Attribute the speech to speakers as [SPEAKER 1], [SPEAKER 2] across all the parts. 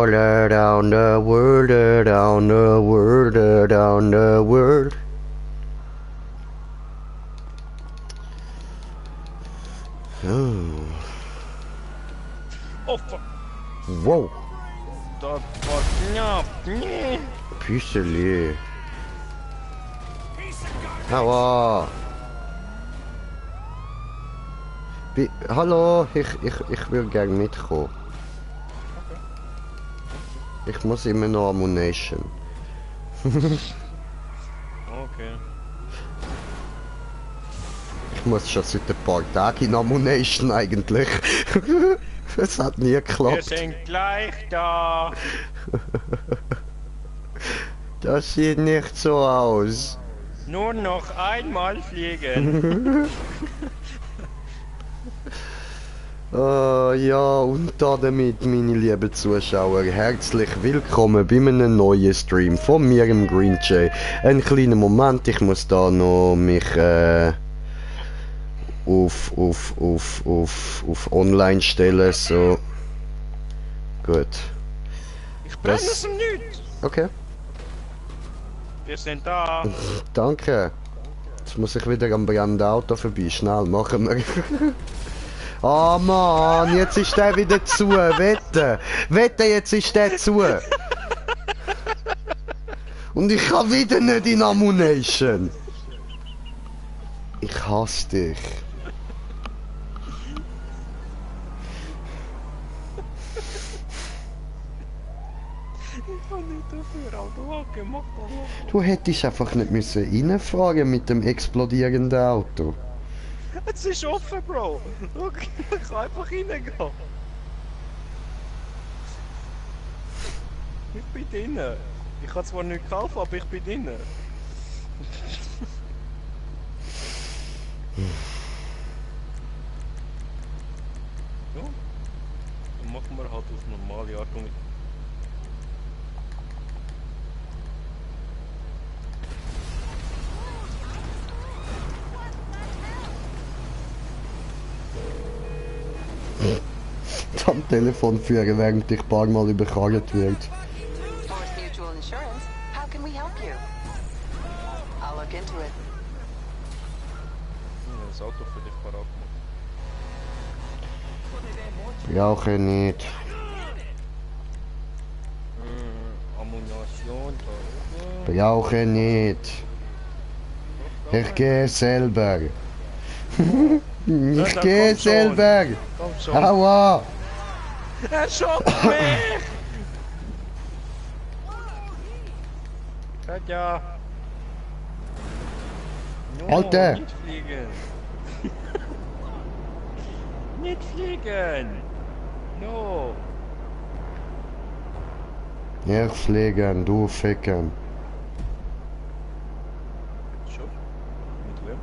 [SPEAKER 1] all around the world, around the world, around the world. Oh.
[SPEAKER 2] Oh fuck.
[SPEAKER 1] Wow.
[SPEAKER 2] Das war knapp. Nee.
[SPEAKER 1] Püsseli. Aua. Hallo, ich will gerne mitkommen.
[SPEAKER 2] Okay.
[SPEAKER 1] Ich muss immer noch Ammunition.
[SPEAKER 2] Okay.
[SPEAKER 1] Ich muss schon seit ein paar Tagen in Ammunition eigentlich. Es hat nie
[SPEAKER 2] Wir
[SPEAKER 1] geklappt.
[SPEAKER 2] sind gleich da.
[SPEAKER 1] Das sieht nicht so aus.
[SPEAKER 2] Nur noch einmal fliegen.
[SPEAKER 1] Ja, und damit, meine lieben Zuschauer, herzlich willkommen bei einem neuen Stream von mir, im Green Jay. Ein kleiner Moment, ich muss da noch mich auf online stellen, so. Gut.
[SPEAKER 2] Ich brenne
[SPEAKER 1] Das-
[SPEAKER 2] es nicht.
[SPEAKER 1] Okay,
[SPEAKER 2] Wir sind da.
[SPEAKER 1] danke. Jetzt muss ich wieder am brennenden Auto vorbei, schnell, machen wir. Ah Mann, jetzt ist der wieder zu, wette. Wette, jetzt ist der zu. Und ich kann wieder nicht in Ammunition. Ich hasse dich.
[SPEAKER 2] Ich kann nicht dafür, Auto gemacht.
[SPEAKER 1] Du hättest einfach nicht müssen reinfahren mit dem explodierenden Auto.
[SPEAKER 2] Es ist offen, Bro. Okay, ich kann einfach reingehen. Ich bin drinnen. Ich kann zwar nicht kaufen, aber ich bin drinnen. Ja, dann machen wir halt auf normale Art und Weise.
[SPEAKER 1] Am Telefon führen, während ich ein paar Mal überkarrt wird.
[SPEAKER 3] Forest Mutual Insurance. How can we help you? I'll look into it.
[SPEAKER 2] Das Auto für dich parat gemacht.
[SPEAKER 1] Brauche nicht.
[SPEAKER 2] Ammunition da oben.
[SPEAKER 1] Brauche nicht. Ich gehe selber. Ich
[SPEAKER 2] Ja,
[SPEAKER 1] gehe
[SPEAKER 2] komm schon.
[SPEAKER 1] selber.
[SPEAKER 2] Komm schon.
[SPEAKER 1] Aua.
[SPEAKER 2] Er schoss mich! Katja! No,
[SPEAKER 1] Alter.
[SPEAKER 2] Nicht fliegen! Nicht fliegen! No!
[SPEAKER 1] Ich fliegen, du ficken.
[SPEAKER 2] Schon? Mit wem?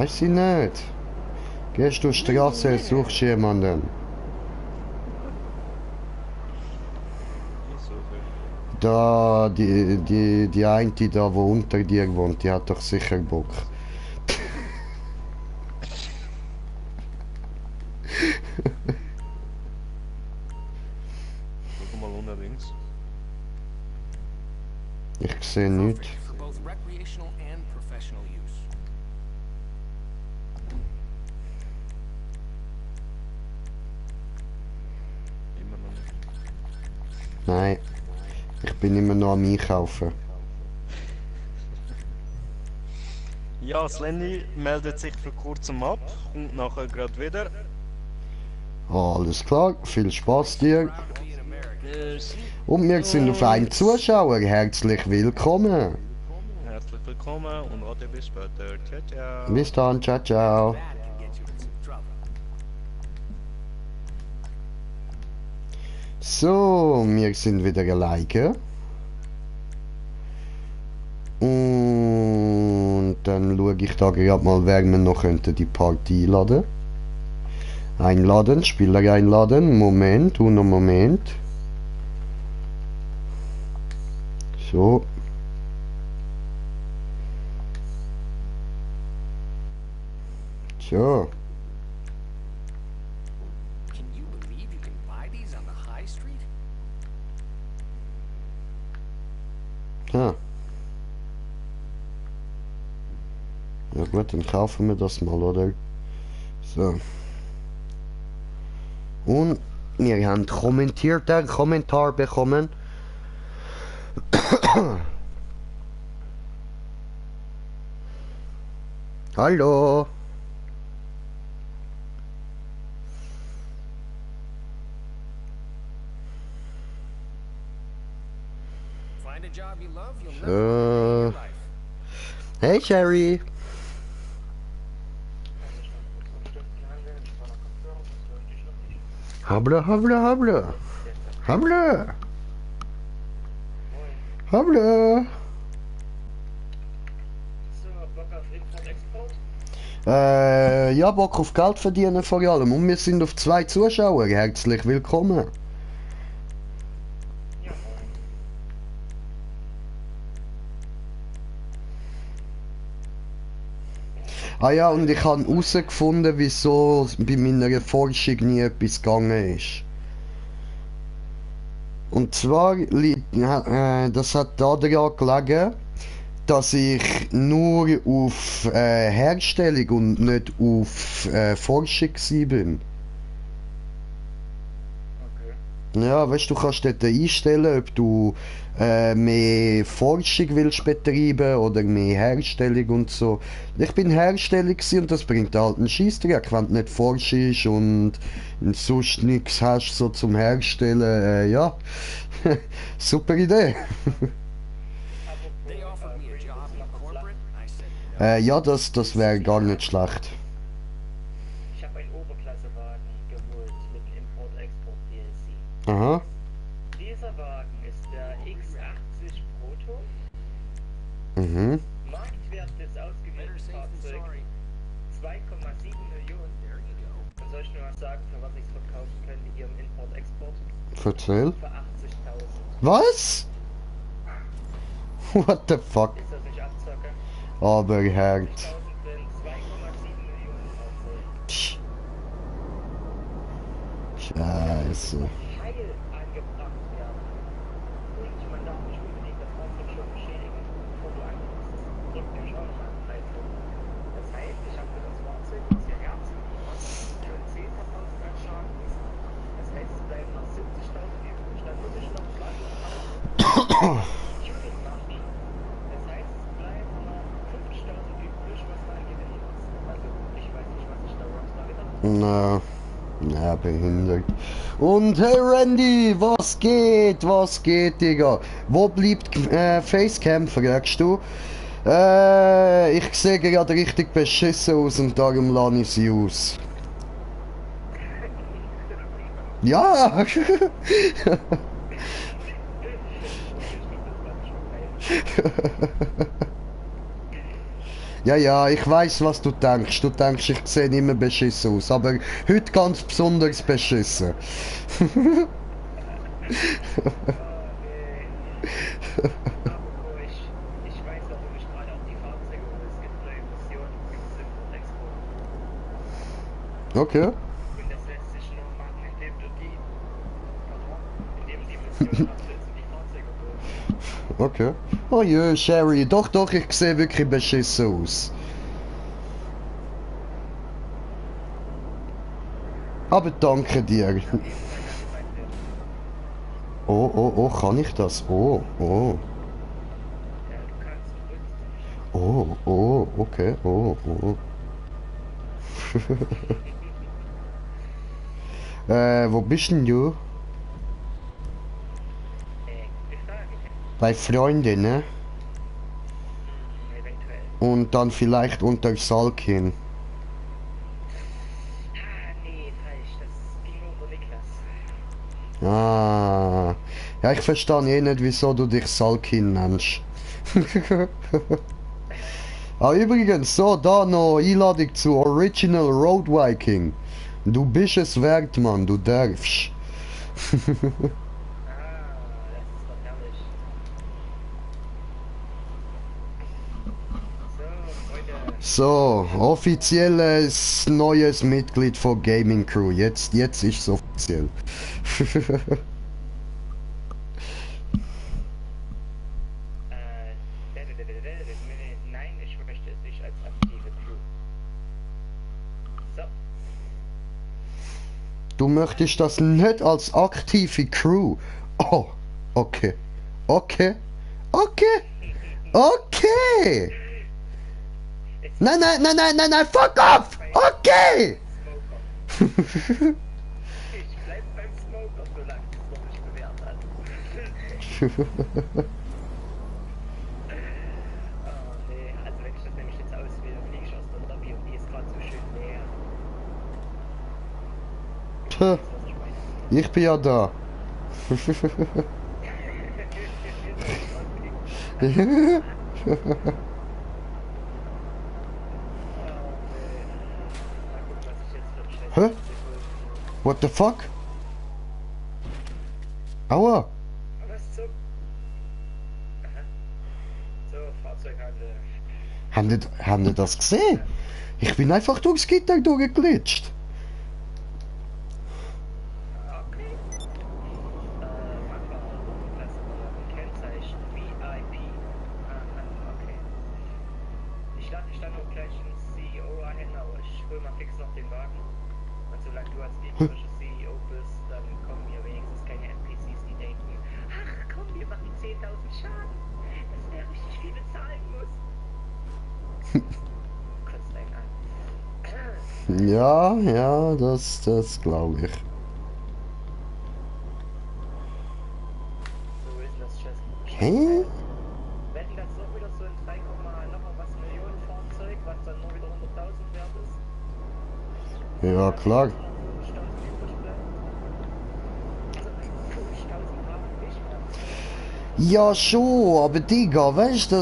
[SPEAKER 1] Weiß ich nicht. Gehst du Straße, suchst jemanden.
[SPEAKER 2] Ich suche.
[SPEAKER 1] Da, die eine da, wo unter dir wohnt, die hat doch sicher Bock.
[SPEAKER 2] Guck mal unten links.
[SPEAKER 1] Ich sehe nichts.
[SPEAKER 4] For both recreational and professional use.
[SPEAKER 2] Immer noch nicht.
[SPEAKER 1] Nein. Ich bin immer noch am Einkaufen.
[SPEAKER 2] Ja, Slenny meldet sich für kurzem ab, kommt nachher gerade wieder.
[SPEAKER 1] Alles klar, viel Spaß dir.
[SPEAKER 2] Yes.
[SPEAKER 1] Und wir sind auf einen Zuschauer. Herzlich willkommen.
[SPEAKER 2] Herzlich willkommen und Ade bis später. Ciao, ciao.
[SPEAKER 1] Bis dann, ciao, ciao.
[SPEAKER 4] That can get you in some trouble.
[SPEAKER 1] So, wir sind wieder alleine. Und dann schaue ich da gerade mal, wer wir noch könnte die Partie einladen. Einladen, Spieler einladen. Moment, Moment. So. So.
[SPEAKER 4] Can you believe you can buy these on the high street?
[SPEAKER 1] Gut, dann kaufen wir das mal, oder? So. Und wir haben kommentiert, einen Kommentar bekommen. Hallo.
[SPEAKER 4] Find a job you love, you'll never regret your life.
[SPEAKER 1] Hey Sherry. Habla, habla, habla. Habla. Habla. Ja, Bock auf Geld verdienen vor allem. Und wir sind auf 2 Zuschauer. Herzlich willkommen. Ah ja, und ich habe herausgefunden, wieso bei meiner Forschung nie etwas gegangen ist. Und zwar, das hat daran gelegen, dass ich nur auf Herstellung und nicht auf Forschung bin. Ja, weißt du, kannst dort einstellen, ob du mehr Forschung willst betreiben oder mehr Herstellung und so. Ich bin Herstellung gewesen und das bringt halt einen Scheissdreck, wenn du nicht forschst und sonst nichts hast so zum Herstellen. Ja, super Idee.
[SPEAKER 4] They offered me a job in corporate. I said no.
[SPEAKER 1] Ja, das wäre gar nicht schlecht.
[SPEAKER 5] Ich habe einen Oberklassewagen geholt mit dem Import-Export DLC.
[SPEAKER 1] Aha.
[SPEAKER 5] Dieser Wagen ist der X80 Proto.
[SPEAKER 1] Mhm.
[SPEAKER 5] Marktwert des
[SPEAKER 4] Better
[SPEAKER 5] ausgewählten
[SPEAKER 4] safe than
[SPEAKER 5] Fahrzeugs
[SPEAKER 4] sorry.
[SPEAKER 5] 2,7 Millionen.
[SPEAKER 4] There you go.
[SPEAKER 5] Und soll ich nur was sagen, für was ich es verkaufen könnte hier im Import-Export?
[SPEAKER 1] Erzähl.
[SPEAKER 5] Für 80.000.
[SPEAKER 1] Was? What the fuck?
[SPEAKER 5] Ist das nicht Abzocke?
[SPEAKER 1] Aber Herz.
[SPEAKER 5] 1000 sind 2,7 Millionen Fahrzeuge.
[SPEAKER 1] Scheiße.
[SPEAKER 5] Heil angebracht werden. Und man darf nicht unbedingt das Fahrzeug schon beschädigen, bevor du ankommst. Das drückt nämlich auch nochmal einen Preis hoch. Das heißt, ich habe für das Fahrzeug, was hier herzugeliefert, schon 10.000 an Schaden ist. Das heißt, es bleiben noch 70.000 übrig. Dann muss ich noch 200.000 Tuning machen. Das heißt, es bleiben noch 50.000 übrig, was dann gewinnen muss. Also, ich weiß nicht, was ich da Rockstar gedacht habe.
[SPEAKER 1] Na, behindert. Und hey Randy, was geht? Was geht, Digga? Wo bleibt Facecam, fragst du? Ich sehe gerade richtig beschissen aus und darum lasse ich sie aus. Ja! Ja, ja, ich weiß, was du denkst. Du denkst, ich sehe immer beschissen aus, aber heute ganz besonders beschissen.
[SPEAKER 5] Apropos, ich weiß, dass du mich gerade auf die Fahrzeuge holst. Es gibt neue Missionen für Import-Export.
[SPEAKER 1] Okay.
[SPEAKER 5] Und das lässt sich nur machen, indem du die Mission absetzt und die Fahrzeuge holst.
[SPEAKER 1] Okay. Oh je, Sherry, doch, doch, ich sehe wirklich beschissen aus. Aber danke dir. Oh, oh, oh, kann ich das? Oh, oh.
[SPEAKER 5] Ja, du kannst und willst.
[SPEAKER 1] Oh, oh, okay, oh, oh. Wo bist denn du?
[SPEAKER 5] Gute Frage.
[SPEAKER 1] Bei Freunden, ne?
[SPEAKER 5] Eventuell.
[SPEAKER 1] Und dann vielleicht unter Salkin.
[SPEAKER 5] Ah, nee, falsch. Das ging nur um Niklas.
[SPEAKER 1] Ah. Ja, ich verstehe eh nicht, wieso du dich Salkin nennst. Ah, übrigens, so, da noch Einladung zu Original Road Viking. Du bist es wert, Mann, du darfst.
[SPEAKER 5] Ah, das ist doch herrlich. So, Freunde.
[SPEAKER 1] So, offizielles neues Mitglied von Gaming Crew. Jetzt ist es offiziell.
[SPEAKER 5] Nein, ich möchte es nicht als aktive Crew
[SPEAKER 1] Du möchtest das nicht als aktive Crew. Oh, okay. Okay. Okay. Okay. Nein, nein, nein, nein, nein, nein, fuck off! Okay!
[SPEAKER 5] Smoker. Ich bleib beim Smoker, solange es noch nicht bewährt hat. Oh nee, also wenn ich das nämlich jetzt auswähle, fliege ich aus der Lobby und die ist gerade so schön leer.
[SPEAKER 1] Tja,
[SPEAKER 5] Weißt du, was ich meine?
[SPEAKER 1] ich bin ja da. Hä? What the fuck? Aua!
[SPEAKER 5] Was zum? Aha. So, Fahrzeughandel.
[SPEAKER 1] Haben die das gesehen? Ich bin einfach durchs Gitter durchgeglitscht.
[SPEAKER 5] Okay. Machbar, Luftklasse, Kennzeichen, VIP. Okay. Ich lade dich dann auch gleich ins CEO ein, aber ich hol mal fix noch den Wagen. Und solange du als gegnerischer CEO bist, dann kommen hier wenigstens keine NPCs, die denken, ach komm, wir machen 10.000 Schaden. Das wäre richtig viel bezahlen muss. Kurz dein an.
[SPEAKER 1] Ja, ja, das glaube ich.
[SPEAKER 5] So ist das, Chess.
[SPEAKER 1] Hä?
[SPEAKER 5] Wenn das noch wieder so ein 3, noch mal was Millionen Fahrzeug, was dann nur wieder 100.000 wert ist.
[SPEAKER 1] Ja, klar.
[SPEAKER 5] 50.000 übrig bleibt. Also 50.000 haben nicht mehr.
[SPEAKER 1] Ja, schon, aber Digga, weißt du,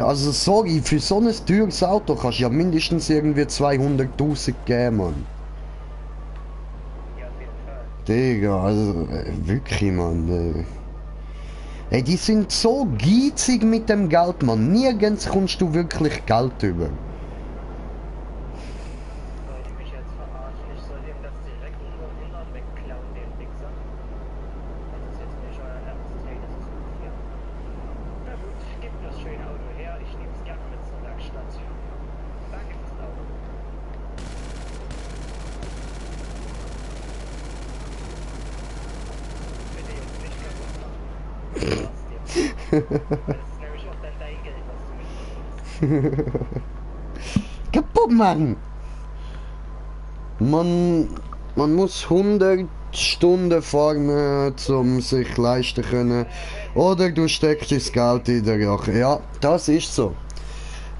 [SPEAKER 1] also sorry, für so ein teures Auto kannst du ja mindestens irgendwie 200.000 geben, Mann.
[SPEAKER 5] Ja, auf jeden Fall.
[SPEAKER 1] Digga, also wirklich, Mann. Ey, die sind so geizig mit dem Geld, Mann. Nirgends kommst du wirklich Geld über.
[SPEAKER 5] Soll die mich jetzt verarschen? Ich soll dem das direkt unter den Hintern wegklauen, den Wichser. Das ist jetzt nicht euer Ernst. Hey, das ist gut hier. Na gut, gib mir das schöne Auto her. Ich nehme es gerne mit zur Werkstatt. Danke fürs Auto. Bitte jetzt nicht kaputt machen. Das ist nämlich auch dann dein Geld, was du mitnimmst.
[SPEAKER 1] Kaputt machen! Man muss 100 Stunden fahren, um sich leisten können. Oder du steckst das Geld in der Rache. Ja, das ist so.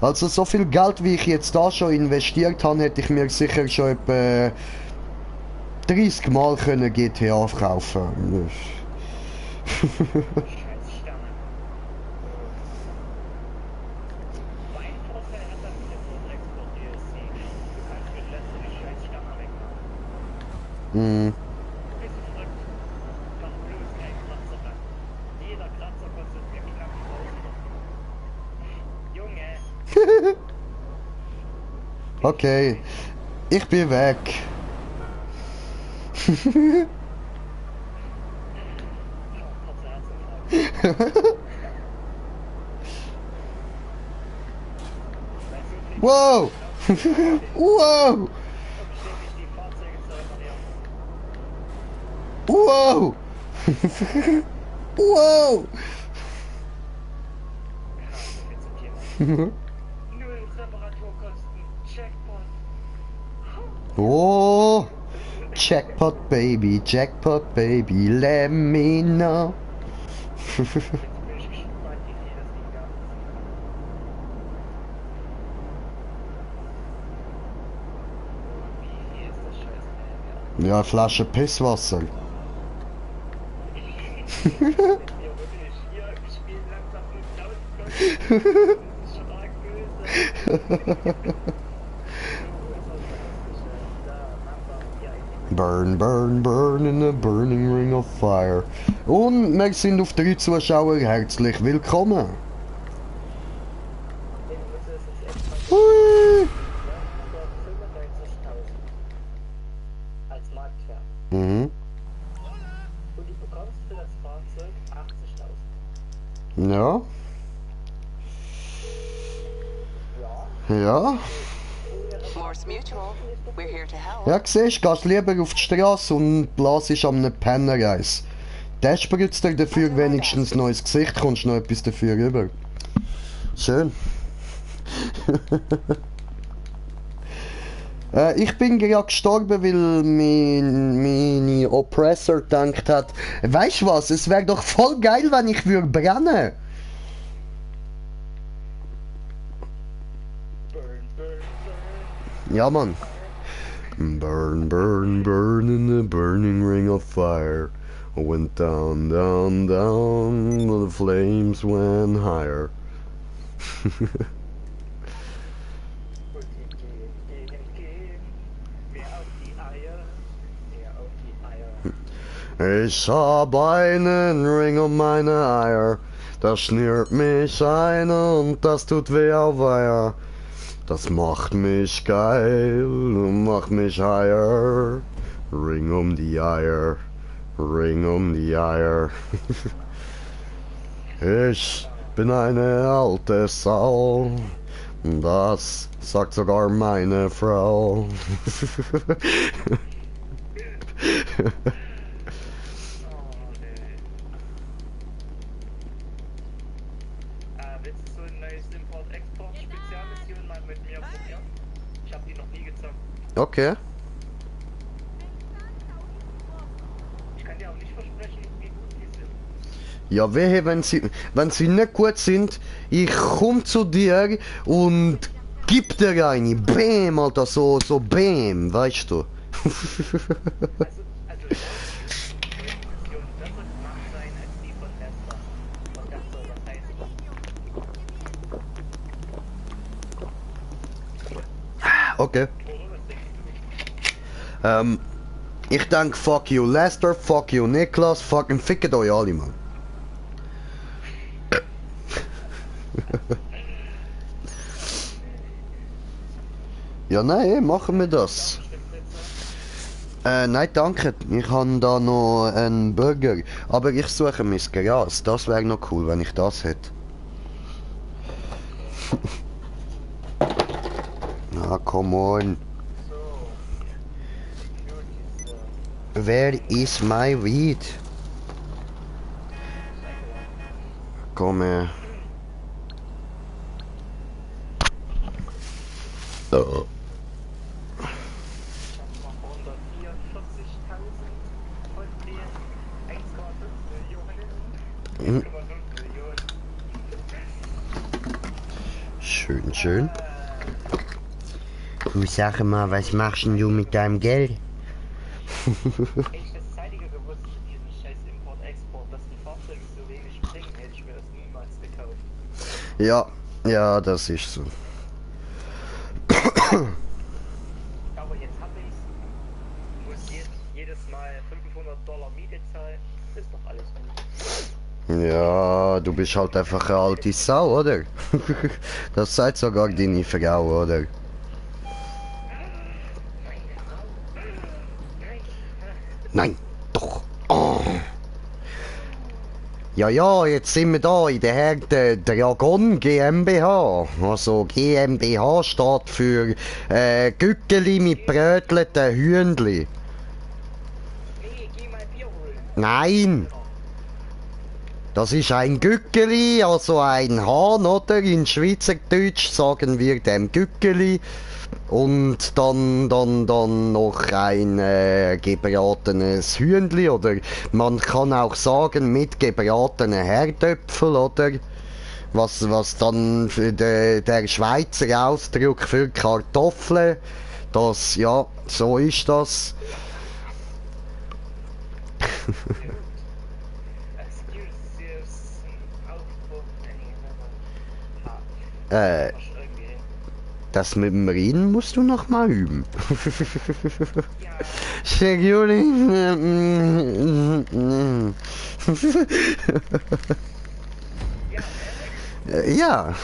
[SPEAKER 1] Also so viel Geld, wie ich jetzt da schon investiert habe, hätte ich mir sicher schon etwa 30 Mal können GTA kaufen.
[SPEAKER 5] Scheiß Sterne. Mein Vorteil hat das mit dem Motorexport DLC. Du kannst mir letztlich scheiß Sterne wegmachen.
[SPEAKER 1] Hm.
[SPEAKER 5] Bist du verrückt? Mach bloß keinen Kratzer ran. Jeder Kratzer kostet mir knapp 1000. Junge,
[SPEAKER 1] Okay, ich bin weg.
[SPEAKER 5] kurzer Herzinfarkt.
[SPEAKER 1] Wow! Wow!
[SPEAKER 5] Und ständig die Fahrzeuge zu reparieren.
[SPEAKER 1] Wow! Wow!
[SPEAKER 5] Ja, so viel zum Thema. Null Reparaturkosten. Checkpoint.
[SPEAKER 1] Oh! Jackpot baby, jackpot baby, let me know.
[SPEAKER 5] Jetzt bin ich gespannt, wie viel das Ding gab. Wie viel ist das scheiß Teil wert?
[SPEAKER 1] Ja, Flasche Pisswasser.
[SPEAKER 5] Ja, wirklich. Hier, ich spiele langsam 5000 Gold. Stark böse.
[SPEAKER 1] Burn, burn, burn in a burning ring of fire. Und wir sind auf 3 Zuschauer herzlich willkommen. Hui.
[SPEAKER 5] Als Marktwert.
[SPEAKER 1] Mhm.
[SPEAKER 5] Und du bekommst für das Fahrzeug 80.000.
[SPEAKER 1] Ja.
[SPEAKER 5] Ja.
[SPEAKER 1] Ja.
[SPEAKER 3] Force Mutual. We're here to help.
[SPEAKER 1] Ja, siehst du, gehst lieber auf die Straße und blasest an einem Penner Eis. Der spritzt dir dafür wenigstens ein neues Gesicht, kommst noch etwas dafür rüber. Schön. Ich bin gerade gestorben, weil meine Oppressor gedacht hat, weißt du was, es wäre doch voll geil, wenn ich würde brennen. Ja, Mann. Burn, burn, burn in the burning ring of fire. Went down, down, down, the flames went higher. Ich hab einen Ring um meine Eier, das schnürt mich ein und das tut weh auf Eier. Das macht mich geil und macht mich higher. Ring um die Eier, Ring um die Eier. Ich bin eine alte Sau, das sagt sogar meine Frau.
[SPEAKER 5] Willst du so ein neues Import-Export-Spezialmission mal mit mir probieren? Ich hab die noch nie gezockt.
[SPEAKER 1] Okay.
[SPEAKER 5] Ich kann dir auch nicht versprechen, wie gut die sind.
[SPEAKER 1] Ja, wehe, wenn sie nicht gut sind, ich komm zu dir und gib dir eine. Bäm, Alter, so bäm, weißt du.
[SPEAKER 5] Also die Mission besser gemacht sein als die von Lester. Und das soll was heißen.
[SPEAKER 1] Okay.
[SPEAKER 5] Oder was denkst du?
[SPEAKER 1] Ich denke, fuck you Lester, fuck you Niklas, fucking fickt euch alle, Mann. Ja, nein, machen wir das. Nein, danke. Ich habe da noch einen Burger. Aber ich suche mein Gras. Das wäre noch cool, wenn ich das hätte. Na, come on. Where is my weed? Komm her. Oh.
[SPEAKER 5] 144.000 von den 1,5
[SPEAKER 1] Mhm.
[SPEAKER 5] Millionen. 1,5 Millionen.
[SPEAKER 1] Schön, schön. Du sag mal, was machst denn du mit deinem Geld?
[SPEAKER 5] Hätte ich das zeitiger gewusst mit diesem scheiß Import-Export, dass die Fahrzeuge so wenig bringen, hätte ich mir das niemals gekauft.
[SPEAKER 1] Ja, ja, das ist so.
[SPEAKER 5] Aber jetzt hab ich's. Muss jedes Mal $500 Miete zahlen. Ist doch alles gut.
[SPEAKER 1] Ja, du bist halt einfach eine alte Sau, oder? Das sagt sogar deine Frau, oder? Nein, doch. Oh. Ja, ja, jetzt sind wir da in der Dragon GmbH. Also GmbH steht für Gückeli mit brötelten Hühnli.
[SPEAKER 5] Nee, geh mal Bier holen.
[SPEAKER 1] Nein! Das ist ein Gückeli, also ein Hahn, oder? In Schweizerdeutsch sagen wir dem Gückeli. Und dann noch ein gebratenes Hühnli, oder man kann auch sagen mit gebratenen Herdöpfel, oder? Was dann für der Schweizer Ausdruck für Kartoffeln, das, ja, so ist das.
[SPEAKER 5] Excuses Aufbruch.
[SPEAKER 1] Das mit dem Reden musst du noch mal üben.
[SPEAKER 5] Ja,
[SPEAKER 1] Security. Ja.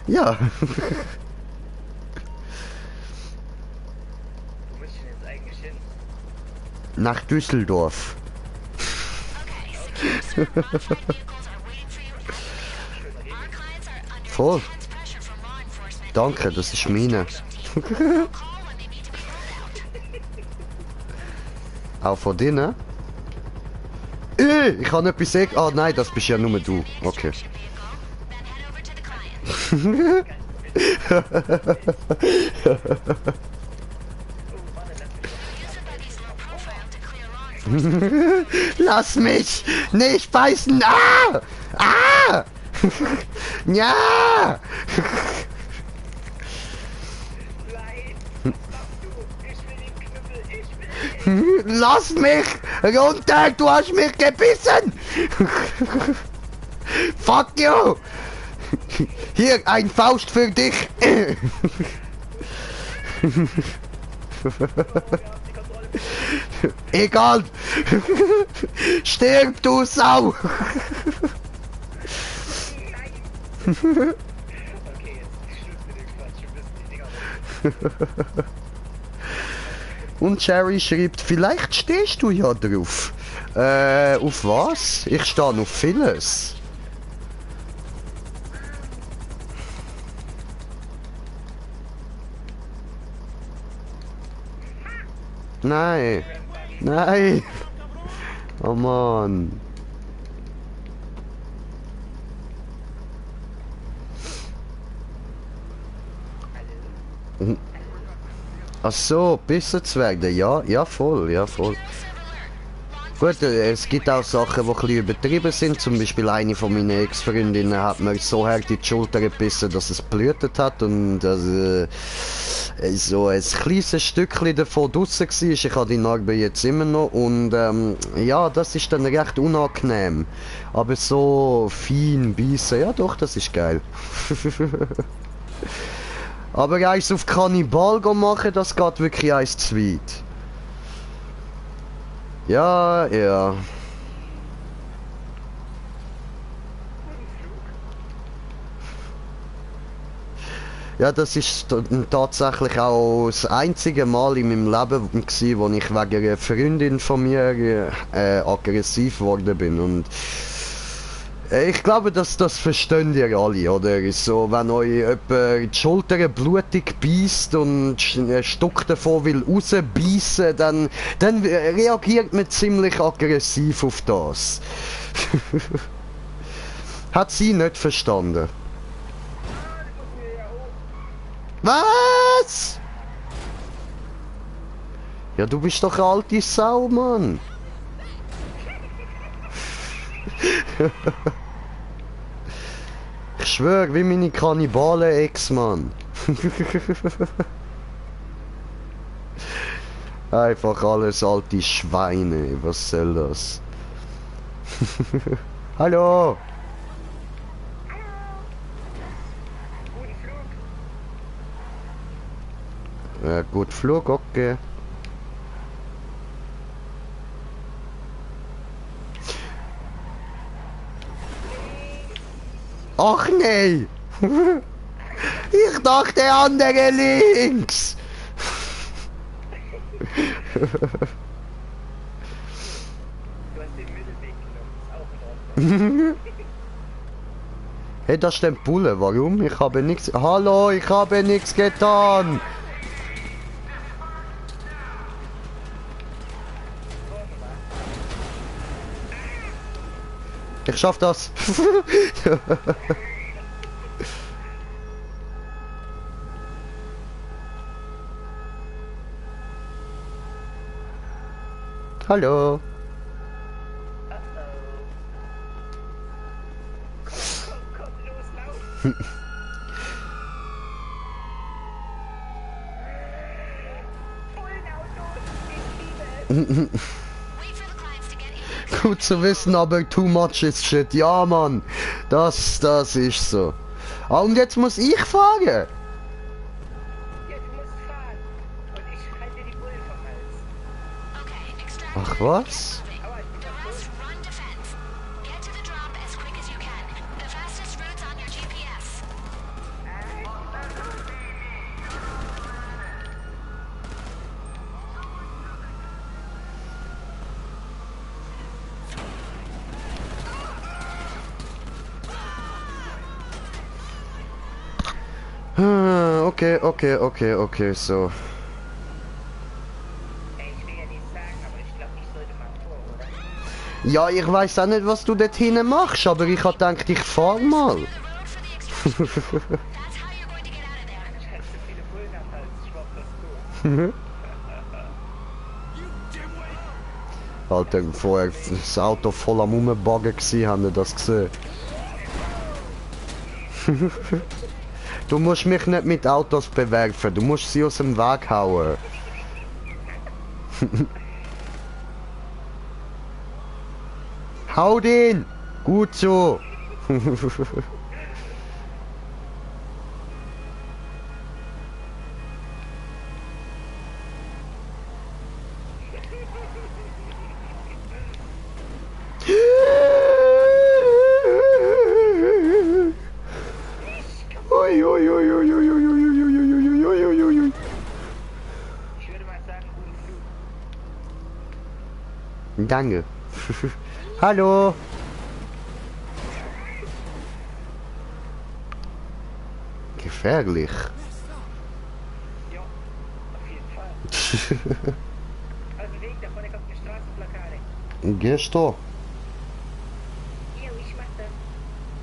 [SPEAKER 1] Ja.
[SPEAKER 5] wo muss ich denn jetzt eigentlich hin?
[SPEAKER 1] Nach Düsseldorf. Voll. Danke, das ist meine. Auch von denen? Ich kann etwas sagen. Ah nein, das bist ja nur du. Okay. Lass mich nicht beißen! Ah! Ah! Ja! Lass mich runter! Du hast mich gebissen! Fuck you! Hier, ein Faust für dich! Egal! Stirb, du Sau!
[SPEAKER 5] Okay, jetzt Schluss mit dem Quatsch. Wir müssen die Dinger noch.
[SPEAKER 1] Und Jerry schreibt, vielleicht stehst du ja drauf. Auf was? Ich stehe auf vieles. Nein. Nein. Oh Mann. Ach so, besser zu werden, ja, ja voll, ja voll. Gut, es gibt auch Sachen, die ein bisschen übertrieben sind. Zum Beispiel eine von meinen Ex-Freundinnen hat mir so hart in die Schulter gebissen, dass es blutet hat und so ein kleines Stückchen davon draussen war. Ich habe die Narbe jetzt immer noch und ja, das ist dann recht unangenehm. Aber so fein beißen, ja doch, das ist geil. Aber eins auf Kannibal machen, das geht wirklich eins zu weit. Ja, ja. Ja, das ist tatsächlich auch das einzige Mal in meinem Leben gewesen, wo ich wegen einer Freundin von mir aggressiv geworden bin. Und ich glaube, das verstehen ihr alle, oder? So, wenn euch jemand die Schulter blutig beißt und ein Stück davon will rausbeissen, dann reagiert man ziemlich aggressiv auf das. Hat sie nicht verstanden. Was? Ja, du bist doch eine alte Sau, Mann. Ich schwör, wie meine Kannibalen-Ex, Mann. Einfach alles alte Schweine, was soll das? Hallo! Gut Flug, okay. Ach nee! Ich dachte der andere links!
[SPEAKER 5] Du hast den Mittelweg genommen, ist auch in Ordnung.
[SPEAKER 1] Hey, das ist der Bulle, warum? Ich habe nichts... Hallo, ich habe nichts getan! Ich schaff das! Hallo!
[SPEAKER 5] Komm, los, lauf! Bullenautos, ich liebe es!
[SPEAKER 1] Gut zu wissen, aber too much is shit. Ja, Mann. Das ist so. Ah, und jetzt muss ich fahren.
[SPEAKER 5] Ja, du musst fahren. Und ich halte dir die Bullen vom Hals.
[SPEAKER 1] Ach, was?
[SPEAKER 5] Aber ich bin doch los.
[SPEAKER 1] Okay, so.
[SPEAKER 5] Ich will ja nichts sagen, aber ich glaube, ich sollte mal vor, oder?
[SPEAKER 1] Ja, ich weiß auch nicht, was du dort hinten machst, aber ich hab gedacht, ich fahr mal.
[SPEAKER 5] Ich hatte zu viele Bullen am Hals, ich war das gut.
[SPEAKER 1] Alter, vorher das Auto voll am Rumbuggen gsi, habt ihr das gesehen? Du musst mich nicht mit Autos bewerfen, du musst sie aus dem Weg hauen. Hau den! Gut so! Ui, ui, ui, ui, ui, ui, ui, ui, ui, ui, ui, ui, ui.
[SPEAKER 5] Ich würde mal sagen, guten Flug.
[SPEAKER 1] Danke. Hallo. Gefährlich.
[SPEAKER 5] Ja, auf jeden Fall. Also Weg, da vorne kommt eine Straßenblockade.
[SPEAKER 1] Gehst du?
[SPEAKER 5] Jo, ich mach das.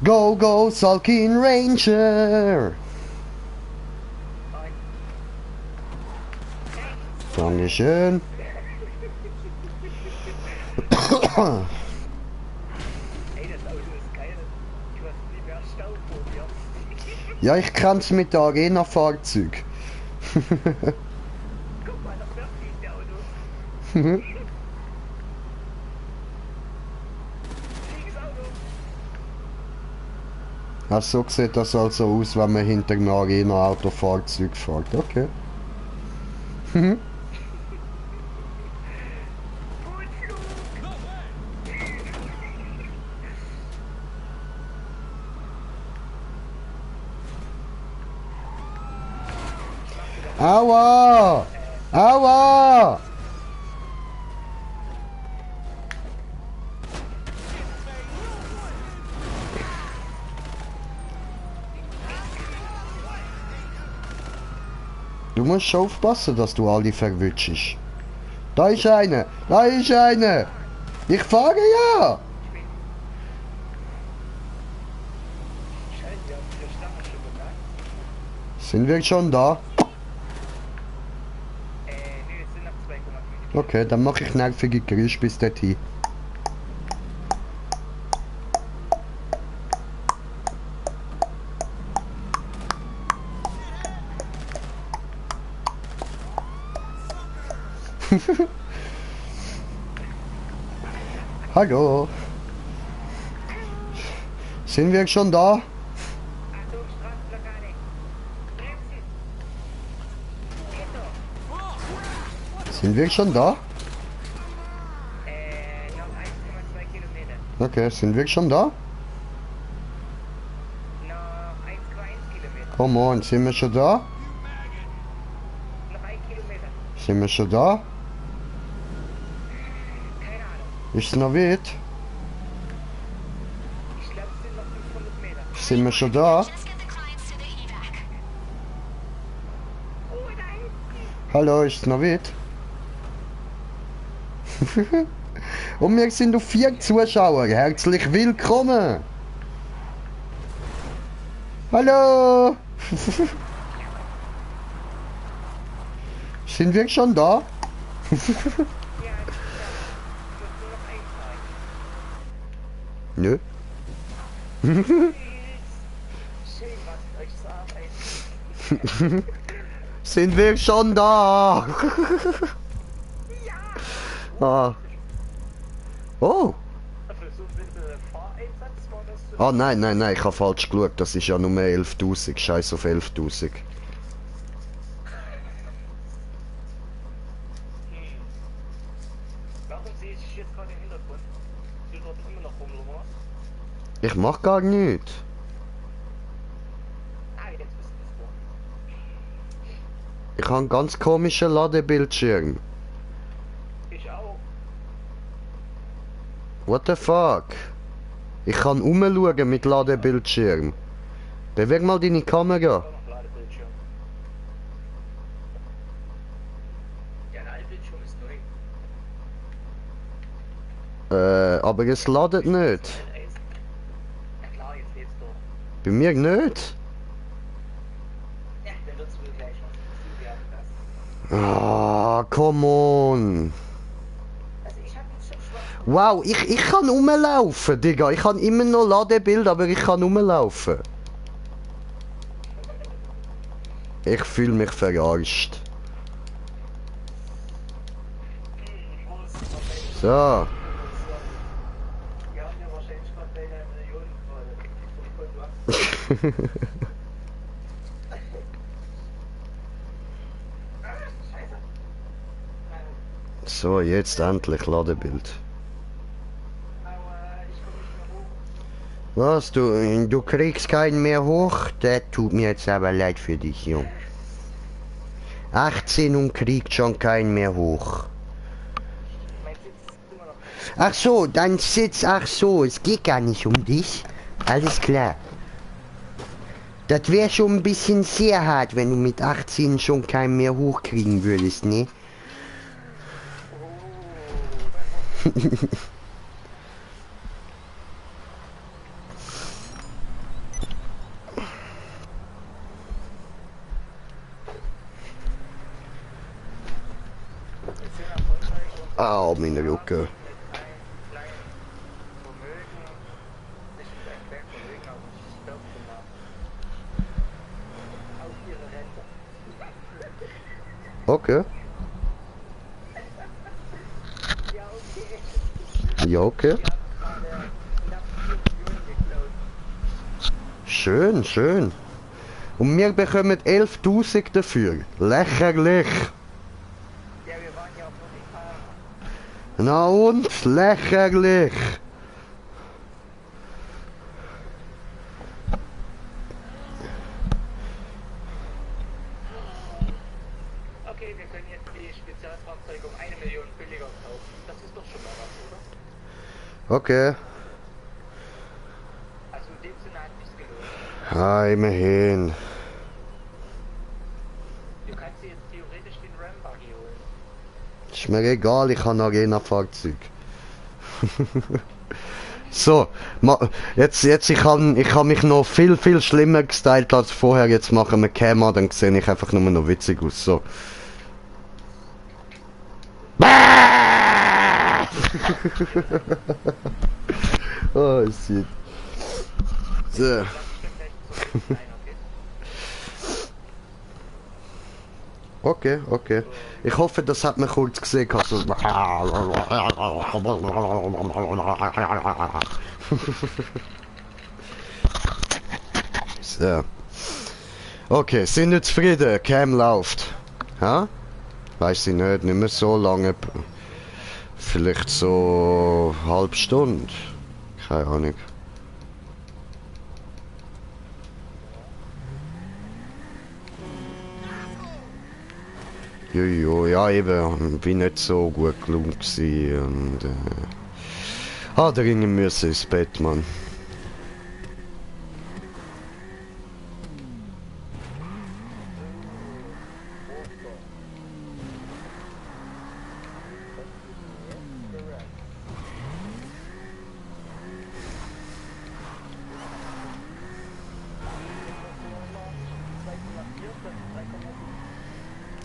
[SPEAKER 1] Go, go, Sulkin Ranger. Dankeschön.
[SPEAKER 5] Ey, das Auto ist geil. Du hast nie mehr Stau vor dir.
[SPEAKER 1] Ja, ich kann's mit der Arena-Fahrzeug.
[SPEAKER 5] Guck mal, noch mehr fliegt der Auto. Fliegen Auto.
[SPEAKER 1] Ach, so sieht das also aus, wenn man hinter einem Arena-Autofahrzeug fährt. Okay. Aua! Aua! Du musst schon aufpassen, dass du alle verwutschst. Da ist eine! Da ist eine! Ich fahre ja!
[SPEAKER 5] Scheiße, wir haben viele Stangen schon gemacht.
[SPEAKER 1] Sind wir schon da?
[SPEAKER 5] Nö, es sind noch 2,5.
[SPEAKER 1] Okay, dann mache ich nervige Geräusche bis dorthin. Hallo. Sind wir schon da?
[SPEAKER 5] Achtung, Straßenblockade. Bremsen. Geht doch.
[SPEAKER 1] Sind wir schon da?
[SPEAKER 5] Noch 1,2 Kilometer.
[SPEAKER 1] Okay, sind wir schon da?
[SPEAKER 5] Noch 1,1 Kilometer.
[SPEAKER 1] Come on, sind wir schon da?
[SPEAKER 5] Noch 1 Kilometer.
[SPEAKER 1] Sind wir schon da?
[SPEAKER 5] Keine Ahnung.
[SPEAKER 1] Ist es noch weit?
[SPEAKER 5] Ich glaube, es sind noch 500 Meter.
[SPEAKER 1] Sind wir schon da?
[SPEAKER 3] Just get the clients to the evac.
[SPEAKER 5] Oh, da hinten.
[SPEAKER 1] Hallo, ist es noch weit? Und wir sind auf 4 Zuschauer. Herzlich willkommen! Hallo! Sind wir schon da?
[SPEAKER 5] Ja, es ist da. Ich muss nur noch einzahlen.
[SPEAKER 1] Nö.
[SPEAKER 5] Schön, was euch zur Arbeit.
[SPEAKER 1] Sind wir schon da? Ah. Oh.
[SPEAKER 5] Für so ein bisschen Fahreinsatz war das so.
[SPEAKER 1] Ah, nein, ich habe falsch geschaut. Das ist ja nur 11.000. Scheiß auf 11.000.
[SPEAKER 5] Warum sehe ich jetzt gerade im Hintergrund? Ich will dort immer noch rumlungern.
[SPEAKER 1] Ich mach gar nichts.
[SPEAKER 5] Ah, jetzt bist du es
[SPEAKER 1] Ich habe einen ganz komischen Ladebildschirm.
[SPEAKER 5] Ich auch.
[SPEAKER 1] What the fuck? Ich kann umschauen mit Ladebildschirm. Beweg mal deine Kamera.
[SPEAKER 5] Auch noch Ladebildschirm. Bildschirm ist neu.
[SPEAKER 1] Aber es ladet nicht.
[SPEAKER 5] Ja klar, jetzt geht's doch.
[SPEAKER 1] Bei mir nicht.
[SPEAKER 5] Ja, dann wird's wohl gleich noch so werden, das.
[SPEAKER 1] Ah, come on.
[SPEAKER 5] Also ich hab jetzt schon schwarz.
[SPEAKER 1] Wow, ich kann rumlaufen, Digga. Ich habe immer noch Ladebild, aber ich kann rumlaufen. Ich fühle mich verarscht. So.
[SPEAKER 5] Wir haben ja wahrscheinlich gerade eine Million vom Konto. Scheiße.
[SPEAKER 1] So, jetzt endlich Ladebild.
[SPEAKER 5] Aber ich komme nicht mehr hoch.
[SPEAKER 1] Was, du kriegst keinen mehr hoch? Das tut mir jetzt aber leid für dich, Jung. 18 und kriegt schon keinen mehr hoch.
[SPEAKER 5] Mein Sitz ist immer noch.
[SPEAKER 1] Ach so, dein Sitz, ach so, es geht gar nicht um dich. Alles klar. Das wäre schon ein bisschen sehr hart, wenn du mit 18 schon keinen mehr hochkriegen würdest, ne? Au, meine Rücken.
[SPEAKER 5] Mit einem kleinen Vermögen, nicht mit einem kleinen Vermögen, aber ich glaube gemacht. Auf ihre Rente.
[SPEAKER 1] Okay.
[SPEAKER 5] Ja, okay.
[SPEAKER 1] Ja, okay.
[SPEAKER 5] Die haben gerade knapp 4 Millionen geklaut.
[SPEAKER 1] Schön, schön. Und wir bekommen 11.000 dafür. Lächerlich.
[SPEAKER 5] Ja, wir waren ja auch nur die Fahrer.
[SPEAKER 1] Na und? Lächerlich.
[SPEAKER 5] Okay, wir können jetzt die Spezialfahrzeuge um 1 Million billiger kaufen. Das ist doch schon mal was, oder?
[SPEAKER 1] Okay.
[SPEAKER 5] Also in dem Sinne hat sich's gelohnt.
[SPEAKER 1] Ah, immerhin.
[SPEAKER 5] Du kannst dir jetzt theoretisch den Ram-Buggy holen.
[SPEAKER 1] Ist mir egal, ich habe ein Arena-Fahrzeug. So, jetzt ich kann mich noch viel schlimmer gestylt als vorher. Jetzt machen wir Cam an, dann sehe ich einfach nur noch witzig aus. So. Oh shit. So.
[SPEAKER 5] Nein, okay.
[SPEAKER 1] Okay, okay. Ich hoffe, das hat man kurz gesehen. Also. So. Okay, sind wir zufrieden? Cam läuft. Ha? Weiß ich nicht mehr so lange. Vielleicht so halb Stunde. Keine Ahnung. Jojo, ja eben, bin nicht so gut gelungen gewesen und dringend müssen ins Bett, Mann.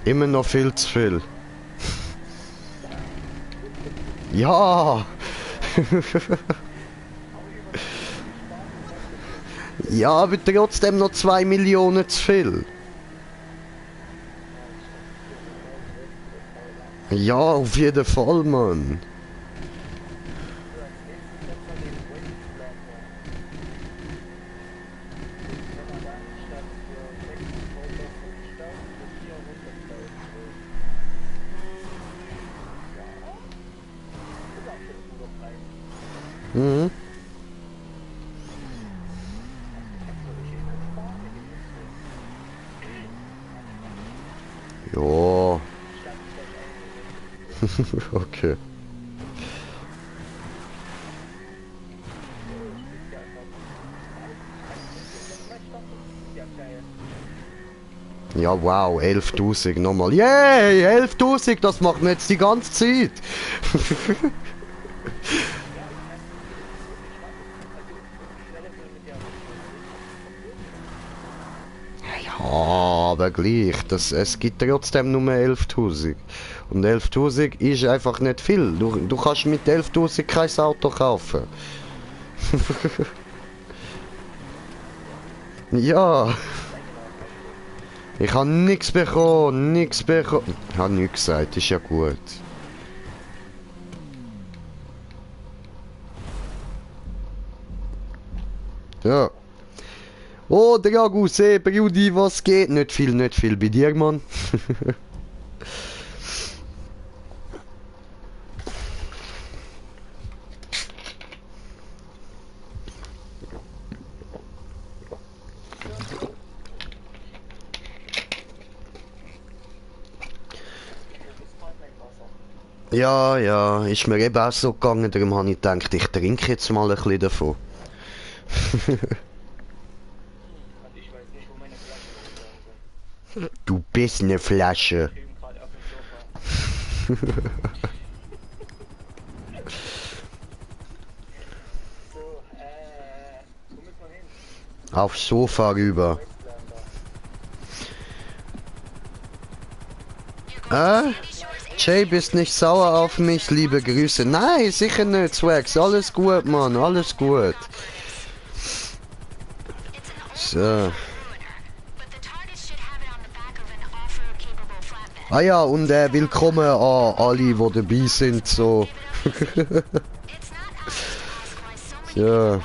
[SPEAKER 1] Immer noch viel zu viel. Ja! Ja, aber trotzdem noch 2 Millionen zu viel. Ja, auf jeden Fall, Mann. Mhm. Ja. Okay. Ja, wow, 11.000 nochmal. Yay, 11.000, das machen wir jetzt die ganze Zeit. Ja, aber gleich, es gibt trotzdem nur 11.000. Und 11.000 ist einfach nicht viel. Du kannst mit 11.000 kein Auto kaufen. Ja. Ich habe nichts bekommen, nichts bekommen. Ich habe nichts gesagt, ist ja gut. Ja. Oh, Draguse, Brudi, was geht? Nicht viel bei dir, Mann. Ja, ja, ist mir eben auch so gegangen, darum habe ich gedacht, ich trinke jetzt mal ein bisschen davon.
[SPEAKER 5] Und ich weiß nicht, wo meine Flaschen sind.
[SPEAKER 1] Du bist eine Flasche.
[SPEAKER 5] Ich bin gerade auf dem Sofa. So, wo müssen wir hin?
[SPEAKER 1] Aufs Sofa rüber. Jay, bist nicht sauer auf mich, liebe Grüße. Nein, sicher nicht, Swags. Alles gut, Mann, alles gut. So. Ah ja, und willkommen an alle, die dabei sind, so. Ja.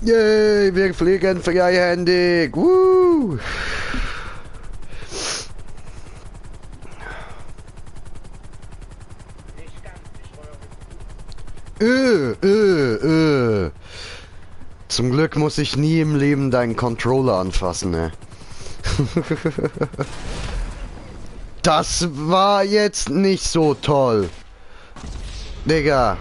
[SPEAKER 1] Yay, wir fliegen freihändig. Woo!
[SPEAKER 5] Nicht ganz, ich steuere.
[SPEAKER 1] Zum Glück muss ich nie im Leben deinen Controller anfassen, ne? Das war jetzt nicht so toll. Digga.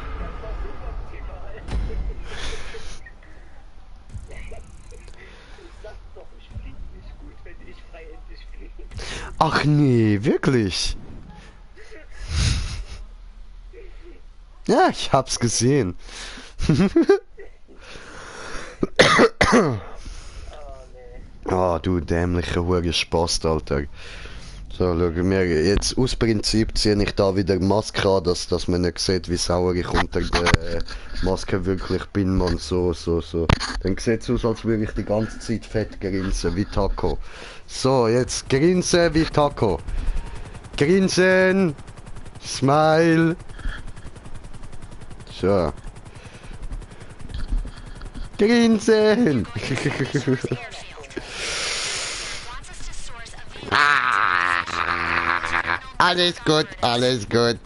[SPEAKER 5] Sag doch, ich flieg nicht gut, wenn ich freihändig fliege.
[SPEAKER 1] Ach nee, wirklich? Ja, ich hab's gesehen. Oh, du dämlicher Hurenspast, Alter. So, schau mir jetzt aus Prinzip ziehe ich da wieder Maske an, dass man nicht sieht, wie sauer ich unter der Maske wirklich bin, man. So. Dann sieht es aus, als würde ich die ganze Zeit fett grinsen, wie Taco. So, jetzt grinsen wie Taco. Grinsen! Smile! So. Grinsen! Alles gut, alles gut.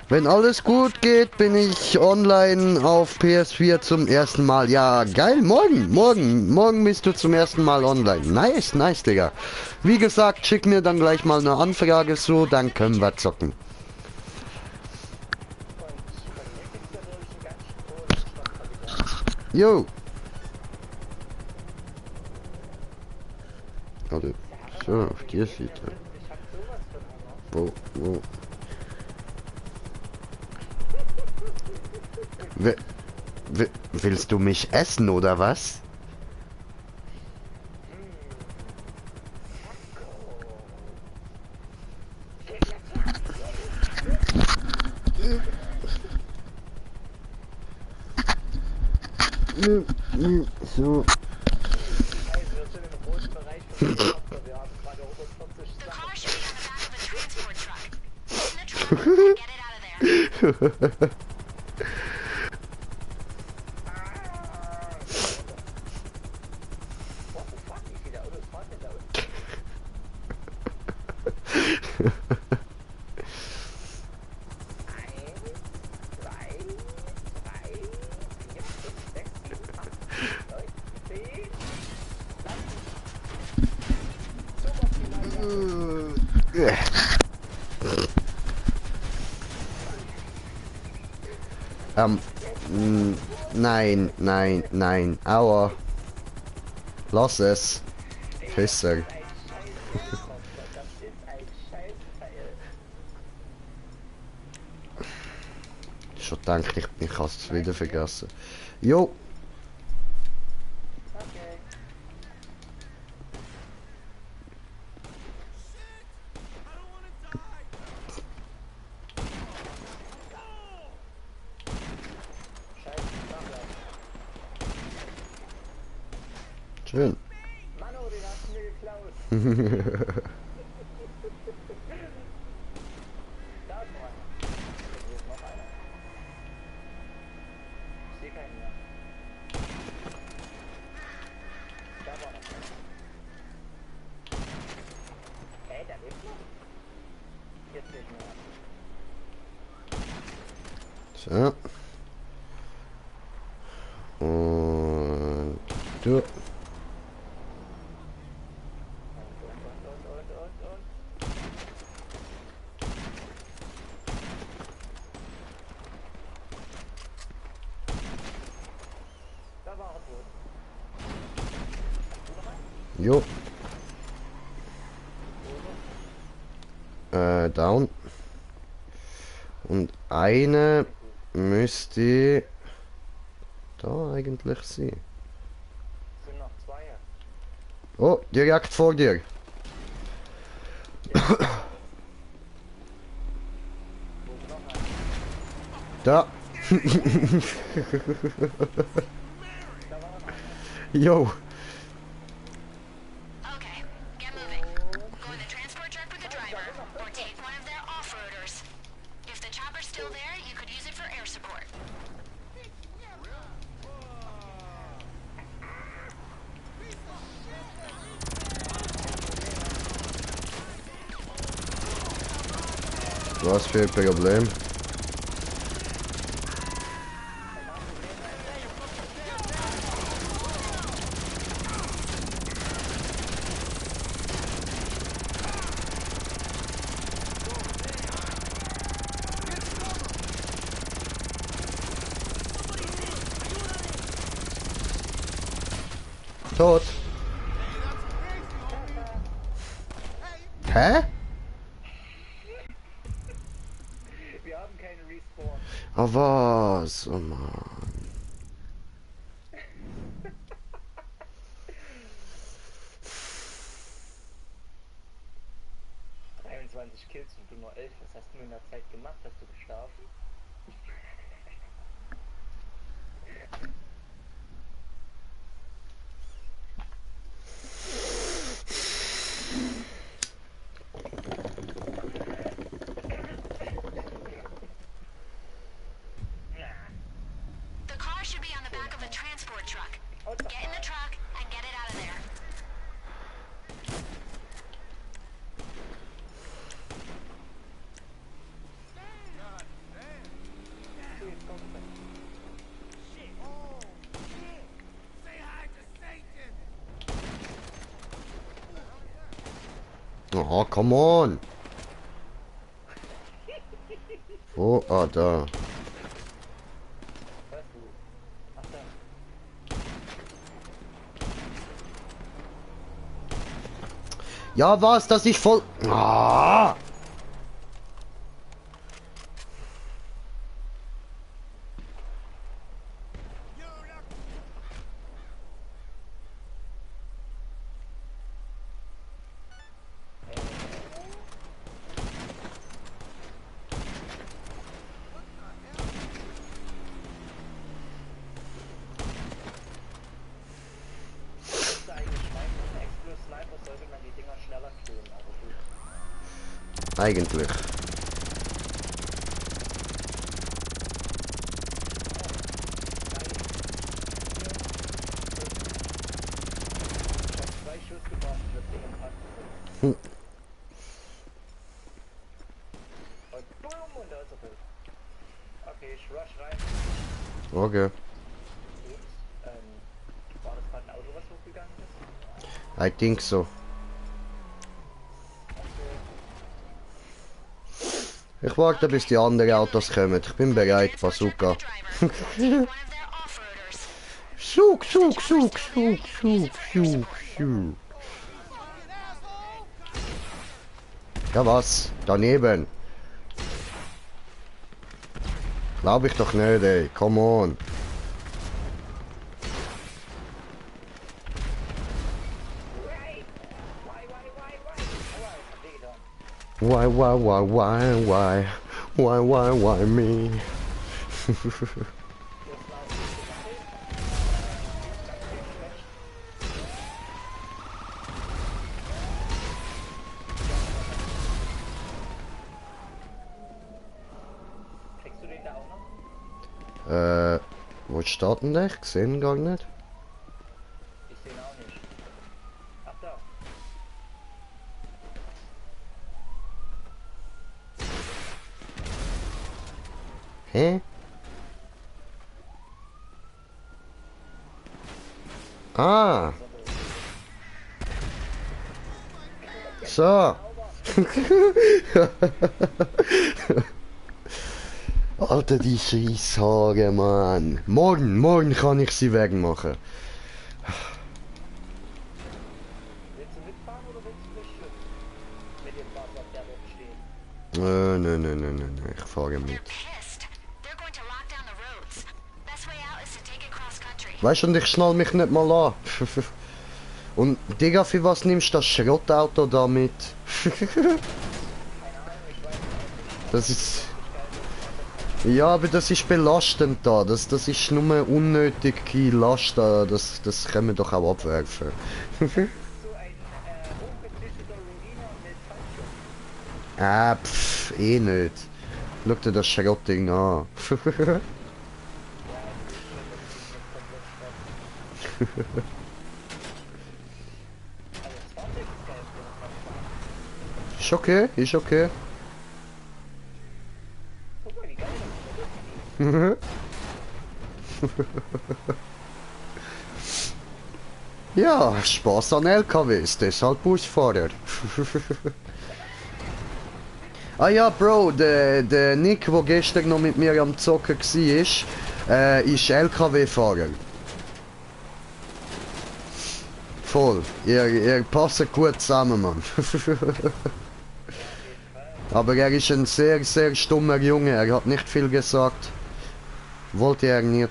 [SPEAKER 1] Wenn alles gut geht, bin ich online auf PS4 zum ersten Mal. Ja, geil, morgen bist du zum ersten Mal online. Nice, Digga. Wie gesagt, schick mir dann gleich mal eine Anfrage so, dann können wir zocken. Jo. Warte. So, auf die Seite. Wo? Willst du mich essen oder was? So. Nein, nein, nein. Aua. Lass es. Pisser. Schon gedacht, ich kann es wieder vergessen. Jo. Schön.
[SPEAKER 5] Mano, den hast du mir geklaut. Da ist noch einer. Hier ist noch einer. Ich sehe keinen mehr. Da war noch einer. Ey, da lebt noch? Jetzt nicht mehr.
[SPEAKER 1] So. Und du.
[SPEAKER 5] Und. Da war er tot.
[SPEAKER 1] Jo. Down. Und eine müsste da eigentlich sein.
[SPEAKER 5] Es sind noch zwei.
[SPEAKER 1] Oh, direkt vor dir.
[SPEAKER 5] Wo ist noch einer?
[SPEAKER 1] Da.
[SPEAKER 5] Da war noch einer.
[SPEAKER 1] Jo.
[SPEAKER 6] Okay, get moving. Go in the transport truck with the driver, or take one of their off-roaders. If the chopper's still there, you could use it for air support.
[SPEAKER 1] Was für ein Problem? Tot. Hä?
[SPEAKER 5] Wir haben keinen Respawn.
[SPEAKER 1] Ah was? Oh Mann.
[SPEAKER 5] 23 Kills und du nur 11. Was hast du in der Zeit gemacht? Hast du geschlafen?
[SPEAKER 6] The car should be on the back of the transport truck. Get in the truck and get it out of there.
[SPEAKER 1] Oh, come on. Oh, ah, da.
[SPEAKER 5] Weißt du? Ach da.
[SPEAKER 1] Ja, was? Das ist voll... Ah!
[SPEAKER 5] Ist eigentlich Schwein mit einem Explo-Sniper sollte man die Dinger schneller killen, aber gut.
[SPEAKER 1] Eigentlich.
[SPEAKER 5] Ich hab 2 Schuss gebracht und das Ding im Pack.
[SPEAKER 1] Hm.
[SPEAKER 5] Und boom, und da ist er tot. Okay, ich rush rein.
[SPEAKER 1] Okay.
[SPEAKER 5] Ups, war das gerade ein Auto, was hochgegangen ist?
[SPEAKER 1] I think so. Ich warte, bis die anderen Autos kommen. Ich bin bereit, Bazooka. Zug, Zug, Zug, Zug, Zug, Zug, Zug. Ja was? Daneben. Glaub ich doch nicht, ey. Come on. Why me?
[SPEAKER 5] Kriegst du den da auch noch?
[SPEAKER 1] Wo steht denn der? Ich sehe ihn gar nicht.
[SPEAKER 5] Ich sehe ihn auch nicht. Ach da.
[SPEAKER 1] Hä? Ah! So! Alter, die Scheisshaare, Mann! Morgen kann ich sie wegmachen.
[SPEAKER 5] Willst du mitfahren oder willst du mich schützen? Mit dem Fahrzeug, der dort steht.
[SPEAKER 1] Nein, ich fahre mit.
[SPEAKER 6] Pissed. They're going to lock down the roads. Best way out is to take it cross country.
[SPEAKER 1] Weißt du, und ich schnall mich nicht mal an. Und Digga, für was nimmst du das Schrottauto da mit? Das ist... Ja, aber das ist belastend da. Das ist nur unnötige Last da. Das können wir doch auch abwerfen.
[SPEAKER 5] So ein hochgezüchteter Ruiner mit Fallschirm.
[SPEAKER 1] Eh nicht. Schau dir das Schrottding an. Ist okay, ist okay.
[SPEAKER 5] Guck mal, wie geil das ist.
[SPEAKER 1] Ja, Spaß an LKWs, deshalb Busfahrer. Ah ja, Bro, der Nick, der gestern noch mit mir am Zocken war, ist LKW-Fahrer. Voll. Ihr passt gut zusammen, Mann. Aber er ist ein sehr, sehr stummer Junge. Er hat nicht viel gesagt. Wollte er nicht.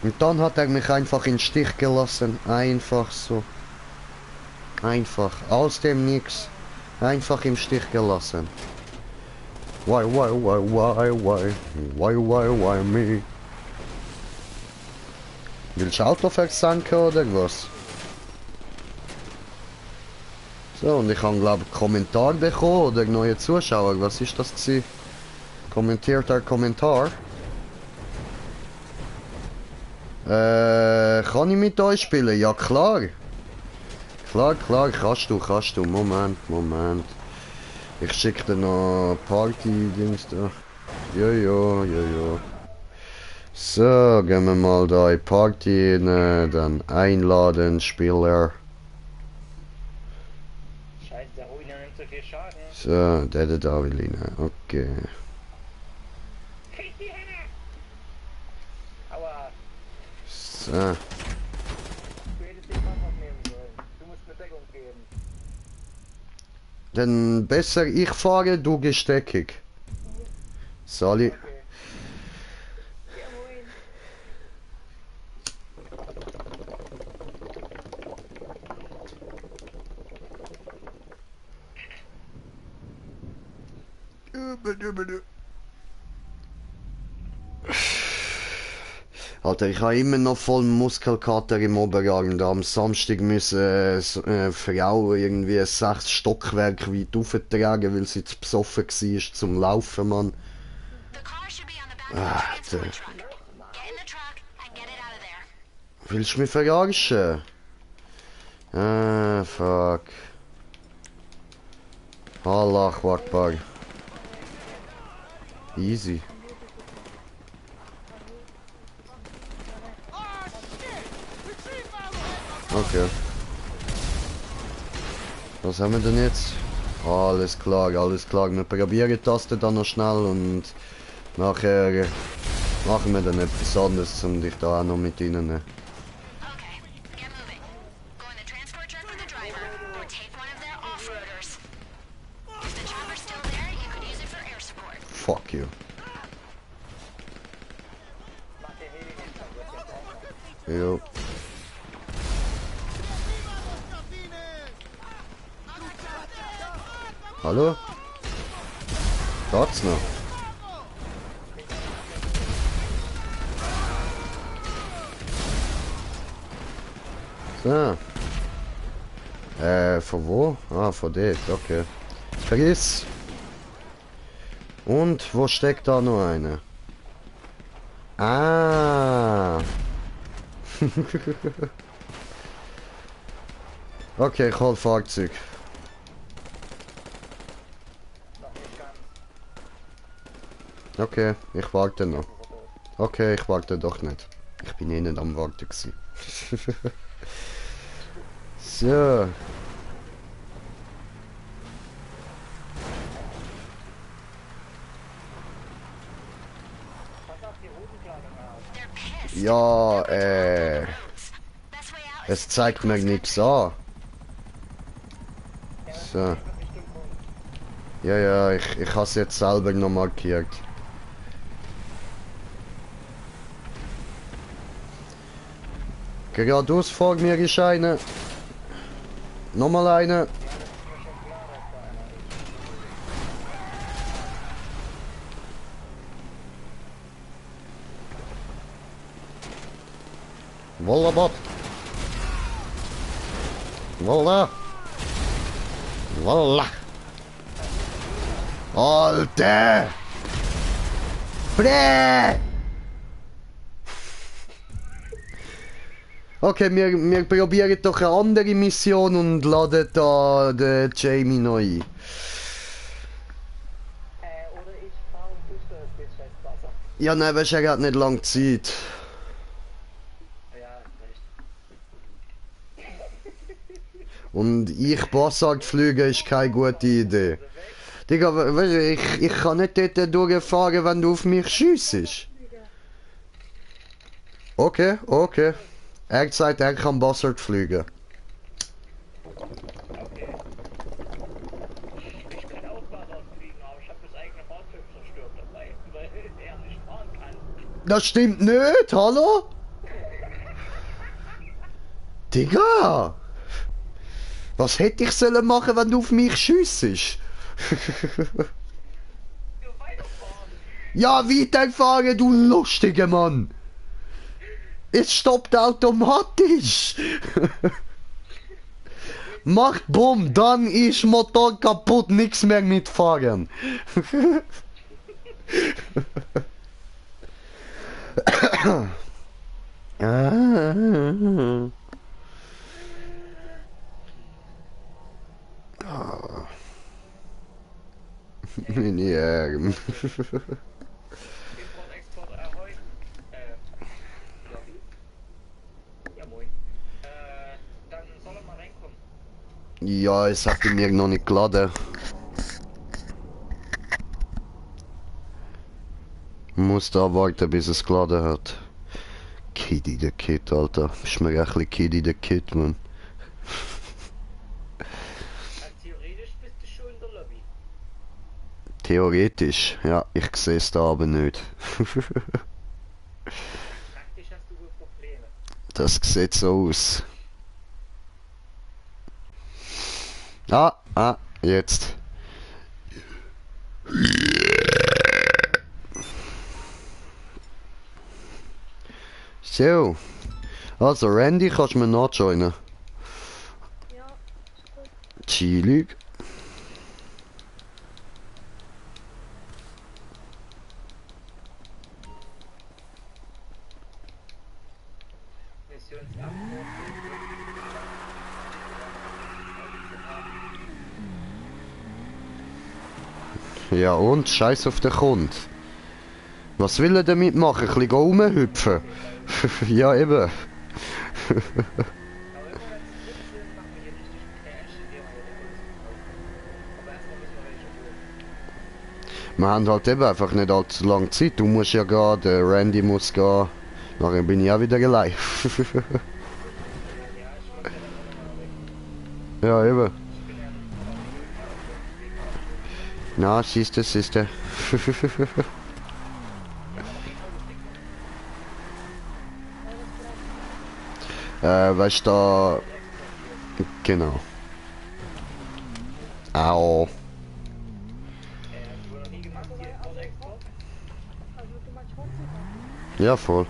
[SPEAKER 1] Und dann hat er mich einfach in den Stich gelassen. Einfach so. Einfach. Aus dem Nix. Einfach im Stich gelassen. Why me? Willst du Auto versenken oder was? So, und ich habe glaube ich Kommentar bekommen oder neue Zuschauer. Was ist das gewesen? Kommentierter Kommentar. Kann ich mit euch spielen? Ja klar. Klar, kannst du. Moment. Ich schicke dir noch Party-Dings da. Ja. So, gehen wir mal da in Party rein, dann einladen, Spieler.
[SPEAKER 5] Scheiße, der Ruiner nimmt so viel Schaden.
[SPEAKER 1] So, der da will rein. Okay.
[SPEAKER 5] Krieg die Hände! Aua,
[SPEAKER 1] So.
[SPEAKER 5] du hättest den Mann noch nehmen sollen. Du musst eine Deckung geben.
[SPEAKER 1] Dann besser ich fahre, du gehst Deckung. Sali.
[SPEAKER 5] Okay. Ja, moin.
[SPEAKER 1] Alter, ich habe immer noch voll Muskelkater im Oberarm. Da am Samstag müssen Frau irgendwie 6 Stockwerke weit auftragen, weil sie zu besoffen war zum Laufen, Mann.
[SPEAKER 6] The car should be on the back of the
[SPEAKER 1] Alter.
[SPEAKER 6] transport truck. Get in the truck and get it out of there.
[SPEAKER 1] Willst du mich verarschen? Ah, fuck. Allah Akbar. Easy. Okay. Was haben wir denn jetzt? Alles klar, alles klar. Wir probieren das dann noch schnell und nachher machen wir dann etwas anderes, um dich da auch noch mit reinzunehmen.
[SPEAKER 6] Okay, get moving. Go in the transport truck with the driver, or take one of their off-roaders. If the chopper's still there, you could use it for air support.
[SPEAKER 1] Fuck you.
[SPEAKER 5] Mach den Heli nicht, dann wird jetzt auch noch.
[SPEAKER 1] Jo. Hallo? Dort noch. So. Von wo? Ah, von dort, okay. Vergiss. Und wo steckt da noch eine? Ah. Okay, ich hol Fahrzeug.
[SPEAKER 5] Noch nicht ganz.
[SPEAKER 1] Okay, ich warte noch. Okay, ich warte doch nicht. Ich bin innen am Warten gewesen. So.
[SPEAKER 5] Pass auf die Routenkleidung auf.
[SPEAKER 6] They're pissed.
[SPEAKER 1] Ja,
[SPEAKER 6] Best way out is
[SPEAKER 1] es zeigt mir nichts an. So.
[SPEAKER 5] Richtung Punkt.
[SPEAKER 1] Ja, ja, ich habe es jetzt selber noch markiert. Geradeaus vor mir ist eine. Nochmal eine. Wallabot. Walla. Walla. Alter! Bre! Okay, wir probieren doch eine andere Mission und laden da den Jamie neu ein.
[SPEAKER 5] Oder ich fahre und du steuerst bis Festwasser.
[SPEAKER 1] Ja, nein, weißt du, er hat nicht lange Zeit.
[SPEAKER 5] Ja, recht.
[SPEAKER 1] Und ich Bassard fliegen ist keine gute Idee. Digga, weißt du, ich kann nicht dort durchfahren, wenn du auf mich schiessest. Okay, okay. Er sagt, er kann Bassard fliegen.
[SPEAKER 5] Okay. Ich kann auch Wasser fliegen, aber ich habe das eigene Fahrzeug zerstört dabei, weil er nicht fahren kann.
[SPEAKER 1] Das stimmt nicht, hallo? Digga! Was hätte ich sollen machen, wenn du auf mich schiessest? Ja, weiterfahren, du lustiger Mann! Es stoppt automatisch! Macht Bumm, dann ist Motor kaputt, nichts mehr mitfahren. Meine Arme.
[SPEAKER 5] Import, Export, Ahoi. Lobby. Ja, moin. Dann soll er mal reinkommen.
[SPEAKER 1] Ja, es hat mir noch nicht geladen. Muss da warten, bis es geladen hat. Kiddy the Kid, Alter. Bist mir ein bisschen Kiddy the Kid, man.
[SPEAKER 5] Theoretisch bist du schon in der Lobby.
[SPEAKER 1] Theoretisch, ja, ich sehe es da aber nicht.
[SPEAKER 5] Praktisch hast du wohl Probleme.
[SPEAKER 1] Das sieht so aus. Jetzt. So. Also Randy, kannst du mir nachjoinen?
[SPEAKER 7] Ja,
[SPEAKER 1] Chillig. Ja und? Scheiß auf den Kund. Was will er damit machen? Ein bisschen rumhüpfen? Ja eben.
[SPEAKER 5] Aber immer wenn es drin sind, machen wir hier richtig Cash, indem wir hier Depots kaufen. Aber
[SPEAKER 1] Wir haben halt eben einfach nicht allzu lange Zeit. Du musst ja gehen, der Randy muss gehen. Nachher bin ich auch wieder allein. Ja, eben. Na, siehste. Weißt du, da... Genau. Au.
[SPEAKER 7] Also du meinst Hochzeit?
[SPEAKER 1] Ja, voll.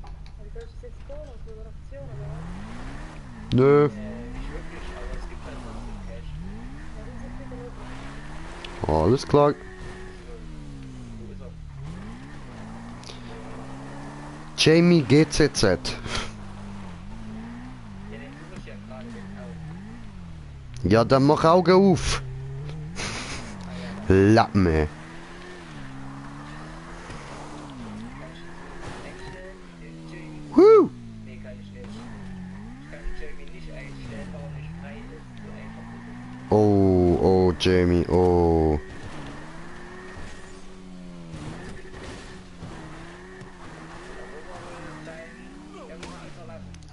[SPEAKER 7] Also soll ich das jetzt tun als Moderation oder was?
[SPEAKER 1] Nö.
[SPEAKER 5] Nicht wirklich, aber es gibt halt trotzdem Cash.
[SPEAKER 7] Ja, dann sind wieder möglich.
[SPEAKER 1] Alles klar.
[SPEAKER 5] Wo ist er?
[SPEAKER 1] Jamie GCZ.
[SPEAKER 5] Ja, den suche ich ja gerade, den auch.
[SPEAKER 1] Ja, dann mach Augen auf. Lappen. Woo!
[SPEAKER 5] Nee, kann ich nicht. Ich kann Jamie nicht einstellen, warum nicht frei ist. So einfach ist es.
[SPEAKER 1] Oh, Jamie, oh.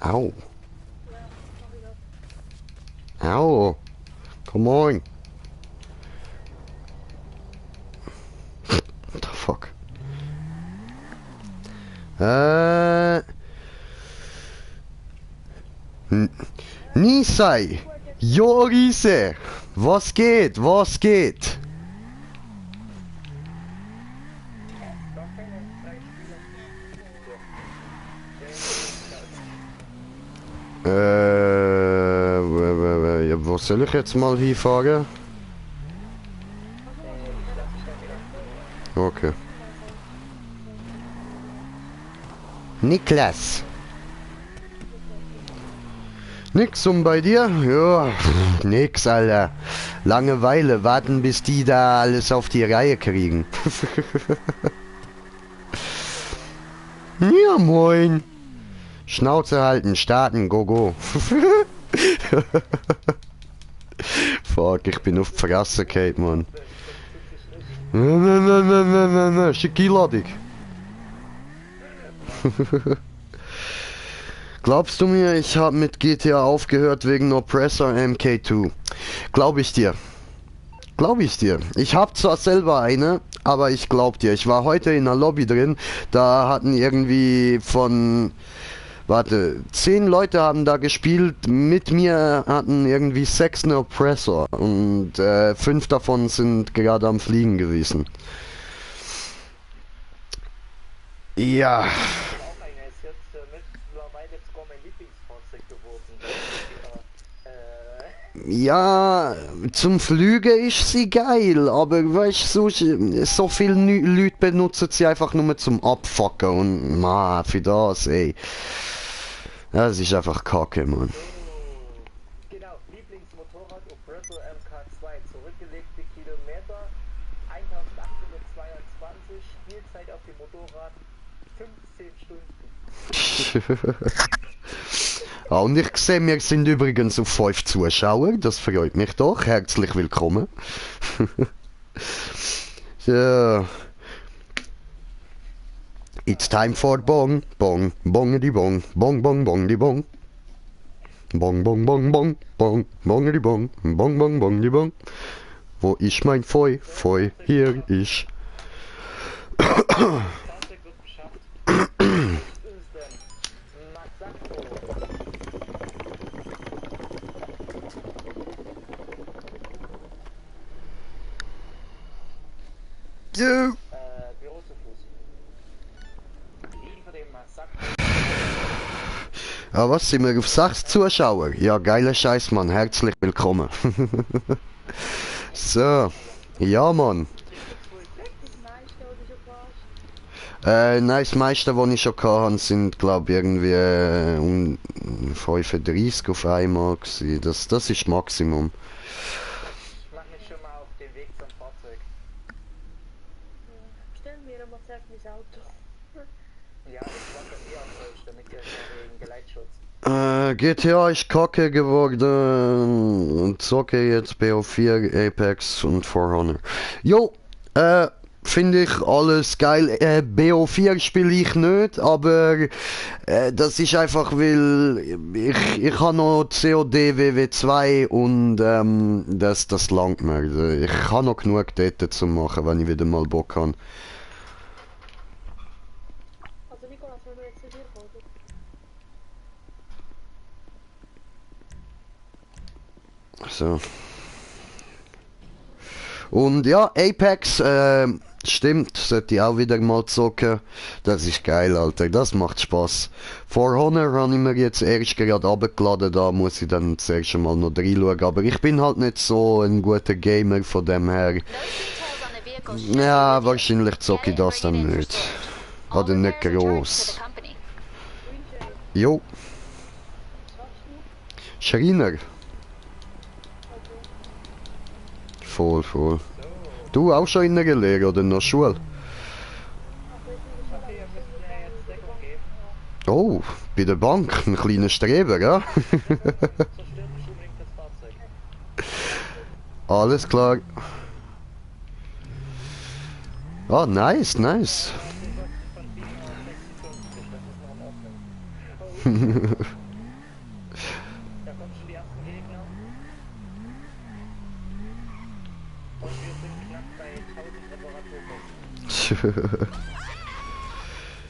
[SPEAKER 1] Au. Au. Come on. What the fuck? Nisai. Jorise. Was geht? Was geht? Ja, wo soll ich jetzt mal hinfahren? Okay. Niklas. Nix und bei dir? Ja, nix, Alter. Langeweile, warten bis die da alles auf die Reihe kriegen. Ja, moin. Schnauze halten, starten, go. Fuck, ich bin auf die Fresse, Kate, Mann. Na, schickiladig. Glaubst du mir, ich habe mit GTA aufgehört wegen Oppressor MK2? Glaub ich dir. Ich habe zwar selber eine, aber ich glaub dir. Ich war heute in der Lobby drin, da hatten irgendwie von... Warte, 10 Leute haben da gespielt, mit mir hatten irgendwie 6 eine Oppressor und 5 davon sind gerade am Fliegen gewesen. Ja,
[SPEAKER 5] Auch einer ist jetzt mittlerweile sogar mein Lieblingsfahrzeug geworden.
[SPEAKER 1] ja, zum Flügen ist sie geil, aber weißt du, so viele Leute benutzen sie einfach nur zum Abfucken und für das, ey. Das ist einfach Kacke, Mann.
[SPEAKER 5] Genau, Lieblingsmotorrad Oppressor MK2, zurückgelegte Kilometer 1822, Spielzeit auf dem Motorrad 15 Stunden.
[SPEAKER 1] Und ich sehe, wir sind übrigens auf 5 Zuschauer, das freut mich doch. Herzlich willkommen. So. It's time for bong, bong, bongedi bong, bong, bong, bongedi bong. Bong, bong, bong, bong, bong, bongedi bong, bong, bong, bongedi bong. Wo ist mein Feu? Feu, hier ich.
[SPEAKER 5] Fahrzeug wird beschafft. Was ist es denn? Masako. Büro zu Fuß. Liefer den Masako.
[SPEAKER 1] Ja, was sind wir auf 6 Zuschauer? Ja, geiler Scheiß, Mann. Herzlich willkommen. So. Ja, Mann.
[SPEAKER 7] Das meiste oder schon fast?
[SPEAKER 1] Nein, das meiste, was ich schon hatte, sind, glaube ich, irgendwie um 35 auf einmal gewesen. Das ist das Maximum.
[SPEAKER 5] Ich mach mich schon mal auf den Weg zum Fahrzeug.
[SPEAKER 7] Stell mir aber selbst mein Auto.
[SPEAKER 5] Ja, ich mach das eh auf euch, damit ihr wegen Geleitschutz.
[SPEAKER 1] GTA ist kacke geworden und zocke jetzt BO4, Apex und For Honor. Jo, finde ich alles geil. BO4 spiele ich nicht, aber das ist einfach, weil ich habe noch COD WW2 und das langt mir. Also, ich habe noch genug dort zu machen, wenn ich wieder mal Bock habe.
[SPEAKER 7] Also Nikolas, wenn du jetzt zu dir kommst.
[SPEAKER 1] So. Und ja, Apex, stimmt, sollte ich auch wieder mal zocken. Das ist geil, Alter, das macht Spaß. For Honor habe ich mir jetzt erst gerade runtergeladen, da muss ich dann das erste Mal noch reinschauen. Aber ich bin halt nicht so ein guter Gamer von dem her.
[SPEAKER 6] Those details on the vehicle should
[SPEAKER 1] Ja,
[SPEAKER 6] be with you.
[SPEAKER 1] wahrscheinlich zocke ich
[SPEAKER 6] Get it
[SPEAKER 1] das
[SPEAKER 6] and bring
[SPEAKER 1] dann
[SPEAKER 6] it in for
[SPEAKER 1] nicht.
[SPEAKER 6] storage. All
[SPEAKER 1] Oder nicht
[SPEAKER 6] repairs are charged to
[SPEAKER 1] groß.
[SPEAKER 6] the company.
[SPEAKER 1] Jo, Schreiner. Voll, voll. Du auch schon in einer Lehre oder noch Schule?
[SPEAKER 5] Okay, wir müssen ja jetzt Deckung geben.
[SPEAKER 1] Oh, bei der Bank, ein kleiner Streber, ja?
[SPEAKER 5] Zerstört nicht unbedingt das Fahrzeug.
[SPEAKER 1] Alles klar. Ah, nice, nice.
[SPEAKER 5] Von 7 auf 56, das ist noch in Ordnung. Oh, da kommen schon die ersten Gegner. Und wir sind knapp bei 1000 Reparaturkosten.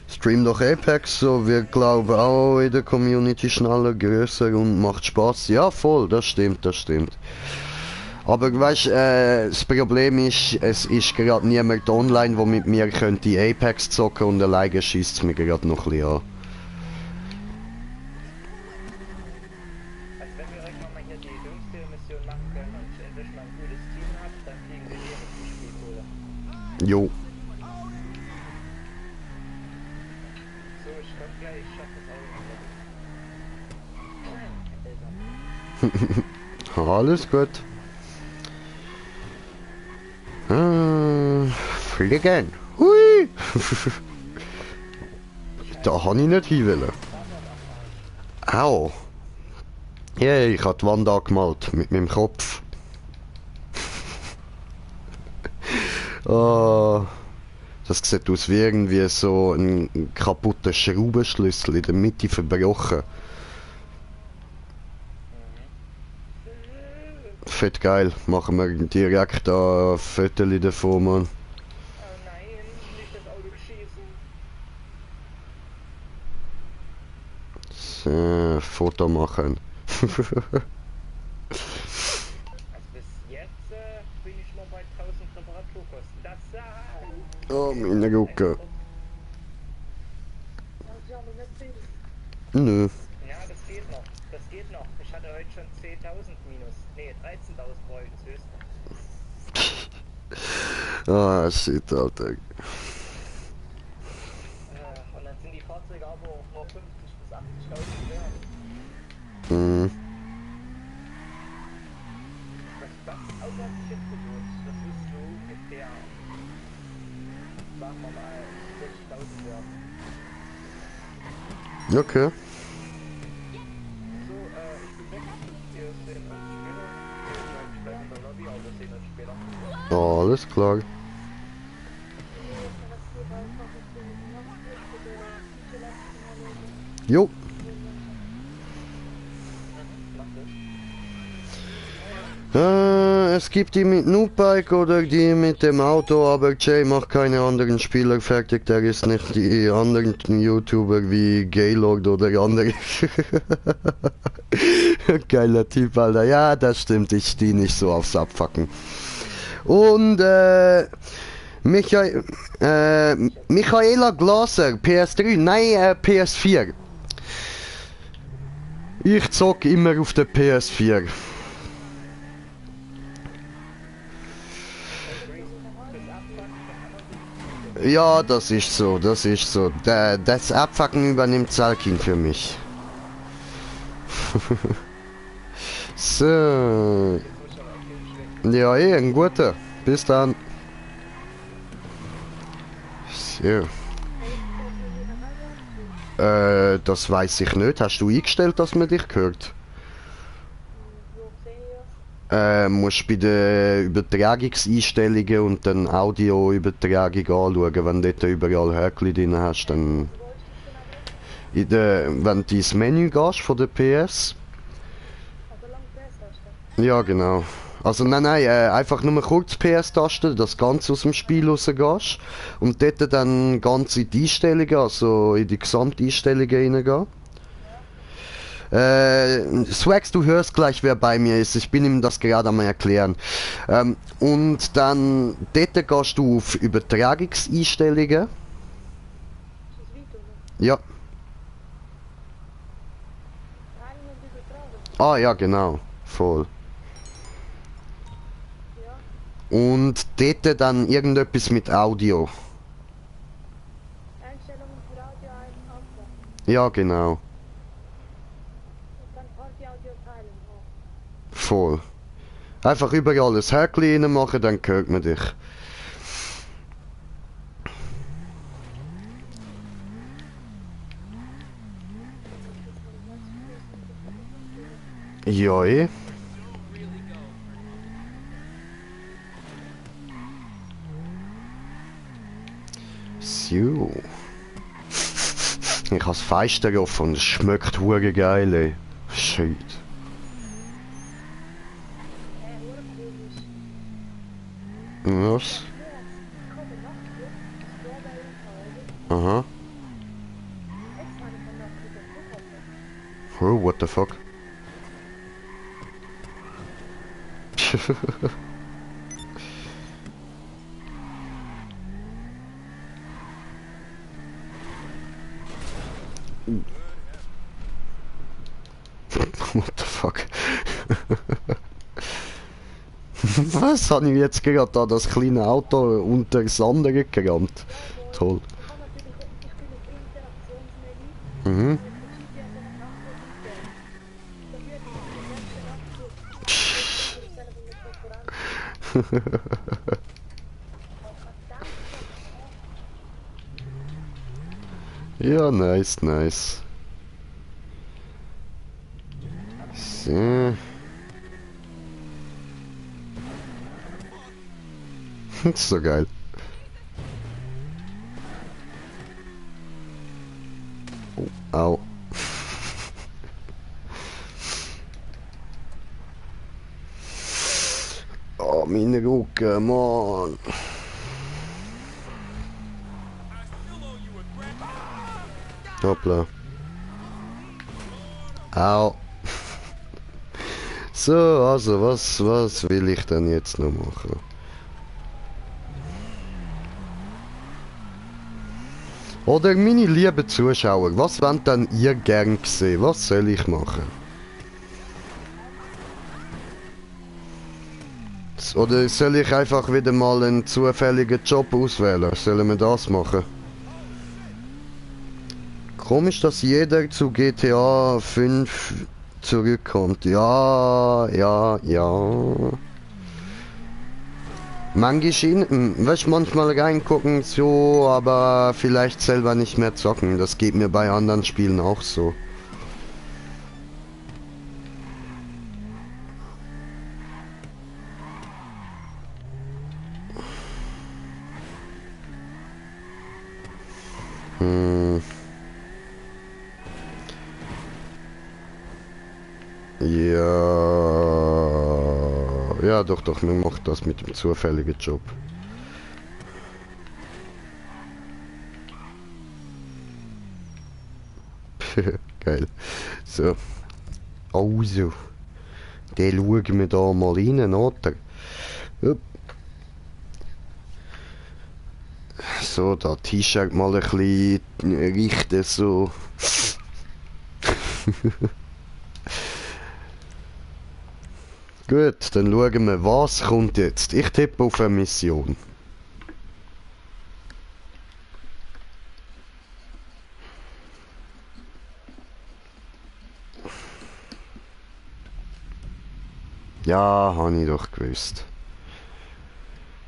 [SPEAKER 1] Stream doch Apex, so wird glaube auch in der Community schneller größer und macht Spaß. Ja, voll, das stimmt, das stimmt. Aber weißt, das Problem ist, es ist gerade niemand online, der mit mir könnte Apex zocken und alleine schießt es mir gerade noch ein bisschen an.
[SPEAKER 5] Also wenn wir irgendwann mal hier die Dungstil-Mission machen können und ich endlich mal ein gutes Team habe, dann kriegen wir hier die Spielkohle.
[SPEAKER 1] Jo.
[SPEAKER 5] So, ich glaube gleich, ich schaff das auch noch.
[SPEAKER 1] Alles gut. Fliegen. Hui. Da habe ich nicht hin wollen. Au. Ja, ich habe die Wand angemalt mit meinem Kopf. Das sieht aus wie irgendwie so ein kaputter Schraubenschlüssel in der Mitte verbrochen. Fett geil, machen wir direkt ein Foto davon, Mann.
[SPEAKER 5] Oh nein, nicht das Auto schießen.
[SPEAKER 1] So, Foto machen.
[SPEAKER 5] Also bis jetzt bin ich noch bei 1000 Reparaturkosten. Das
[SPEAKER 1] Oh, meine Rucke.
[SPEAKER 7] Also ja, mit Mercedes.
[SPEAKER 1] Nö.
[SPEAKER 5] Ja, das geht noch. Das geht noch. Ich hatte heute schon 10.000 minus. Nee, 13.000 brauche ich das höchste.
[SPEAKER 1] Ah, shit, Alter.
[SPEAKER 5] Und dann sind die Fahrzeuge aber auch nur 50.000 bis 80.000 wert.
[SPEAKER 1] Mhm.
[SPEAKER 5] Das Auto hat sich jetzt gelohnt. Das ist so ungefähr, sagen wir mal, 60.000 wert.
[SPEAKER 1] Okay.
[SPEAKER 5] So, ich bin weg. Wir sehen uns später. Ich bleibe in der Lobby, aber wir sehen uns später.
[SPEAKER 1] Alles klar. Jo. Es gibt die mit Noobike oder die mit dem Auto, aber Jay macht keine anderen Spieler fertig. Der ist nicht die anderen YouTuber wie Gaylord oder andere. Geiler Typ, Alter. Ja, das stimmt. Ich stehe nicht so aufs Abfacken. Und Michaela Glaser, PS3, nein, PS4. Ich zock immer auf der PS4. Ja, das ist so, das ist so. Das Abfacken übernimmt Salkin für mich. So. Ja, ein guter. Bis dann. So. Das weiß ich nicht. Hast du eingestellt, dass man dich hört?
[SPEAKER 7] Wo sehe ich das?
[SPEAKER 1] Musst bei den Übertragungseinstellungen und dann Audioübertragung anschauen. Wenn du dort überall Häkchen drin hast, dann...
[SPEAKER 7] Wo ist das genau drin?
[SPEAKER 1] Wenn du ins Menü gehst von der PS.
[SPEAKER 7] Also lang PS-Taste.
[SPEAKER 1] Ja, genau. Also nein, einfach nur kurz PS-Taste, das Ganze aus dem Spiel rausgehst und dort dann ganz in die Einstellungen, also in die Gesamteinstellungen reingehen. Swax, du hörst gleich, wer bei mir ist. Ich bin ihm das gerade am erklären. Und dann dort gehst du auf Übertragungseinstellungen.
[SPEAKER 7] Ist das Video, ne?
[SPEAKER 1] Ja.
[SPEAKER 7] Teilen und übertragen.
[SPEAKER 1] Ah ja, genau. Voll.
[SPEAKER 7] Ja.
[SPEAKER 1] Und dort dann irgendetwas mit Audio.
[SPEAKER 7] Einstellungen für Audio anpassen.
[SPEAKER 1] Ja, genau.
[SPEAKER 7] Und dann Party-Audio teilen. Oh.
[SPEAKER 1] Voll. Einfach überall ein Häkchen reinmachen, dann hört man dich. Ja, eh. So. Ich has Fenster offen und es schmeckt hure geil, ey. Shit. Was? Aha. Oh, what the fuck? What the fuck? Was habe ich jetzt gerade da das kleine Auto unter das andere gerammt? Toll. Mhm. Ja, nice, nice. So. So geil. Oh, au. Oh, meine Rücken, Mann. Hoppla. Au. So, also, was will ich denn jetzt noch machen? Oder meine lieben Zuschauer, was wollt denn ihr gern sehen? Was soll ich machen? Oder soll ich einfach wieder mal einen zufälligen Job auswählen? Sollen wir das machen? Komisch, dass jeder zu GTA 5 zurückkommt. Ja, ja, ja. Manchmal reingucken so, aber vielleicht selber nicht mehr zocken. Das geht mir bei anderen Spielen auch so. Ja, doch, man macht das mit dem zufälligen Job. Geil. So. Also. Den schauen wir da mal rein, oder? Upp. So, da T-Shirt mal ein bisschen richten, so. Gut, dann schauen wir, was kommt jetzt. Ich tippe auf eine Mission. Ja, habe ich doch gewusst.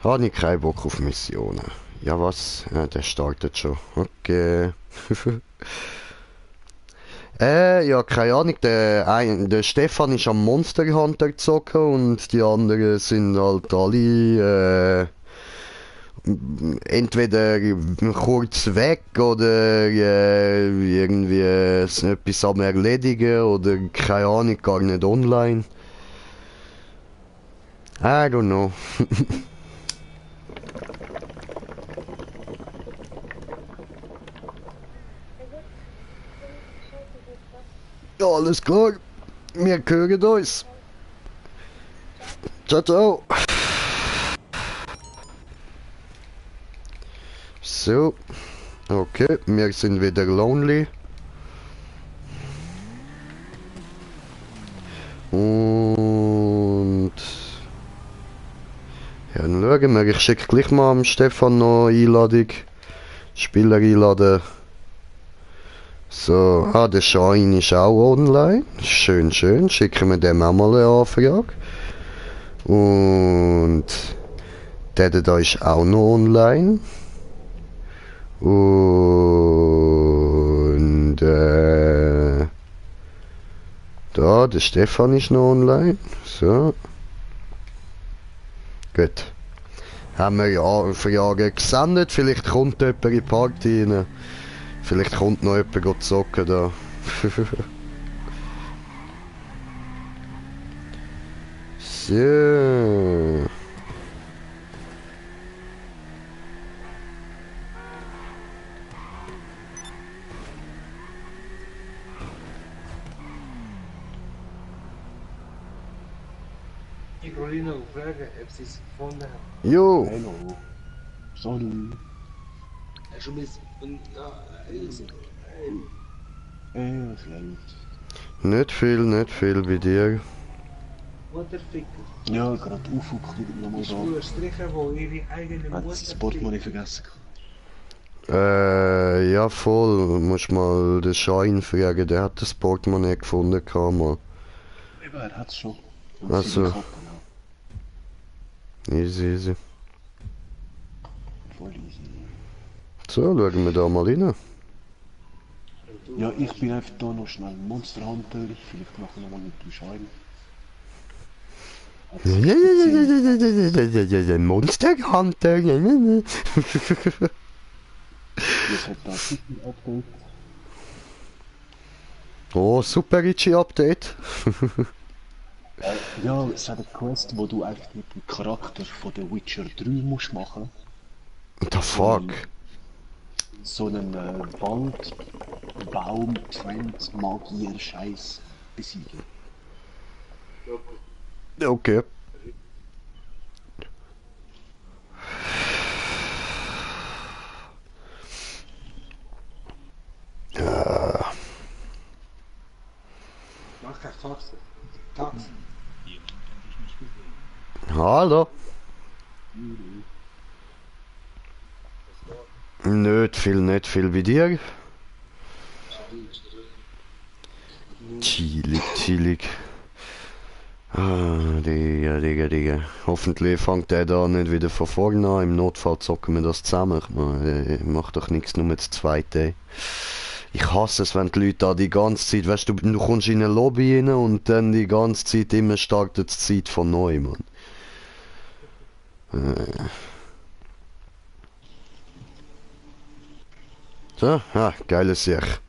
[SPEAKER 1] Habe ich keinen Bock auf Missionen. Ja, was? Ja, der startet schon. Okay. Ja, keine Ahnung. Der Stefan ist am Monster Hunter gezogen und die anderen sind halt alle entweder kurz weg oder irgendwie etwas am Erledigen oder keine Ahnung, gar nicht online. I don't know. Alles klar, wir hören uns. Ciao, ciao. So, okay, wir sind wieder lonely. Und ja, dann schauen wir. Ich schicke gleich mal am Stefan noch Einladung. Spieler einladen. So, der Shine ist auch online. Schön, schön. Schicken wir dem auch mal eine Anfrage. Und der da ist auch noch online. Und da, der Stefan ist noch online. So. Gut. Haben wir ja Fragen gesendet. Vielleicht kommt jemand in die Party rein. Vielleicht kommt noch jemand zocken da. So.
[SPEAKER 8] Ich wollte noch fragen, ob sie es gefunden haben.
[SPEAKER 1] Jo.
[SPEAKER 9] Hallo. Sorry.
[SPEAKER 8] Hast du bis...
[SPEAKER 9] Was läuft?
[SPEAKER 1] Nicht viel bei dir.
[SPEAKER 8] Mutterficker.
[SPEAKER 9] Ja, gerade aufguckt wieder nochmal
[SPEAKER 8] Die
[SPEAKER 9] da.
[SPEAKER 8] schwulen Striche, die ihre eigene
[SPEAKER 9] Hat
[SPEAKER 8] Mutter
[SPEAKER 9] das Portemonnaie vergessen.
[SPEAKER 1] Ja voll. Muss mal den Schein fragen. Der hat das Portemonnaie gefunden, kann mal.
[SPEAKER 9] Eben, er hat es schon. Und
[SPEAKER 1] Ach
[SPEAKER 9] sie
[SPEAKER 1] so.
[SPEAKER 9] Kappe, ja.
[SPEAKER 1] Easy, easy.
[SPEAKER 9] Voll easy.
[SPEAKER 1] So, schauen wir da mal rein.
[SPEAKER 9] Ja, ich bin einfach da noch schnell Monster Hunter. Vielleicht nachher nochmal mit dem Schein.
[SPEAKER 1] Monster Hunter.
[SPEAKER 9] Jetzt hat da Titel-Update.
[SPEAKER 1] Oh, super Richie Update.
[SPEAKER 9] Ja, es hat eine Quest, wo du eigentlich mit dem Charakter von The Witcher 3 musst machen.
[SPEAKER 1] The fuck?
[SPEAKER 9] So einen Wald, Baum, Trend, Magier, Scheiß besiegen.
[SPEAKER 1] Okay.
[SPEAKER 8] Mach kein Taxi. Taxi.
[SPEAKER 1] Hallo. Nicht viel bei dir. Chillig. Ah, Digga. Hoffentlich fängt der da nicht wieder von vorne an. Im Notfall zocken wir das zusammen. Ich mach doch nichts nur das zweite. Ich hasse es, wenn die Leute da die ganze Zeit, weißt du, du kommst in eine Lobby rein und dann die ganze Zeit immer startet die Zeit von neu, Mann. So, geiles Sieg.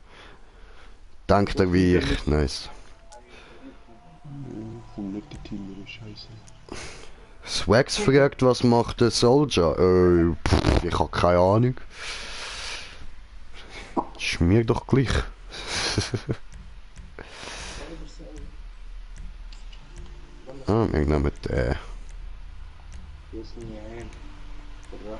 [SPEAKER 1] Dank dir wie ich, nice.
[SPEAKER 9] Vom letzten Team wieder Scheiße.
[SPEAKER 1] Swags fragt, was macht der Soldier? Ich hab keine Ahnung. Ist mir doch gleich. Wir nehmen den.
[SPEAKER 8] Hier ist nicht ein. Oder?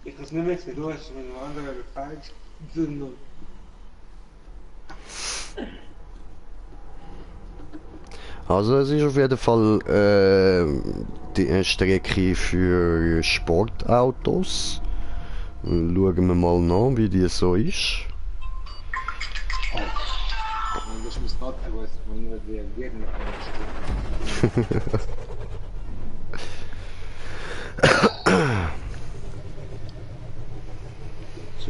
[SPEAKER 8] Ich kann es nicht mehr du hast mit einem anderen falsch gefunden.
[SPEAKER 1] Also es ist auf jeden Fall die Strecke für Sportautos. Schauen wir mal nach, wie die so ist.
[SPEAKER 8] Das muss not was man nur reagiert mit einer Stimme.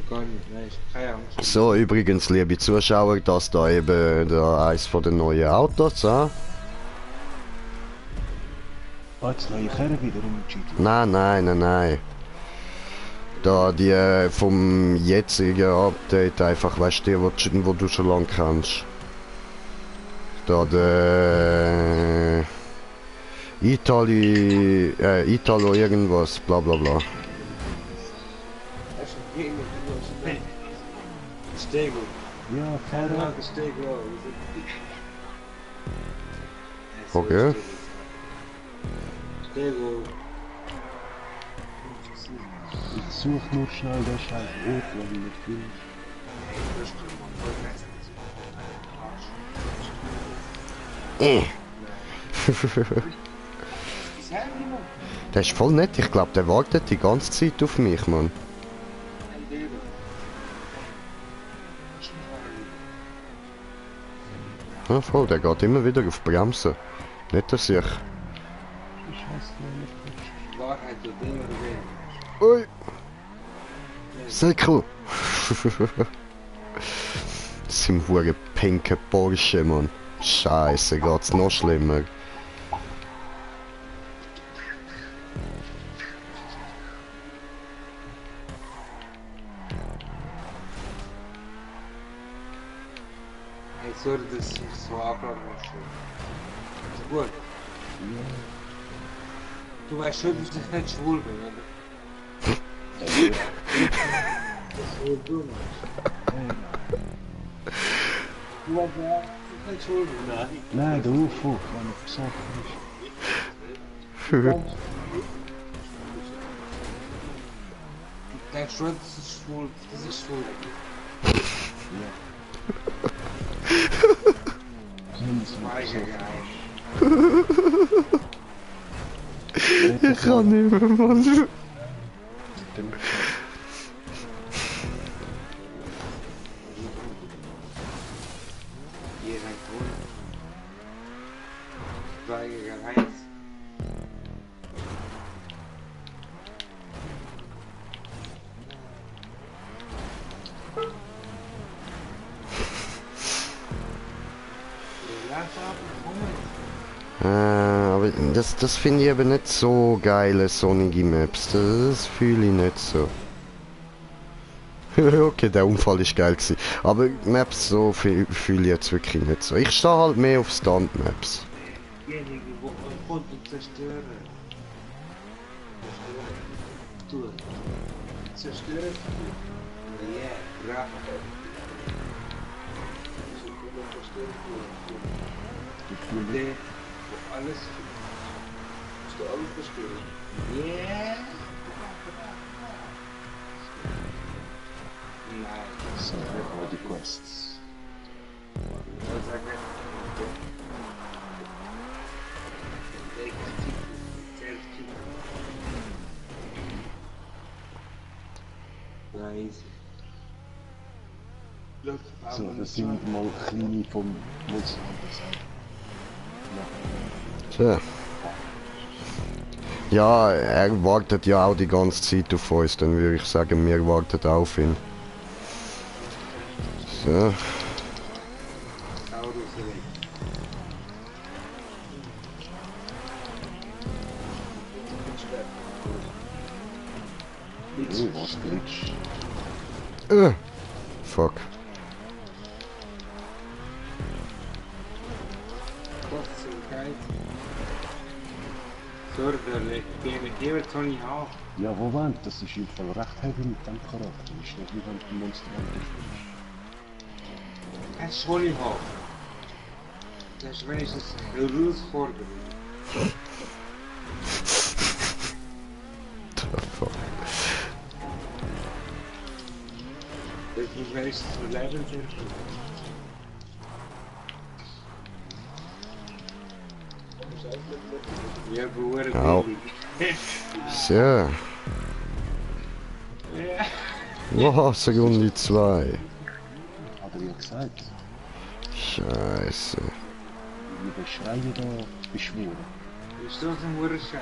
[SPEAKER 8] schon gar nicht, nein, keine Angst.
[SPEAKER 1] So, übrigens, liebe Zuschauer, das da eben eins von den neuen Autos, ah?
[SPEAKER 9] Jetzt neue Kerren wieder umentschieden.
[SPEAKER 1] Nein. Da die vom jetzigen Update einfach, weißt du, wo du schon lange kennst. Da der Italo irgendwas, bla bla bla.
[SPEAKER 8] Stego.
[SPEAKER 9] Ja, Kerren.
[SPEAKER 8] Ja, Stego.
[SPEAKER 1] Okay.
[SPEAKER 8] Stego.
[SPEAKER 9] Ich suche nur schnell den scheiß Ort, wo ich nicht finde.
[SPEAKER 1] Der ist voll nett, ich glaube, der wartet die ganze Zeit auf mich, Mann. Ja, voll, der geht immer wieder auf Bremsen. Nicht, dass ich...
[SPEAKER 9] Ich weiß nicht.
[SPEAKER 8] Wahrheit oder Ding oder wen?
[SPEAKER 1] Ui! Säckel! Das sind hure pinke Porsche, Mann. Scheiße, geht's noch schlimmer.
[SPEAKER 8] Hey, sorry, dass ich so abgeladen muss. Ist gut. Du weißt schon, dass ich nicht schwul bin, oder? Das wohl du meinst. Du weißt ja, dass ich nicht schwul bin.
[SPEAKER 9] Nein, der UFO, wenn er gesagt ist.
[SPEAKER 8] Denkst du, das ist schwul? Das ist schwul.
[SPEAKER 1] Ich kann nicht mehr, Mann.
[SPEAKER 8] Hier ein Ton. 2 gegen 1.
[SPEAKER 1] Aber das finde ich eben nicht so geile sonnige Maps. Das fühle ich nicht so. Okay, der Unfall ist geil gewesen. Aber Maps so fühle ich jetzt wirklich nicht so. Ich stehe halt mehr auf Stunt-Maps.
[SPEAKER 8] Derjenige, wo man konnte zerstören. Zerstören. Zerstören? Ja, brav. Ze kunnen zerstören. Nee, alles. Is er alles zerstören? Ja. Nein.
[SPEAKER 9] So, all die Quests.
[SPEAKER 8] Was sagt er? Nice.
[SPEAKER 9] So, das sind mal kleine vom Monster Hunter sein.
[SPEAKER 1] Tja. Ja, er wartet ja auch die ganze Zeit auf uns, dann würde ich sagen, wir warten auch auf ihn. So.
[SPEAKER 9] Oh, was glitsch.
[SPEAKER 1] Fuck.
[SPEAKER 8] Sorry, die wird so nicht haben.
[SPEAKER 9] Ja, Moment, das ist im Fall recht heavy mit dem Charakter. Ist nicht wie wenn du Monster Hunter spielst.
[SPEAKER 8] Das soll ich haben. Das ist wenigstens eine Herausforderung.
[SPEAKER 1] The fuck.
[SPEAKER 8] Das ist wenigstens eine Lebenserfahrung. Ja, behoorlijk.
[SPEAKER 1] Au. So.
[SPEAKER 8] Ja.
[SPEAKER 1] Wow, Sekunde 2.
[SPEAKER 9] Hat er ja gesagt.
[SPEAKER 1] Scheiße.
[SPEAKER 9] Wie der Schreie da beschworen.
[SPEAKER 8] Ist das ein Urscheiß?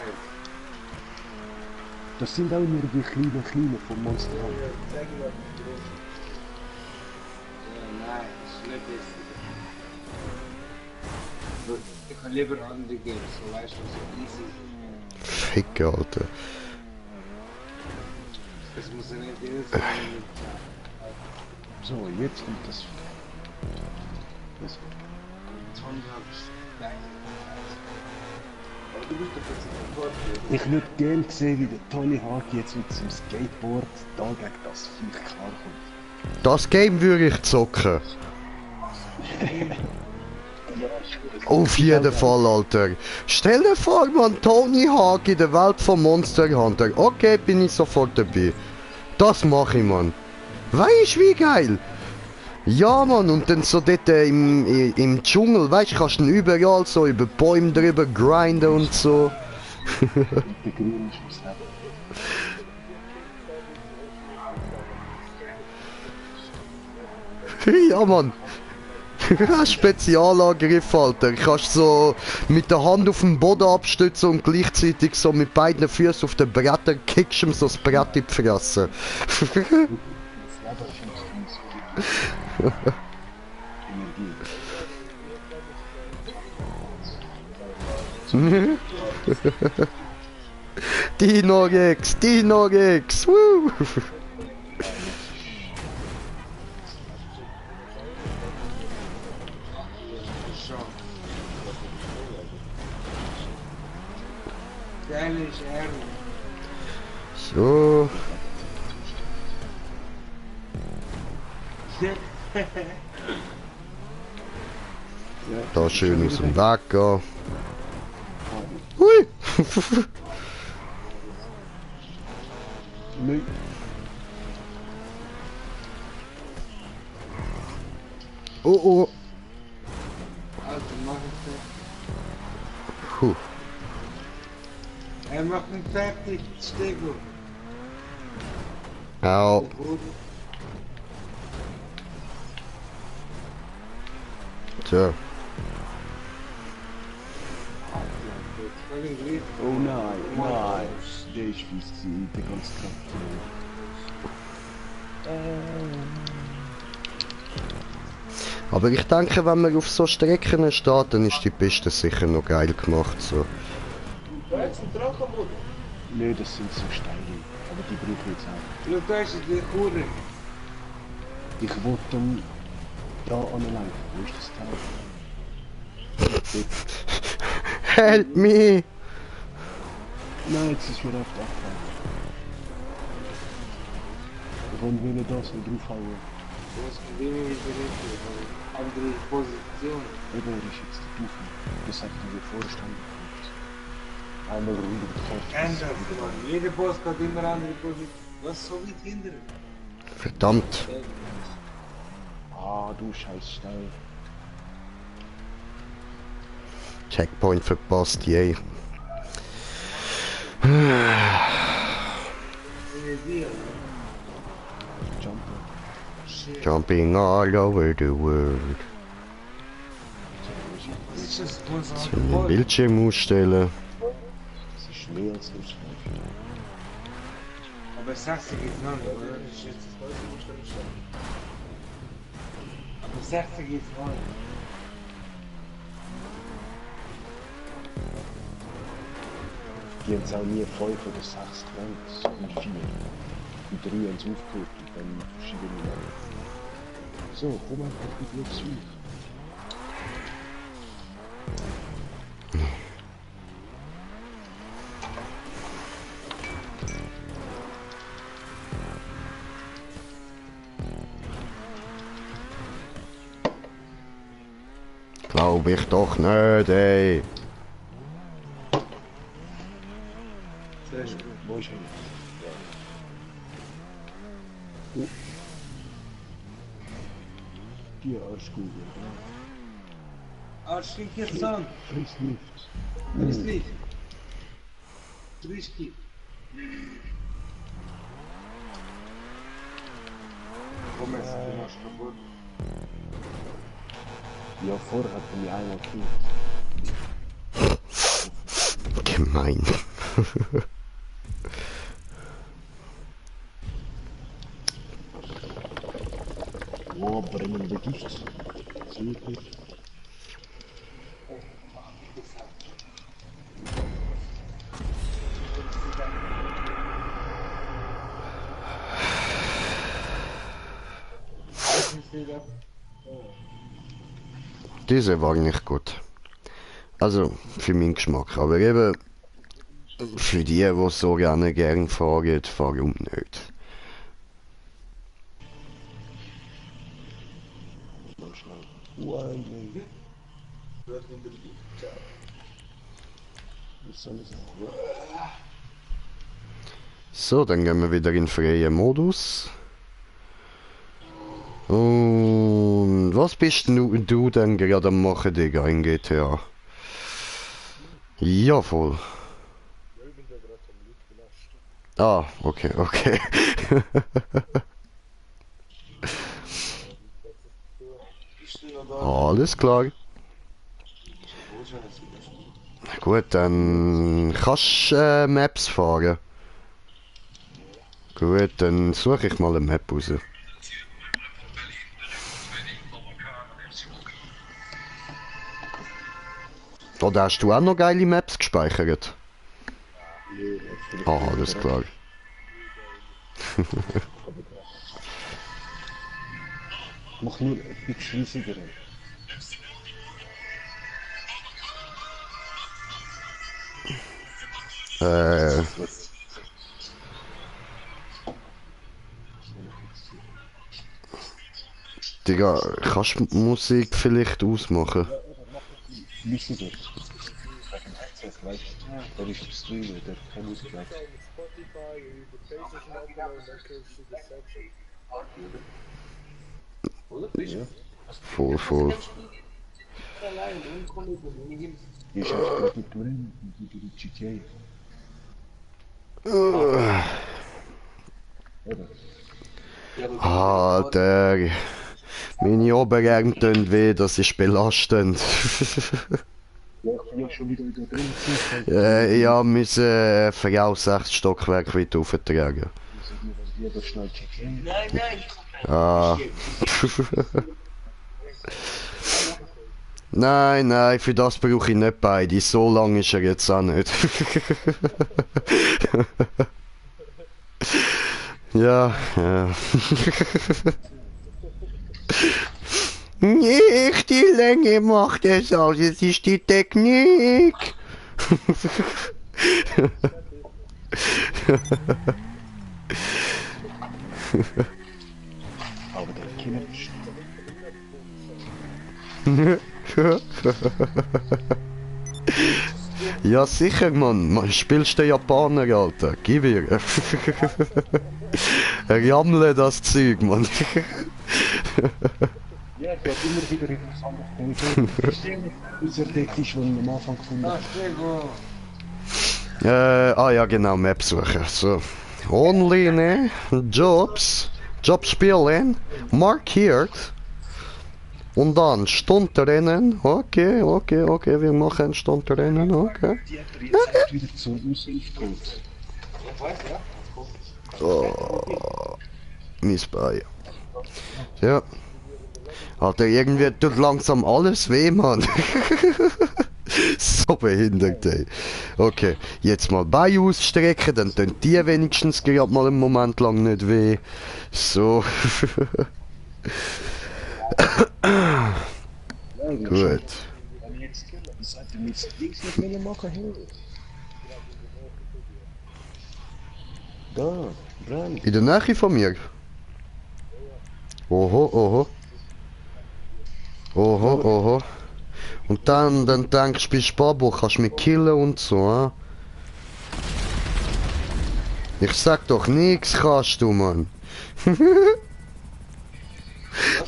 [SPEAKER 9] Das sind auch nur die kleinen vom Monster Hunter.
[SPEAKER 8] Zeig mir mal die Größe. Ja, nein, das ist nicht das. Ich kann lieber andere geben, so weißt du, so easy.
[SPEAKER 1] Ficke, Alter.
[SPEAKER 8] Das muss ja nicht sein.
[SPEAKER 9] So, jetzt kommt das. Das. Ich würde gerne sehen, wie der Tony Hawk jetzt mit seinem Skateboard da gegen das Viech klarkommt.
[SPEAKER 1] Das Game würde ich zocken. Auf jeden Fall, Alter. Stell dir vor, man, Tony Hawk in der Welt von Monster Hunter. Okay, bin ich sofort dabei. Das mache ich, man. Weißt du, wie geil? Ja, Mann, und dann so dort im Dschungel, weißt du, kannst du dann überall so über Bäume drüber grinden und so.
[SPEAKER 9] Der Grün ist was haben.
[SPEAKER 1] Ja, Mann. Spezialangriff, Alter. Kannst so mit der Hand auf den Boden abstützen und gleichzeitig so mit beiden Füßen auf den Bretter kickst ihm so das Brett in die Fresse. Dino-Rex, woo!
[SPEAKER 8] Geil ist er.
[SPEAKER 1] So. Da schön aus dem Weg gehen. Hui!
[SPEAKER 9] Nein.
[SPEAKER 1] Oh oh.
[SPEAKER 8] Also mach ich das.
[SPEAKER 1] Puh.
[SPEAKER 8] Er macht ihn fertig, Stego.
[SPEAKER 1] Au. Tja.
[SPEAKER 9] Oh nein, nein. Der ist fies gewesen, der ganze Kraft.
[SPEAKER 1] Aber ich denke, wenn man auf so Strecken steht, dann ist die Piste sicher noch geil gemacht. So.
[SPEAKER 8] Da ist ein Drachenboot.
[SPEAKER 9] Nö, das sind so Steine. Aber die brauche ich jetzt auch.
[SPEAKER 8] Schau, da ist die Kurve.
[SPEAKER 9] Ich wollte dann da anlenken. Wo ist das Teil?
[SPEAKER 1] Help me!
[SPEAKER 9] Nein, jetzt ist wieder auf der Abfahrt. Ich will da so draufhauen.
[SPEAKER 8] Das ist wie andere Position.
[SPEAKER 9] Eben, er ist jetzt drauf. Das hat mir vorstanden. Einmal rund über die Karte.
[SPEAKER 8] Ändert, Mann. Jeder Boss hat immer andere Position. Was so weit hinter?
[SPEAKER 1] Verdammt.
[SPEAKER 9] Ah, du scheiß Stein.
[SPEAKER 1] Checkpoint verpasst, yay.
[SPEAKER 9] Jumper.
[SPEAKER 1] Jumping all over the world.
[SPEAKER 8] Das ist das
[SPEAKER 1] Jetzt will ich den Bildschirm ausstellen.
[SPEAKER 9] Das ist mehr als nur
[SPEAKER 8] Aber 60 geht noch nicht, oder? Das ist jetzt das neueste. Aber 60 geht noch nicht.
[SPEAKER 9] Die haben es auch nie 5 oder 6 genannt, und 4. Und 3 haben es aufgehört und dann verschiedene Namen. So, komm einfach mit aufs Viech.
[SPEAKER 1] Glaube ich doch nicht, ey.
[SPEAKER 9] Wo ist er? Ja. Oh. Die Arschkugel,
[SPEAKER 8] Arschlich jetzt an.
[SPEAKER 9] Friss nichts.
[SPEAKER 8] Ist nicht. Richtig. Komm jetzt, du machst kaputt.
[SPEAKER 9] Ja, vorher hat er mich einmal gekillt.
[SPEAKER 1] Gemein.
[SPEAKER 9] Oh, brennende Gift. Sehr gut.
[SPEAKER 1] Diese war nicht gut. Also, für meinen Geschmack. Aber eben, für die so gern fahren, warum nicht? So, dann gehen wir wieder in freien Modus. Und was bist du denn gerade am machen, Digga, in GTA? Ja, voll. Ah, okay, okay. Alles klar. Gut, dann kannst du Maps fahren. Gut, dann suche ich mal eine Map raus. Oder hast du auch noch geile Maps gespeichert? Ah, alles klar.
[SPEAKER 9] Mach nur ein bisschen riesiger.
[SPEAKER 1] Digga, kannst du die Musik vielleicht ausmachen?
[SPEAKER 9] Riesiger. Wegen Headset, weißt du? Der ist im Streamen, der hat keine Musik läuft. Ja.
[SPEAKER 1] Voll.
[SPEAKER 9] Die ist echt gut drin, die GTA.
[SPEAKER 1] Der... Meine Oberarme tun weh, das ist belastend.
[SPEAKER 9] Ja, ich bin ja schon wieder drin.
[SPEAKER 1] Ja, müssen für auch 6 Stockwerke weiter auftragen.
[SPEAKER 9] Jeder schnell GTA.
[SPEAKER 1] Ah. Nein, für das brauche ich nicht beide. So lange ist er jetzt auch nicht. Ja. Nicht die Länge macht es aus, es ist die Technik.
[SPEAKER 9] Aber der Killer
[SPEAKER 1] Ja sicher, Mann. Spielst du Japaner, Alter? Gib ihr. Jammle das Zeug, Mann.
[SPEAKER 9] Ja, ich habe immer wieder interessante Themen. Unser Deck ist, was ich am Anfang gefunden habe.
[SPEAKER 1] Ja genau, Map suchen. So. Only, ne? Jobs spielen. Markiert. Und dann Stundenrennen. Okay, wir machen Stundenrennen, okay.
[SPEAKER 9] Die hat er jetzt wieder zur Aussicht geholt.
[SPEAKER 1] Oh, mein Bein. Ja. Alter, irgendwie tut langsam alles weh, Mann. So behindert, ey. Okay, jetzt mal Bein ausstrecken, dann tun die wenigstens gerade mal einen Moment lang nicht weh. So. Gut.
[SPEAKER 9] Seit dem jetzt links nicht mehr machen, hey. Da, rein.
[SPEAKER 1] In der Nähe von mir. Oho. Und dann denkst du, bist Babo, kannst mich killen und so, hein? Ich sag doch nix, kannst du, Mann.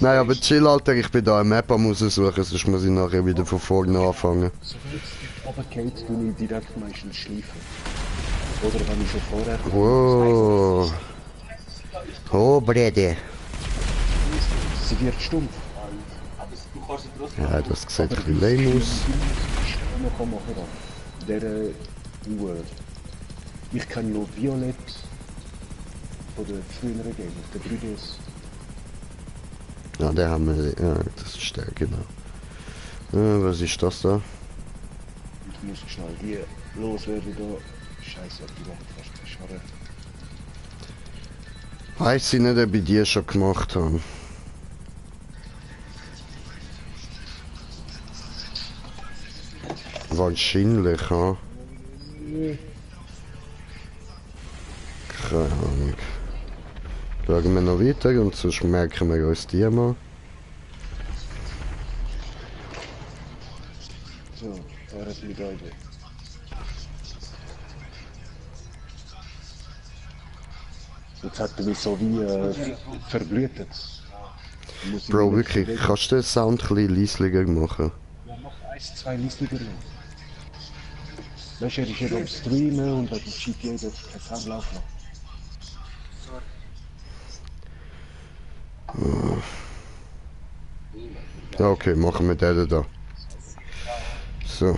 [SPEAKER 1] Nein, aber chill, Alter, ich bin da eine Map am raussuchen, sonst muss ich nachher wieder von vorne anfangen.
[SPEAKER 9] Aber Kate, du nicht direkt meistens schleifen. Oder wenn ich schon vorher...
[SPEAKER 1] Wow. Oh, Brede.
[SPEAKER 9] Sie wird stumpf.
[SPEAKER 1] Ja, das sieht ein bisschen lame aus.
[SPEAKER 9] Der Uhr. Ich kann nur Violett von der früheren Gamer, der 3DS.
[SPEAKER 1] Ja, der haben wir. Ja, das ist der, genau. Was ist das da?
[SPEAKER 9] Ich muss schnell die loswerden da. Scheiße, die macht fast keinen Schaden.
[SPEAKER 1] Weiß ich nicht, ob ich die schon gemacht habe. Wahrscheinlich, ja. Keine Ahnung. Schauen wir noch weiter und sonst merken wir uns die mal.
[SPEAKER 9] So, da ist die Geige. Jetzt hat er mich so wie verblühtet.
[SPEAKER 1] Bro, wirklich, kannst du den Sound ein bisschen leislicher machen?
[SPEAKER 9] Ja, mach 1, 2 Liesliger. Weißt du, er ist hier am Streamen und hat im GTA keinen Sound laufen.
[SPEAKER 1] Ja, okay, machen wir den da. So,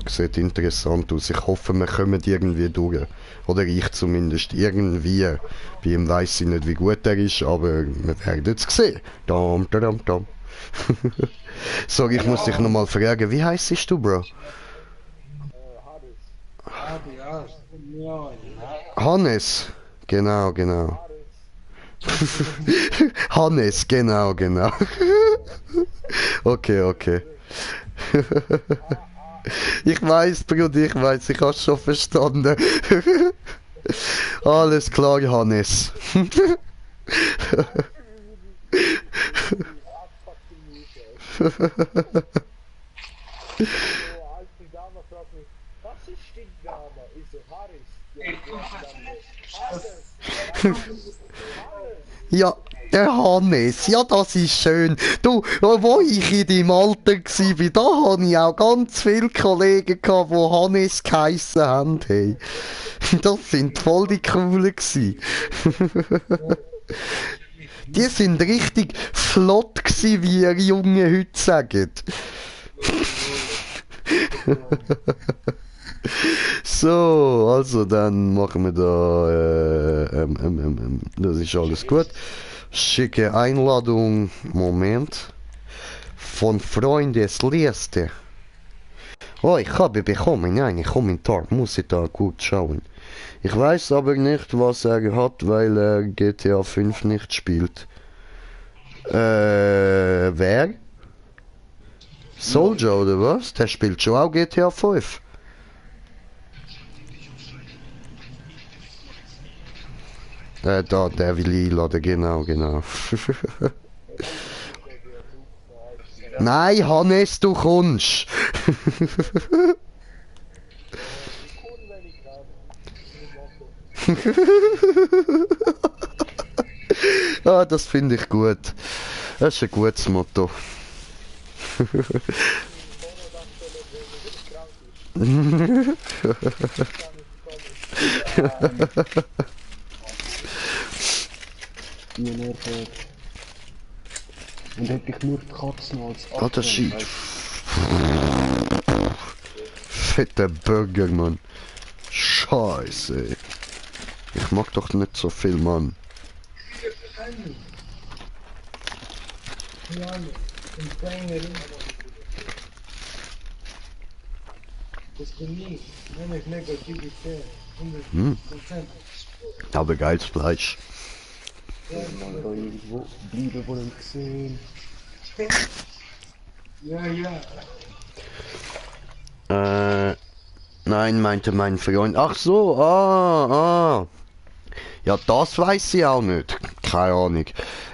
[SPEAKER 1] sieht interessant aus. Ich hoffe, wir kommen irgendwie durch. Oder ich zumindest. Irgendwie. Bei ihm weiss ich nicht, wie gut er ist, aber wir werden es sehen. Dam, dam, dam. Sorry, ich muss dich nochmal fragen, wie heisst du, Bro? Hannes. Genau, genau. Hannes, genau, genau. Okay, okay. Ich weiß, Bruder, ich weiß, ich hab's schon verstanden. Alles klar, Hannes. Ja, der Hannes, ja, das ist schön. Du, wo ich in deinem Alter war, da hatte ich auch ganz viele Kollegen gehabt, die Hannes geheissen haben. Hey. Das sind voll die coolen gsi. Die sind richtig flott gsi, wie ihr Jungen heute sagen. So, also dann machen wir da, das ist alles gut. Schicke Einladung, Moment. Von Freundesliste. Oh, ich habe bekommen einen Kommentar, muss ich da gut schauen. Ich weiß aber nicht, was er hat, weil er GTA 5 nicht spielt. Wer? Soldier oder was? Der spielt schon auch GTA 5. Da, der will einladen, genau, genau. Nein, Hannes, du kommst. Ah, das finde ich gut. Das ist ein gutes Motto.
[SPEAKER 9] Und hätte ich nur die Katzen als
[SPEAKER 1] Alter Shit. Fetter Burger, Mann. Scheiße. Ich mag doch nicht so viel, Mann. Aber geiles Fleisch.
[SPEAKER 9] irgendwo bleiben wollen gesehen.
[SPEAKER 8] Ja, ja.
[SPEAKER 1] Nein, meinte mein Freund. Ach so, Ja, das weiß ich auch nicht. Keine Ahnung.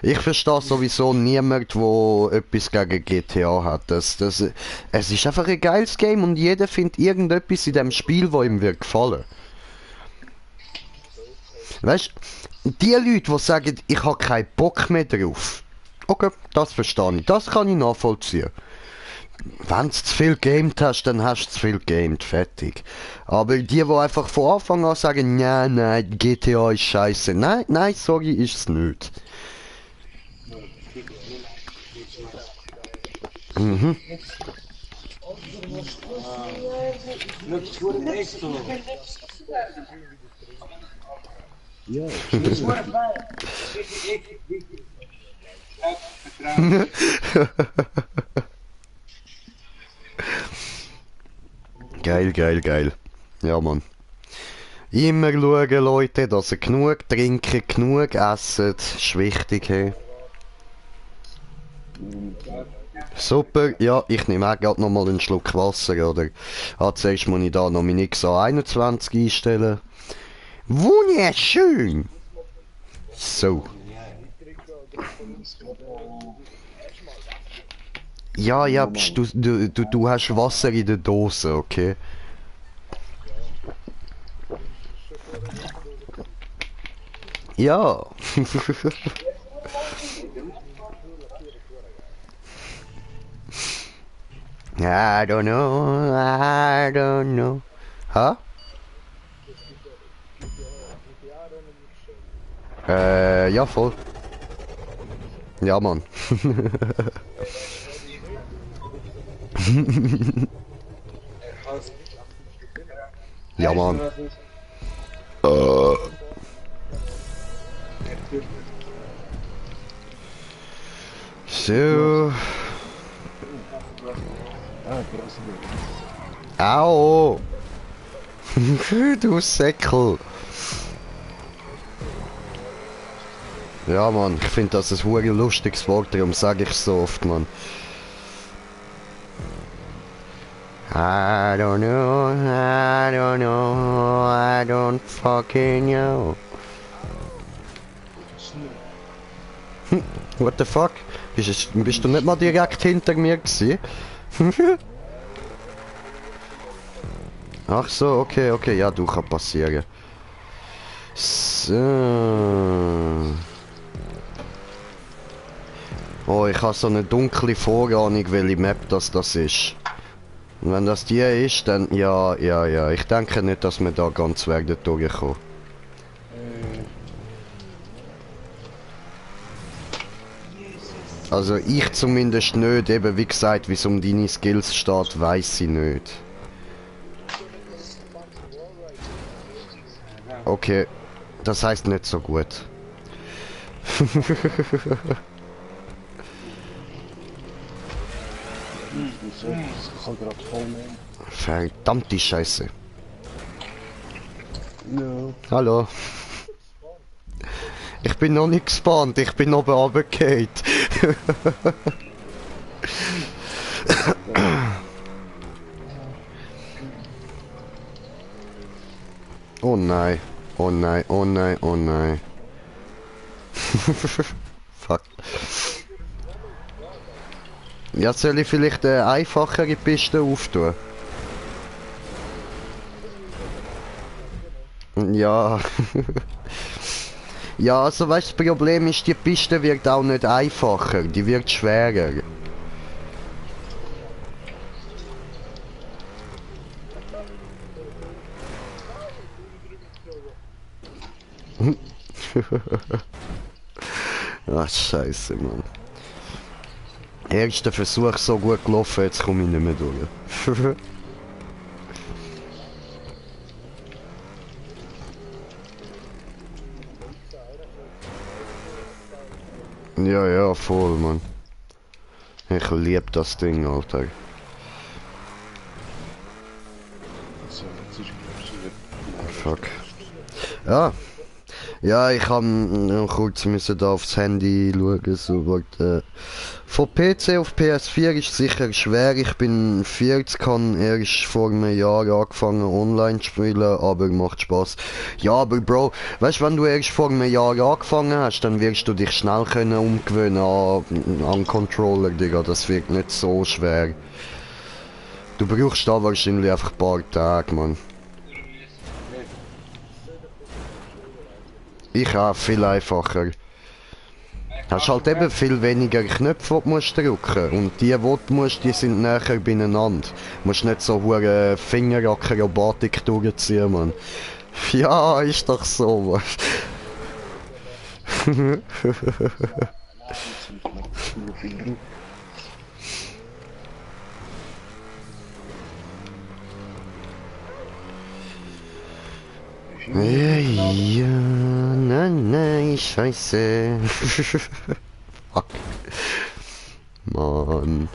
[SPEAKER 1] Ich verstehe sowieso niemand, der etwas gegen GTA hat. Es ist einfach ein geiles Game und jeder findet irgendetwas in dem Spiel, wo ihm wird gefallen. Weißt du, die Leute, die sagen, ich habe keinen Bock mehr drauf. Okay, das verstehe ich. Das kann ich nachvollziehen. Wenn du zu viel gamed hast, dann hast du zu viel gamed, fertig. Aber die einfach von Anfang an sagen, nein, GTA ist scheiße. Nein, sorry, ist es nicht. Mhm.
[SPEAKER 9] Ja,
[SPEAKER 1] Geil, geil, geil. Ja, Mann. Immer schauen, Leute, dass ihr genug trinken, genug essen. Ist wichtig, hey. Super, ja, ich nehme auch gerade nochmal einen Schluck Wasser, oder? Zuerst muss ich da noch mein XA21 einstellen. Wunderschön! So. Ja, ja, pst, du hast Wasser in der Dose, okay? Ja. I don't know. Ha? Ja, voll. Ja, Mann. Ja, Mann. So. Au! Du Säckel! Ja, Mann, ich finde das ein hure lustiges Wort, darum sage ich so oft, Mann. I don't know, I don't fucking know. What the fuck? Bist du nicht mal direkt hinter mir gewesen? Ach so, okay, okay, ja, du kann passieren. So. Oh, ich habe so eine dunkle Vorahnung, welche Map das ist. Und wenn das die ist, dann ja. Ich denke nicht, dass wir da ganz werden durchkommen. Also ich zumindest nicht, eben wie gesagt, wie es um deine Skills steht, weiss ich nicht. Okay, das heißt nicht so gut. Verdammte Scheiße.
[SPEAKER 9] No.
[SPEAKER 1] Hallo. Ich bin noch nicht gespannt, ich bin oben runtergefallen. Oh nein, oh nein, oh nein, oh nein. Fuck. Ja, soll ich vielleicht eine einfachere Piste auftun? Ja. Ja, also weißt du, das Problem ist, die Piste wird auch nicht einfacher, die wird schwerer. Ach, scheiße, Mann. Erster Versuch so gut gelaufen, jetzt komme ich nicht mehr durch. Ja, ja, voll, Mann. Ich lieb das Ding, Alter. Fuck. Ja. Ja, ich habe noch kurz müssen da aufs Handy schauen, so von PC auf PS4 ist sicher schwer. Ich bin 40, kann erst vor einem Jahr angefangen online zu spielen, aber macht Spaß. Ja, aber Bro, weißt du, wenn du erst vor einem Jahr angefangen hast, dann wirst du dich schnell können umgewöhnen an Controller, Digga. Das wird nicht so schwer. Du brauchst da wahrscheinlich einfach ein paar Tage, Mann. Ich auch, viel einfacher. Hast halt eben viel weniger Knöpfe, die du drücken musst. Und die du musst, die sind näher beieinander. Du musst nicht so hohe Fingerakrobatik durchziehen, Mann. Ja, ist doch so, Mann. Ja, nein, scheiße. Fuck. Mann.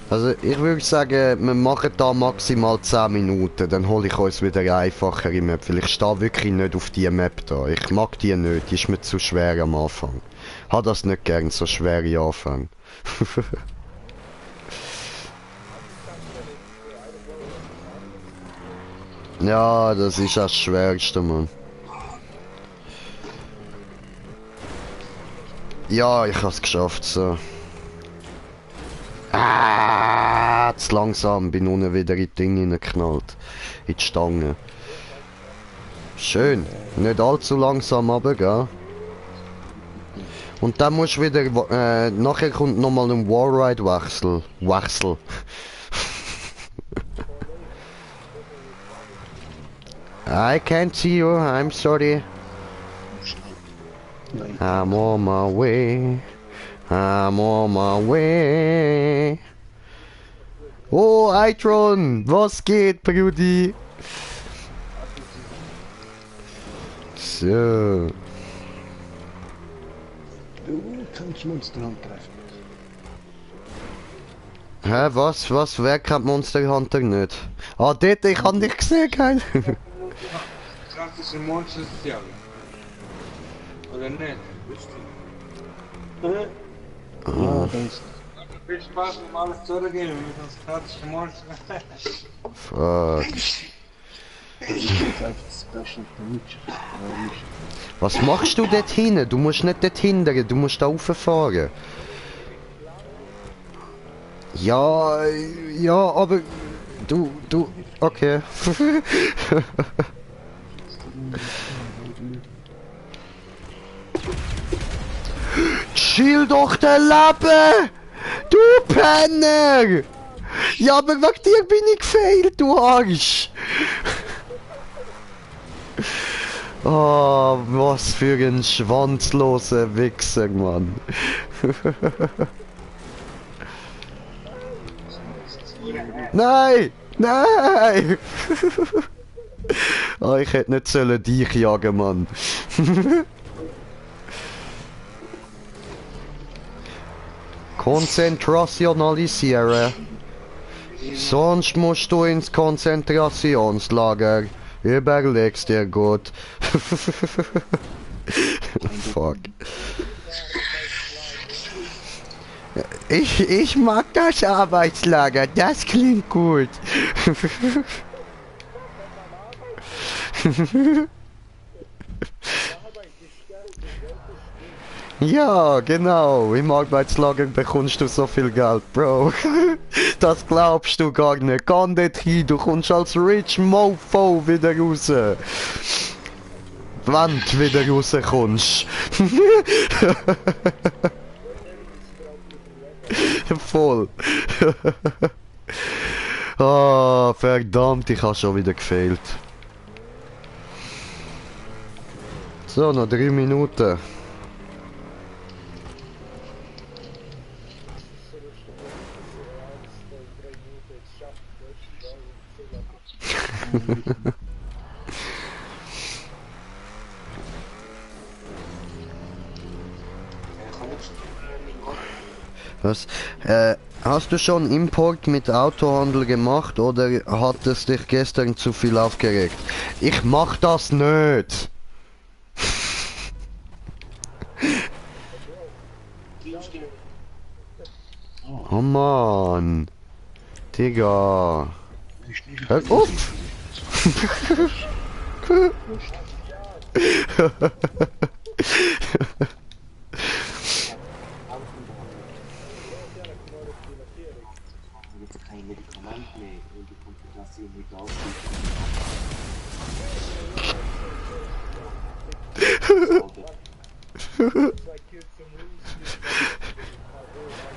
[SPEAKER 1] Also ich würde sagen, wir machen da maximal 10 Minuten, dann hole ich uns wieder eine einfachere Map, weil ich stehe wirklich nicht auf die Map da. Ich mag die nicht, die ist mir zu schwer am Anfang. Ich habe das nicht gern, so schwere Anfänge. Ja, das ist das Schwerste, Mann. Ja, ich hab's geschafft, so. Zu langsam, bin unten wieder in die Dinge hineingeknallt. In die Stange. Schön, nicht allzu langsam aber, gell? Und dann musst du wieder, nachher kommt nochmal ein Wallride-Wechsel. I can't see you, I'm sorry. I'm on my way. I'm on my way. Oh, Itron, was geht, Brudi? So.
[SPEAKER 9] Du kannst Monster treffen.
[SPEAKER 1] Hä, was? Wer kennt Monster Hunter nicht? Ah, dort, ich hab dich gesehen, geil.
[SPEAKER 8] Klassische Monster Sozial. Oder nicht?
[SPEAKER 9] Ja, das
[SPEAKER 8] Viel Spaß, um alles zurückgehen mit uns klassischen Monster.
[SPEAKER 1] Fuck.
[SPEAKER 9] ist einfach Special Feature.
[SPEAKER 1] Was machst du dort hinten? Du musst nicht dort hindern, du musst da rauffahren. Ja, aber okay. Chill doch der Leben! Du Penner! Ja, aber wegen dir bin ich gefailt, du Arsch! Oh, was für ein schwanzloser Wichser, Mann. Nein! Nein! Oh, ich hätte nicht sollen dich jagen, Mann. Konzentrationalisieren. Sonst musst du ins Konzentrationslager. Überleg's dir gut. Fuck. Ich mag das Arbeitslager, das klingt gut. Ja, genau. Im Arbeitslager bekommst du so viel Geld, Bro. Das glaubst du gar nicht. Geh dort hin, du kommst als Rich Mofo wieder raus. Wenn du wieder rauskommst. Voll. Ah, verdammt, ich habe schon wieder gefehlt. So, noch 3 Minuten. Was? Hast du schon Import mit Autohandel gemacht oder hat es dich gestern zu viel aufgeregt? Ich mach das nicht! Oh Mann! Digga! Hör auf!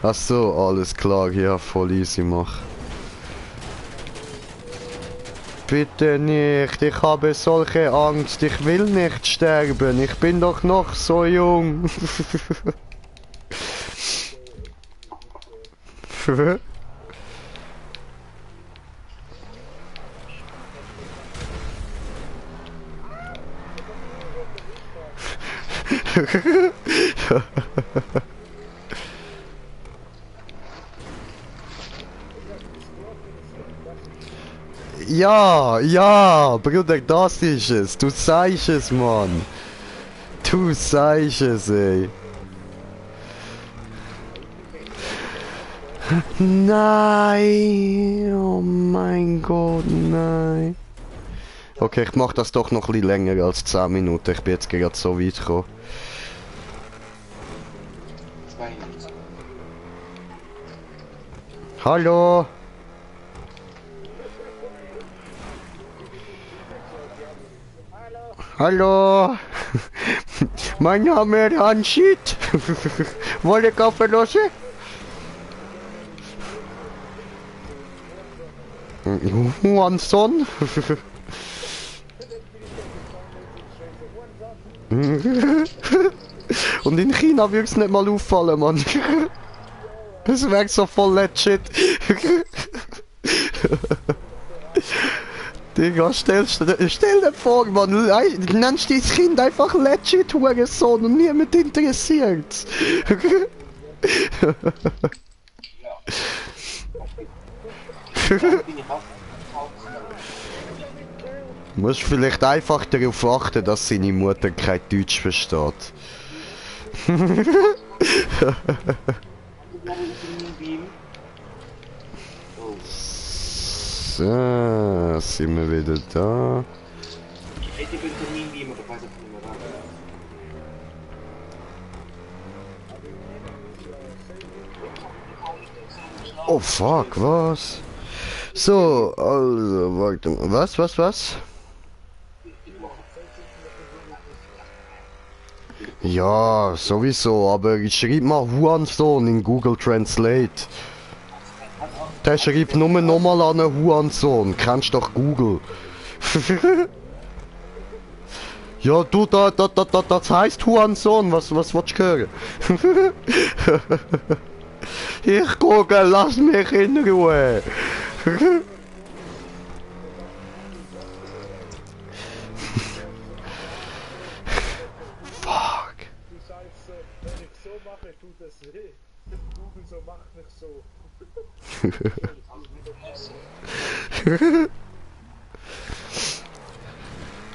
[SPEAKER 1] Ach so, alles klar, ja, voll easy mach. Bitte nicht, ich habe solche Angst, ich will nicht sterben, ich bin doch noch so jung. Ja, ja, Bruder, das ist es. Du sagst es, Mann. Du sagst es, ey. Nein, oh mein Gott, nein. Okay, ich mach das doch noch ein bisschen länger als 10 Minuten. Ich bin jetzt gerade so weit gekommen.
[SPEAKER 8] 2 Minuten.
[SPEAKER 1] Hallo? Hallo? Mein Name ist Hanschit. Wollte Kaffee lassen? Huanson? Und in China würde es nicht mal auffallen, Mann. Das wäre so voll legit. Digga, stell dir vor, man, nennst dein Kind einfach legit Hurensohn und niemand interessiert's. Musst vielleicht einfach darauf achten, dass seine Mutter kein Deutsch versteht. So, sind wir wieder da.
[SPEAKER 8] Ich bin Terminbeamer, ich weiß nicht mehr da.
[SPEAKER 1] Oh fuck, was? So, also, warte mal. Was? Ja, sowieso, aber ich schreib mal Huansohn in Google Translate. Der schreibt nur nochmal an einen Huansohn. Kennst doch Google. Ja, du, das heißt Huansohn. Was willst du hören? Ich gucke, lass mich in Ruhe. Fuck.
[SPEAKER 7] Du sagst, wenn ich so mache, tut das weh. Google so macht nicht so.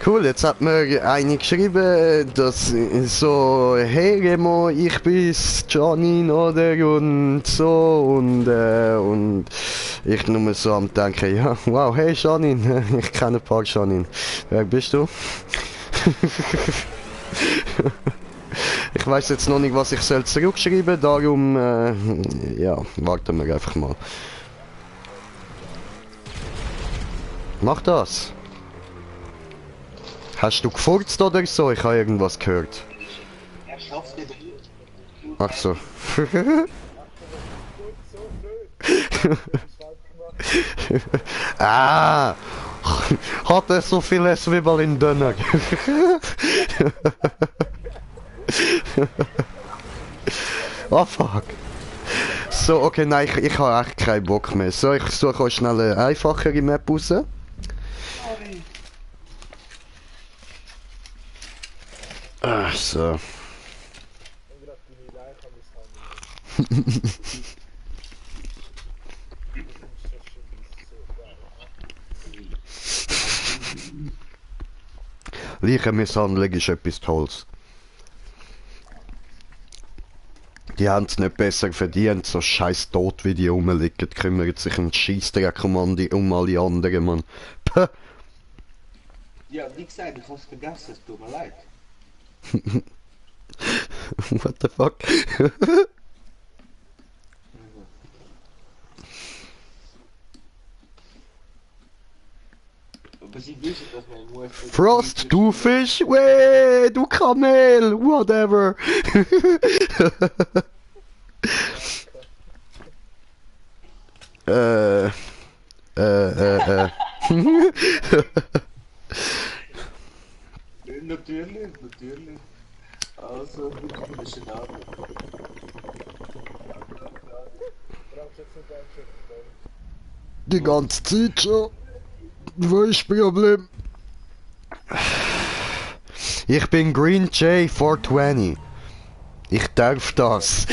[SPEAKER 1] Cool, jetzt hat mir eine geschrieben, dass so, hey Remo, ich bin's, Janine, oder, und so, und ich nur so am denken, ja, wow, hey Janine, ich kenne ein paar Janine. Wer bist du? Ich weiß jetzt noch nicht, was ich soll zurückschreiben, darum, ja, warten wir einfach mal. Mach das. Hast du gefurzt oder so? Ich habe irgendwas gehört.
[SPEAKER 8] Er schafft nicht.
[SPEAKER 1] Ach so. Ah! Hat er so viele Zwiebeln in Döner? Oh fuck. So, okay, nein, ich habe echt keinen Bock mehr. So, ich suche euch schnell eine einfachere Map raus. Ach so. Leichenmisshandlung ist etwas Tolles. Die haben es nicht besser verdient, so scheiß tot wie die rumliegen, kümmert sich ein Scheissdreck um alle anderen, Mann. Puh.
[SPEAKER 8] Ja, wie gesagt, ich hab's vergessen, es tut mir leid.
[SPEAKER 1] What the fuck?
[SPEAKER 8] Aber sie wissen, dass meine Mutter...
[SPEAKER 1] Frost, du Fisch, weh, du Kamel, whatever.
[SPEAKER 8] Natürlich. Also, ein bisschen da.
[SPEAKER 1] Die ganze Zeit schon. Wo ist das Problem? Ich bin Green J 420. Ich darf das.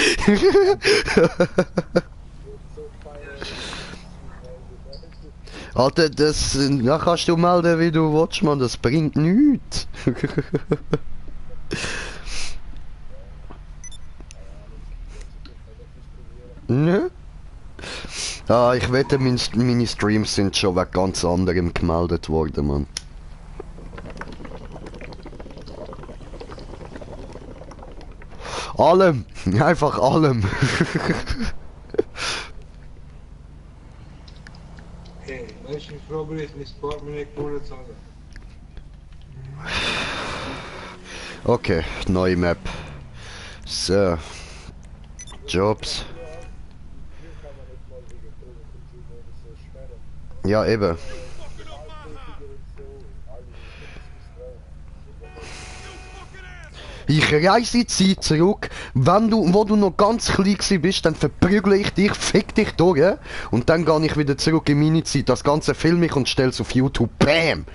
[SPEAKER 1] Alter, das kannst du melden, wie du willst, man. Das bringt nichts. Ne? Ah, ich wette, meine Streams sind schon wegen ganz anderem gemeldet worden, Mann. Allem! Einfach allem!
[SPEAKER 8] Hey, als je vrouw is, mijn portemonnee kunnen zahlen.
[SPEAKER 1] Okay, neue Map. So. Jobs. Ja, eben. Ich reise die Zeit zurück, wo du noch ganz klein gewesen bist, dann verprügle ich dich, fick dich durch, ja? Und dann gehe ich wieder zurück in meine Zeit, das Ganze filme ich und stelle es auf YouTube. BAM!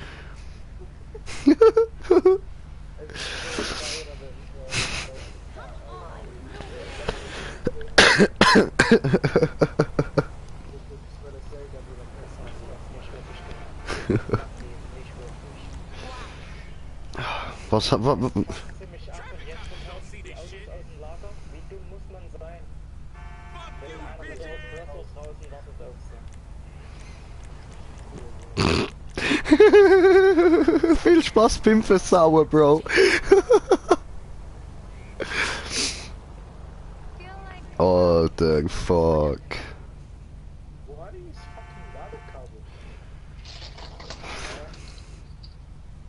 [SPEAKER 1] Was hat...
[SPEAKER 5] Ziemlich ab und jetzt kommt aus dem Lager. Wie dumm muss man sein? Wenn einer mit der Hauptversus draußen wartet auf sie.
[SPEAKER 1] Viel Spaß beim Versauen, Bro. Alter, fuck.
[SPEAKER 7] Wo hat die das fucking Ladekabel?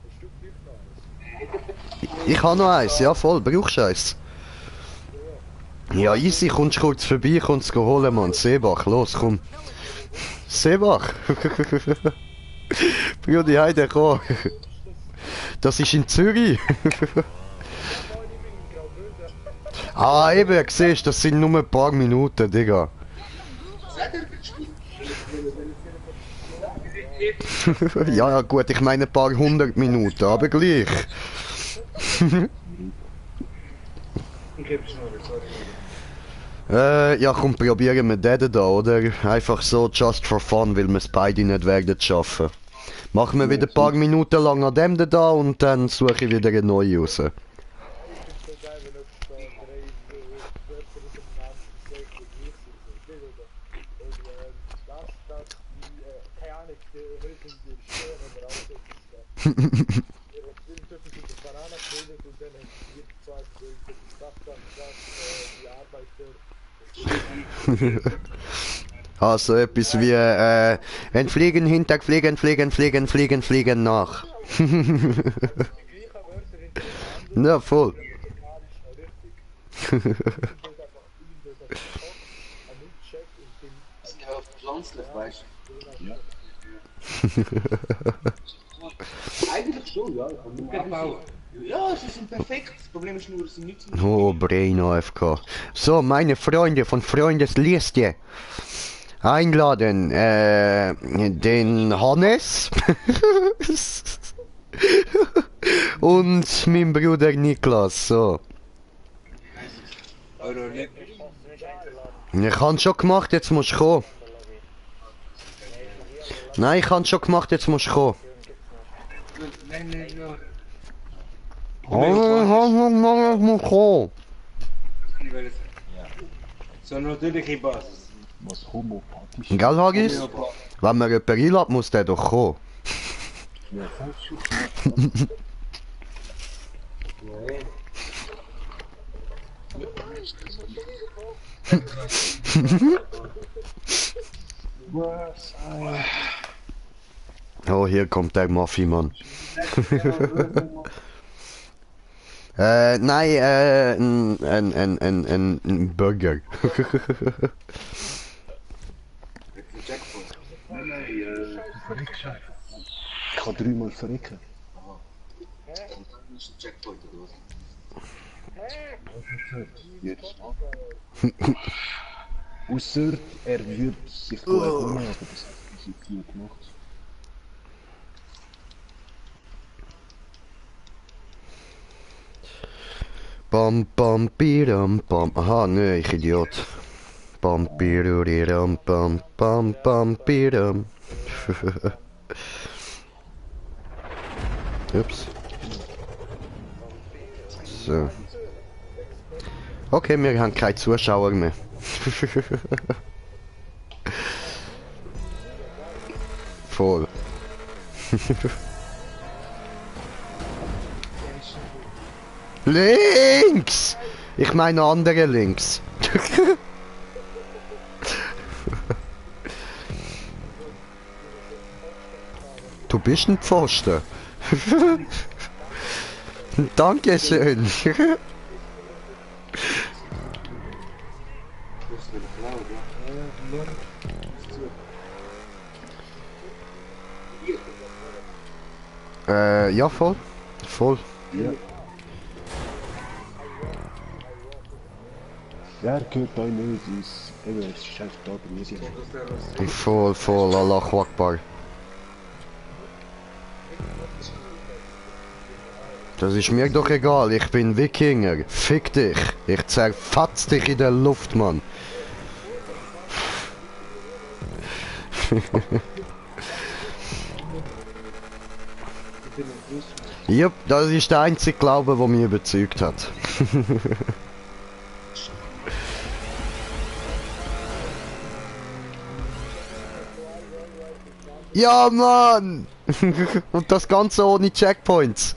[SPEAKER 7] Ein Stück lief noch eins.
[SPEAKER 1] Ich habe noch eins, ja voll, brauchst du eins? Ja, easy, kommst kurz vorbei, kommst du holen, Mann. Seebach, los, komm. Seebach. Brudi, heide, komm. Das ist in Zürich. Ah, eben, siehst du, das sind nur ein paar Minuten, Digga. Ja, ja, gut, ich meine ein paar 100 Minuten, aber gleich.
[SPEAKER 8] Ik heb sneller, sorry.
[SPEAKER 1] Ja, komm, probieren wir den da, oder? Einfach so, just for fun, weil wir es beide nicht werden schaffen. Machen wir wieder ein paar Minuten lang an dem da und dann suche ich wieder eine neue raus. Also etwas wie entfliegen, hinterfliegen, fliegen, fliegen, fliegen, fliegen nach. Ja, voll.
[SPEAKER 8] Pflanzlich, weißt du? Eigentlich schon, ja. Abbau. Ja, sie sind perfekt. Das Problem ist nur, sie nützen.
[SPEAKER 1] Oh, Brain AFK. So, meine Freunde von Freundesliste. Einladen, den Hannes. Und mein Bruder Niklas, so. Ich hab's schon gemacht, jetzt musst du kommen. Nein, ich hab's schon gemacht, jetzt musst du kommen.
[SPEAKER 8] Nein, nein, nein.
[SPEAKER 1] Ich muss kommen.
[SPEAKER 8] So, natürlich in Basis.
[SPEAKER 9] Was homopathisch.
[SPEAKER 1] Gell, Hagis? Wenn man jemanden einlädt, muss der doch kommen.
[SPEAKER 9] Ja, falsch. Oh, hier kommt der Maffi, Mann. Nein, ein Burger. Ich kann dreimal verrecken. Jedes Mal. Ausser er wird sich gut erholen, aber das hat sie viel gemacht.
[SPEAKER 1] Bam, bam, bidam, bam. Aha, nö, ich Idiot. Bam, bidam, bam, bam, bam, bidam. Ups. So. Okay, wir haben keine Zuschauer mehr. Voll. Links! Ich meine andere links. Du bist ein Pfosten. Dankeschön. Ja, voll. Voll.
[SPEAKER 9] Ja. Wer gehört euch nicht ins... Eben, es ist einfach da bei mir.
[SPEAKER 1] Voll, voll, Allahu Akbar. Das ist mir doch egal, ich bin Wikinger. Fick dich. Ich zerfatz dich in der Luft, Mann. Jupp, das ist der einzige Glaube, der mich überzeugt hat. Ja, Mann! Und das Ganze ohne Checkpoints.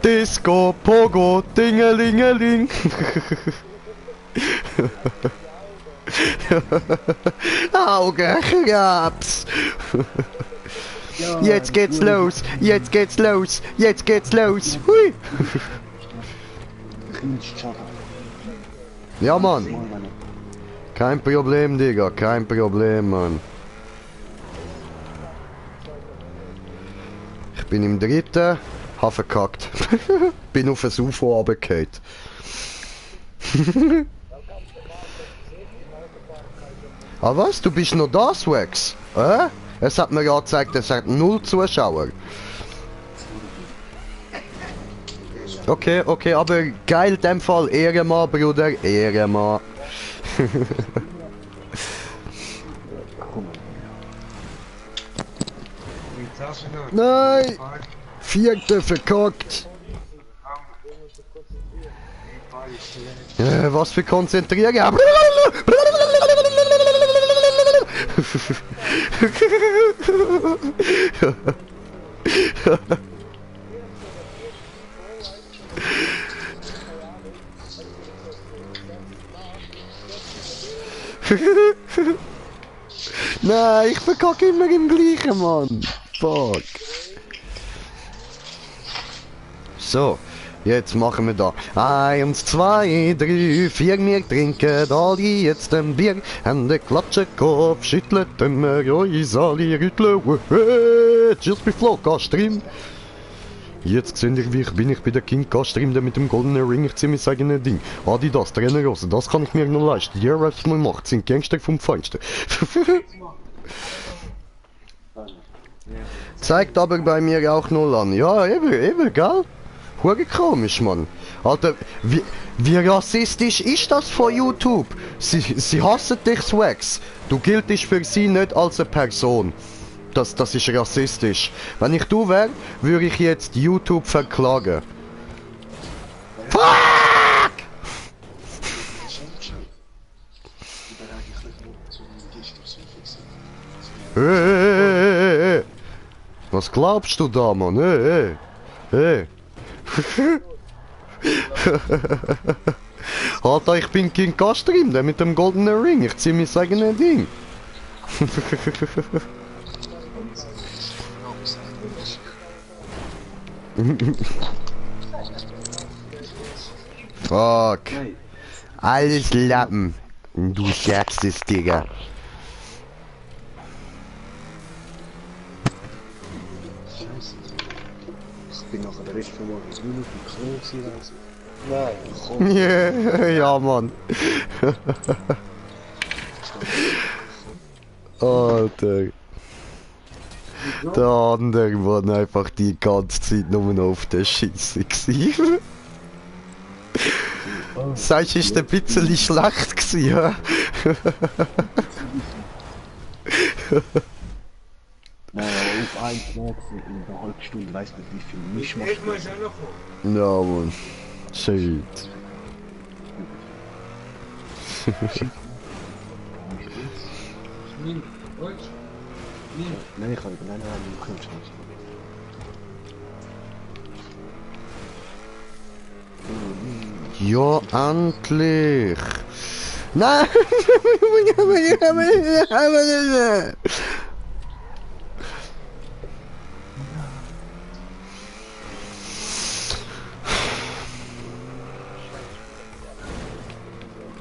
[SPEAKER 1] Disco, Pogo, Dingelingeling. Augenraps. Jetzt geht's los, jetzt geht's los, jetzt geht's los. Hui. Ja, Mann. Kein Problem, Digga, kein Problem, Mann. Ich bin im dritten, hab verkackt. Bin auf ein UFO runtergefallen. Ah was? Du bist noch da, Swax? Es hat mir ja gezeigt, es hat 0 Zuschauer. Okay, okay, aber geil in dem Fall. Ehrenmann, Bruder, Ehrenmann. Nein! 4. verkackt! Was für konzentrieren? Nein, ich verkacke immer im gleichen, Mann. Fuck. So, jetzt machen wir da 1, 2, 3, 4, wir trinken alle jetzt ein Bier. Hände klatschen, Kopf schütteln, dann wir uns alle rütteln. Just be flow, Castrim. Jetzt seht ihr, wie bin ich bei der King Castrim, der mit dem goldenen Ring, ich zieh mein eigenes Ding. Adidas, Trainerhose, das kann ich mir noch leisten. Die Raps mal macht, sind Gangster vom Feinsten. Zeigt aber bei mir auch 0 an. Ja, eben, gell? Hure komisch, Mann. Alter, wie rassistisch ist das von YouTube? Sie hassen dich, Swax. Du giltest für sie nicht als eine Person. Das ist rassistisch. Wenn ich du wäre, würde ich jetzt YouTube verklagen. Fuck! Hey. Was glaubst du da, Mann? Hey. Alter, ich bin King Castrim, der mit dem goldenen Ring. Ich zieh mein eigenes Ding. Fuck. Alles Lappen. Du schaffst es, Digga.
[SPEAKER 9] Ich bin nachher der Rest von morgen nur auf dem Klo gewesen. Nein, komm.
[SPEAKER 1] Yeah, ja, Mann. Der andere war einfach die ganze Zeit nur noch auf der Scheisse gewesen. Sagst du, ist ein bisschen schlecht gewesen, ja?
[SPEAKER 9] Naja, aber auf einen Platz in einer halben Stunde weiss man, wie viel Mischmasch.
[SPEAKER 8] Ich muss auch noch kommen.
[SPEAKER 1] Ja, Mann. Shit.
[SPEAKER 8] Nimm, Holz. Nimm.
[SPEAKER 9] Nein, ich kann nicht. Nein, du kommst nicht.
[SPEAKER 1] Ja, endlich! Nein!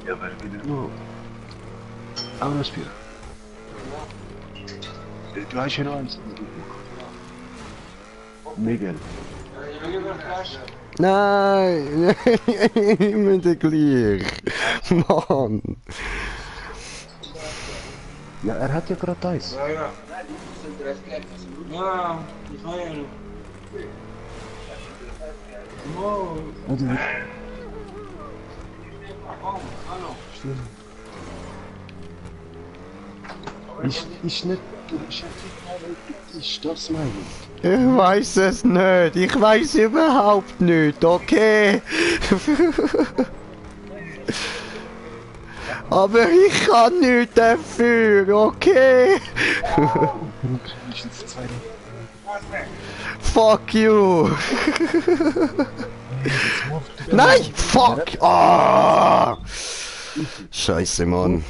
[SPEAKER 9] Ja, aber wieder nur. Aber das Bier. Du hast ja noch eins. Miguel.
[SPEAKER 1] Nein! Immer der gleich! Mann!
[SPEAKER 9] Ja, er hat ja gerade eins.
[SPEAKER 8] Ja, ja. Ja, ich kann ja noch. Wow.
[SPEAKER 9] Oder?
[SPEAKER 8] Komm, hallo.
[SPEAKER 9] Ist nicht. Ist das meine?
[SPEAKER 1] Ich weiß es nicht. Ich weiß überhaupt nicht, okay? Aber ich kann nichts dafür, okay? Fuck you! Nein! Fuck! Ah! Scheiße, Mann.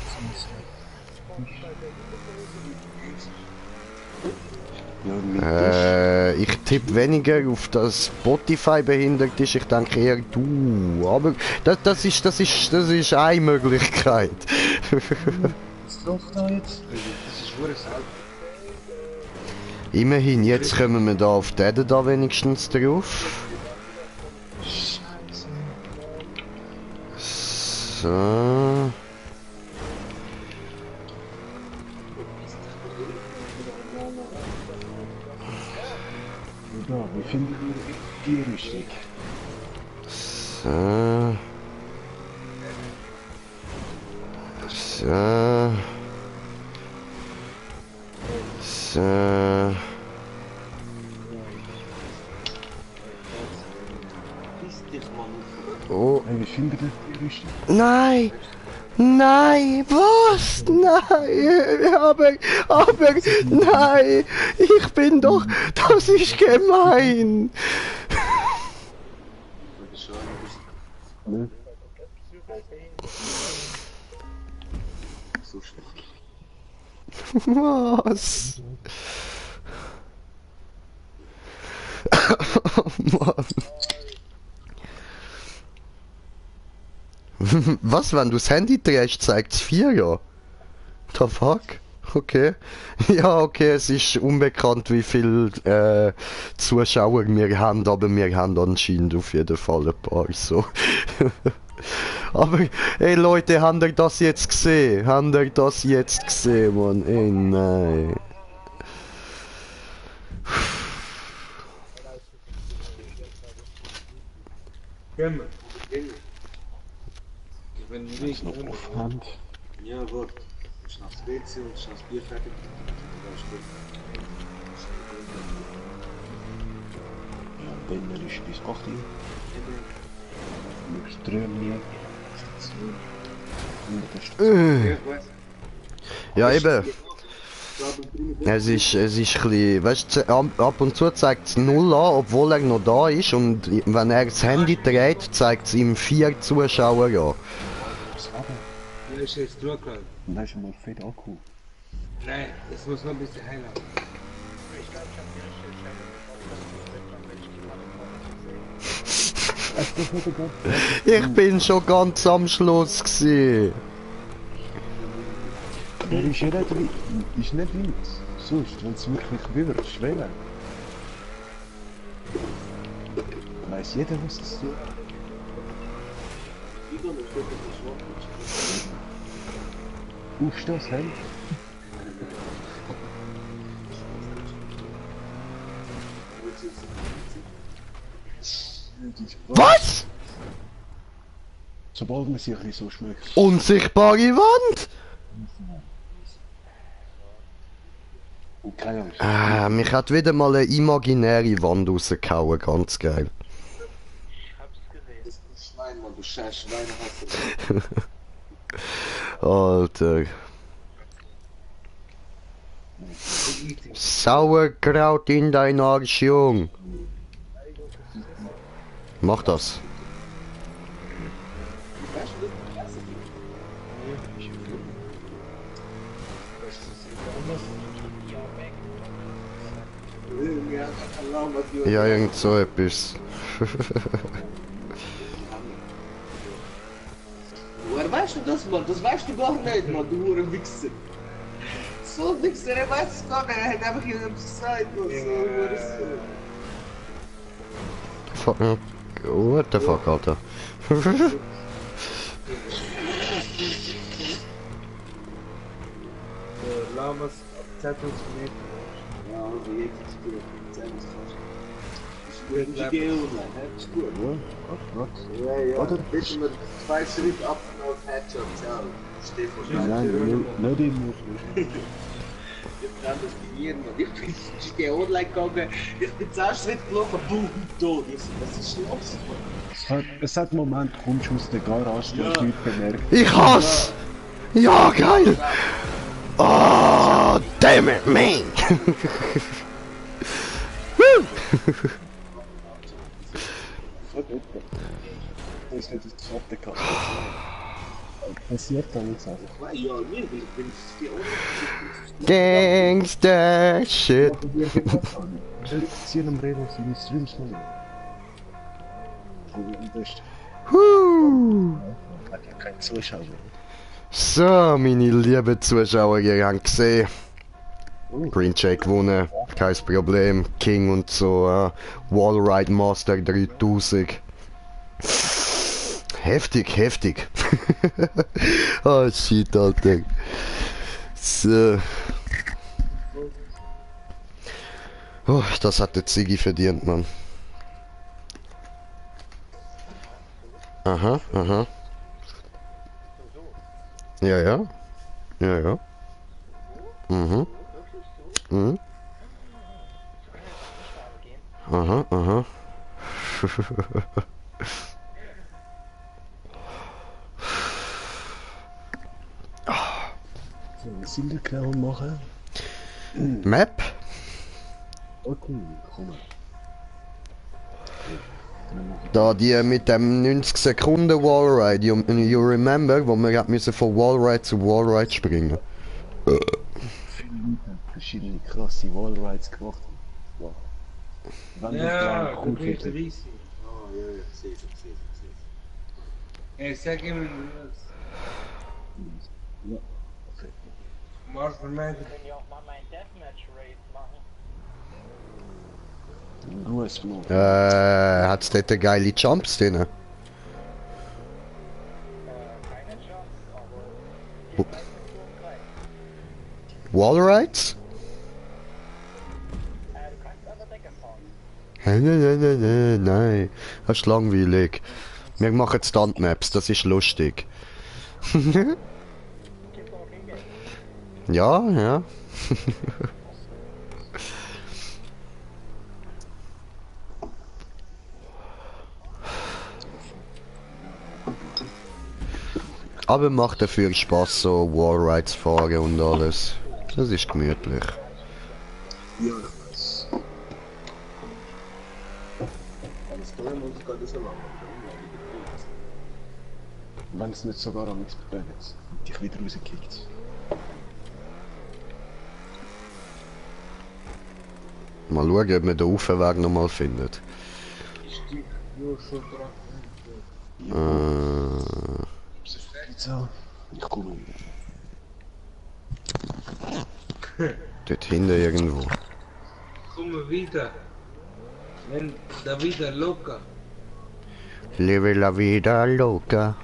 [SPEAKER 1] Ich tippe weniger auf das Spotify behindert ist, ich denke eher du. Aber das ist eine Möglichkeit.
[SPEAKER 9] Was läuft da jetzt?
[SPEAKER 1] Immerhin, jetzt kommen wir da auf den da wenigstens drauf. So.
[SPEAKER 9] Ja, wie finden wir die richtig?
[SPEAKER 1] So. So. So. Oh.
[SPEAKER 9] Hey, wie finden wir die richtig?
[SPEAKER 1] Nein! Nein! Was? Nein! Aber, nein! Ich bin doch... Das ist gemein!
[SPEAKER 9] Ne?
[SPEAKER 1] Was? Oh Mann. Was, wenn du das Handy drehst, zeigt es 4 ja? The fuck? Okay. Ja, okay, es ist unbekannt, wie viele Zuschauer wir haben, aber wir haben anscheinend auf jeden Fall ein paar, so. Aber, ey Leute, habt ihr das jetzt gesehen? Habt ihr das jetzt gesehen, Mann? Ey, nein.
[SPEAKER 8] Gehen wir. Wenn du nicht
[SPEAKER 9] Noch auf Hand.
[SPEAKER 8] Ja, warte. Du bist nach das WC und du das Bier fertig.
[SPEAKER 9] Ja, wenn er ist bis 8 Uhr. Mit Strömchen.
[SPEAKER 1] Ja, eben. Es ist ein bisschen, weißt du, ab und zu zeigt es 0 an, obwohl er noch da ist, und wenn er das Handy dreht, zeigt es ihm 4 Zuschauer an.
[SPEAKER 8] Ja, ist jetzt durchgegangen.
[SPEAKER 9] Und da ist schon mal fett Akku.
[SPEAKER 8] Nein, das muss noch ein bisschen heiler.
[SPEAKER 1] Ich bin schon ganz am Schluss gewesen.
[SPEAKER 9] Der ist ja nicht weit. Ist nicht weit. Sonst, wenn es wirklich würdest, wählen. Weiss jeder, was das tut. Brauchst du das, hey?
[SPEAKER 1] Was?
[SPEAKER 9] Sobald man sich ein bisschen so schmeckt.
[SPEAKER 1] Unsichtbare Wand?
[SPEAKER 9] Und keine Angst.
[SPEAKER 1] Mich hat wieder mal eine imaginäre Wand rausgehauen, ganz geil.
[SPEAKER 8] Das ist ein Schwein, Mann, du scheiß Schweine hast du.
[SPEAKER 1] Alter. Sauerkraut in dein Arsch, Jung. Mach das. Ja, irgend so etwas.
[SPEAKER 8] Woher weißt du das, Mann? Das weißt du gar nicht, Mann, du Hurenwichser. So ein Wichser, er weiß es gar nicht, er hat einfach irgendwas gesagt, Mann. So,
[SPEAKER 1] What the fuck, Alter?
[SPEAKER 7] Lamas Zettel zu nehmen.
[SPEAKER 8] Ja, also jetzt ist gut. Ich gehe online, das ist gut. Ja, ja. Bitte mit 2 Schritt ab auf Headshot, ciao. Stefan,
[SPEAKER 9] Nein, nicht immer.
[SPEAKER 8] ich kann das genieren, Mann. Ich gehe online gegangen, ich bin 10 Schritt gelaufen, boom, tot. Ich so, was ist los, Mann?
[SPEAKER 9] Es hat einen Moment, kommst du aus der Garage, du hast nichts bemerkt.
[SPEAKER 1] Ich hasse! Ja, geil! Oh, damn it, man! Woo!
[SPEAKER 9] Das ist nicht das zweite gehabt. Passiert dann nichts einfach.
[SPEAKER 8] Ja, mir, ich bin 4 Euro.
[SPEAKER 1] Gangster shit!
[SPEAKER 9] Sie am Reden sind die Streams noch nicht. Am besten. Hat ja keinen Zuschauer.
[SPEAKER 1] So, meine lieben Zuschauer, ihr habt gesehen. Green Jay gewonnen, kein Problem. King und so, Wallride Master 3000. Heftig, heftig. Oh shit, Alter. So. Oh, das hat der Ziggy verdient, Mann. Aha, aha. Ja, ja. Ja, ja. Mhm. Mhm. Aha, aha.
[SPEAKER 9] So, was sind wir genau machen?
[SPEAKER 1] Map?
[SPEAKER 9] Okay, komm mal.
[SPEAKER 1] Da die mit dem 90 Sekunden Wallride, you remember, wo wir müssen von Wallride zu Wallride springen.
[SPEAKER 9] Viele Leute haben verschiedene krasse Wallrides gemacht. Wow.
[SPEAKER 7] Ja, du bist riesig.
[SPEAKER 8] Oh, ja, ja, sehe ich.
[SPEAKER 7] Ey, sag ihm was.
[SPEAKER 9] Ja, okay.
[SPEAKER 7] Mach für mich.
[SPEAKER 9] US Flow.
[SPEAKER 1] Hat's dort geile Jumps drin? Wallrides? Nein, das ist langweilig. Wir machen Stuntmaps, das ist lustig. Ja, ja. Aber macht dafür Spaß, so Wallrides fahren und alles. Das ist gemütlich.
[SPEAKER 9] Ja, ich weiß. Wenn es nicht sogar am Experiment dich wieder rausgekickt.
[SPEAKER 1] Mal schauen, ob man den Aufweg nochmal findet.
[SPEAKER 9] Pizza. Ich komme.
[SPEAKER 1] Dort hinten irgendwo.
[SPEAKER 7] Komm wieder. Wenn da wieder locker.
[SPEAKER 1] Live la vida loca.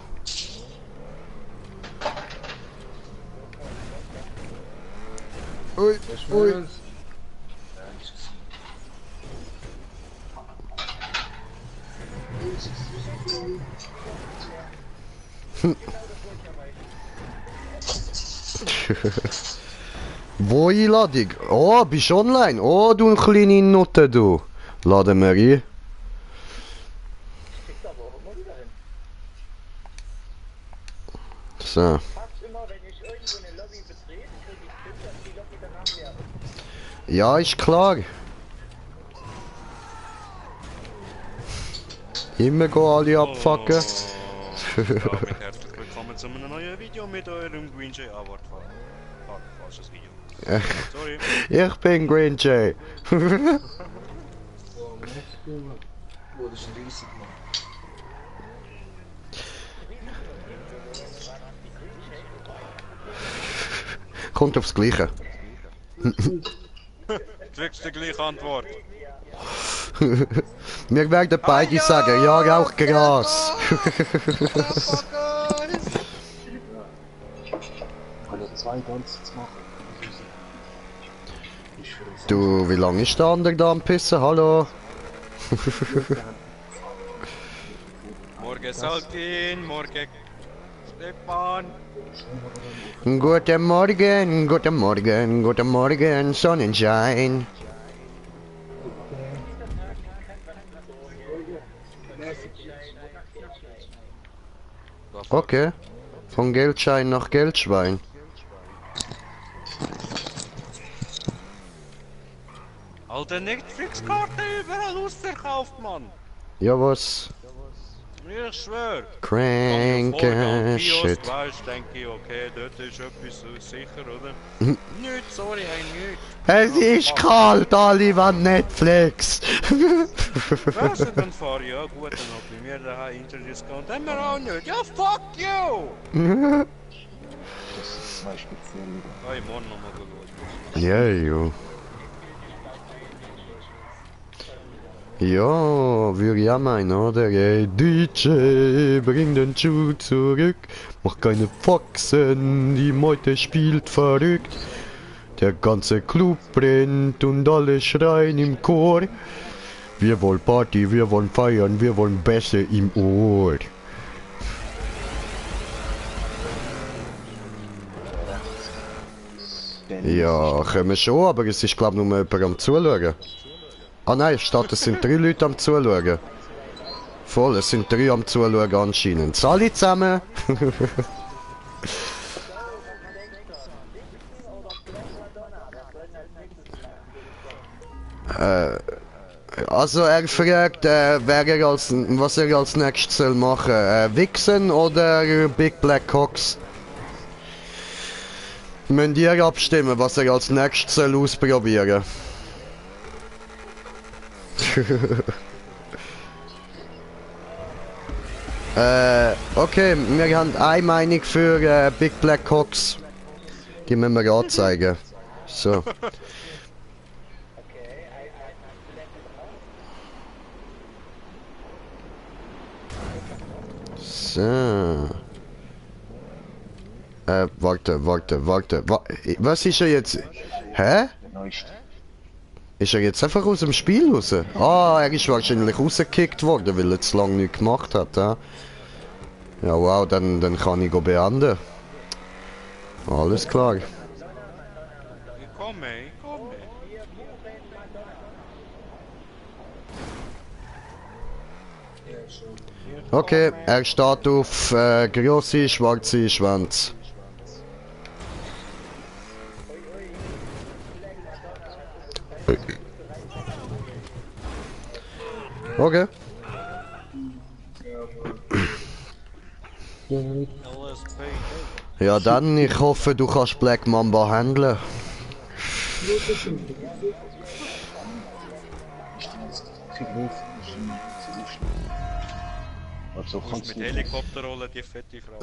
[SPEAKER 1] Ui, ui. Wo Einladung? Oh, bist du online? Oh, du kleine Nutte, du. Laden wir ein. So. Ja, ist klar. Immer gehen alle abfucken.
[SPEAKER 2] Ja, herzlich willkommen zu einem neuen Video mit eurem Green Jay. Ah, warte, falsches Video. Sorry.
[SPEAKER 1] Ich bin Green Jay.
[SPEAKER 8] Oh, das ist riesig, Mann.
[SPEAKER 1] Kommt aufs Gleiche.
[SPEAKER 2] Kriegst du die gleiche Antwort?
[SPEAKER 1] Wir werden beide sagen, ja, auch Gras.
[SPEAKER 9] Also zwei ganze zu machen.
[SPEAKER 1] Du, wie lange ist der andere da am Pissen? Hallo?
[SPEAKER 2] Morgen Salkin, morgen Stefan.
[SPEAKER 1] Guten Morgen, guten Morgen, guten Morgen, Sonnenschein. Okay, von Geldschein nach Geldschwein.
[SPEAKER 2] Alter, Netflix-Karte überall ausverkauft, Mann.
[SPEAKER 1] Ja, was?
[SPEAKER 2] Ich schwör.
[SPEAKER 1] Crank shit.
[SPEAKER 2] Weißt, denke ich, okay, dort ist etwas sicher, oder? Nicht, sorry, hey, nicht.
[SPEAKER 1] Es ist kalt, alle an Netflix.
[SPEAKER 2] Was denn fahren? Ja gut, dann hab ich mir daheim Interviews gehabt. Haben wir auch nicht. Ja, fuck you!
[SPEAKER 9] Das ist zwei spezielle.
[SPEAKER 2] Hey, morgen nochmal geschaut.
[SPEAKER 1] Ja, jo. Ja, würde ich auch meinen, oder? Ey, DJ, bring den Schuh zurück. Mach keine Faxen, die Meute spielt verrückt. Der ganze Club brennt und alle schreien im Chor. Wir wollen Party, wir wollen feiern, wir wollen Bässe im Ohr. Ja, können wir schon, aber es ist glaube ich nur jemand am Zuschauen. Ah nein, statt es sind 3 Leute am Zuschauen. Voll, es sind 3 am Zuschauen anscheinend. Alle zusammen! Also er fragt, was er als nächstes soll machen. Wichsen oder Big Black Cox? Müsst ihr abstimmen, was er als nächstes soll ausprobieren. Okay, wir haben eine Meinung für Big Black Cox. Die müssen wir anzeigen. So. So. Warte. Was ist er jetzt? Hä? Ist er jetzt einfach aus dem Spiel raus? Ah, er ist wahrscheinlich rausgekickt worden, weil er zu lange nichts gemacht hat. Ja, ja wow, dann kann ich beenden. Alles klar.
[SPEAKER 2] Ich komme.
[SPEAKER 1] Okay, er steht auf grosse schwarze Schwanz. Okay. Ja dann, ich hoffe du kannst Black Mamba handeln.
[SPEAKER 9] Also
[SPEAKER 2] Du musst mit Helikopter rollen, die fette Frau.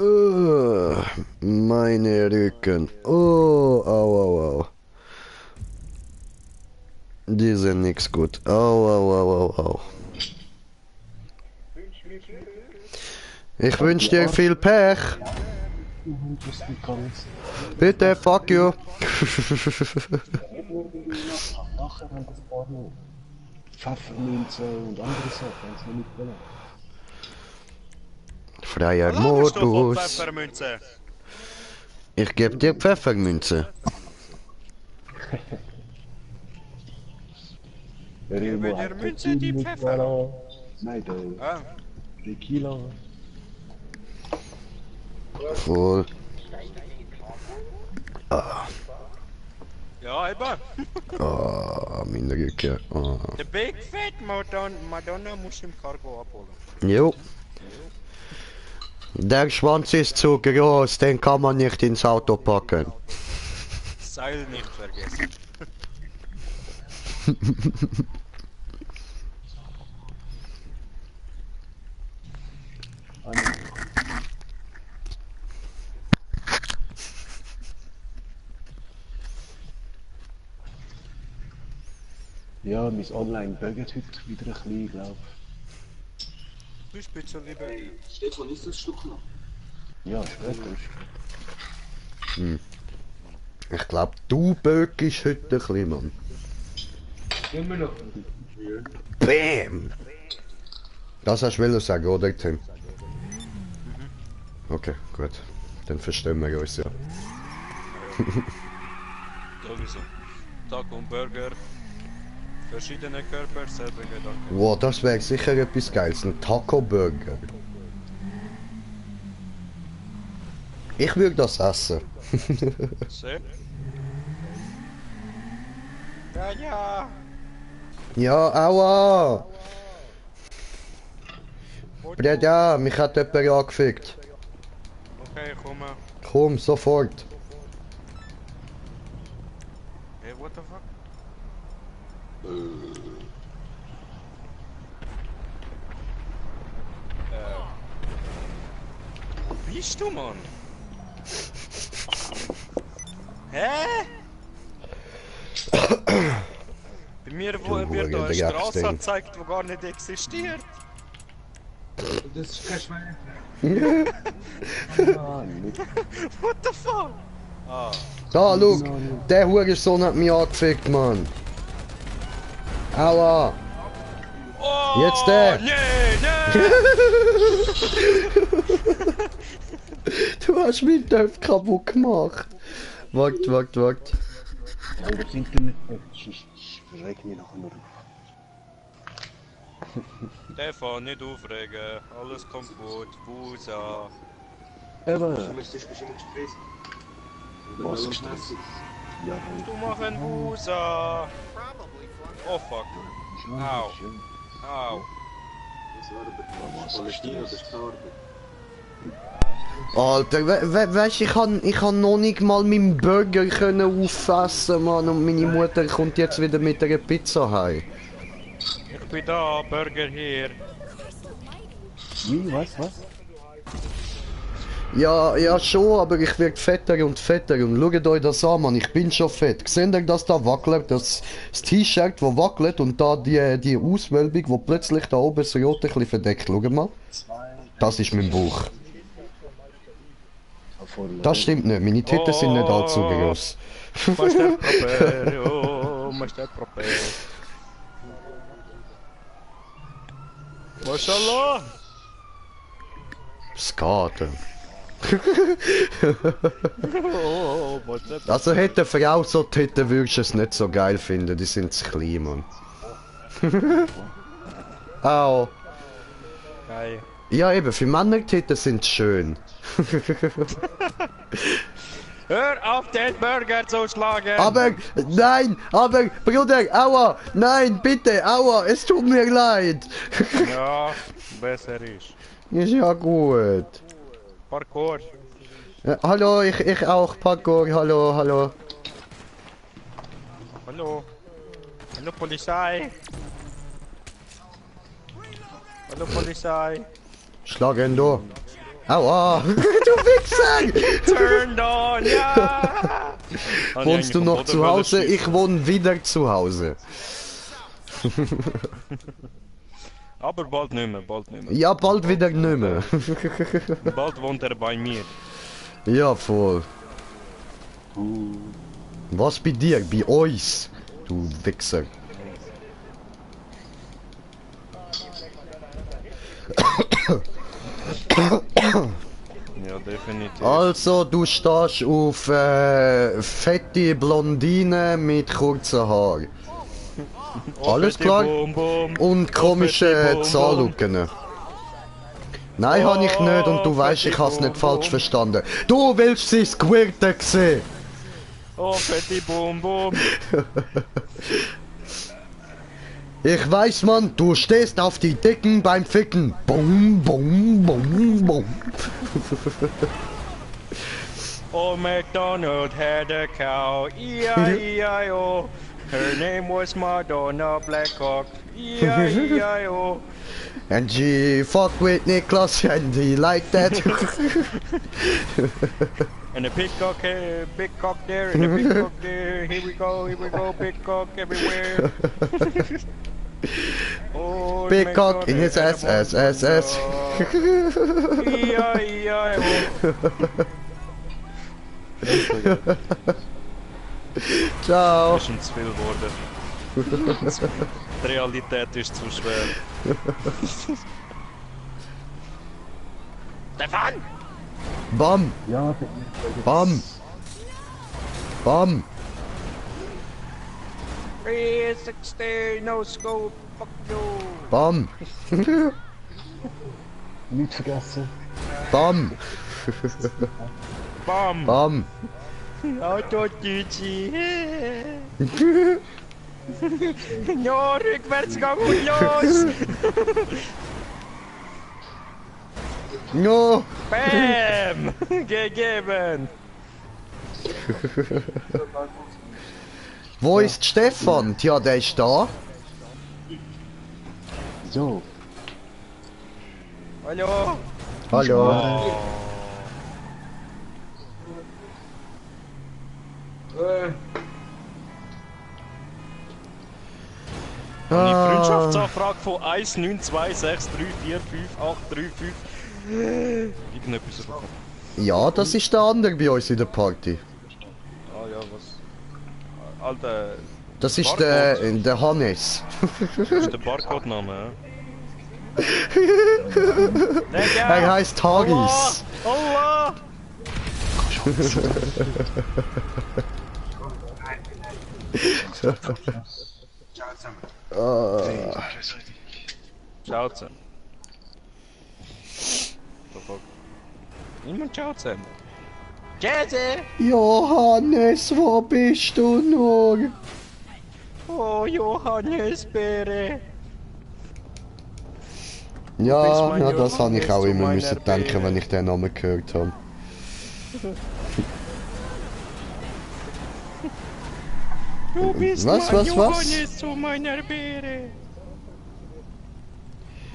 [SPEAKER 1] Meine Rücken. Oh, au. Die sind nix gut. Au. Ich wünsch dir viel Pech. Bitte, fuck you.
[SPEAKER 9] Nachher haben das paar noch Pfefferminze und andere Sachen, wenn es noch nicht will.
[SPEAKER 1] Freier
[SPEAKER 2] Laberst du von
[SPEAKER 1] Modus.
[SPEAKER 2] Pfeffermünze?
[SPEAKER 1] Ich geb dir Pfeffermünze.
[SPEAKER 9] Remo
[SPEAKER 2] dir
[SPEAKER 9] hat
[SPEAKER 2] Münze, die
[SPEAKER 9] mit
[SPEAKER 2] Pfeffer.
[SPEAKER 9] Ballon. Nein,
[SPEAKER 2] Ah,
[SPEAKER 9] Tequila.
[SPEAKER 1] Voll.
[SPEAKER 2] ja, eben.
[SPEAKER 1] Ah, mein Rücken. Ah.
[SPEAKER 2] Der Big Fat Madonna muss im Cargo abholen.
[SPEAKER 1] Jo. Der Schwanz ist zu groß, den kann man nicht ins Auto packen.
[SPEAKER 2] Seil nicht vergessen.
[SPEAKER 9] Ja, mein Online buggt heute wieder ein bisschen, glaube
[SPEAKER 2] Bist bitte lieber.
[SPEAKER 8] Stefan, ist das Stück noch?
[SPEAKER 9] ich. Ja, später.
[SPEAKER 1] Ich glaub, du böckst heute ein bisschen, Mann.
[SPEAKER 8] Immer noch.
[SPEAKER 1] Bam! Das hast du sagen, oder Tim? Okay, gut. Dann verstehen wir uns ja.
[SPEAKER 2] Sowieso. Taco und Burger. Verschiedene Körper, selber Gedanken.
[SPEAKER 1] Wow, das wäre sicher etwas Geiles. Ein Taco-Burger. Ich würde das essen.
[SPEAKER 2] Sehr. Ja, ja.
[SPEAKER 1] Ja, aua! Breda, mich hat jemand angefickt.
[SPEAKER 2] Okay, komm mal.
[SPEAKER 1] Komm, sofort.
[SPEAKER 2] Hey, what the fuck? Wo bist du, Mann? Hä? Bei mir wird da eine Straße angezeigt, die gar nicht existiert.
[SPEAKER 8] Das ist kein Schwein.
[SPEAKER 2] What the fuck? Ah,
[SPEAKER 1] Da, schau, der Hurensohn hat mich angefickt, Mann. Aua!
[SPEAKER 2] oh,
[SPEAKER 1] Jetzt der!
[SPEAKER 2] Nee, nee!
[SPEAKER 1] Du hast meinen Töpf kaputt gemacht. Wagt.
[SPEAKER 9] Ja, das Internet sonst verreg mich nachher noch auf.
[SPEAKER 2] Stefan, nicht aufregen. Alles kommt gut. Busa.
[SPEAKER 9] Eben.
[SPEAKER 8] Du müsstest bestimmt gestresst.
[SPEAKER 9] Was gestresst? Ja,
[SPEAKER 2] Du machst einen Busa. Oh fuck. Au. Au.
[SPEAKER 8] Das war aber Palästina, das ist Karte.
[SPEAKER 1] Alter, weißt du, ich kann noch nicht mal meinen Burger können aufessen, Mann. Und meine Mutter kommt jetzt wieder mit einer Pizza heim.
[SPEAKER 2] Ich bin da, Burger hier.
[SPEAKER 9] Wie? Was?
[SPEAKER 1] Ja, schon, aber ich werde fetter und fetter. Und schaut euch das an, Mann, ich bin schon fett. Seht ihr, dass da wackelt? Das T-Shirt, das wackelt und da die Auswölbung, die plötzlich da oben das Rote ein bisschen verdeckt. Schaut mal. Das ist mein Bauch. Das stimmt nicht, meine Titten sind nicht allzu groß.
[SPEAKER 2] Master proprio, master proprio. Mashallah!
[SPEAKER 1] Skaten.
[SPEAKER 2] Oh, master
[SPEAKER 1] Also hätte eine Frau so Titten, würdest du es nicht so geil finden, die sind zu klein, Mann. Au.
[SPEAKER 2] Geil.
[SPEAKER 1] Ja eben, für Männer Titten sind schön.
[SPEAKER 2] Hör auf den Burger zu schlagen!
[SPEAKER 1] Aber, nein, aber, Bruder, aua, nein, bitte, aua, es tut mir leid.
[SPEAKER 2] Ja, besser ist.
[SPEAKER 1] Ist ja gut.
[SPEAKER 2] Parkour.
[SPEAKER 1] Hallo, ich auch, Parkour, hallo.
[SPEAKER 2] Hallo. Hallo Polizei. Hallo Polizei.
[SPEAKER 1] Schlag ihn da. Aua, du Wichser!
[SPEAKER 2] Turned on, ja!
[SPEAKER 1] Wohnst du noch zu Hause? Ich wohne wieder zu Hause.
[SPEAKER 2] Aber bald nicht mehr, bald nicht mehr.
[SPEAKER 1] Ja, bald wieder nicht mehr.
[SPEAKER 2] Bald wohnt er bei mir.
[SPEAKER 1] Ja, voll. Was bei dir? Bei uns? Du Wichser.
[SPEAKER 2] Ja, definitiv.
[SPEAKER 1] Also, du stehst auf fette Blondine mit kurzen Haaren. Alles klar? Und komische Zahnlücken. Nein, habe ich nicht und du weißt, ich habe es nicht falsch verstanden. Du willst sie squirten sehen!
[SPEAKER 2] Oh, fette Bum Bum!
[SPEAKER 1] Ich weiß, Mann, du stehst auf die Dicken beim Ficken. Bum, bum, bum, bum.
[SPEAKER 2] Oh, MacDonald had a cow, E-I-E-I-O. Her name was Madonna Blackhawk, E-I-E-I-O.
[SPEAKER 1] And she fucked with Niklas and he liked that.
[SPEAKER 2] And a big cock there, and a big cock there. Here we go, big cock everywhere. Oh,
[SPEAKER 1] Big cock in his ass, ass, ass, ass.
[SPEAKER 2] E-I-E-I-O.
[SPEAKER 1] Ciao.
[SPEAKER 2] Das ist schon zu viel geworden. Die Realität ist zu schwer. Stefan!
[SPEAKER 1] Bam.
[SPEAKER 9] Ja,
[SPEAKER 1] Bam. Bam.
[SPEAKER 2] 360, no scope, fuck you!
[SPEAKER 1] Bam.
[SPEAKER 9] nicht vergessen.
[SPEAKER 1] Bam.
[SPEAKER 2] Bam!
[SPEAKER 1] Bam.
[SPEAKER 2] Auto Duty! Ja, Rückwärtsgang und los!
[SPEAKER 1] No.
[SPEAKER 2] Bam! Gegeben!
[SPEAKER 1] Wo ist Stefan? Tja, der ist da.
[SPEAKER 9] So,
[SPEAKER 2] Hallo!
[SPEAKER 1] Hallo.
[SPEAKER 2] Eine
[SPEAKER 1] Ah.
[SPEAKER 2] Freundschaftsanfrage von 19263458535. Irgendetwas bekommen.
[SPEAKER 1] Ja, das ist der andere bei uns in der Party.
[SPEAKER 2] Ah ja, was? Alter,
[SPEAKER 1] Das ist
[SPEAKER 2] Barcode.
[SPEAKER 1] der Hannes.
[SPEAKER 2] das ist der Barcode-Name,
[SPEAKER 1] Er heißt Tagis.
[SPEAKER 2] Allah! Ciao zusammen. Niemand ciao zusammen. Jesse!
[SPEAKER 1] Johannes, wo bist du nur?
[SPEAKER 2] Oh, Johannes Beere!
[SPEAKER 1] Ja,
[SPEAKER 2] mein
[SPEAKER 1] ja, das habe ich
[SPEAKER 2] Johannes
[SPEAKER 1] auch
[SPEAKER 2] zu
[SPEAKER 1] immer
[SPEAKER 2] meiner
[SPEAKER 1] müssen denken,
[SPEAKER 2] Beere.
[SPEAKER 1] wenn ich den Namen gehört habe.
[SPEAKER 2] Du bist
[SPEAKER 1] Was,
[SPEAKER 2] mein
[SPEAKER 1] was, was?
[SPEAKER 2] Johannes zu meiner Beere!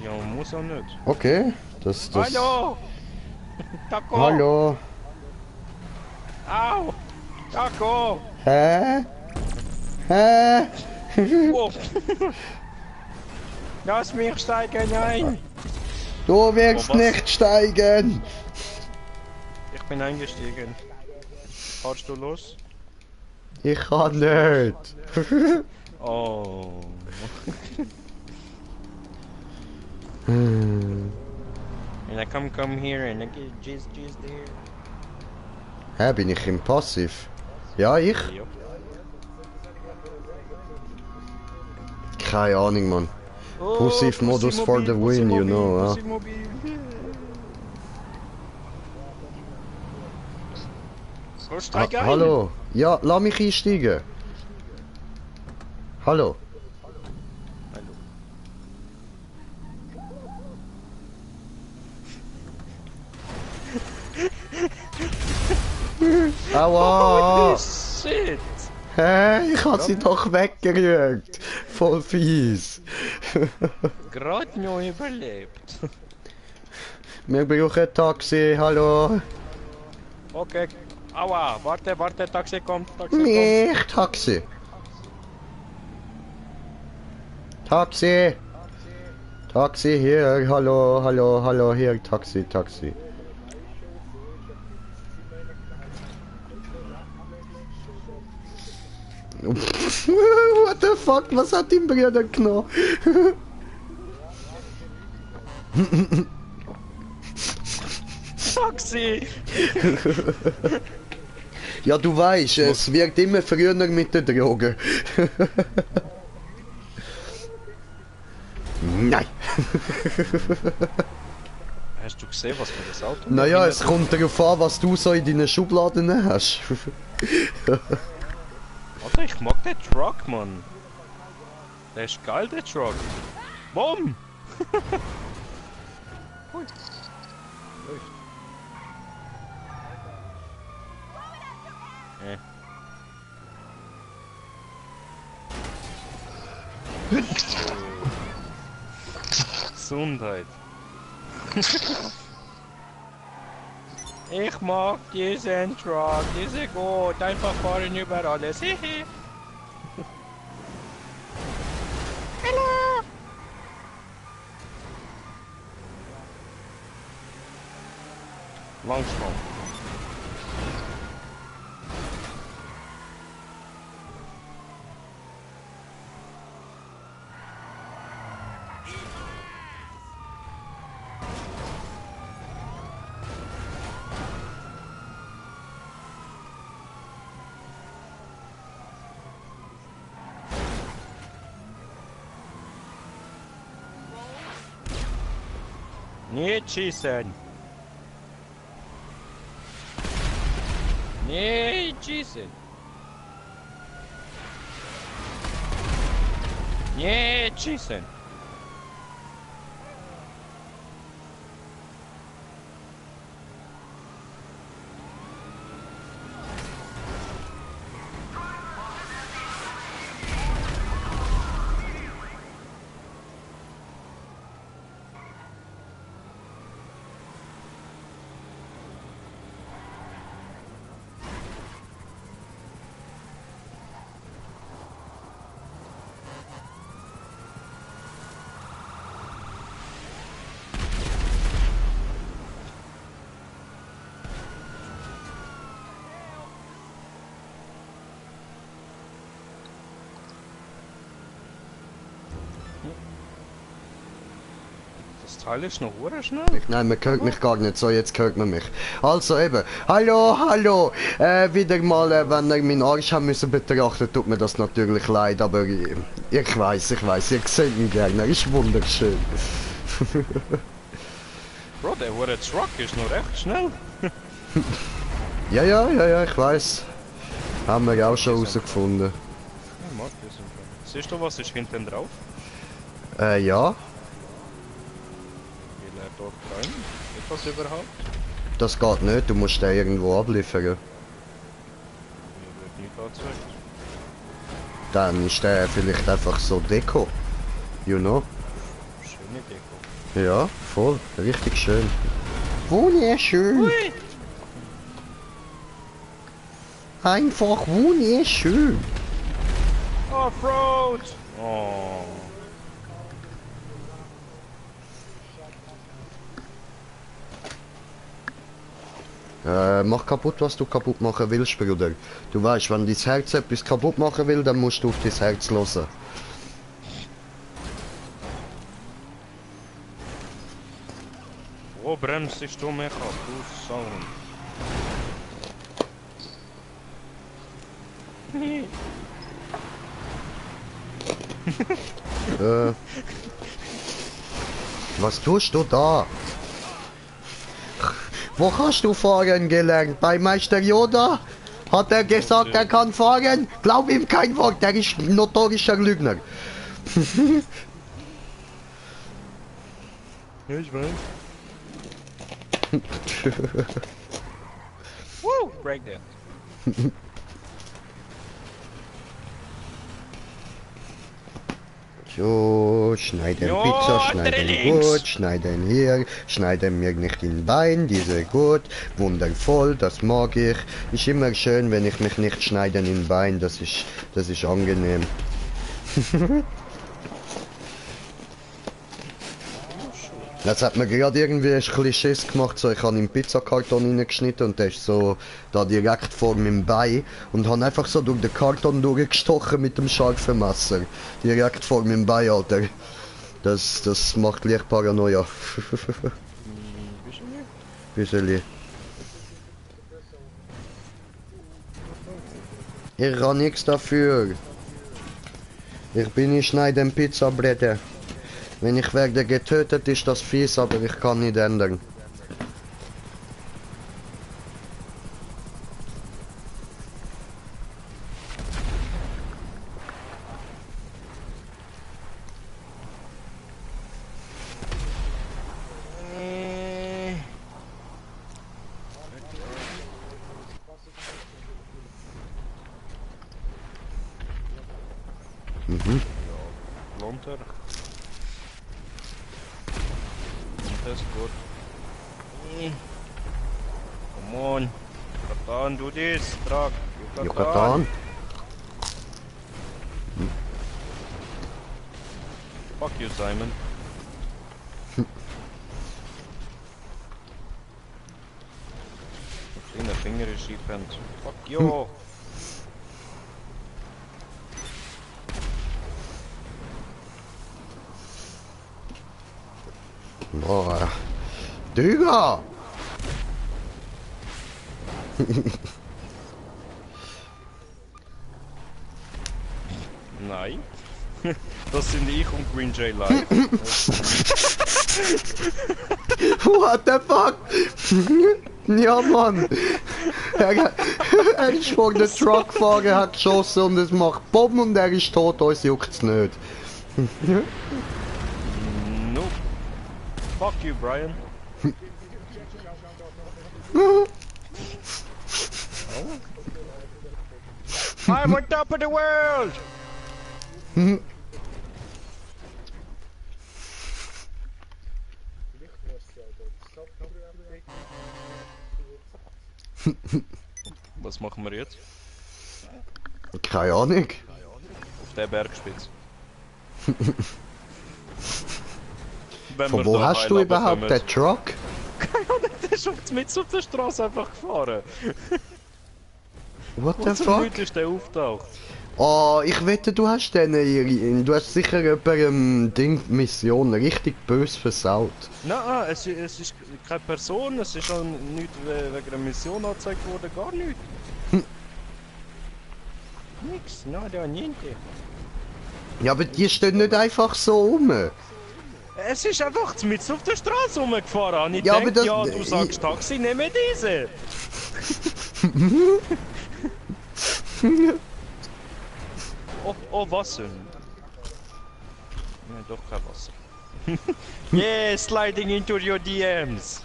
[SPEAKER 2] Ja, muss auch nicht.
[SPEAKER 1] Okay, das...
[SPEAKER 2] Hallo! Taco!
[SPEAKER 1] Hallo.
[SPEAKER 2] Au! Taco!
[SPEAKER 1] Hä? Hä?
[SPEAKER 2] Oh. Lass mich steigen ein!
[SPEAKER 1] Du wirst
[SPEAKER 2] Oh, was?
[SPEAKER 1] nicht steigen!
[SPEAKER 2] Ich bin eingestiegen. Fahrst du los?
[SPEAKER 1] Ich kann nicht.
[SPEAKER 2] Oh.
[SPEAKER 1] Hm.
[SPEAKER 2] And I come here and I get jizz there.
[SPEAKER 1] Hä, bin ich im Passiv? Ja, ich?
[SPEAKER 2] Ja.
[SPEAKER 1] Keine Ahnung, Mann.
[SPEAKER 2] Oh,
[SPEAKER 1] Passive modus for the win, you know, ja.
[SPEAKER 2] So, steig ein!
[SPEAKER 1] Hallo? Ja, lass mich einsteigen. Hallo? Aua!
[SPEAKER 2] Oh, shit!
[SPEAKER 1] Hä? Ich hab sie doch weggerügt. Voll fies.
[SPEAKER 2] Gerade noch überlebt.
[SPEAKER 1] Wir brauchen ein Taxi, hallo?
[SPEAKER 2] Okay. Aua, warte, Taxi kommt, Taxi kommt.
[SPEAKER 1] Mich, Taxi. Taxi. Taxi hier, hallo, hallo, hallo, hier, Taxi, Taxi. What the fuck, was hat die Bruder genommen?
[SPEAKER 2] Taxi!
[SPEAKER 1] Ja, du weißt, es wird immer früher mit den Drogen. Nein!
[SPEAKER 2] Hast du gesehen, was für das Auto?
[SPEAKER 1] Naja, es kommt darauf an, was du so in deinen Schubladen hast.
[SPEAKER 2] Alter, ich mag den Truck, Mann. Der ist geil, der Truck. Bumm! Hui. Läuft. Gesundheit. Ich mag diesen Truck, diese gut, einfach fahren über alles. Hallo! Langsam. Nicht schießen! Nicht schießen! Nicht schießen! Das Teil ist noch schnell.
[SPEAKER 1] Nein, man hört mich gar nicht, so jetzt hört man mich. Also eben, hallo, hallo, wieder mal, wenn ihr meinen Arsch haben müssen betrachten, tut mir das natürlich leid, aber ich weiß, ihr seht ihn gerne, er ist wunderschön.
[SPEAKER 2] Bro, der hure Truck ist noch recht schnell.
[SPEAKER 1] Ja, ich weiß. Haben wir auch schon herausgefunden.
[SPEAKER 2] Ich mag das. Siehst du, was ist hinten drauf?
[SPEAKER 1] Ja,
[SPEAKER 2] Will er dort rein? Geht das überhaupt?
[SPEAKER 1] das geht nicht, du musst den irgendwo abliefern.
[SPEAKER 2] Mir wird nicht angezeigt.
[SPEAKER 1] Dann ist der vielleicht einfach so Deko. You know?
[SPEAKER 2] Schöne Deko.
[SPEAKER 1] Ja, voll, richtig schön. Wunderschön.
[SPEAKER 2] Ui!
[SPEAKER 1] Einfach wunderschön.
[SPEAKER 2] Offroad! Oh.
[SPEAKER 1] Mach kaputt, was du kaputt machen willst, Bruder. Du weißt, wenn dein Herz etwas kaputt machen will, dann musst du auf dein Herz hören.
[SPEAKER 2] Wo bremst du mich ab, du Sound?
[SPEAKER 1] Was tust du da? Wo hast du fahren gelernt? Bei Meister Yoda? Hat er gesagt, er kann fahren? Glaub ihm kein Wort, er ist ein notorischer Lügner.
[SPEAKER 2] Ja, ich weiß. Woo! Breakdown.
[SPEAKER 1] So, schneiden
[SPEAKER 2] Ja,
[SPEAKER 1] Pizza,
[SPEAKER 2] andere
[SPEAKER 1] schneiden
[SPEAKER 2] links.
[SPEAKER 1] gut, schneiden hier, schneiden mir nicht in Bein, diese gut, wundervoll, das mag ich. Ist immer schön, wenn ich mich nicht schneiden in Bein, das ist angenehm. Jetzt hat mir gerade irgendwie ein Klischees gemacht, so ich habe im Pizzakarton reingeschnitten und der ist so da direkt vor meinem Bein und habe einfach so durch den Karton durchgestochen mit dem scharfen Messer. Direkt vor meinem Bein, Alter. Das macht leicht Paranoia. Büseli. Ich kann nichts dafür. Ich bin nicht schneid den Pizzabrette. Wenn ich werde getötet, ist das fies, aber ich kann nicht ändern.
[SPEAKER 2] Runter. Das ist gut. Come on. Yucatan, do this. Truck.
[SPEAKER 1] Yucatan.
[SPEAKER 2] Fuck you, Simon. Kleiner Finger ist schiefend. Fuck you.
[SPEAKER 1] Boah. Digga!
[SPEAKER 2] Nein. Das sind ich und Green J live.
[SPEAKER 1] What the fuck? Ja, Mann! Er ist vor der Truck gefahren, hat geschossen und es macht Bomben und er ist tot, uns juckt's nicht.
[SPEAKER 2] Nope. Fuck you, Brian. I'm on top of the world! Was machen wir jetzt?
[SPEAKER 1] Keine Ahnung.
[SPEAKER 2] Auf der Bergspitze.
[SPEAKER 1] Von wo hast du überhaupt den Truck?
[SPEAKER 2] Keine Ahnung, der ist mitten auf der Straße einfach gefahren.
[SPEAKER 1] What the
[SPEAKER 2] Was zum
[SPEAKER 1] fuck?
[SPEAKER 2] Leute ist der auftaucht?
[SPEAKER 1] Oh, ich wette, du hast du hast sicher jemandem Ding Mission richtig böse versaut.
[SPEAKER 2] Nein, es ist keine Person, es ist auch nicht wegen einer Mission angezeigt worden, gar nichts. Nix, nada, niente.
[SPEAKER 1] Ja, aber die stehen nicht einfach so rum.
[SPEAKER 2] Es ist einfach mitten auf der Straße rumgefahren. Und ich
[SPEAKER 1] Ja,
[SPEAKER 2] denke,
[SPEAKER 1] aber das-
[SPEAKER 2] ja, du sagst Taxi, nehme diese. Oh, Wasser. Nein, doch kein Wasser. Yeah, sliding into your DMs.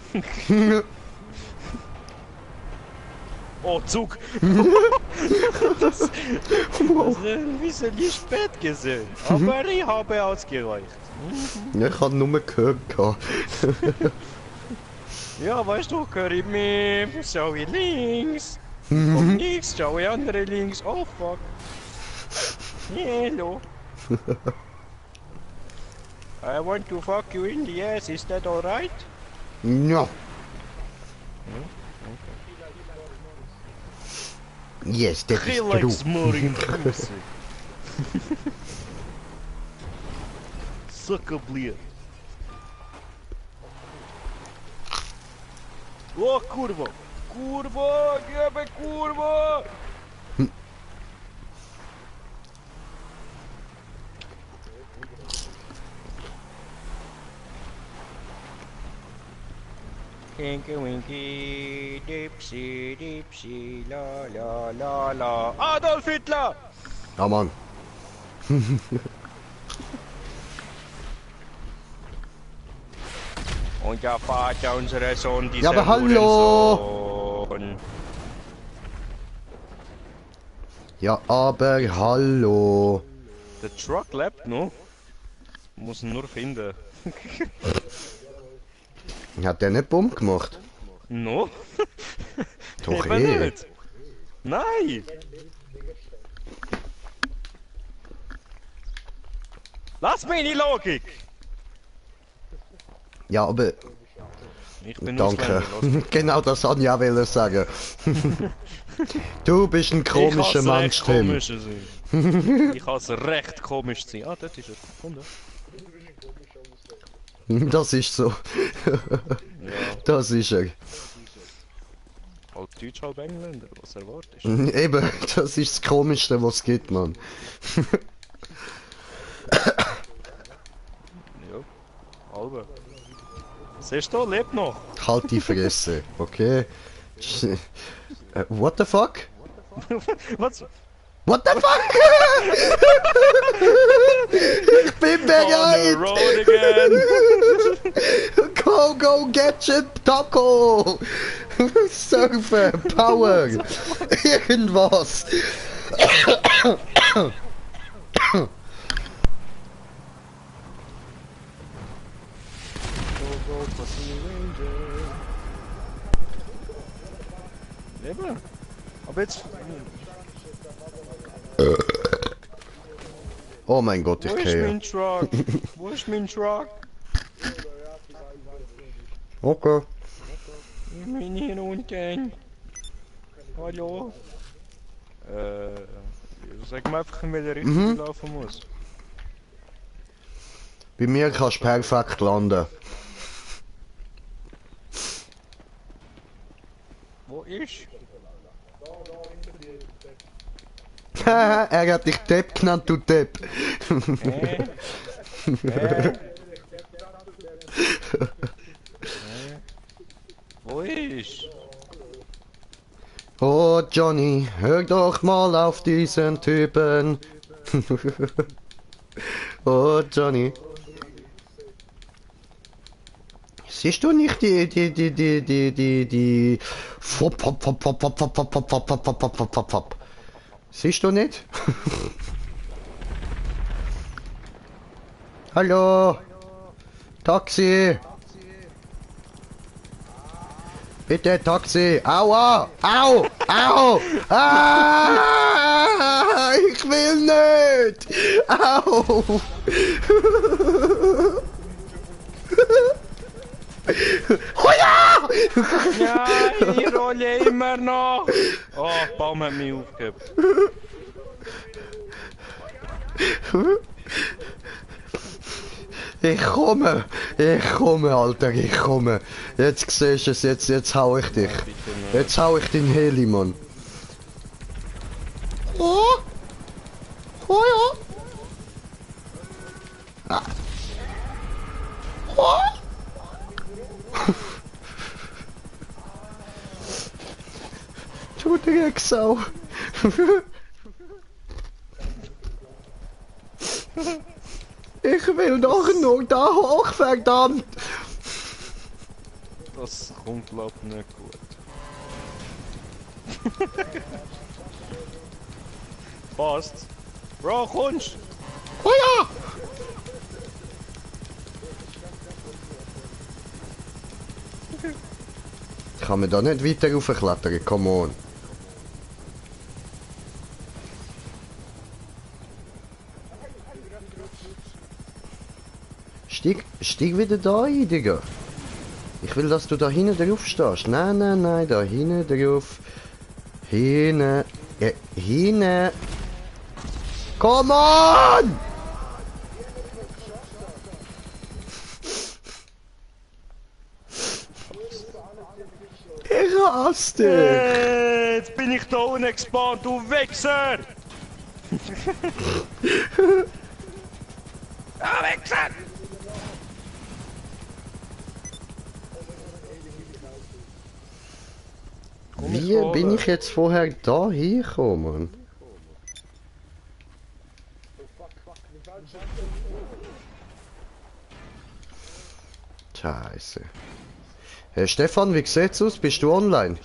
[SPEAKER 2] Oh, Zug. Das ist ein bisschen spät gesehen. Aber ich habe ausgereicht.
[SPEAKER 1] Ja, ich habe nur gehört.
[SPEAKER 2] Ja, weißt du, höre ich mir, schau ich links. Kommt nichts, schau ich andere links. Oh, fuck. Hello. I want to fuck you in the ass, is that alright?
[SPEAKER 1] Ja. Yes, that is
[SPEAKER 2] He likes
[SPEAKER 1] true.
[SPEAKER 2] more in pussy. Suck a bleed. Oh, kurwa! Kurwa! Gebe kurwa! Winky winky, dipsy dipsy, la la la la. Adolf Hitler!
[SPEAKER 1] Ja, Mann.
[SPEAKER 2] Und der Vater unserer Sohn, dieser
[SPEAKER 1] Ja, aber hallo!
[SPEAKER 2] Hurensohn.
[SPEAKER 1] Ja, aber hallo.
[SPEAKER 2] Der Truck lebt noch. Muss ihn nur finden.
[SPEAKER 1] Hat der nicht Bumm gemacht?
[SPEAKER 2] No?
[SPEAKER 1] Doch
[SPEAKER 2] Eben
[SPEAKER 1] eh.
[SPEAKER 2] nicht. Nein! Lass mich in die Logik!
[SPEAKER 1] Ja, aber
[SPEAKER 2] Ich bin
[SPEAKER 1] danke.
[SPEAKER 2] Ausländer, lass-
[SPEAKER 1] Genau das wollte ich auch wollen sagen. Du bist ein komischer
[SPEAKER 2] Ich
[SPEAKER 1] Mensch,
[SPEAKER 2] hasse
[SPEAKER 1] Tim.
[SPEAKER 2] recht komisch sein. Ich hasse recht komisch sein. Ah, dort ist er. Komm da.
[SPEAKER 1] Das ist so. Das ist er.
[SPEAKER 2] Halb Deutsch, halb Engländer, was erwartest
[SPEAKER 1] Eben, das ist das Komischste, was es gibt, Mann.
[SPEAKER 2] Ja, halbe. Siehst du, lebt noch.
[SPEAKER 1] Halt die Fresse, okay? What the fuck?
[SPEAKER 2] Was?
[SPEAKER 1] What the fuck? Ich bin
[SPEAKER 2] On the
[SPEAKER 1] bereit!
[SPEAKER 2] road again!
[SPEAKER 1] Go, get your taco! Surfen, Power! Irgendwas!
[SPEAKER 2] Eben. Aber jetzt...
[SPEAKER 1] Oh mein Gott, ich
[SPEAKER 2] Wo ist
[SPEAKER 1] gehe.
[SPEAKER 2] mein Truck? Wo ist mein Truck?
[SPEAKER 1] Okay.
[SPEAKER 2] Ich bin hier unten. Hallo? Sag mir einfach, in welche Richtung ich laufen muss.
[SPEAKER 1] Bei mir kannst du perfekt landen.
[SPEAKER 2] Wo ist?
[SPEAKER 1] Er hat dich Depp genannt, du Depp.
[SPEAKER 2] Wo ist?
[SPEAKER 1] Oh Johnny, hör doch mal auf diesen Typen. Oh Johnny. Siehst du nicht die Fop, fop, fop, fop, fop, fop, fop, fop, fop, fop, fop, fop, fop, fop, fop. Siehst du nicht? Hallo? Taxi! Bitte Taxi! Aua! Au! Au! Ah! Ich will nicht! Au! Huja!
[SPEAKER 2] Ja, ich rolle immer noch! Oh, Baum hat mich aufgehoben.
[SPEAKER 1] Ich komme, Alter, ich komme. Jetzt siehst du es, jetzt hau ich dich. Jetzt hau ich den Heli, Mann. Oh! Oh ja! Ah. Oh! Du Drecksau! Ich will doch nur da hoch, verdammt!
[SPEAKER 2] Das kommt glaub ich nicht gut. Passt. Bro, kommst!
[SPEAKER 1] Oh ja! Ich kann mir da nicht weiter raufklettern, come on. Steig wieder da ein, Digga. Ich will, dass du da hinten drauf stehst. Nein, nein, nein, da hinten drauf. Hinten. Hinten. Come on! Ich hasse dich!
[SPEAKER 2] Jetzt bin ich da unten gespawnt, du Wichser! Ah, Wichser!
[SPEAKER 1] Wie bin ich jetzt vorher da hingekommen, Mann? Scheiße. Hey Stefan, wie sieht's aus? Bist du online?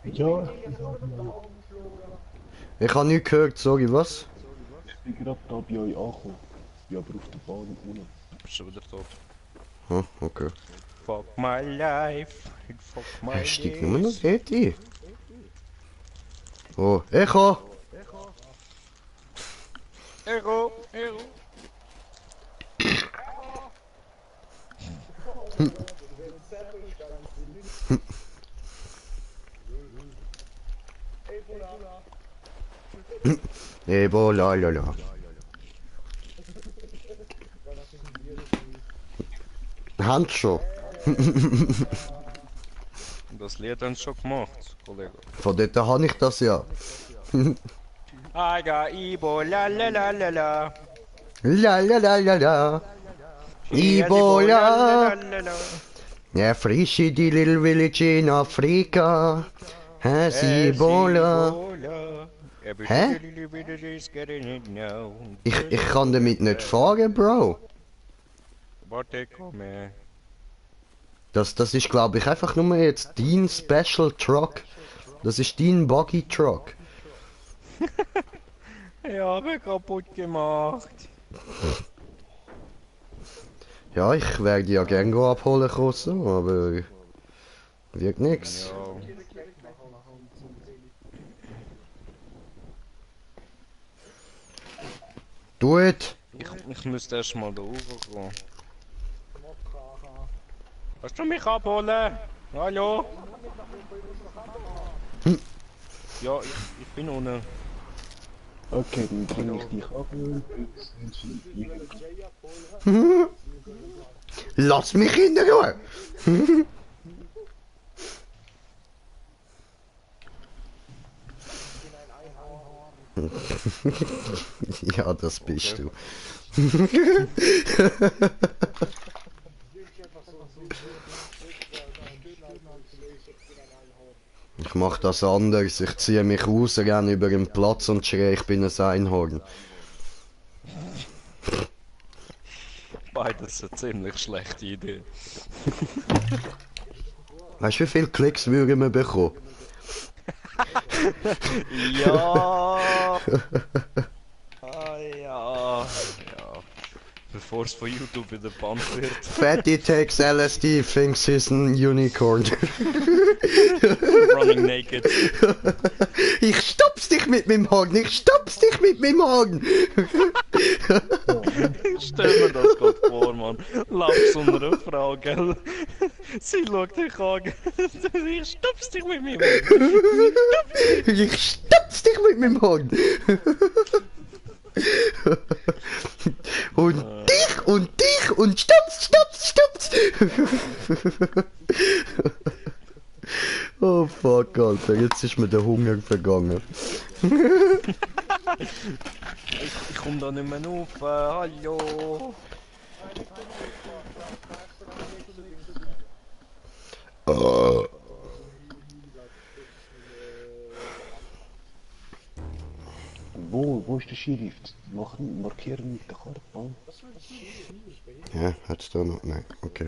[SPEAKER 9] Ja,
[SPEAKER 1] Ich habe nichts gehört, sorry, was?
[SPEAKER 9] ich bin gerade da bei euch angekommen. Ich bin aber auf der Bahn unten.
[SPEAKER 2] Bist schon wieder tot.
[SPEAKER 1] Hm, okay.
[SPEAKER 2] Fuck my life. Fuck my
[SPEAKER 1] Er steigt
[SPEAKER 2] days.
[SPEAKER 1] nur noch dort ein. Oh, Echo!
[SPEAKER 2] Echo, Echo.
[SPEAKER 1] Ebola, lala. haben schon.
[SPEAKER 2] Das Lied haben sie schon gemacht, Kollege.
[SPEAKER 1] Von dort habe ich das ja.
[SPEAKER 2] I got Ebola, la la la la.
[SPEAKER 1] La la la la la. Ebola. Ja, frische die little village in Afrika. Has Ebola. Hä? Ich kann damit nicht fahren, Bro.
[SPEAKER 2] Warte, komm her.
[SPEAKER 1] Das ist, glaube ich, einfach nur jetzt dein Special Truck. Das ist dein Buggy Truck.
[SPEAKER 2] Ja, habe kaputt gemacht.
[SPEAKER 1] Ja, ich werde ja gern abholen kommen, so, aber wird nix.
[SPEAKER 2] Ja.
[SPEAKER 1] Tut!
[SPEAKER 2] Ich müsste erst mal da hochkommen. Kannst du mich abholen? Hallo? Ja, ich bin unten.
[SPEAKER 9] Okay, dann bringe ich dich ab.
[SPEAKER 1] Lass mich in der Ruhe! Ja, das bist du. Ich mach das anders. Ich ziehe mich raus, renne über den Platz und schreie, ich bin ein Einhorn.
[SPEAKER 2] Beides eine ziemlich schlechte Idee.
[SPEAKER 1] Weißt du, wie viele Klicks würden wir bekommen?
[SPEAKER 2] Ja! Ah ja! Ja. Bevor es von YouTube wieder bannt wird.
[SPEAKER 1] Fatty takes LSD, thinks he's an unicorn.
[SPEAKER 2] Running naked.
[SPEAKER 1] Ich stopf's dich mit meinem Horn, ich stopf's dich mit meinem Horn.
[SPEAKER 2] Stell mir das gerade vor, Mann. Laufst so einer Frau, gell? Sie schaut dich an. Ich stopf's dich mit meinem Horn.
[SPEAKER 1] Ich stopf's dich mit meinem Horn. Und dich und stopf's. Oh fuck, Alter, jetzt ist mir der Hunger vergangen.
[SPEAKER 2] Ich komm da nicht mehr rauf. Hallo.
[SPEAKER 9] Wo ist der Skilift? Markieren mit der Karte. Oh.
[SPEAKER 1] Ja, hat's da noch? Nein, okay.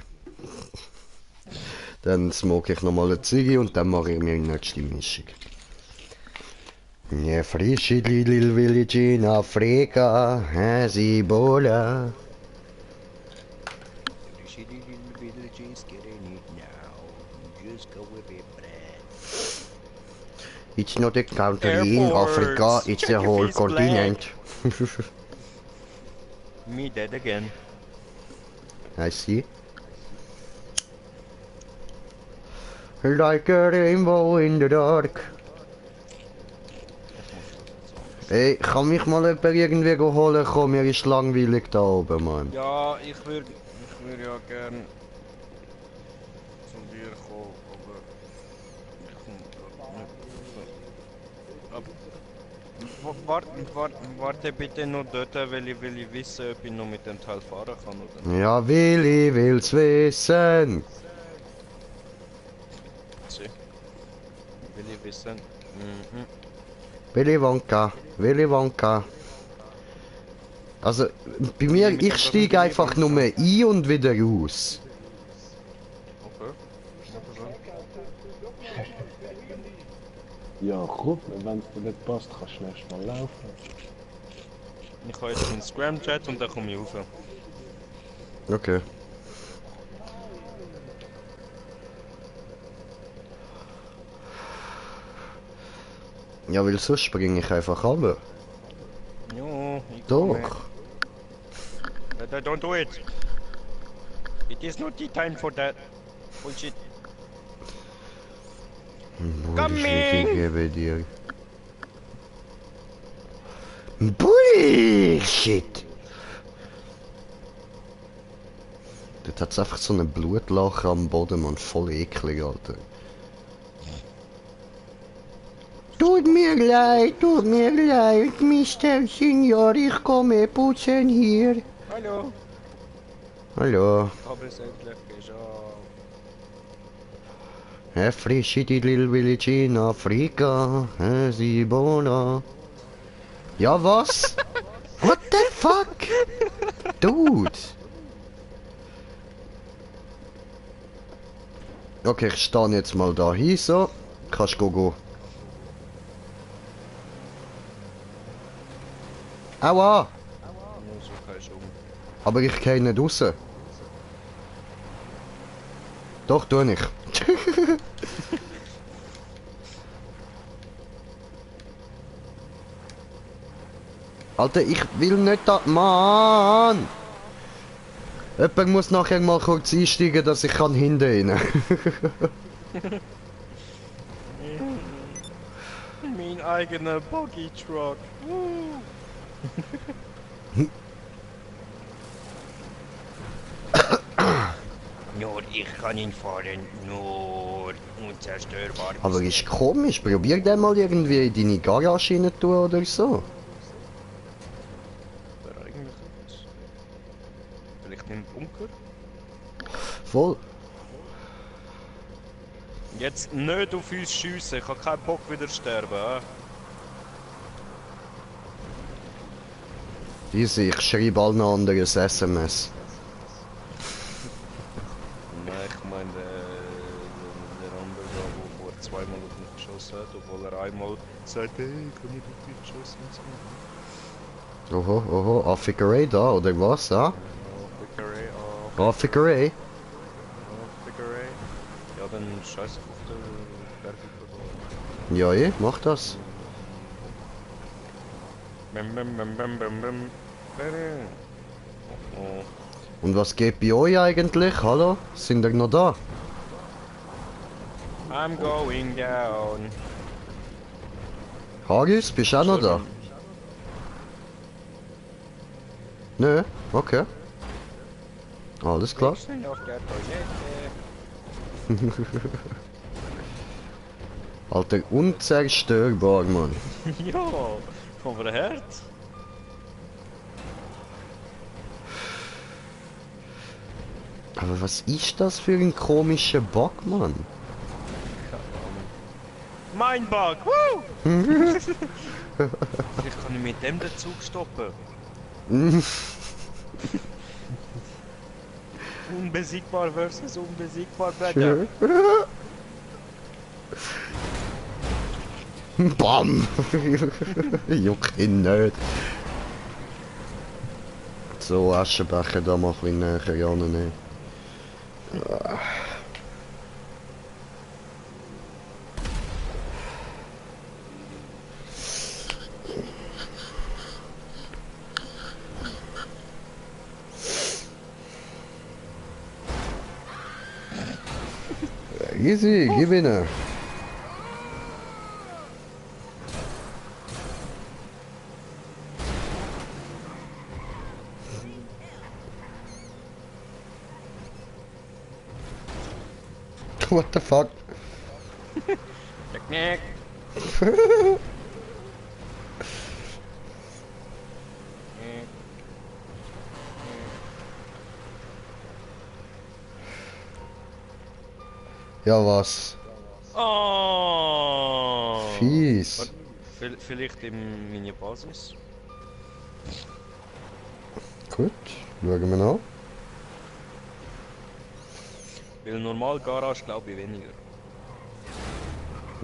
[SPEAKER 1] Dann smoke ich nochmal eine Ziege und dann mache ich mir die nächste Mischung. Ja, frische little village in Afrika has Ebola. It's not a country in Africa, it's a whole continent.
[SPEAKER 2] Me dead again.
[SPEAKER 1] I see. Like a rainbow in the dark. Ey, kann mich mal jemand irgendwie holen? Komm, mir ist langweilig da oben, Mann.
[SPEAKER 2] Ja, ich würd ja gern zu dir kommen, aber ich komm warte bitte noch dort, weil ich wissen, ob ich noch mit dem Teil fahren kann oder nicht.
[SPEAKER 1] Ja, Willi will's wissen.
[SPEAKER 2] Will ich wissen. Mhm.
[SPEAKER 1] Willy Wonka. Also, bei mir, ich steige einfach nur ein und wieder raus.
[SPEAKER 2] Okay.
[SPEAKER 9] Ja, komm, wenn es dir nicht passt, kannst du schnell mal laufen.
[SPEAKER 2] Ich habe jetzt einen Scram-Chat und dann komme ich rauf.
[SPEAKER 1] Okay. Ja, weil sonst springe ich einfach runter.
[SPEAKER 2] Jo, ich
[SPEAKER 1] Doch.
[SPEAKER 2] Don't do it. It is not the time for that. Bullshit.
[SPEAKER 1] Bullshit, ich gebe dir. Bullshit! Dort hat's einfach so einen Blutlachen am Boden, man. Voll eklig, Alter. Tut mir leid, Mr. Senior, ich komme putzen hier.
[SPEAKER 2] Hallo.
[SPEAKER 1] Hallo.
[SPEAKER 2] Aber es endlich geschafft.
[SPEAKER 1] Every shitty little village in Afrika has Ebola. Ja, was? What the fuck? Dude. Okay, ich stehe jetzt mal da hin, so. Kannst go. Aua!
[SPEAKER 2] Nur so kein Schum.
[SPEAKER 1] Aber ich gehe nicht raus. Doch, tu ich. Alter, ich will nicht da... Mann! Jemand muss nachher mal kurz einsteigen, dass ich kann hinten rein.
[SPEAKER 2] Mein eigener Buggy Truck. Nur ich kann ihn fahren, nur unzerstörbar.
[SPEAKER 1] Aber ist komisch, probier den mal irgendwie in deine Garage rein tun oder so.
[SPEAKER 2] Wäre eigentlich gut. Vielleicht im Bunker?
[SPEAKER 1] Voll.
[SPEAKER 2] Jetzt nicht auf uns schiessen, ich habe keinen Bock wieder sterben.
[SPEAKER 1] Easy, ich schreibe allen anderen ein SMS.
[SPEAKER 2] Nein, ich meine der andere da, der vor zweimal auf mich geschossen hat, obwohl er einmal sagt, hey, ich kann nicht auf dich geschossen und so.
[SPEAKER 1] Oho, Affigeray da, oder was, ja?
[SPEAKER 2] Figure
[SPEAKER 1] Affigeray?
[SPEAKER 2] Figure. Ja, dann scheiß auf den Berg.
[SPEAKER 1] Ja, mach das.
[SPEAKER 2] Oh.
[SPEAKER 1] Und was geht bei euch eigentlich? Hallo? Sind ihr noch da?
[SPEAKER 2] I'm going down.
[SPEAKER 1] Haris, bist du auch noch da? Nö, okay. Alles klar.
[SPEAKER 2] Ich bin auf der Toilette.
[SPEAKER 1] Alter, unzerstörbar, Mann.
[SPEAKER 2] Ja, aber Herz.
[SPEAKER 1] Aber was ist das für ein komischer Bug, Mann?
[SPEAKER 2] Mein Bug! Woo! Ich kann mit dem den Zug stoppen. Unbesiegbar versus unbesiegbar, Brother.
[SPEAKER 1] Bam! Juckt ihn nicht. So, Aschenbecher da mal ein bisschen näher rannehmen. Easy, gib ihn. What the fuck?
[SPEAKER 2] Knick.
[SPEAKER 1] Ja, was?
[SPEAKER 2] Oh!
[SPEAKER 1] Fies.
[SPEAKER 2] Vielleicht in meiner Basis?
[SPEAKER 1] Gut, schauen wir nach.
[SPEAKER 2] Weil normal Garage glaube ich weniger.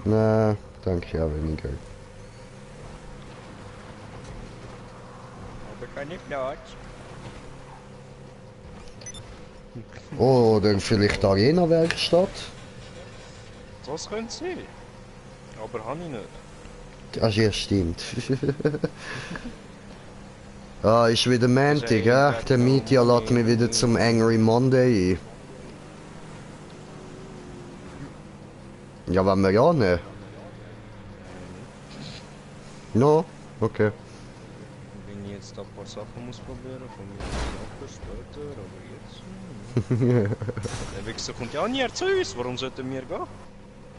[SPEAKER 1] Nein, danke, ja weniger.
[SPEAKER 2] Aber keine Platz.
[SPEAKER 1] Oder vielleicht Arena-Werkstatt?
[SPEAKER 2] Das könnte sein. Aber habe ich nicht.
[SPEAKER 1] Ach ja, stimmt. Ah, ist wieder Montag, ja? Der Media lädt mich wieder zum Angry Monday ein. Ja, wenn wir ja nicht. No? Okay.
[SPEAKER 2] Bin ich jetzt da ein paar Sachen ausprobieren, von mir Sachen später, aber jetzt... Der Wichser kommt ja nie zu uns, warum sollten wir gehen?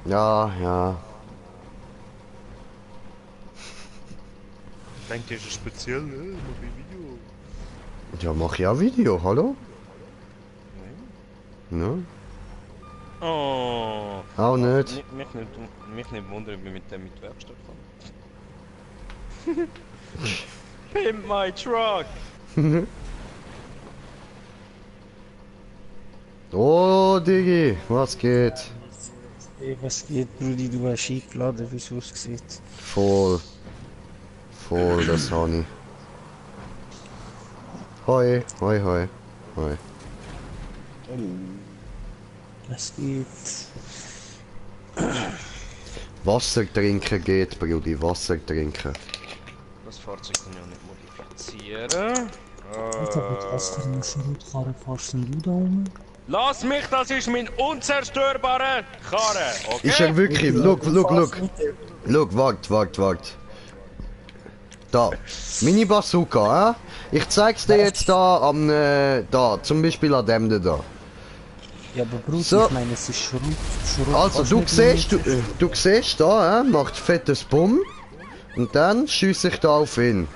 [SPEAKER 1] Ja, ja.
[SPEAKER 2] Denkt ihr, ist speziell, ne? Mach ein Video.
[SPEAKER 1] Ja, mach ich auch Video, hallo? Ne?
[SPEAKER 2] Oh.
[SPEAKER 1] Auch nicht.
[SPEAKER 2] Mich nicht wundern, wie mit dem mit der Werkstatt fahren. Pimp my truck!
[SPEAKER 1] Oh, Digi, was geht?
[SPEAKER 10] Hey, was geht, Brudi? Du hast eingeladen, wie es aussieht.
[SPEAKER 1] Voll. Voll, das habe ich. Hoi, hoi, hoi. Hoi.
[SPEAKER 10] Was geht?
[SPEAKER 1] Wasser trinken geht, Brudi, Wasser trinken.
[SPEAKER 2] Das Fahrzeug kann ich auch nicht modifizieren.
[SPEAKER 10] Was für eine Schrotkarre fährst denn du da rum?
[SPEAKER 2] Lass mich, das ist mein unzerstörbare Karre, okay?
[SPEAKER 1] Ist er wirklich? Look. Look, wart. Da, Mini Bazooka, Ich zeig's dir jetzt da da, zum Beispiel an dem da.
[SPEAKER 10] Ja, aber Bruder,
[SPEAKER 1] so.
[SPEAKER 10] Ich meine, es ist Schrot.
[SPEAKER 1] Also du siehst da, macht fettes Bumm und dann schieße ich da auf ihn.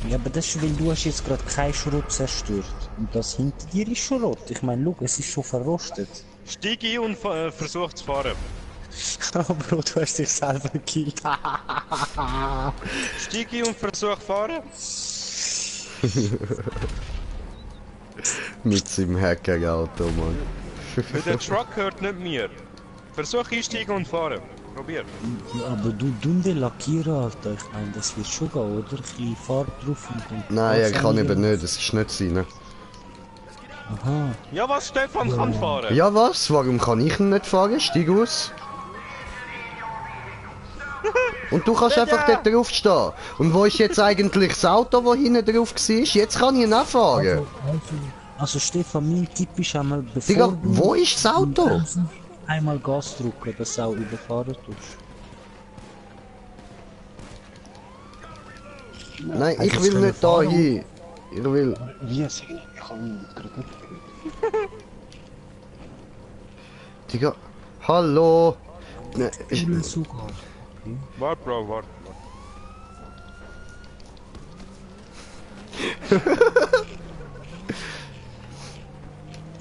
[SPEAKER 10] Ja, aber das ist, weil du hast jetzt gerade keinen Schrot zerstört. Und das hinter dir ist Schrot. Ich meine, schau, es ist schon verrostet.
[SPEAKER 2] Steig ein und versuch zu fahren.
[SPEAKER 10] Bro, du hast dich selber gekillt.
[SPEAKER 2] Steig ein und versuch fahren.
[SPEAKER 1] Mit seinem Hacker-Auto, Mann.
[SPEAKER 2] Weil der Truck hört nicht mir. Versuch einsteigen und fahren. Probier.
[SPEAKER 10] Ja, aber du den lackieren, Alter. Ich meine, das wird schon gehen, oder? Ein bisschen Farbe drauf und...
[SPEAKER 1] Nein, er kann eben nicht, das ist nicht sein.
[SPEAKER 10] Aha.
[SPEAKER 2] Ja, was Stefan kann fahren?
[SPEAKER 1] Ja, was? Warum kann ich ihn nicht fahren? Steig aus. Und du kannst einfach dort drauf stehen. Und wo ist jetzt eigentlich das Auto, das hinten drauf war? Jetzt kann ich ihn auch fahren.
[SPEAKER 10] Also Stefan, mein Tipp ist einmal, bevor
[SPEAKER 1] Digga, wo ist das Auto?
[SPEAKER 10] Einmal Gas drücken, dass du auch überfahren tust.
[SPEAKER 1] Nein, ich will nicht da hin. Ich will...
[SPEAKER 9] Wie es ich kann ihn gerade nicht.
[SPEAKER 1] Digga, hallo. Ne,
[SPEAKER 2] Warte, Bro, warte.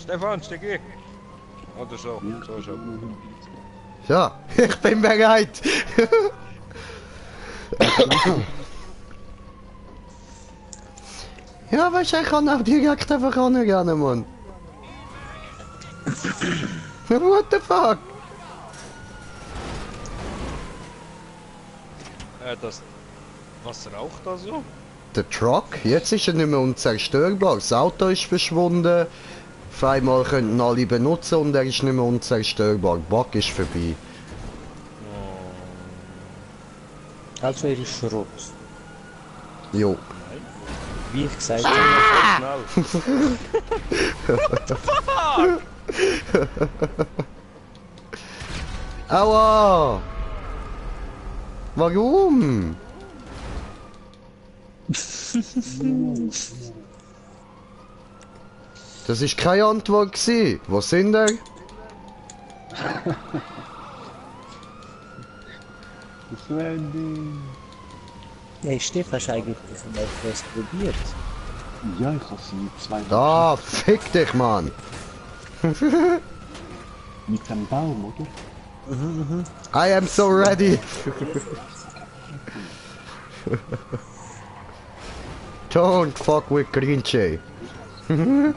[SPEAKER 2] Stefan, steig ein. Oder so. So schon.
[SPEAKER 1] Ja, ich bin bereit. Ja, weißt du, ich kann auch direkt einfach angehen, Mann. What the fuck?
[SPEAKER 2] Was raucht da so?
[SPEAKER 1] Der Truck, jetzt ist er nicht mehr unzerstörbar. Das Auto ist verschwunden. Auf einmal könnten alle benutzen und er ist nicht mehr unzerstörbar. Der Bug ist vorbei.
[SPEAKER 10] Also er ist Schrott.
[SPEAKER 1] Jo.
[SPEAKER 10] Wie ich gesagt
[SPEAKER 2] habe.
[SPEAKER 1] What the fuck? Aua! Warum? Das ist keine Antwort gewesen. Wo sind er?
[SPEAKER 10] Hey Stefan, hast du eigentlich mal etwas probiert?
[SPEAKER 9] Ja, ich habe sie 2
[SPEAKER 1] Da, fick dich, Mann!
[SPEAKER 9] Mit dem Baum, oder?
[SPEAKER 1] I am so ready! Don't fuck with Green Jay. I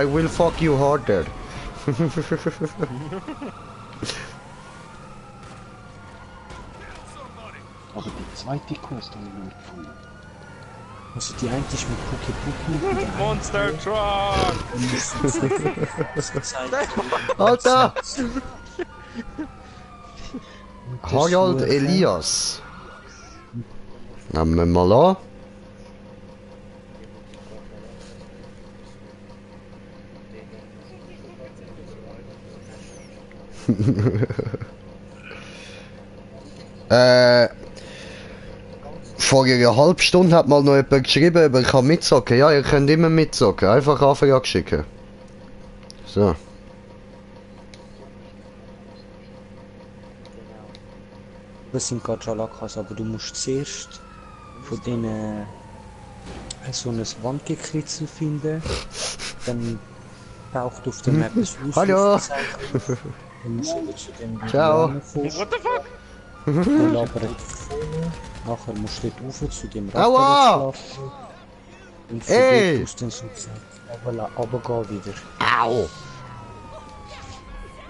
[SPEAKER 1] will fuck you harder.
[SPEAKER 9] Aber die zweite Quest habe ich nicht gefunden.
[SPEAKER 10] Also die eine ist mit Puki
[SPEAKER 2] Monster Truck!
[SPEAKER 1] Alter! Harald Elias. Nehmen wir mal an. vor einer halben Stunde hat mal noch jemand geschrieben, aber ich kann mitzocken. Ja, ihr könnt immer mitzocken. Einfach Anfrage schicken. So.
[SPEAKER 10] Das sind gerade Jalakas, aber du musst zuerst von denen so ein Wandgekritzel finden. Dann taucht auf der Map das
[SPEAKER 1] Hallo!
[SPEAKER 10] Dann musst du zu dem
[SPEAKER 1] Ciao.
[SPEAKER 2] What the fuck?
[SPEAKER 10] Dann labert nachher musst du dort rauf zu dem
[SPEAKER 1] Aua!
[SPEAKER 10] schlafen. Und von
[SPEAKER 1] Ey!
[SPEAKER 10] dort musst du dann sozusagen runtergehen wieder.
[SPEAKER 1] Au!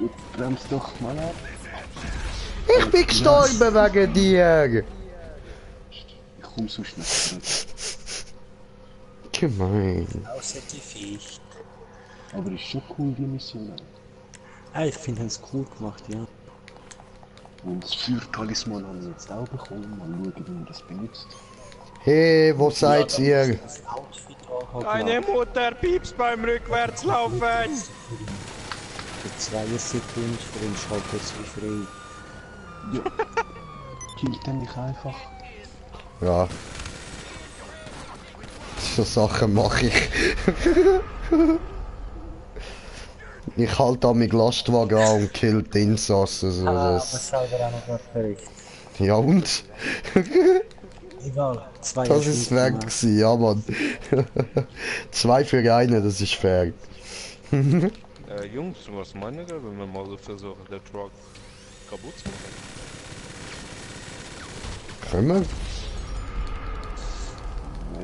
[SPEAKER 9] Jetzt bremst doch mal ab.
[SPEAKER 1] Ich bin gestorben wegen dir!
[SPEAKER 9] Ich komm so schnell zurück.
[SPEAKER 1] Gemein.
[SPEAKER 10] Außer die Ficht.
[SPEAKER 9] Aber ist schon cool, die Mission.
[SPEAKER 10] Ah, ich finde es cool gemacht, ja.
[SPEAKER 9] Und das Feuertalisman habe ich jetzt auch bekommen. Mal schauen, wie man das benutzt.
[SPEAKER 1] Hey, wo seid ihr?
[SPEAKER 10] Das Outfit anhaben.
[SPEAKER 2] Deine Mutter piepst beim Rückwärtslaufen!
[SPEAKER 10] Für 2 Sekunden für den Schalter zu frei.
[SPEAKER 9] Ja. Killt er mich einfach.
[SPEAKER 1] Ja. So Sachen mache ich. Ich halte an meinen Lastwagen an und kill die Insassen. So, das.
[SPEAKER 10] selber auch noch was verrückt.
[SPEAKER 1] Ja und?
[SPEAKER 10] Egal, 2
[SPEAKER 1] Das ist fair gewesen, ja Mann. 2 für einen, das ist fair.
[SPEAKER 2] Jungs, was meint ihr, wenn wir mal so versuchen, den Truck kaputt zu machen?
[SPEAKER 1] Können wir?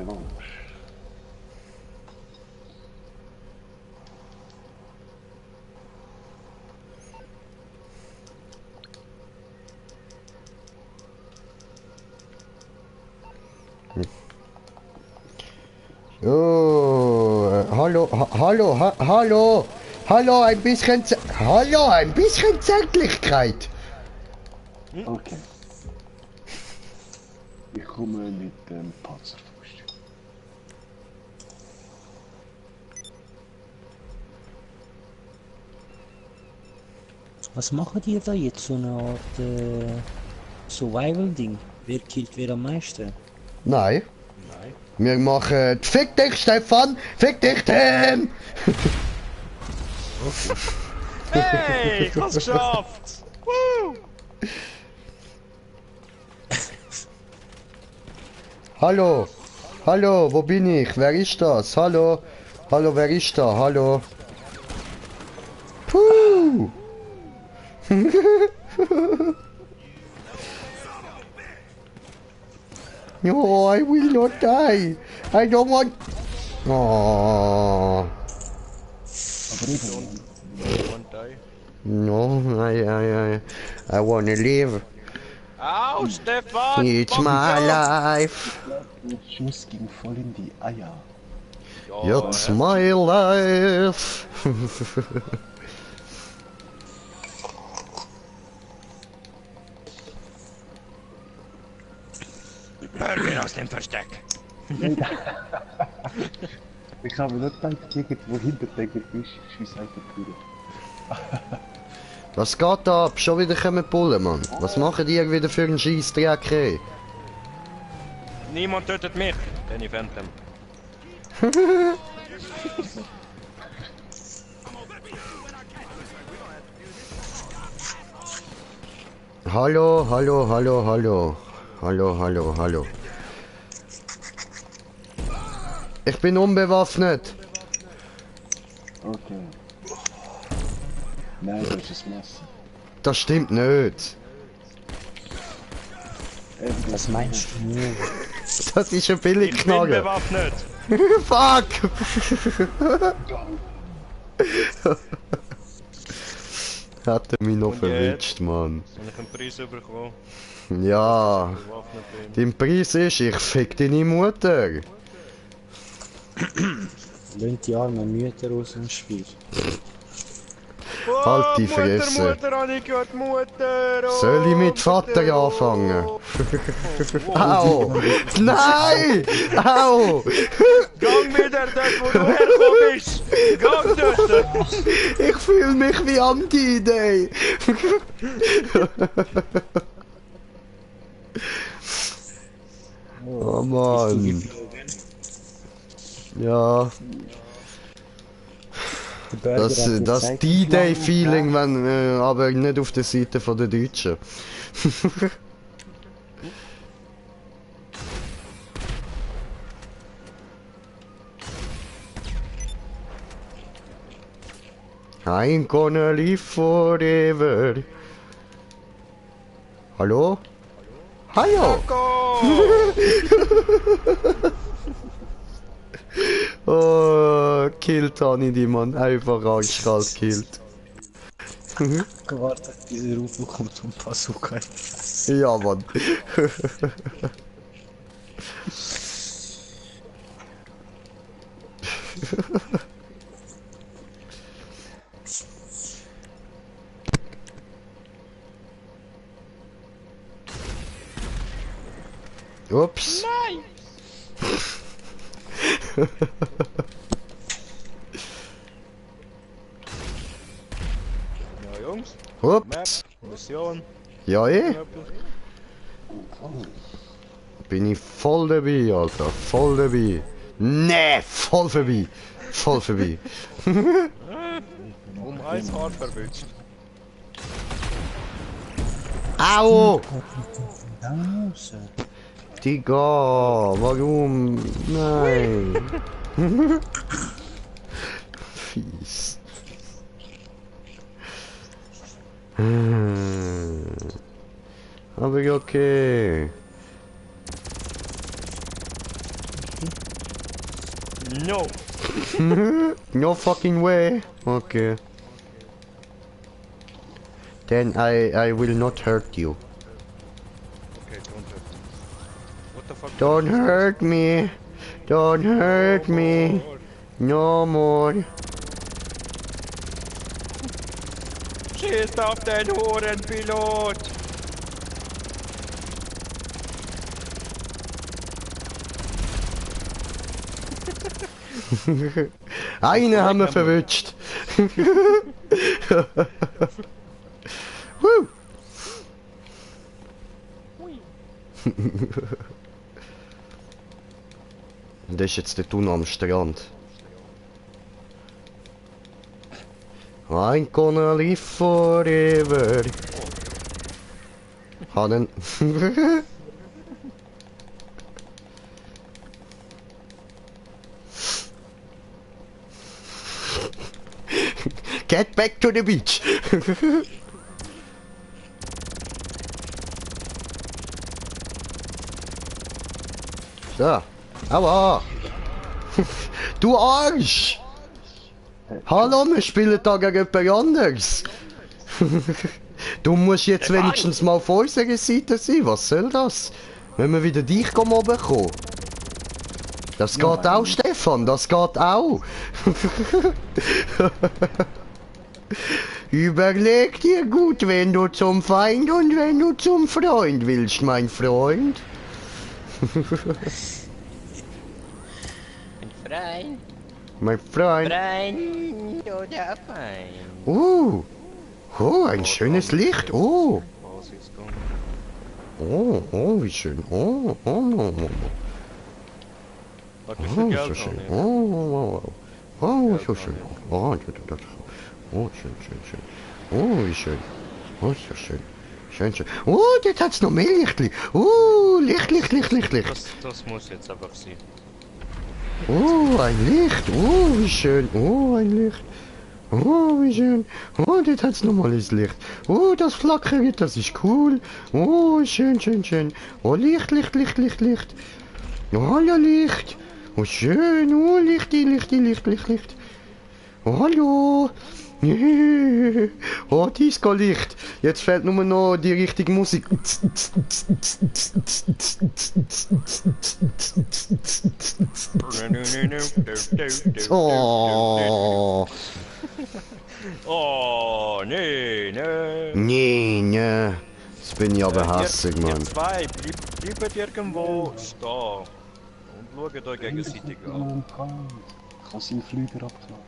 [SPEAKER 9] Ja.
[SPEAKER 1] Oh, hallo, hallo, hallo, ein bisschen, hallo, ein bisschen Zärtlichkeit.
[SPEAKER 9] Okay. Ich komme mit dem Panzerfaust.
[SPEAKER 10] Was machen die da jetzt? So eine Art Survival-Ding? Wer killt wer am meisten?
[SPEAKER 1] Nein. Wir machen, fick dich Stefan, fick dich Tim.
[SPEAKER 2] Hey, ich hab's geschafft! Woo!
[SPEAKER 1] Hallo, hallo, wo bin ich? Wer ist das? Hallo, hallo, wer ist da? Hallo. Puh. No, I will not die. I don't want. Oh.
[SPEAKER 2] One die.
[SPEAKER 1] No, I wanna live.
[SPEAKER 2] Au, Stefan!
[SPEAKER 1] It's my life.
[SPEAKER 9] Der Schuss ging voll in die Eier.
[SPEAKER 1] It's my life.
[SPEAKER 2] Hör aus dem Versteck!
[SPEAKER 9] Ich habe nicht gedacht, irgendwo hinter der Fisch, ich schieße einfach drüber.
[SPEAKER 1] Was geht da ab? Schon wieder kommen Bullen, Mann. Was machen die wieder für einen Scheissdreck, ey?
[SPEAKER 2] Niemand tötet mich, Danny Phantom.
[SPEAKER 1] Hallo, hallo, hallo, hallo. Hallo, hallo, hallo. Ich bin unbewaffnet.
[SPEAKER 9] Okay. Nein, das ist Messer.
[SPEAKER 1] Das stimmt nicht.
[SPEAKER 10] Was meinst du nur?
[SPEAKER 1] Das ist ein
[SPEAKER 2] Ich bin
[SPEAKER 1] Billigknarre.
[SPEAKER 2] bewaffnet!
[SPEAKER 1] Fuck! Hat er mich noch
[SPEAKER 2] Und
[SPEAKER 1] verwitscht, Mann.
[SPEAKER 2] Soll ich einen Preis bekommen?
[SPEAKER 1] Ja,
[SPEAKER 2] Bewaffnet bin.
[SPEAKER 1] dein Preis ist, ich fick deine Mutter.
[SPEAKER 10] Lönt die armen Mütter aus dem Spiel.
[SPEAKER 1] Halt die
[SPEAKER 2] Mutter,
[SPEAKER 1] Fresse.
[SPEAKER 2] Mutter, habe ich gehört, Mutter! Oh,
[SPEAKER 1] Soll ich mit Vater
[SPEAKER 2] Mutter, oh.
[SPEAKER 1] anfangen? Au! Nein! Au!
[SPEAKER 2] Gang wieder dort, wo du hergekommen bist! Gang dort!
[SPEAKER 1] Ich fühle mich wie Anti-Idee. Oh Mann. Ja. Das D-Day-Feeling, wenn, aber nicht auf der Seite von der Deutschen. I'm gonna live forever. Hallo? Hallo! Oh, killt Tani die Mann. Einfach arschkalt killt.
[SPEAKER 10] Gewartet, dieser Ruf kommt zum Bazooka.
[SPEAKER 1] Ja, Mann. Ups.
[SPEAKER 2] Nein! Ja, Jungs.
[SPEAKER 1] Ups.
[SPEAKER 2] Map, Mission.
[SPEAKER 1] Ja, Bin ich voll dabei, Alter. Voll dabei. Nee, voll vorbei. Voll vorbei.
[SPEAKER 2] Um ein Haar verwünscht.
[SPEAKER 1] Au! Digga, warum? Nein. Fies. Aber okay.
[SPEAKER 2] No.
[SPEAKER 1] No fucking way. Okay. Then I will not hurt you.
[SPEAKER 2] Okay, don't hurt me. What the fuck?
[SPEAKER 1] Don't hurt me. Don't hurt me. No more.
[SPEAKER 2] Schießt auf den Hurenpilot!
[SPEAKER 1] Einen haben wir verwünscht. Woo. Das ist jetzt der Tunnel am Strand. I'm gonna live forever. Hannen. Get back to the beach. So. Aua. Du Arsch. Hallo, wir spielen da gegen jemand anderes. Du musst jetzt wenigstens mal auf unserer Seite sein. Was soll das? Wenn wir wieder dich oben kommen. Das geht auch, Stefan. Das geht auch. Überleg dir gut, wenn du zum Feind und wenn du zum Freund willst, mein Freund.
[SPEAKER 2] Freund.
[SPEAKER 1] Mein Freund.
[SPEAKER 2] Freund oder Feind.
[SPEAKER 1] Oh, ein schönes Licht. Oh, wie schön. Oh, so schön. Oh, so schön. Oh, schön. Oh, wie schön. Oh, so schön. Schön. Oh, jetzt hat's noch mehr Lichtli. Oh, Licht.
[SPEAKER 2] Das muss jetzt einfach sein.
[SPEAKER 1] Oh, ein Licht. Oh, wie schön. Oh, ein Licht. Oh, wie schön. Oh, dort hat's nochmal das Licht. Oh, das flackert, das ist cool. Oh, schön. Oh, Licht. Oh, ja, Licht. Oh, schön. Oh, Licht. Oh, hallo. Oh, Disco-Licht. Jetzt fehlt nur noch die richtige Musik. Oh.
[SPEAKER 2] Oh, nee.
[SPEAKER 1] Nee. Jetzt bin ich aber hässig, Mann.
[SPEAKER 2] Ihr zwei, bleibt irgendwo stehen. Und schaut euch gegenseitig an.
[SPEAKER 9] Ich habe seinen Flüger abgenommen.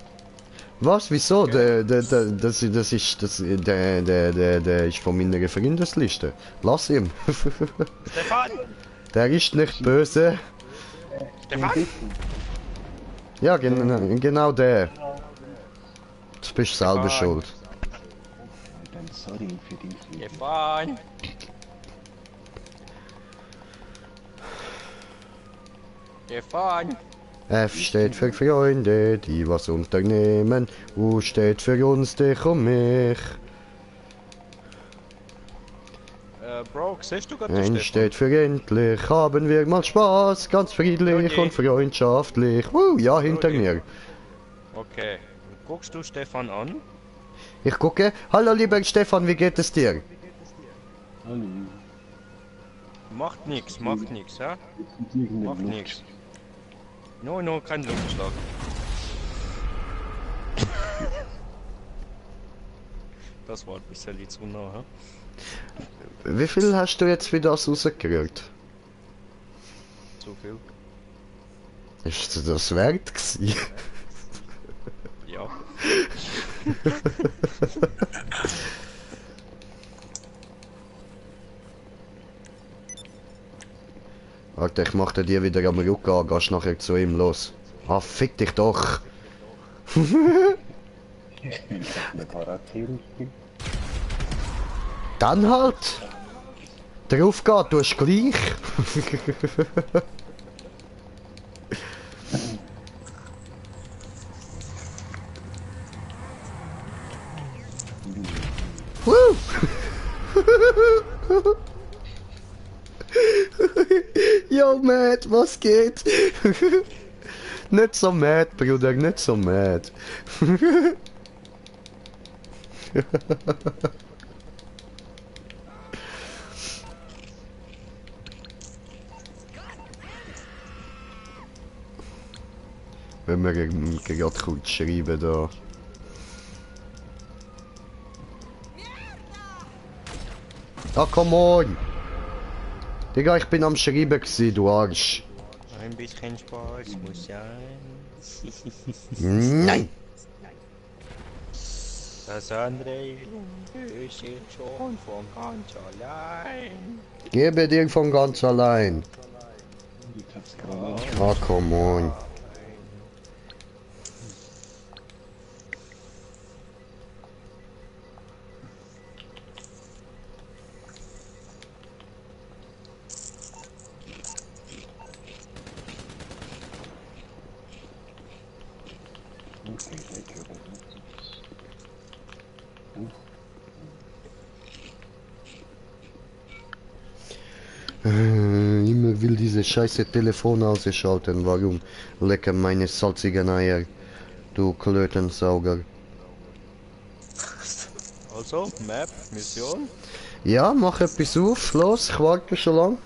[SPEAKER 1] Was? Wieso? Der ist von meiner Freundesliste. Lass ihn.
[SPEAKER 2] Stefan!
[SPEAKER 1] Der ist nicht böse.
[SPEAKER 2] Stefan?
[SPEAKER 1] Ja, genau der. Du bist selber schuld.
[SPEAKER 9] Dann sorry für den Fehler.
[SPEAKER 2] Stefan! Stefan!
[SPEAKER 1] F steht für Freunde, die was unternehmen. U steht für uns, dich und mich.
[SPEAKER 2] Bro, siehst du gerade
[SPEAKER 1] N steht für endlich, haben wir mal Spaß, ganz friedlich und freundschaftlich. Ja, hinter mir.
[SPEAKER 2] Okay, guckst du Stefan an?
[SPEAKER 1] Ich gucke. Hallo lieber Stefan, wie geht es dir?
[SPEAKER 9] Hallo.
[SPEAKER 2] Macht nix, ja? Macht nix. No, kein Luftschlag. Das war ein bisschen zu nah, hä?
[SPEAKER 1] Wie viel hast du jetzt für das rausgerührt?
[SPEAKER 2] Zu viel.
[SPEAKER 1] Ist das wert gewesen?
[SPEAKER 2] Ja.
[SPEAKER 1] Alter, ich mach dir wieder am Rücken an, gehst nachher zu ihm los. Ah, fick dich doch!
[SPEAKER 9] Eine Charaktere.
[SPEAKER 1] Dann halt! Drauf geht, du hast gleich! Yo, Matt, was geht? Nicht so mad, Bruder, nicht so mad. Wenn wir gerade kurz schreiben da. Ah, come on! Digga, ich bin am Schreiben gewesen, du Arsch.
[SPEAKER 2] Ein bisschen Spaß muss sein.
[SPEAKER 1] Nein!
[SPEAKER 2] Das andere ist schon von ganz allein.
[SPEAKER 1] Gebe dir von ganz allein. Ah, come on. Immer will diese scheiße Telefon ausschalten. Warum? Lecker meine salzigen Eier. Du Klötensauger.
[SPEAKER 2] Also, Map, Mission.
[SPEAKER 1] Ja, mach etwas auf. Los, ich warte schon lang.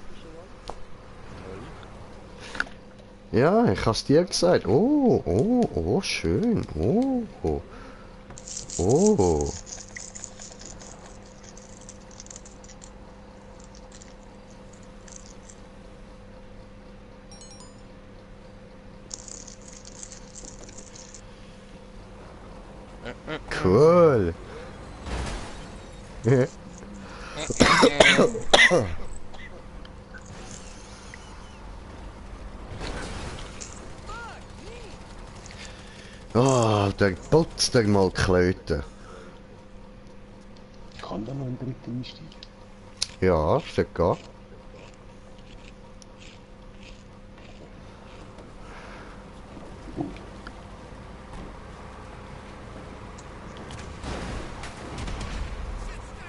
[SPEAKER 1] Ja, ich hab's dir gesagt. Oh, schön. Oh. Cool. Oh, der putzt der mal Klöten.
[SPEAKER 9] Kann da noch ein dritter einsteigen?
[SPEAKER 1] Ja, sollte gehen.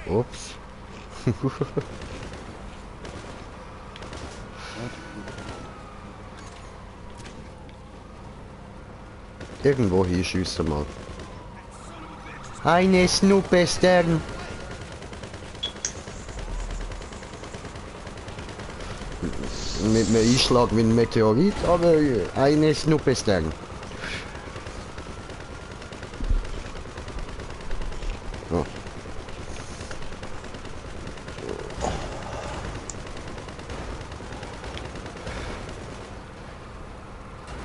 [SPEAKER 1] Ups. Irgendwo hier schiessen mal. Eine Snoopestern. Mit einem Einschlag wie ein Meteorit, aber eine Snoopestern. Oh.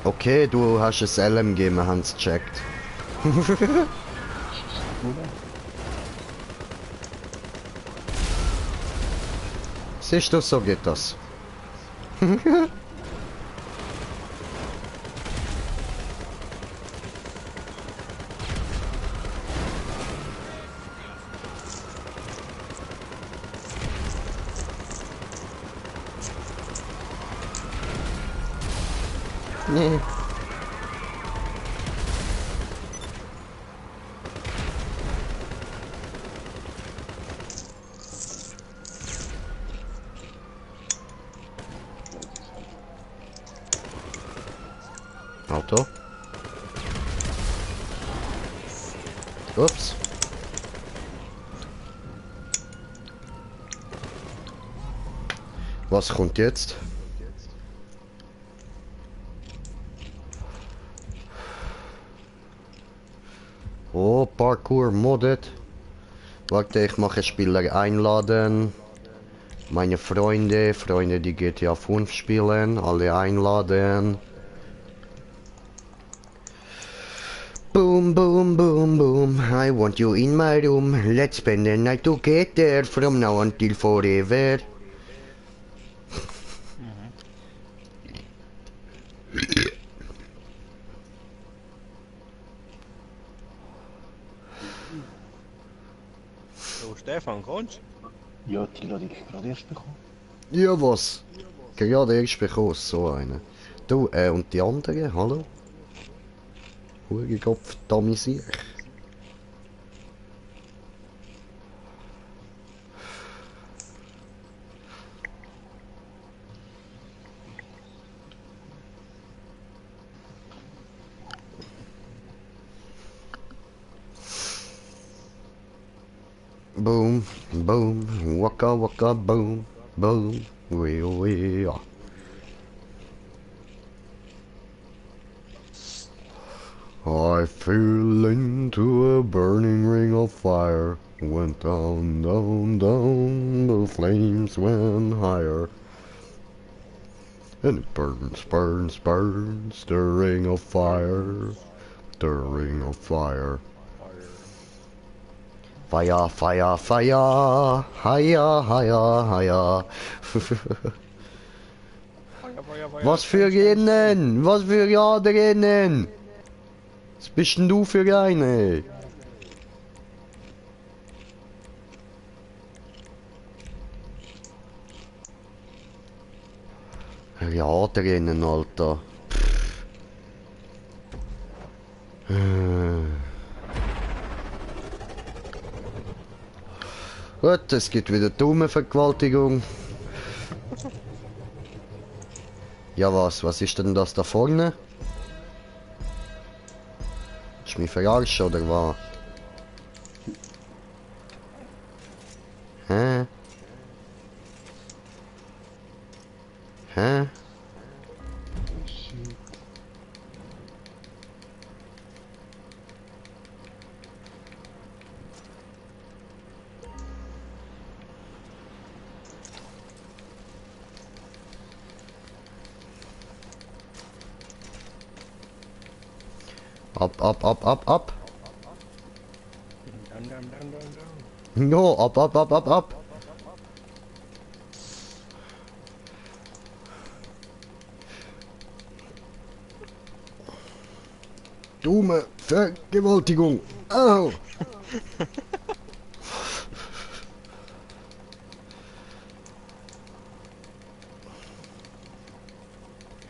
[SPEAKER 1] Okay, du hast es LMG, wir haben es gecheckt. Siehst du, so geht das. Nee. Auto. Ups. Was kommt jetzt? Oh, Parkour modded. Warte, ich mache Spieler einladen. Meine Freunde, die GTA 5 spielen, alle einladen. Boom, boom, boom, boom. I want you in my room. Let's spend the night together from now until forever.
[SPEAKER 2] So, Stefan, kommst
[SPEAKER 9] du? Ja, die Ladung gerade erst bekommen.
[SPEAKER 1] Ja, was? Gerade erst bekommen, so eine. Du, und die anderen, hallo? Hurigopf, damisier. Boom, boom, waka waka boom, boom, wee. I fell into a burning ring of fire. Went down, down, down, the flames went higher. And it burns, burns, burns, the ring of fire, the ring of fire. Fire, fire, fire, higher, higher, higher. Was für Rennen? Was für Radrennen? Was bist denn du für eine? Radrennen, Alter. Gut, es gibt wieder dumme Vergewaltigung. Ja, was ist denn das da vorne? Ist mich verarscht oder was? Hä? Hä? Ab.
[SPEAKER 2] Down.
[SPEAKER 1] No, ab. Dumme Vergewaltigung. Au.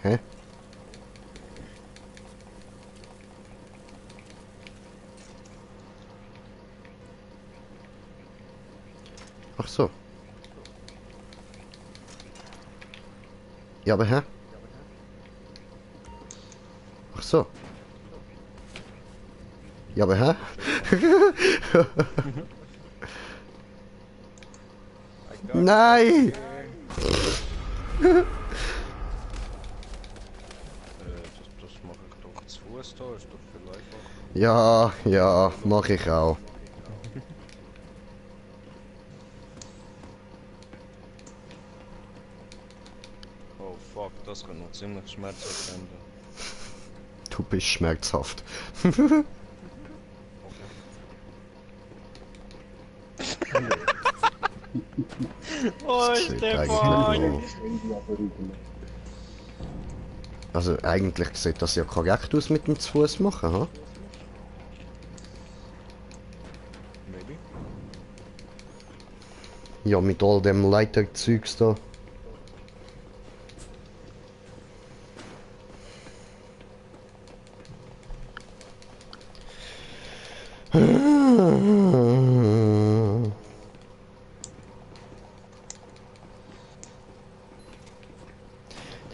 [SPEAKER 1] Hä? Ach so. Ja, aber hä? Ach so. Ja, aber hä? Nein!
[SPEAKER 2] Das mache ich doch zu Fuß da, ist doch viel einfacher.
[SPEAKER 1] Ja, mach ich auch.
[SPEAKER 2] Oh fuck, das kann noch ziemlich schmerzhaft enden.
[SPEAKER 1] Du bist schmerzhaft.
[SPEAKER 2] Oh, Stefan!
[SPEAKER 1] Also eigentlich sieht das ja korrekt aus mit dem zu Fuß machen, ha?
[SPEAKER 2] Maybe.
[SPEAKER 1] Ja, mit all dem Leiterzeugs da.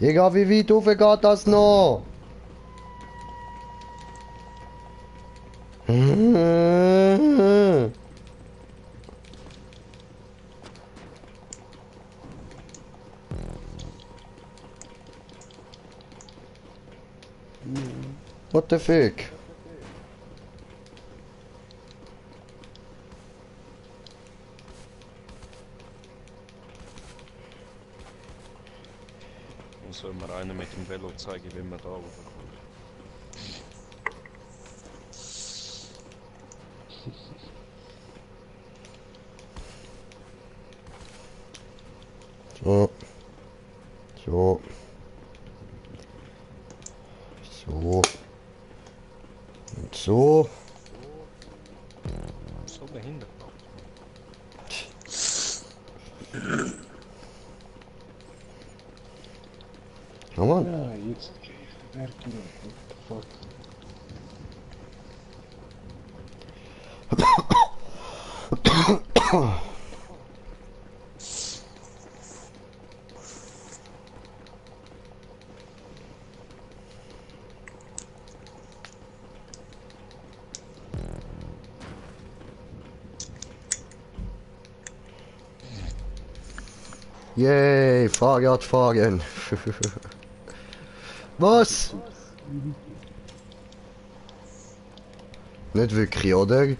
[SPEAKER 1] Digga, wie weit hoch geht das noch? What the fuck?
[SPEAKER 2] Dann soll mir einer mit dem Velo zeigen, wie man da hochkommt.
[SPEAKER 1] So. So. So. Und so.
[SPEAKER 2] So behindert.
[SPEAKER 1] Come on.
[SPEAKER 9] Ja, jetzt merke ich noch. What the fuck?
[SPEAKER 1] Yay, Fahrrad fahren. Was? Nicht wirklich, oder?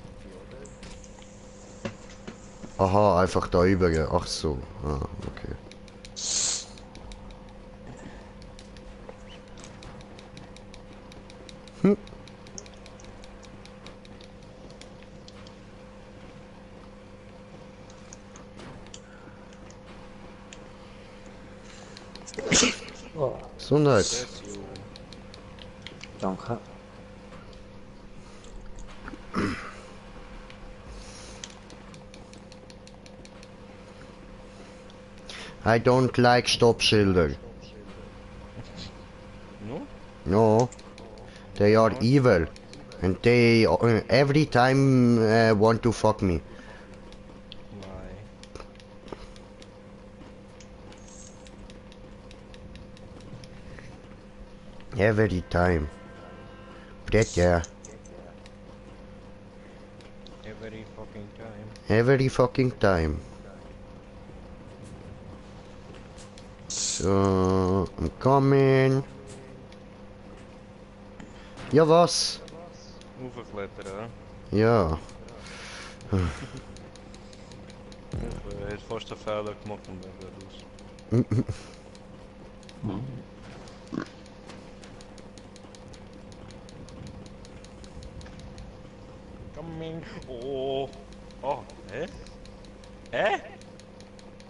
[SPEAKER 1] Aha, einfach da über. Ach so. Ah, okay. Hm. Gesundheit.
[SPEAKER 10] Danke.
[SPEAKER 1] I don't like Stoppschilder.
[SPEAKER 2] No?
[SPEAKER 1] No. They are evil. And they every time want to fuck me.
[SPEAKER 2] Why?
[SPEAKER 1] Every time. That yeah.
[SPEAKER 2] Every fucking time.
[SPEAKER 1] Every fucking time. So, I'm coming. Ja, was?
[SPEAKER 2] Hoeveel
[SPEAKER 1] Ja.
[SPEAKER 2] Het heeft vast een vuile knop om dat te doen. Coming. Oh. Oh, hä? Hä?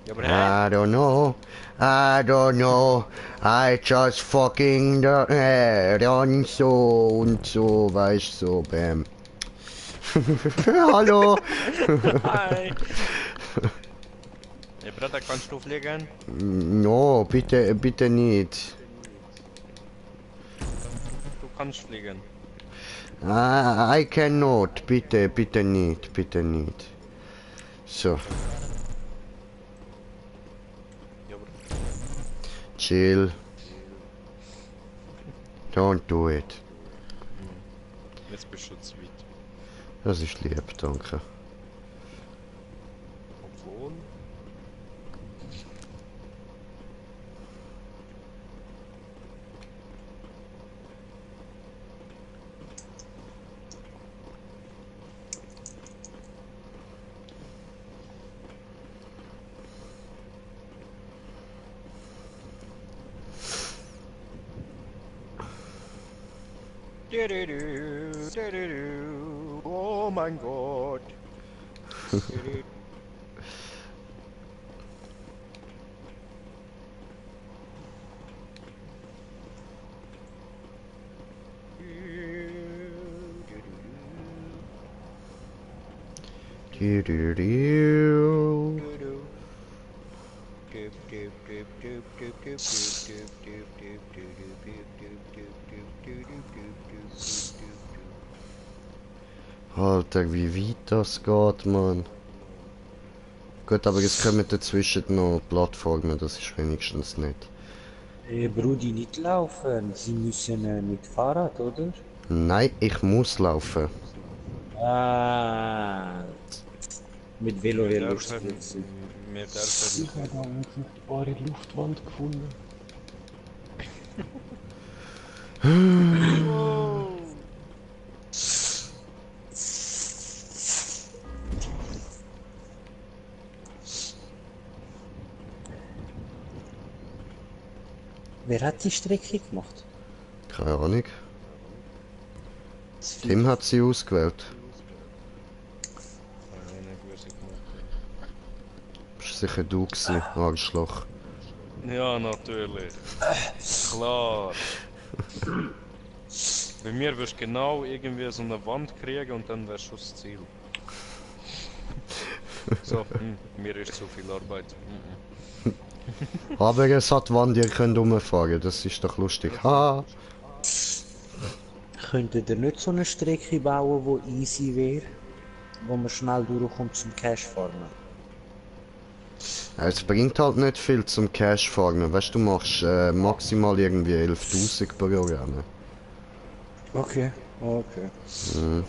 [SPEAKER 2] Ja, aber hä?
[SPEAKER 1] I don't know. I don't know. I just fucking run so und so, weißt so, bam. Hallo.
[SPEAKER 2] Hi. Hey, Bruder, kannst du fliegen?
[SPEAKER 1] No, bitte, bitte nicht.
[SPEAKER 2] Du kannst fliegen.
[SPEAKER 1] I cannot. Bitte, bitte nicht, bitte nicht. So.
[SPEAKER 2] Ja, aber
[SPEAKER 1] Chill. Don't do it.
[SPEAKER 2] jetzt bist du zu weit.
[SPEAKER 1] Das ist lieb, danke.
[SPEAKER 2] Obwohl. Oh mein Gott.
[SPEAKER 1] Alter, wie weit das geht, Mann. Gut, aber es kommen dazwischen noch Plattformen, das ist wenigstens nicht.
[SPEAKER 10] Brudi, nicht laufen. Sie müssen mit Fahrrad, oder?
[SPEAKER 1] Nein, ich muss laufen.
[SPEAKER 10] Ah. Mit Velo wäre lustig.
[SPEAKER 2] Wir
[SPEAKER 9] Ich
[SPEAKER 2] dürfen.
[SPEAKER 9] habe da eine furchtbare Luftwand gefunden.
[SPEAKER 10] Wer hat die Strecke gemacht?
[SPEAKER 1] Keine Ahnung. Tim hat sie ausgewählt. Bist sicher du gewesen, Arschloch.
[SPEAKER 2] Ja, natürlich. Klar. Bei mir wirst du genau irgendwie so eine Wand kriegen und dann wärst du das Ziel. So, mir ist zu viel Arbeit.
[SPEAKER 1] Aber es hat Wand, ihr könnt rumfahren, das ist doch lustig. Ha!
[SPEAKER 10] Könntet ihr nicht so eine Strecke bauen, die easy wäre? Wo man schnell durchkommt zum Cash farmen?
[SPEAKER 1] Ja, es bringt halt nicht viel zum Cash farmen. Weißt du, machst maximal irgendwie 11.000 pro Jahr. Ne?
[SPEAKER 10] Okay, okay.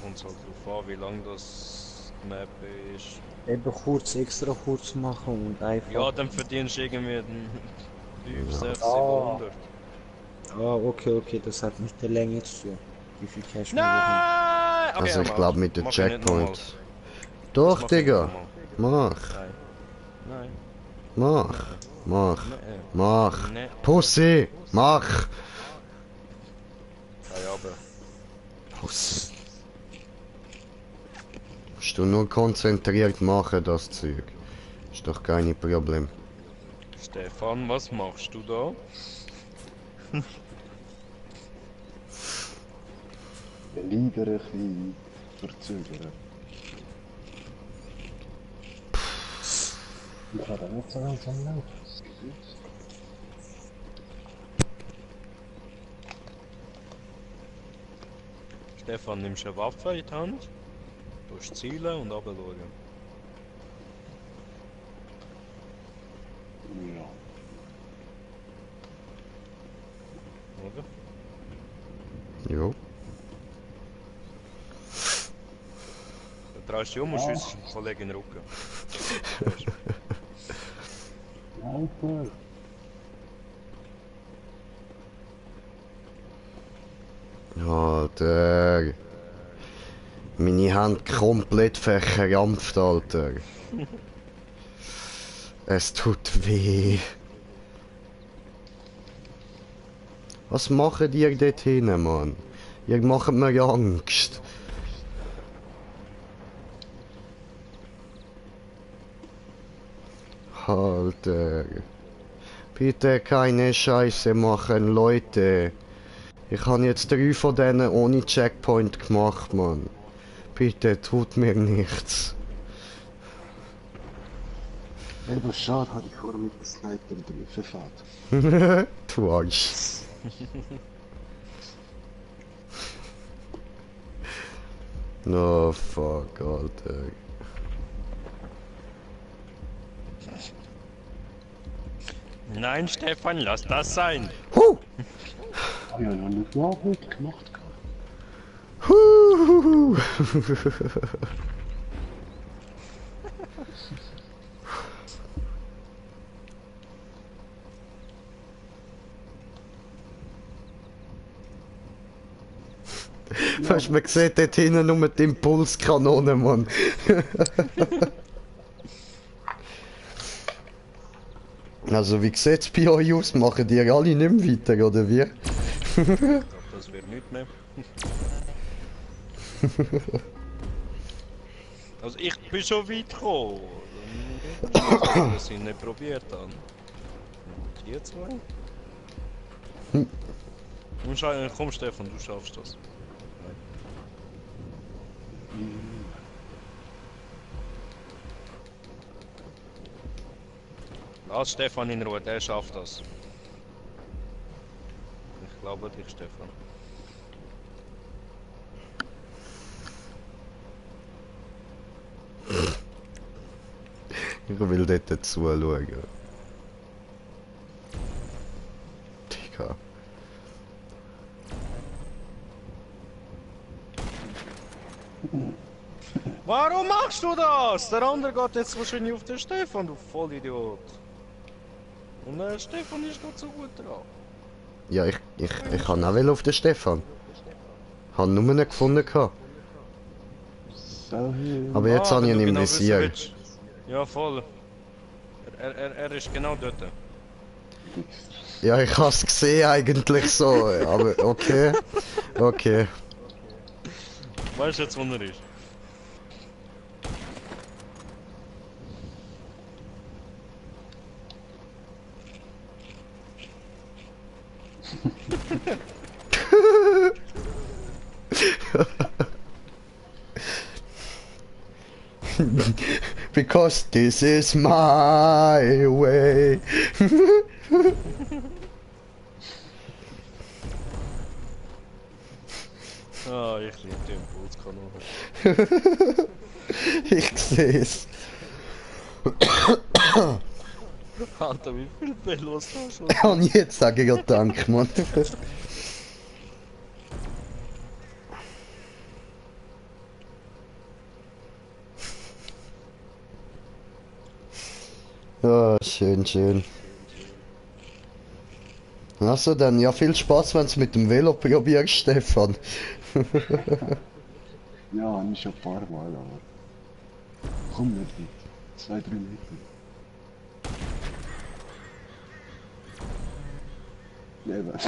[SPEAKER 2] Kommt halt drauf an, wie lang das Map ist.
[SPEAKER 10] Eben kurz, extra kurz machen und einfach...
[SPEAKER 2] Ja, dann verdienst du irgendwie 5, 6, 700.
[SPEAKER 10] Ah, okay, okay, das hat mit der Länge zu tun. Wie viel Cash man
[SPEAKER 2] Nein! Okay,
[SPEAKER 1] Also ich glaube mit dem
[SPEAKER 2] mach ich nicht
[SPEAKER 1] Checkpoint. Doch,
[SPEAKER 2] mach ich
[SPEAKER 1] Digga.
[SPEAKER 2] nicht
[SPEAKER 1] Mach.
[SPEAKER 2] Nein. Nein.
[SPEAKER 1] Mach. Mach.
[SPEAKER 2] Nee.
[SPEAKER 1] Mach.
[SPEAKER 2] Nee.
[SPEAKER 1] Pussy. Mach.
[SPEAKER 2] Kein Aber.
[SPEAKER 1] Pussy. Musst du nur konzentriert machen, das Zeug. Ist doch kein Problem.
[SPEAKER 2] Stefan, was machst du da?
[SPEAKER 9] Lieber ein bisschen verzögern. Ich habe nicht so langsam laufen.
[SPEAKER 2] Stefan, nimmst du eine Waffe in die Hand, tust zielen und runterschauen.
[SPEAKER 9] Ja.
[SPEAKER 2] Oder?
[SPEAKER 1] Jo.
[SPEAKER 2] Dann drehst du dich und schiessest den Kollegen in den Rücken.
[SPEAKER 9] Alter.
[SPEAKER 1] Alter. Meine Hand komplett verkrampft, Alter. Es tut weh. Was machen ihr dort hinten, Mann? Ihr macht mir Angst. Alter. Bitte keine Scheiße machen, Leute. Ich habe jetzt 3 von denen ohne Checkpoint gemacht, Mann. Bitte tut mir nichts.
[SPEAKER 9] Aber schade, hatte ich vorher mit dem Sniper drin verfahrt.
[SPEAKER 1] Du Arsch. No fuck, Alter.
[SPEAKER 2] Nein, Stefan, lass das sein.
[SPEAKER 1] Huh!
[SPEAKER 9] Hab ich ja noch nicht gut gemacht.
[SPEAKER 1] Huh! Weißt du, man sieht dort hinten nur die Impulskanone, Mann. Also, wie sieht's bei euch aus? Machen die alle nicht mehr weiter, oder wie?
[SPEAKER 2] Ich glaube, das wird nicht mehr. Also ich bin schon weit gekommen. Wir sind nicht probiert dann. Die zwei? Komm Stefan, du schaffst das. Lass Stefan in Ruhe, der schafft das. Ich glaube dich, Stefan.
[SPEAKER 1] Ich will dort zuschauen. Digga.
[SPEAKER 2] Warum machst du das? Der andere geht jetzt wahrscheinlich auf den Stefan, du Vollidiot. Und der Stefan ist gerade so gut dran.
[SPEAKER 1] Ja, ich kann auch auf den Stefan. Habe nur einen gefunden. Aber jetzt habe ich ihn im Visier.
[SPEAKER 2] Ja, voll. Er ist genau dort.
[SPEAKER 1] Ja, ich habe es gesehen eigentlich so, aber okay. Okay.
[SPEAKER 2] Weißt du jetzt, wo er ist?
[SPEAKER 1] Because this is my way.
[SPEAKER 2] Ah, ich liebe den Impulskanon.
[SPEAKER 1] Ich sehe es.
[SPEAKER 2] Alter, wie viel Velos hast du?
[SPEAKER 1] Und jetzt sage ich ja Dank, Mann. Ja, schön, schön. Also dann, ja, viel Spaß, wenn du mit dem Velo probierst, Stefan.
[SPEAKER 9] Ja, nicht schon ein paar Mal, aber... Komm nicht weit. 2-3 Meter. Nee, was?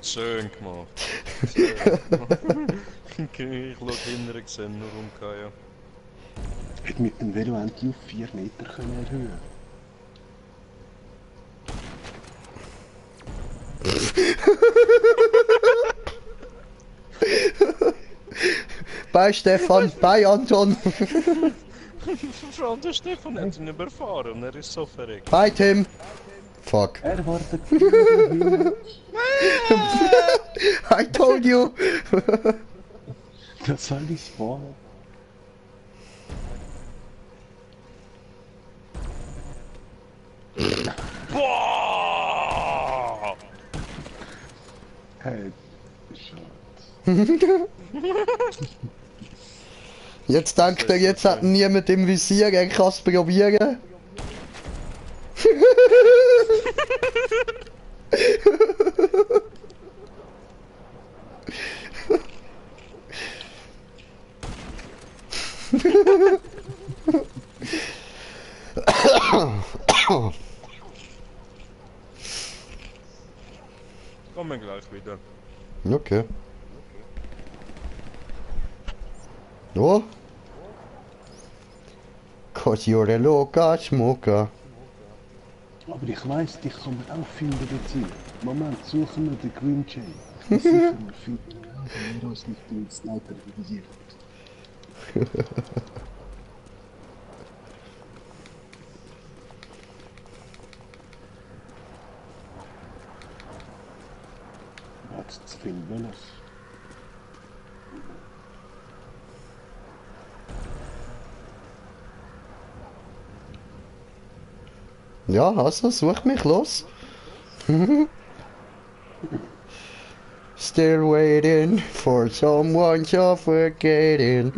[SPEAKER 2] Schön gemacht. Ich schaue hinterher gesehen, nur umgehen.
[SPEAKER 9] Hätte mit dem Velo endlich auf 4 Meter können erhöhen.
[SPEAKER 1] Bye Stefan, bye Anton.
[SPEAKER 2] Vor allem der Stefan hat ihn überfahren und er ist so verreckt.
[SPEAKER 1] Bye Tim. Fuck.
[SPEAKER 9] Er wartet.
[SPEAKER 1] I told you.
[SPEAKER 9] Das soll ich wollen.
[SPEAKER 2] Boah!
[SPEAKER 9] Hey, schade.
[SPEAKER 1] Jetzt denkt er, jetzt hat niemand im Visier, er kann es probieren.
[SPEAKER 2] Kommen gleich wieder.
[SPEAKER 1] Okay. Oh? Cause you're a loca smoker.
[SPEAKER 9] Aber ich weiss, dich kann man auch finden dazu. Moment, suchen wir den Green Chain. Ich bin sicher, wir finden ihn, wenn wir uns nicht den Sniper visiert. Hat zu viel Velos.
[SPEAKER 1] Ja, also, such mich los. Still waiting for someone suffocating.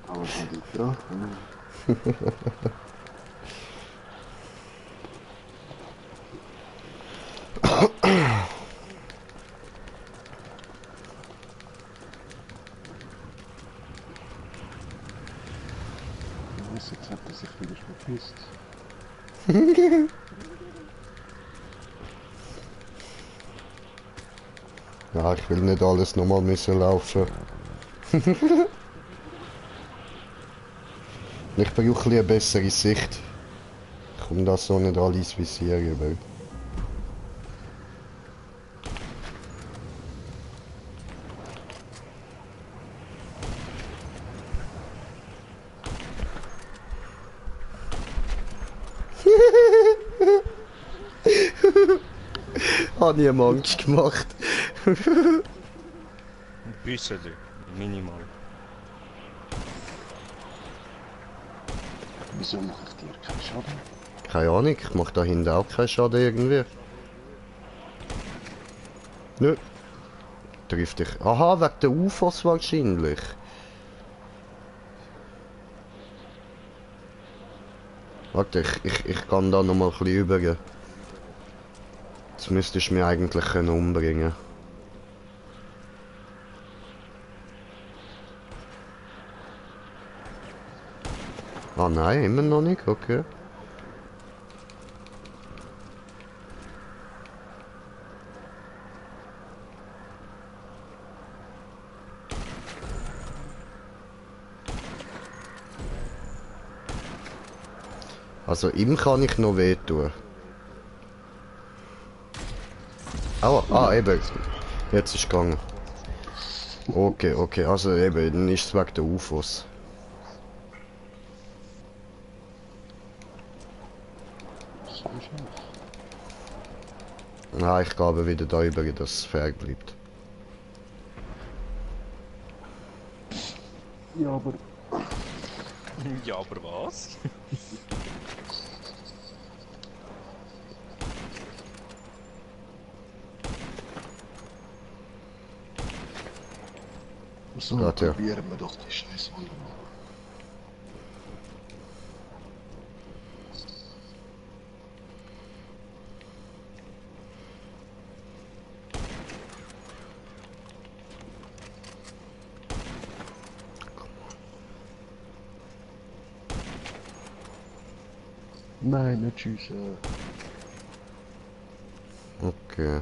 [SPEAKER 9] Aber es hat nicht getroffen. Jetzt hat er sich wieder verpisst.
[SPEAKER 1] Ja, ich will nicht alles nochmal müssen laufen. Ich brauche ein bisschen eine bessere Sicht. Ich komme da so nicht alles Visier über. Habe ich ihm Angst gemacht.
[SPEAKER 2] Ein bisschen, minimal.
[SPEAKER 9] Wieso mache ich dir keinen Schaden?
[SPEAKER 1] Keine Ahnung, ich mache da hinten auch keinen Schaden irgendwie. Nö. Trifft dich. Aha, wegen der UFOs wahrscheinlich. Warte, ich kann da noch mal ein bisschen übergehen. Jetzt müsstest du mich eigentlich umbringen. Ah nein, immer noch nicht, okay. Also ihm kann ich noch wehtun. Aua, eben. Jetzt ist es gegangen. Okay, also eben, dann ist es wegen der UFOs. Nein, ich glaube wieder da über, dass es fair bleibt.
[SPEAKER 9] Ja, aber...
[SPEAKER 2] Ja, aber was?
[SPEAKER 9] So,
[SPEAKER 1] Warte, ja.
[SPEAKER 9] probieren wir doch die Scheiße mal. Nein, nicht schiessen.
[SPEAKER 1] Okay.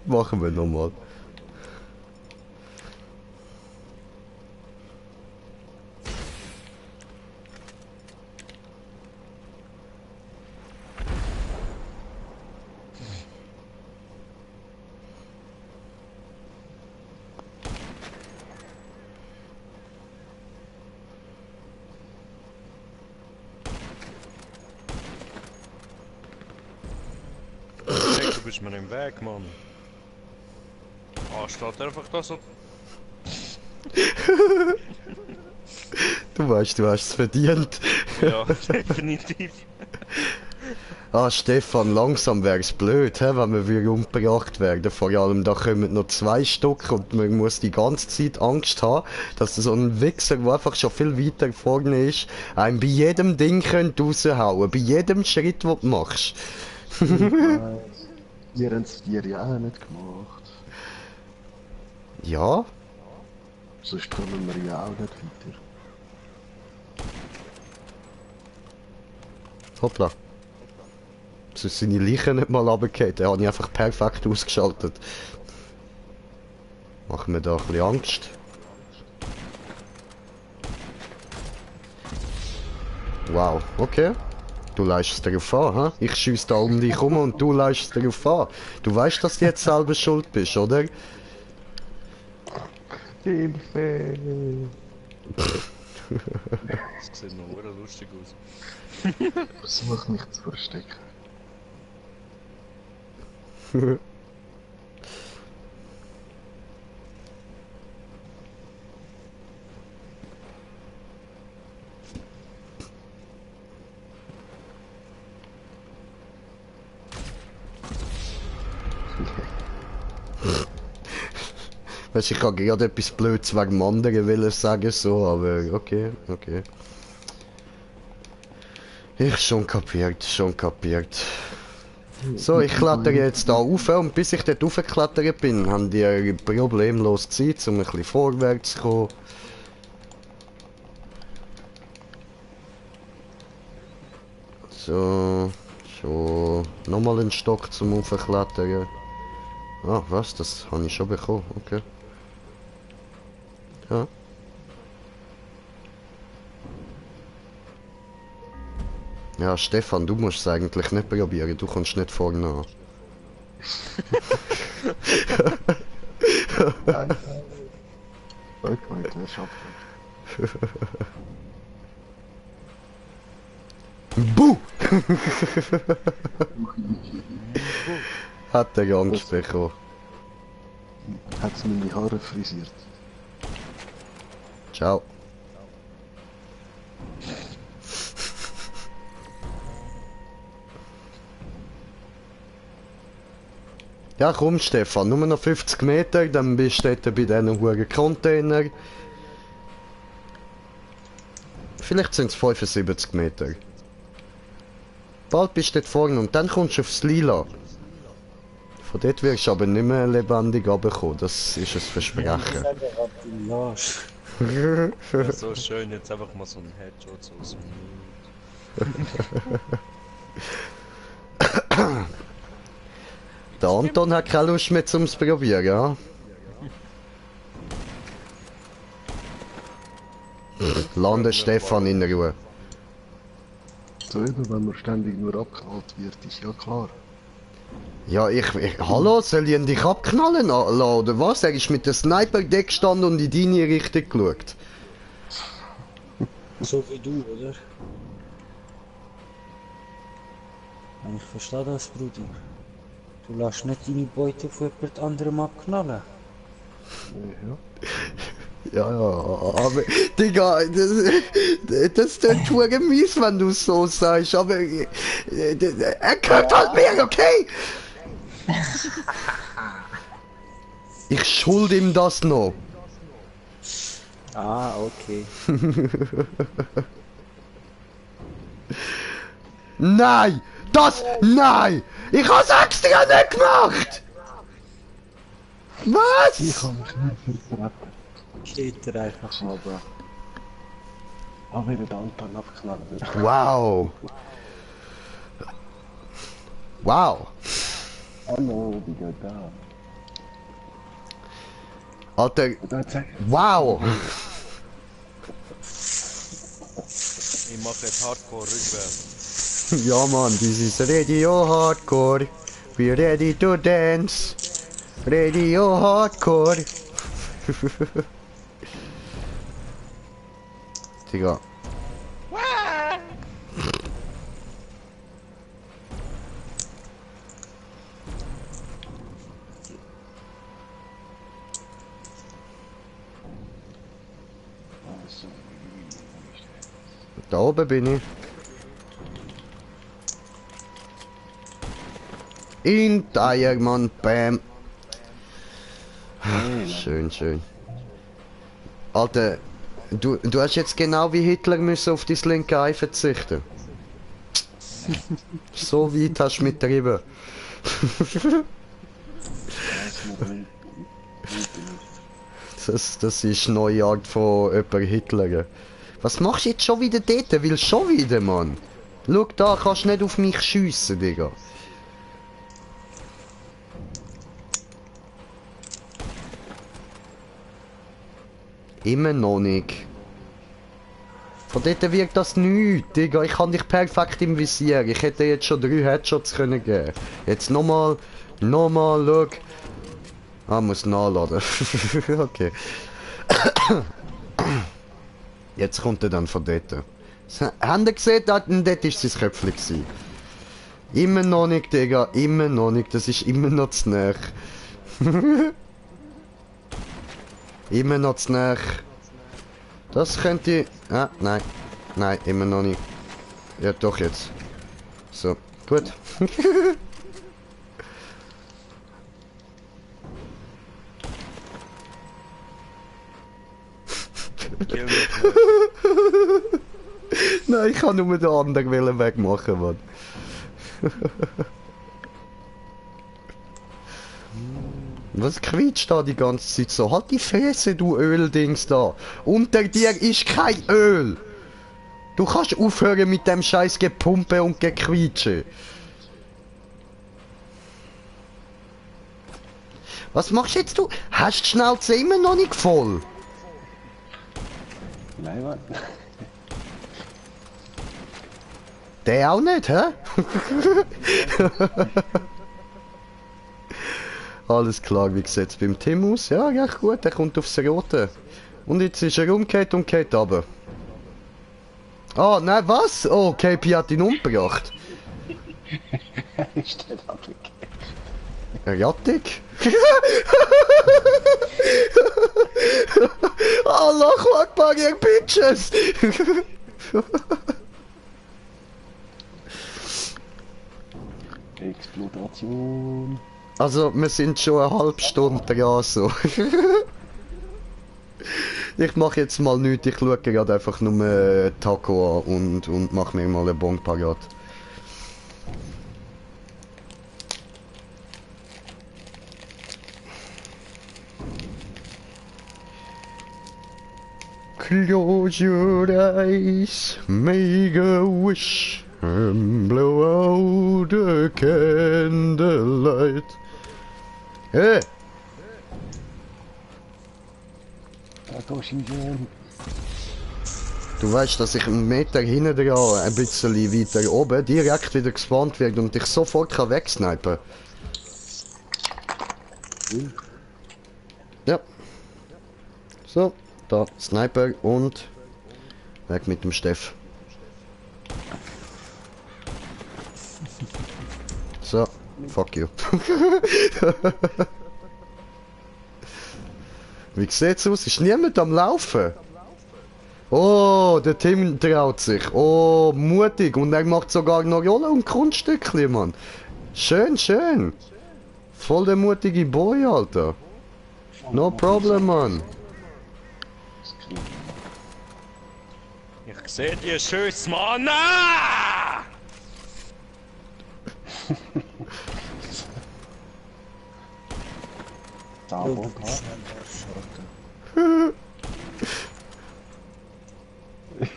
[SPEAKER 1] Machen wir nochmal.
[SPEAKER 2] Du bist mir im Weg, Mann. Ah, steht einfach da so.
[SPEAKER 1] Du weißt, du hast es verdient.
[SPEAKER 2] Ja, definitiv.
[SPEAKER 1] Ah, Stefan, langsam wär's blöd, he, wenn wir umgebracht werden. Vor allem, da kommen noch 2 Stück und man muss die ganze Zeit Angst haben, dass so ein Wichser, der einfach schon viel weiter vorne ist, einem bei jedem Ding raushauen, bei jedem Schritt, den du machst.
[SPEAKER 9] Wir haben es dir ja auch nicht gemacht.
[SPEAKER 1] Ja?
[SPEAKER 9] Sonst kommen wir ja auch nicht weiter.
[SPEAKER 1] Hoppla. So ist seine Leiche nicht mal runtergefallen, den habe ich einfach perfekt ausgeschaltet. Machen wir da ein bisschen Angst. Wow, okay. Du leistest darauf an, ha? Ich schiesse da um dich rum und du leistest darauf an. Du weißt, dass du jetzt selber schuld bist, oder?
[SPEAKER 9] Hilfe!
[SPEAKER 2] Das sieht noch sehr lustig aus.
[SPEAKER 9] Versuch mich zu verstecken.
[SPEAKER 1] Weißt du, ich kann gerade etwas Blödes wegen dem anderen wollen sagen, so, aber okay. Ich schon kapiert. So, ich klettere jetzt da rauf und bis ich dort raufgeklettert bin, haben die problemlos Zeit, um ein bisschen vorwärts zu kommen. So, schon nochmal einen Stock zum Aufklettern. Ah, was? Das habe ich schon bekommen, okay. Ja. Ja, Stefan, du musst es eigentlich nicht probieren, du kommst nicht vorne an.
[SPEAKER 9] Wait, wer schafft
[SPEAKER 1] Buh! Hat er Angst bekommen.
[SPEAKER 9] Hat sie meine Haare frisiert.
[SPEAKER 1] Ciao. Ja komm Stefan, nur noch 50 Meter, dann bist du dort bei diesen hohen Container. Vielleicht sind es 75 Meter. Bald bist du dort vorne und dann kommst du aufs Lila. Von dort wirst du aber nicht mehr lebendig runterkommen, das ist ein Versprechen.
[SPEAKER 2] Ja, so schön, jetzt einfach mal so ein Headshot so aus dem Mund.
[SPEAKER 1] Der Anton hat keine Lust mehr zum Probieren, ja? Lande Stefan in Ruhe.
[SPEAKER 9] So eben, wenn man ständig nur abgeknallt wird, ist ja klar.
[SPEAKER 1] Ja, hallo, soll ich ihn dich abknallen lassen, oder was? Er ist mit dem Sniper-Deck gestanden und in deine Richtung geschaut.
[SPEAKER 10] So wie du, oder? Ich verstehe das, Bruder. Du lässt nicht deine Beute von jemand anderem abknallen.
[SPEAKER 1] Ja, aber Digga, das tut schon mies, wenn du es so sagst, aber er gehört halt mir, okay? Ich schulde ihm das noch.
[SPEAKER 10] Ah, okay.
[SPEAKER 1] Nein! Nein! Ich hab's extra nicht gemacht! Was?
[SPEAKER 9] Ich habe mich nicht verraten.
[SPEAKER 10] Geht er einfach mal, bro.
[SPEAKER 9] Aber der Anton abknallen wird.
[SPEAKER 1] Wow! Wow!
[SPEAKER 9] Hallo, wie geht das?
[SPEAKER 1] Alter, wow!
[SPEAKER 2] Ich mache jetzt Hardcore rückwärts.
[SPEAKER 1] Ja man, this is Radio Hardcore. We're ready to dance. Radio Hardcore. Digga. Da oben bin ich. In Diamond, bam. Schön, schön. Alter, du hast jetzt genau wie Hitler müssen auf dein linke Ei verzichten. So weit hast du mitgetrieben. Das ist eine neue Art von jemand Hitler. Was machst du jetzt schon wieder dort? Willst schon wieder, Mann? Schau da, kannst nicht auf mich schiessen, Digga. Immer noch nicht. Von dort wirkt das nichts, Digga. Ich kann dich perfekt im Visier. Ich hätte jetzt schon 3 Headshots können geben. Jetzt nochmal, schau. Ah, muss nachladen. Okay. Jetzt kommt er dann von dort. Habt ihr gesehen? Dort war sein Köpfchen. Immer noch nicht, Digga. Immer noch nicht. Das ist immer noch zu nah. Immer noch zu nah. Das könnte... Ah, nein. Nein, immer noch nicht. Ja, doch jetzt. So, gut. Nein, ich kann nur den anderen wegmachen, Mann. Was quietscht da die ganze Zeit so? Halt die Fresse, du Öldings da! Unter dir ist kein Öl! Du kannst aufhören mit dem scheiß Gepumpe und Gequietsche. Was machst jetzt du? Hast die Schnauze immer noch nicht voll?
[SPEAKER 9] Nein, Mann.
[SPEAKER 1] Der auch nicht, hä? Alles klar, wie sieht's beim Tim aus? Ja, recht gut, der kommt aufs Rote. Und jetzt ist er umgekehrt und geht runter. Ah, nein, was? Oh, KP hat ihn umgebracht.
[SPEAKER 9] Ist der abgekehrt?
[SPEAKER 1] Errattig? Allahu Akbar, ihr Bitches!
[SPEAKER 9] Explosion.
[SPEAKER 1] Also, wir sind schon eine halbe Stunde dran, so. Ich mache jetzt mal nichts, ich schaue gerade einfach nur Taco an und mache mir mal einen Bon parat. Close your eyes, make a wish, and blow out the candlelight. Hey! Du weißt, dass ich einen Meter hinten dran, ein bisschen weiter oben, direkt wieder gespawnt wird und dich sofort kann wegsnipen. Ja. So, da, Sniper und weg mit dem Steff. So, fuck you. Wie sieht's aus? Ist niemand am Laufen? Oh, der Tim traut sich. Oh, mutig. Und er macht sogar noch Rolle und Kunststückchen, Mann. Schön, schön. Voll der mutige Boy, Alter. No problem, Mann.
[SPEAKER 2] Ich seh dir Schüss, Mann! Ah!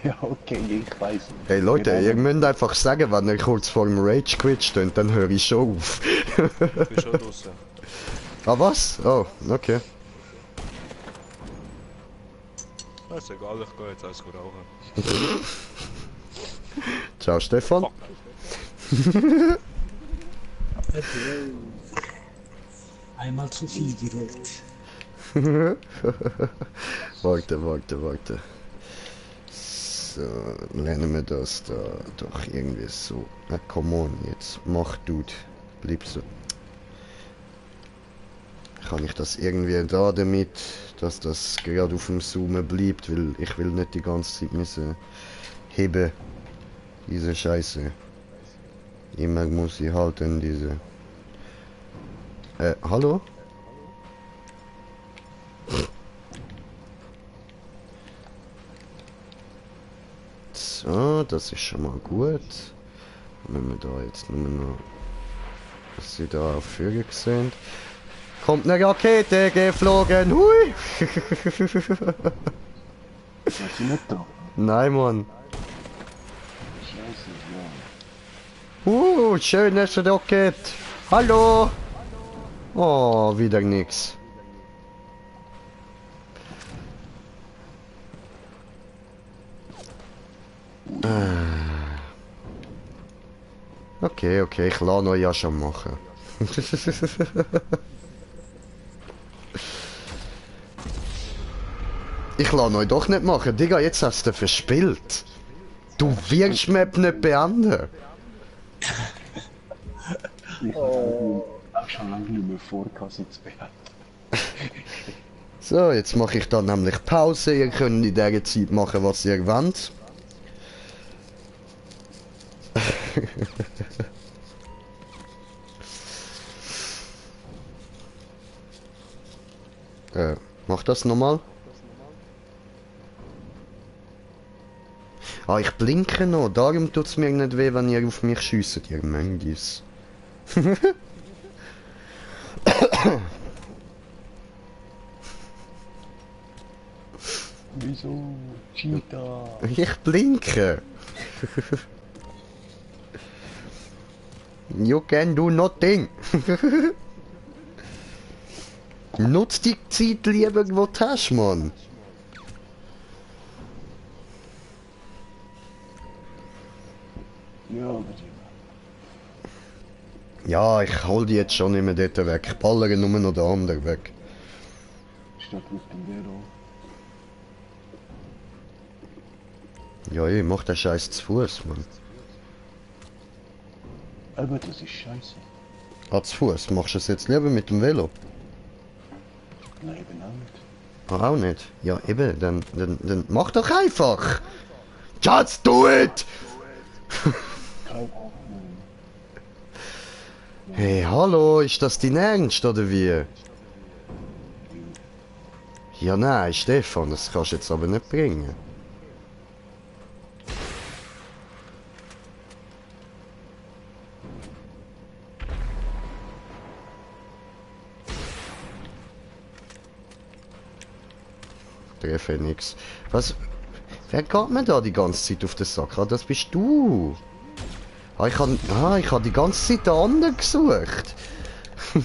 [SPEAKER 9] Ja, okay, ich weiß.
[SPEAKER 1] Hey Leute, ihr müsst einfach sagen, wenn ihr kurz vor dem Rage Quit steht, dann höre ich schon auf.
[SPEAKER 2] Ich bin schon draußen.
[SPEAKER 1] Ah was? Oh, okay.
[SPEAKER 2] Das ist egal, ich gehe jetzt alles rauchen.
[SPEAKER 1] Ciao Stefan.
[SPEAKER 10] Einmal zu viel gerollt.
[SPEAKER 1] Warte. So, lernen wir das da doch irgendwie so. Na come on, jetzt mach Dude. Bleib so. Kann ich das irgendwie da damit, dass das gerade auf dem Zoomen bleibt, weil ich will nicht die ganze Zeit müssen heben. Diese Scheiße. Immer muss ich halten, diese. Hallo? So, das ist schon mal gut. Wenn wir da jetzt nur noch, was sie da auf Vögel sehen. Kommt eine Rakete geflogen, hui!
[SPEAKER 9] Ist sie nicht da?
[SPEAKER 1] Nein, Mann.
[SPEAKER 9] Scheiße, ja.
[SPEAKER 1] Schönes Rocket. Hallo! Oh, wieder nix. Okay, ich lasse euch ja schon machen. Ich lasse euch doch nicht machen. Digga, jetzt hast du verspielt. Du wirst Map nicht beenden.
[SPEAKER 9] Ich habe auch schon lange nicht mehr vor, Kasse zu beenden.
[SPEAKER 1] So, jetzt mache ich dann nämlich Pause. Ihr könnt in dieser Zeit machen, was ihr wollt. Mach das nochmal. Ah, ich blinke noch. Darum tut es mir nicht weh, wenn ihr auf mich schiesst, ihr Mengis.
[SPEAKER 9] Wieso? Cheetah!
[SPEAKER 1] Ich blinke. You can do nothing. Nutz die Zeit lieber, wo du hast, Mann.
[SPEAKER 9] Ja, aber
[SPEAKER 1] Ja, ich hol die jetzt schon nicht mehr dort weg. Ich ballere nur noch den anderen weg.
[SPEAKER 9] statt mit dem Velo.
[SPEAKER 1] Ja, ich mach den Scheiß zu Fuß, Mann.
[SPEAKER 9] Aber das ist scheiße.
[SPEAKER 1] Ah, zu Fuß. Machst du es jetzt lieber mit dem Velo?
[SPEAKER 9] Nein, eben auch nicht.
[SPEAKER 1] Ah, auch nicht? Ja, eben, dann mach doch einfach! Just do it!
[SPEAKER 9] Keine Ahnung.
[SPEAKER 1] Hey, hallo, ist das dein Ernst, oder wie? Ja, nein, Stefan, das kannst du jetzt aber nicht bringen. Treffe nix. Was? Wer geht mir da die ganze Zeit auf den Sack? Ah, das bist du! Ah, ich hab die ganze Zeit den anderen gesucht.
[SPEAKER 9] Er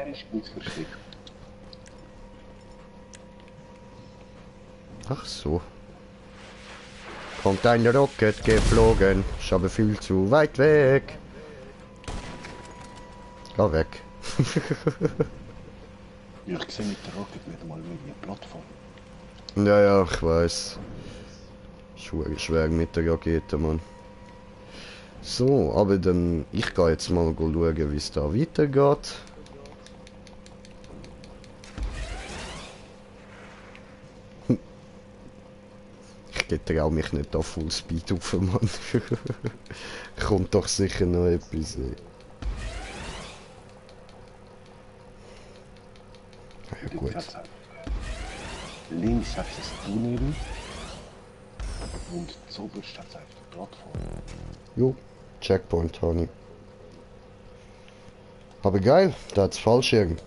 [SPEAKER 9] ist gut versteckt.
[SPEAKER 1] Ach so. Kommt ein Rocket geflogen. Ist aber viel zu weit weg. Geh weg.
[SPEAKER 9] Ja, ich sehe mit der Rocket nicht mal mit einer Plattform.
[SPEAKER 1] Ja, ja, ich weiß. Schwer mit der Rakete, Mann. So, aber dann... Ich gehe jetzt mal schauen, wie es da weitergeht. Ich traue mich nicht da Full Speed auf, Mann. Kommt doch sicher noch etwas. Ja, gut.
[SPEAKER 9] Links hat es Tunnel und zuoberst hat es auf der Plattform.
[SPEAKER 1] Jo, Checkpoint, Honey. Aber geil, da hat's Fallschirm.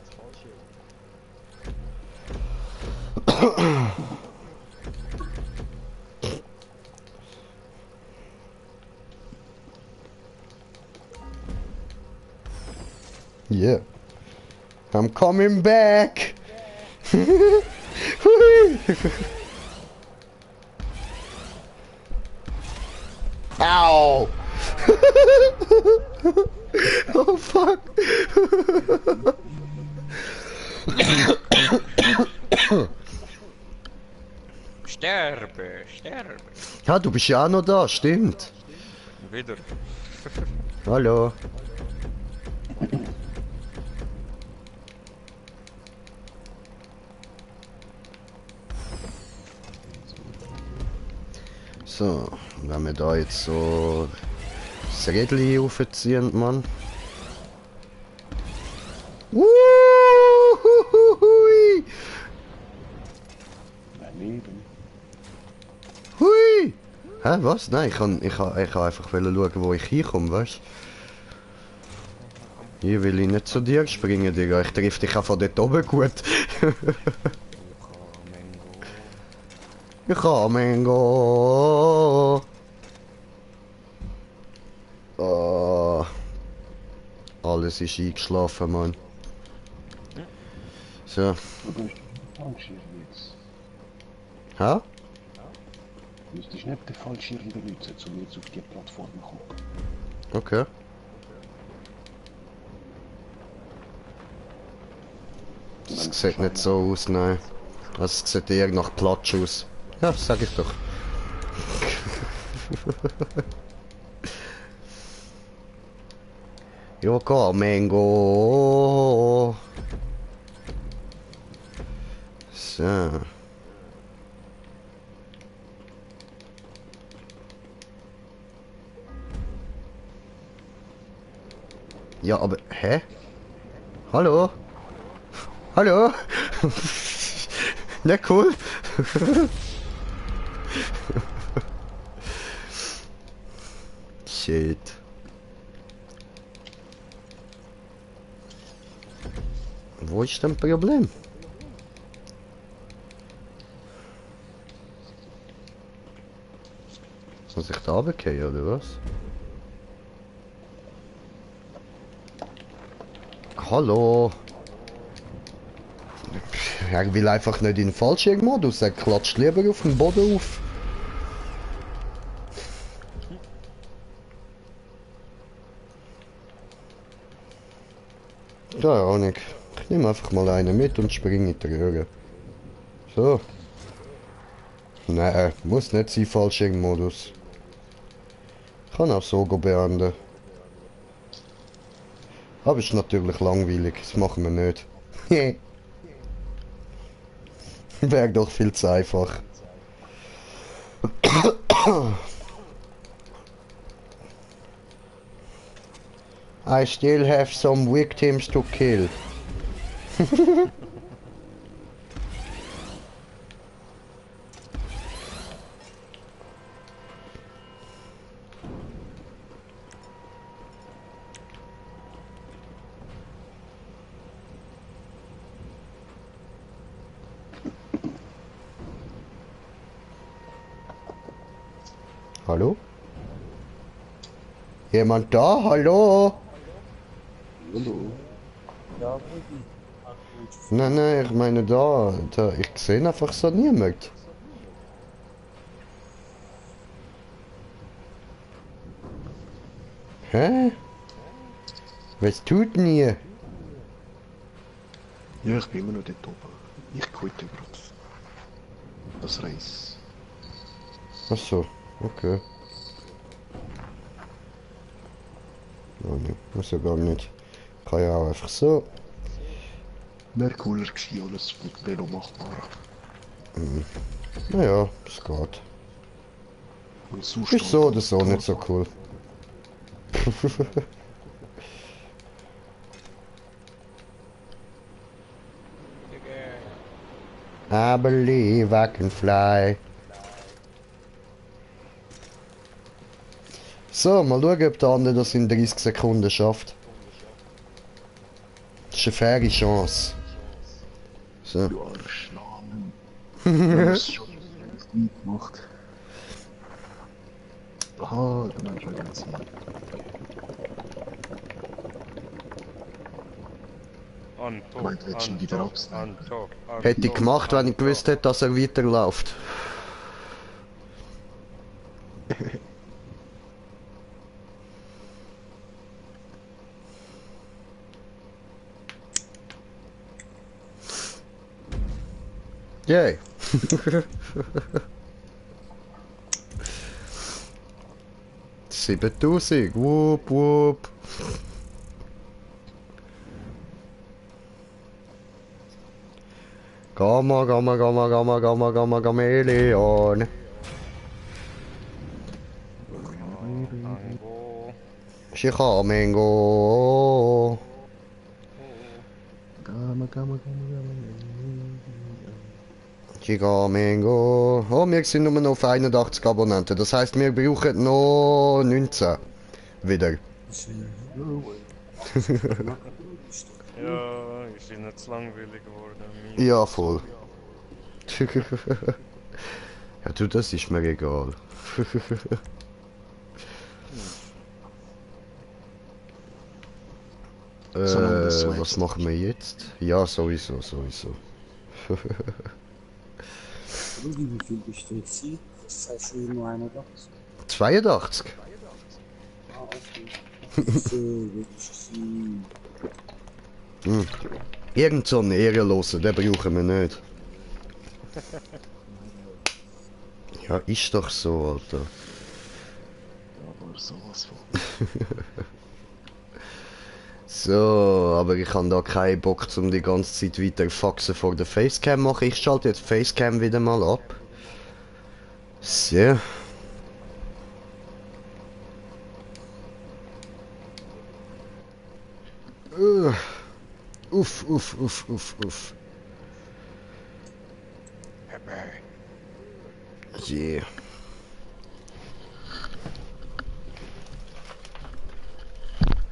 [SPEAKER 1] Yeah. I'm coming back! Ow! Oh fuck!
[SPEAKER 2] Sterbe, sterbe.
[SPEAKER 1] Ja, du bist ja auch noch da, stimmt.
[SPEAKER 2] Wieder.
[SPEAKER 1] Hallo. So, wenn wir da jetzt so das Rädchen aufziehen, Mann. Hui!
[SPEAKER 9] Daneben.
[SPEAKER 1] Hui! Hä, was? Nein, ich kann einfach schauen, wo ich hinkomme, weißt du? Hier will ich nicht zu dir springen, Digga. Ich treffe dich auch von dort oben gut. Ich kann Mango. Oh. Alles ist eingeschlafen, Mann. So.
[SPEAKER 9] Du bist Fallschirm jetzt.
[SPEAKER 1] Hä?
[SPEAKER 9] Du müsstest nicht den Fallschirm benutzen, um jetzt auf die Plattform zu kommen.
[SPEAKER 1] Okay. Es sieht nicht so aus, nein. Also, es sieht eher nach Platsch aus. Ja, sag ich doch. Joko, Mango. So. Ja, aber, hä? Hallo? Hallo? Na cool. Shit. Wo ist denn das Problem? Muss ich da runtergehen, oder was? Hallo? Er will einfach nicht in den Fallschirmmodus, er klatscht lieber auf den Boden auf. Keine Ahnung. Ich nehme einfach mal einen mit und springe in die Röhre. So. Nein, muss nicht sein, Fallschirmmodus. Ich kann auch so beenden. Aber ist natürlich langweilig, das machen wir nicht. Wäre doch viel zu einfach. I still have some victims to kill. Hallo? Jemand da? Hallo?
[SPEAKER 9] Hallo?
[SPEAKER 10] Ja, Baby.
[SPEAKER 1] Nein, nein, ich meine da. Ich sehe einfach so niemand. Hä? Was tut denn ihr?
[SPEAKER 9] Ja, ich bin immer noch dort oben. Ich quitte gerade. Das Reis.
[SPEAKER 1] Ach so, okay. Oh, ne, muss ja gar nicht. Kann ja auch einfach so.
[SPEAKER 9] Wäre cooler gewesen, alles mit Velo machbar.
[SPEAKER 1] Naja, es geht.
[SPEAKER 9] Und sonst
[SPEAKER 1] Ist so oder so nicht so cool. I believe I can fly. So, mal schauen, ob der andere das in 30 Sekunden schafft. Das ist eine faire Chance. So.
[SPEAKER 9] Du Arschnamen. Du hast schon nie gemacht. Aha, dann hab ich schon ganz Meint, willst du ihn wieder absnipen?
[SPEAKER 1] Hätte ich gemacht, wenn ich gewusst hätte, dass er weiterläuft. Yay. 7000, wup wup. Gamma, gamma, gamma, gamma, gamma, gamma, Gameleon. Chichamengo.
[SPEAKER 9] Gamma, gamma, gamma, gamma.
[SPEAKER 1] Chigamengo. Oh, wir sind nur noch auf 81 Abonnenten. Das heisst, wir brauchen noch 19. Wieder.
[SPEAKER 2] Ja, ich bin jetzt langweilig geworden.
[SPEAKER 1] Ja, voll. Ja, du, das ist mir egal. Was machen wir jetzt? Ja, sowieso, sowieso.
[SPEAKER 10] Wie viel bist du jetzt? Das heißt schon nur 81.
[SPEAKER 1] 82?
[SPEAKER 10] Ah, okay. So, willst du
[SPEAKER 1] Irgend so einen Ehrenlosen, den brauchen wir nicht. Ja, ist doch so, Alter.
[SPEAKER 9] Aber sowas von.
[SPEAKER 1] So, aber ich habe da keinen Bock, um die ganze Zeit weiter Faxen vor der Facecam machen. Ich schalte jetzt Facecam wieder mal ab. So. Uff, uff, uff, uff, uff. Yeah.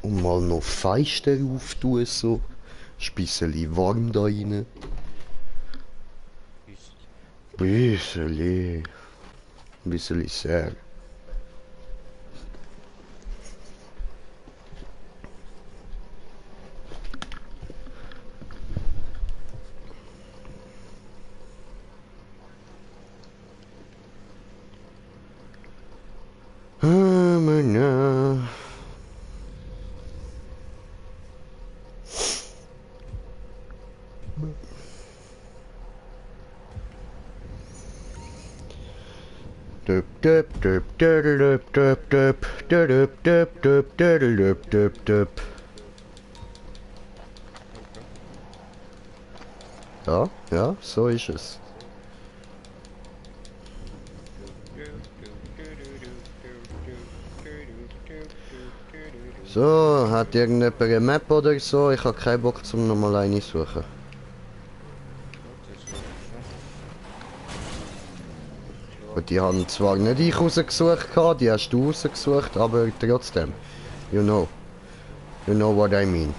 [SPEAKER 1] Und mal noch Feister auftun, so. Ist ein bisschen warm da rein. Bisschen sehr. Düp düp düp düp düp düp düp düp düp düp düp düp. Ja, ja, so ist es. So, hat irgendjemand eine Map oder so? Ich habe keinen Bock zum nochmal eine suchen. Und die haben zwar nicht ich rausgesucht, die hast du rausgesucht, aber trotzdem. You know what I mean.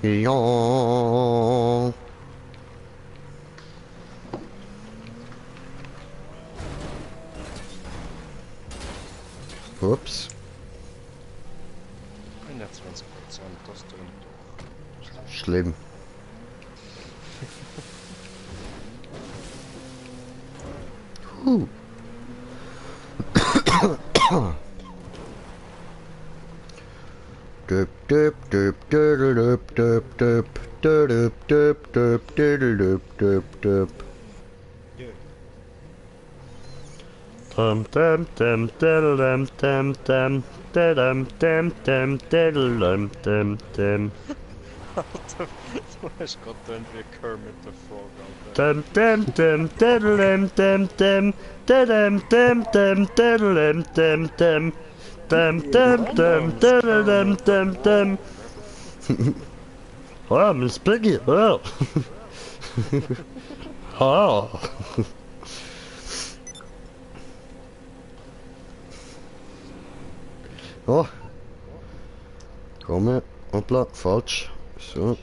[SPEAKER 1] Ja. Ups.
[SPEAKER 2] 21%, das tönt doch.
[SPEAKER 1] Schlimm. Düp düp düp düp düp düp düp düp düp düp düp düp. Dum dum dum dum dum dum dum dum dum dum dum dum.
[SPEAKER 2] Du hast gerade tönt wie Kermit the Frog, Alter.
[SPEAKER 1] Dum dum dum dum dum dum dum dum dum dum dum dum. Dum dum dum dum dum dum. Oh, Miss Piggy. Oh. Oh. Oh. Komme. Hoppla, falsch. So.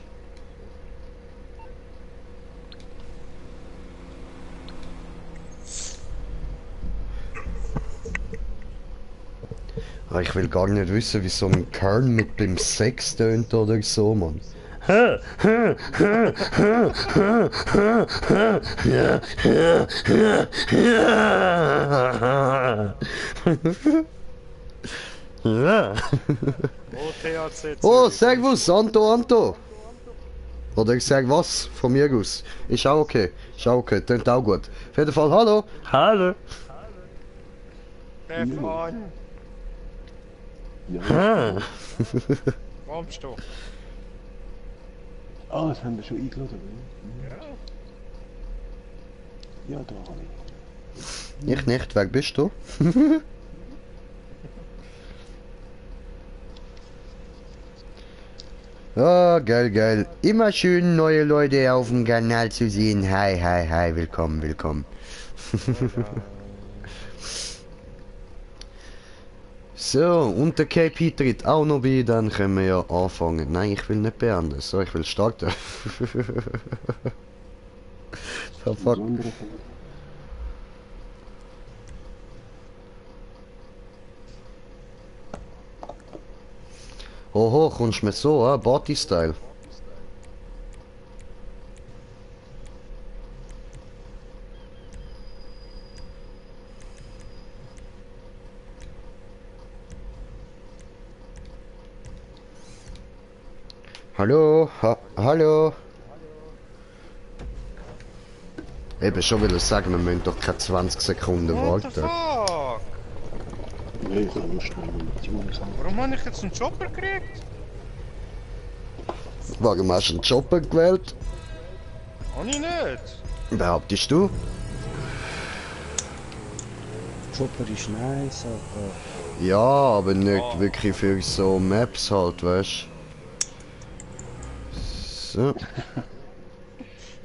[SPEAKER 1] Ich will gar nicht wissen, wie so ein Kern mit dem Sex tönt oder so, Mann. Ja, Oh, servus, Anto. Oder ich sag was, von mir aus. Ist auch okay, tönt auch gut. Auf jeden Fall, hallo. Hallo.
[SPEAKER 2] Stefan!
[SPEAKER 9] Ja.
[SPEAKER 2] Kommst du?
[SPEAKER 9] Ah, das haben wir schon eingeladen,
[SPEAKER 2] Ja.
[SPEAKER 9] Ja, da habe ich.
[SPEAKER 1] Ich nicht, wer bist du? Oh, geil. Immer schön neue Leute auf dem Kanal zu sehen. Hi, willkommen. So, und der KP tritt auch noch bei, dann können wir ja anfangen. Nein, ich will nicht beenden. So, ich will starten. Fuck. Oho, kommst du mir so, Party-Style. Hallo, hallo. Eben schon wieder sagen, wir müssen doch keine 20 Sekunden warten.
[SPEAKER 2] Fuck?
[SPEAKER 9] Nee, ich kann nur schnell mit die Jungs haben.
[SPEAKER 2] Warum habe ich jetzt einen Chopper gekriegt?
[SPEAKER 1] Warum hast du einen Chopper gewählt?
[SPEAKER 2] Habe ich nicht.
[SPEAKER 1] Behauptest du?
[SPEAKER 10] Chopper ist nice, aber...
[SPEAKER 1] Ja, aber nicht wirklich für so Maps halt, weißt du? So.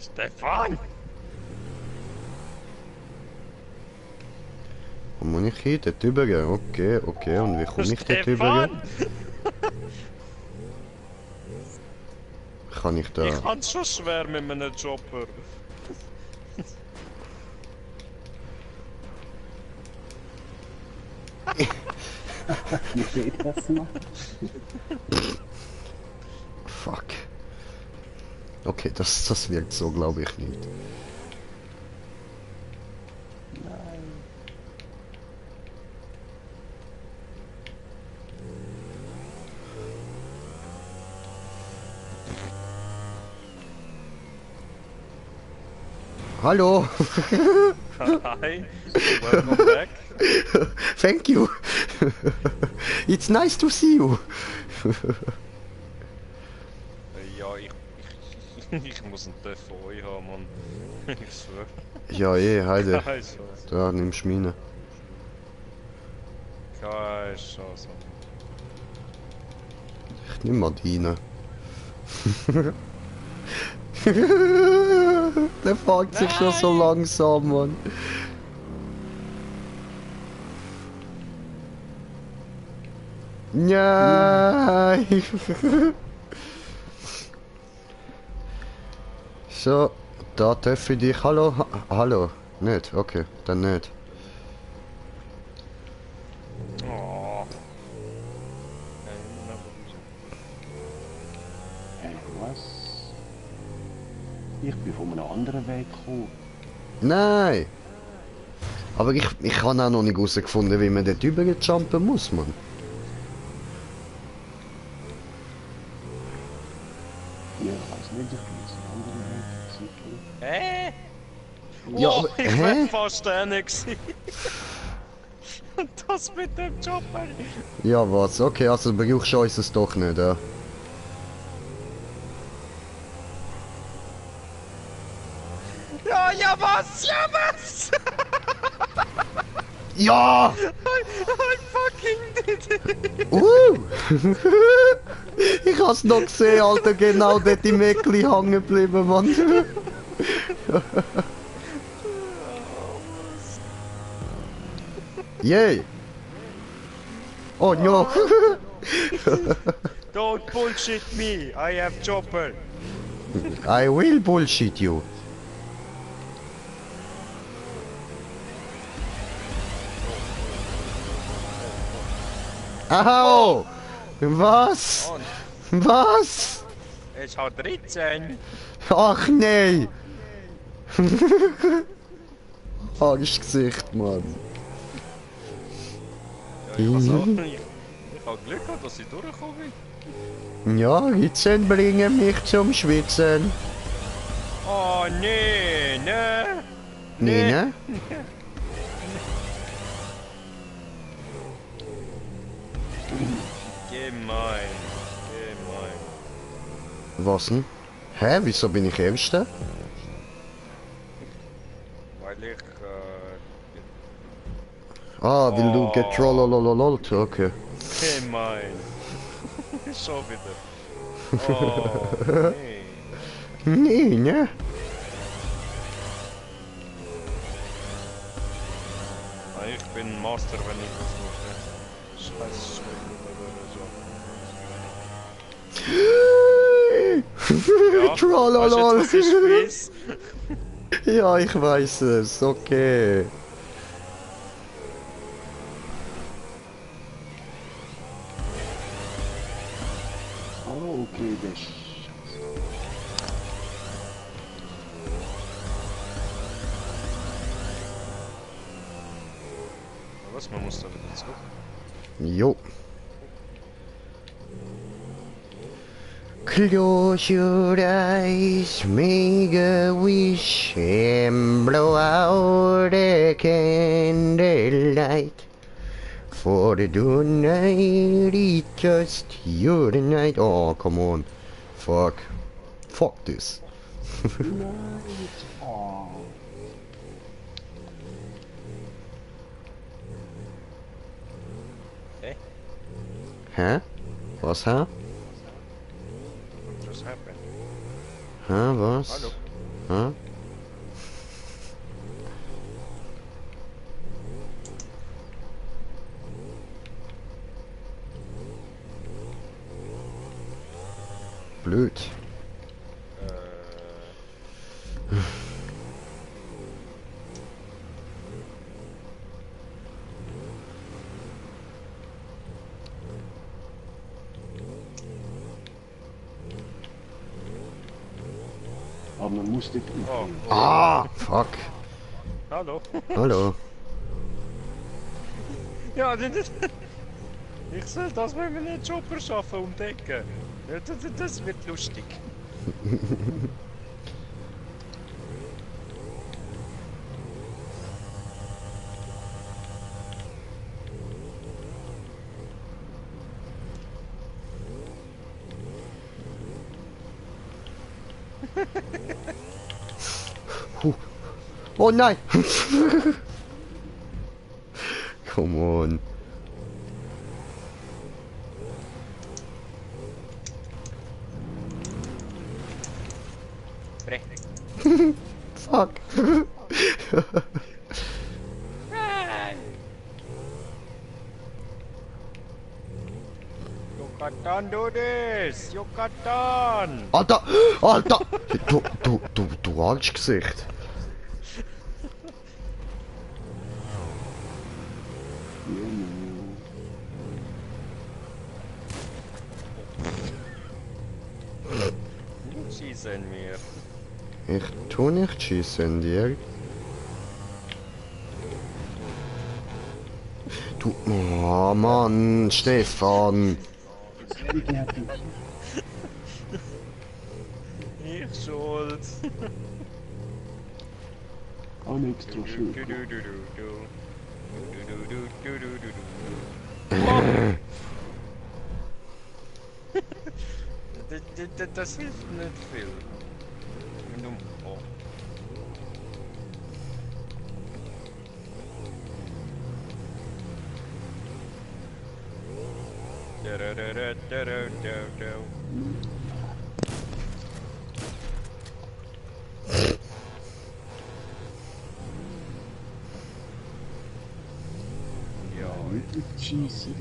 [SPEAKER 2] Stefan!
[SPEAKER 1] Wo muss ich hin? Dort rübergehen? Okay. Und wie komme ich dort rübergehen? Kann ich da...
[SPEAKER 2] Ich kann schon schwer mit einem Chopper.
[SPEAKER 9] Wie geht das noch?
[SPEAKER 1] Fuck. Okay, das wirkt so, glaube ich nicht. Hallo.
[SPEAKER 2] Hi, welcome back.
[SPEAKER 1] Thank you. It's nice to see you.
[SPEAKER 2] Ja, ich muss einen Töff von euch haben, Mann. Ich schwör.
[SPEAKER 1] Ja, Heide.
[SPEAKER 2] Keine Chance.
[SPEAKER 1] Da nimmst du meine.
[SPEAKER 2] Keine Chance.
[SPEAKER 1] Ich nimm mal deine. Der fährt sich schon so langsam, Mann. Nein! So, da treffe ich dich. Hallo? Hallo? Nicht? Okay, dann nicht.
[SPEAKER 2] Oh.
[SPEAKER 9] Was? Ich bin von einem anderen Weg gekommen.
[SPEAKER 1] Nein! Aber ich habe auch noch nicht herausgefunden, wie man dort überjumpen muss, Mann.
[SPEAKER 9] Ja, ich weiß nicht, ich bin jetzt einen anderen Weg gesucht.
[SPEAKER 1] Ja,
[SPEAKER 2] Oh,
[SPEAKER 1] aber,
[SPEAKER 2] ich
[SPEAKER 1] hä?
[SPEAKER 2] wär fast einer gewesen. Und das mit dem Chopper.
[SPEAKER 1] Ja, was? Okay, also brauchst du uns es doch nicht, ja.
[SPEAKER 2] Ja, was? Ja, was?
[SPEAKER 1] Ja!
[SPEAKER 2] I fucking did it.
[SPEAKER 1] Ich hab's noch gesehen, Alter, genau dort im Eckli hängen geblieben, Mann. Yay! Oh no!
[SPEAKER 2] Don't bullshit me. I have chopper.
[SPEAKER 1] I will bullshit you. Au! Was? Was?
[SPEAKER 2] Ich hau 13.
[SPEAKER 1] Ach nee! Angstgesicht, Mann.
[SPEAKER 2] Ja, ich hab Glück gehabt, dass ich durchgekommen bin.
[SPEAKER 1] Ja, Ritzen bringen mich zum Schwitzen.
[SPEAKER 2] Oh, nee, ne?
[SPEAKER 1] Nee, ne?
[SPEAKER 2] Gemein. Gemein.
[SPEAKER 1] Was denn? Hä, wieso bin ich Erster?
[SPEAKER 2] Weil ich,
[SPEAKER 1] Ah, weil du getrollololololt, okay.
[SPEAKER 2] gemein. Schon wieder. Oh, nee.
[SPEAKER 1] Nee, ne?
[SPEAKER 2] Ah, ich bin Master, wenn ich das mache. Scheiße, ja,
[SPEAKER 1] Trollolol.
[SPEAKER 2] weißt du, das ist fies.
[SPEAKER 1] Ja, ich weiß es, okay.
[SPEAKER 9] Oh, okay, das ist...
[SPEAKER 2] Was, man muss da wieder zurück.
[SPEAKER 1] Jo. Close your eyes, make a wish, and blow out the candlelight. For tonight, it's just you tonight. Oh, come on. Fuck. Fuck this.
[SPEAKER 9] Oh.
[SPEAKER 1] Hä? Was, hä?
[SPEAKER 2] What just happened?
[SPEAKER 1] Hä, was?
[SPEAKER 2] Hallo?
[SPEAKER 1] Hä? Blöd.
[SPEAKER 9] man muss nicht...
[SPEAKER 2] Oh.
[SPEAKER 1] Ah, fuck.
[SPEAKER 2] Hallo.
[SPEAKER 1] Hallo.
[SPEAKER 2] Ja, ich soll das mit einem Chopper schaffen, um die Ecke. Ja, das wird lustig.
[SPEAKER 1] Oh nein! Come on.
[SPEAKER 2] Bre.
[SPEAKER 1] Fuck.
[SPEAKER 2] Yucatan, do this! Yucatan!
[SPEAKER 1] Alter! Alter! Du Arschgesicht.
[SPEAKER 2] Schießen wir.
[SPEAKER 1] Ich tu nicht schießen dir. Du... Oh Mann, Stefan.
[SPEAKER 2] Ich schuld.
[SPEAKER 9] Auch nichts drauf schuld.
[SPEAKER 2] Das hilft nicht viel. Wenn du... Oh.
[SPEAKER 9] Schießen.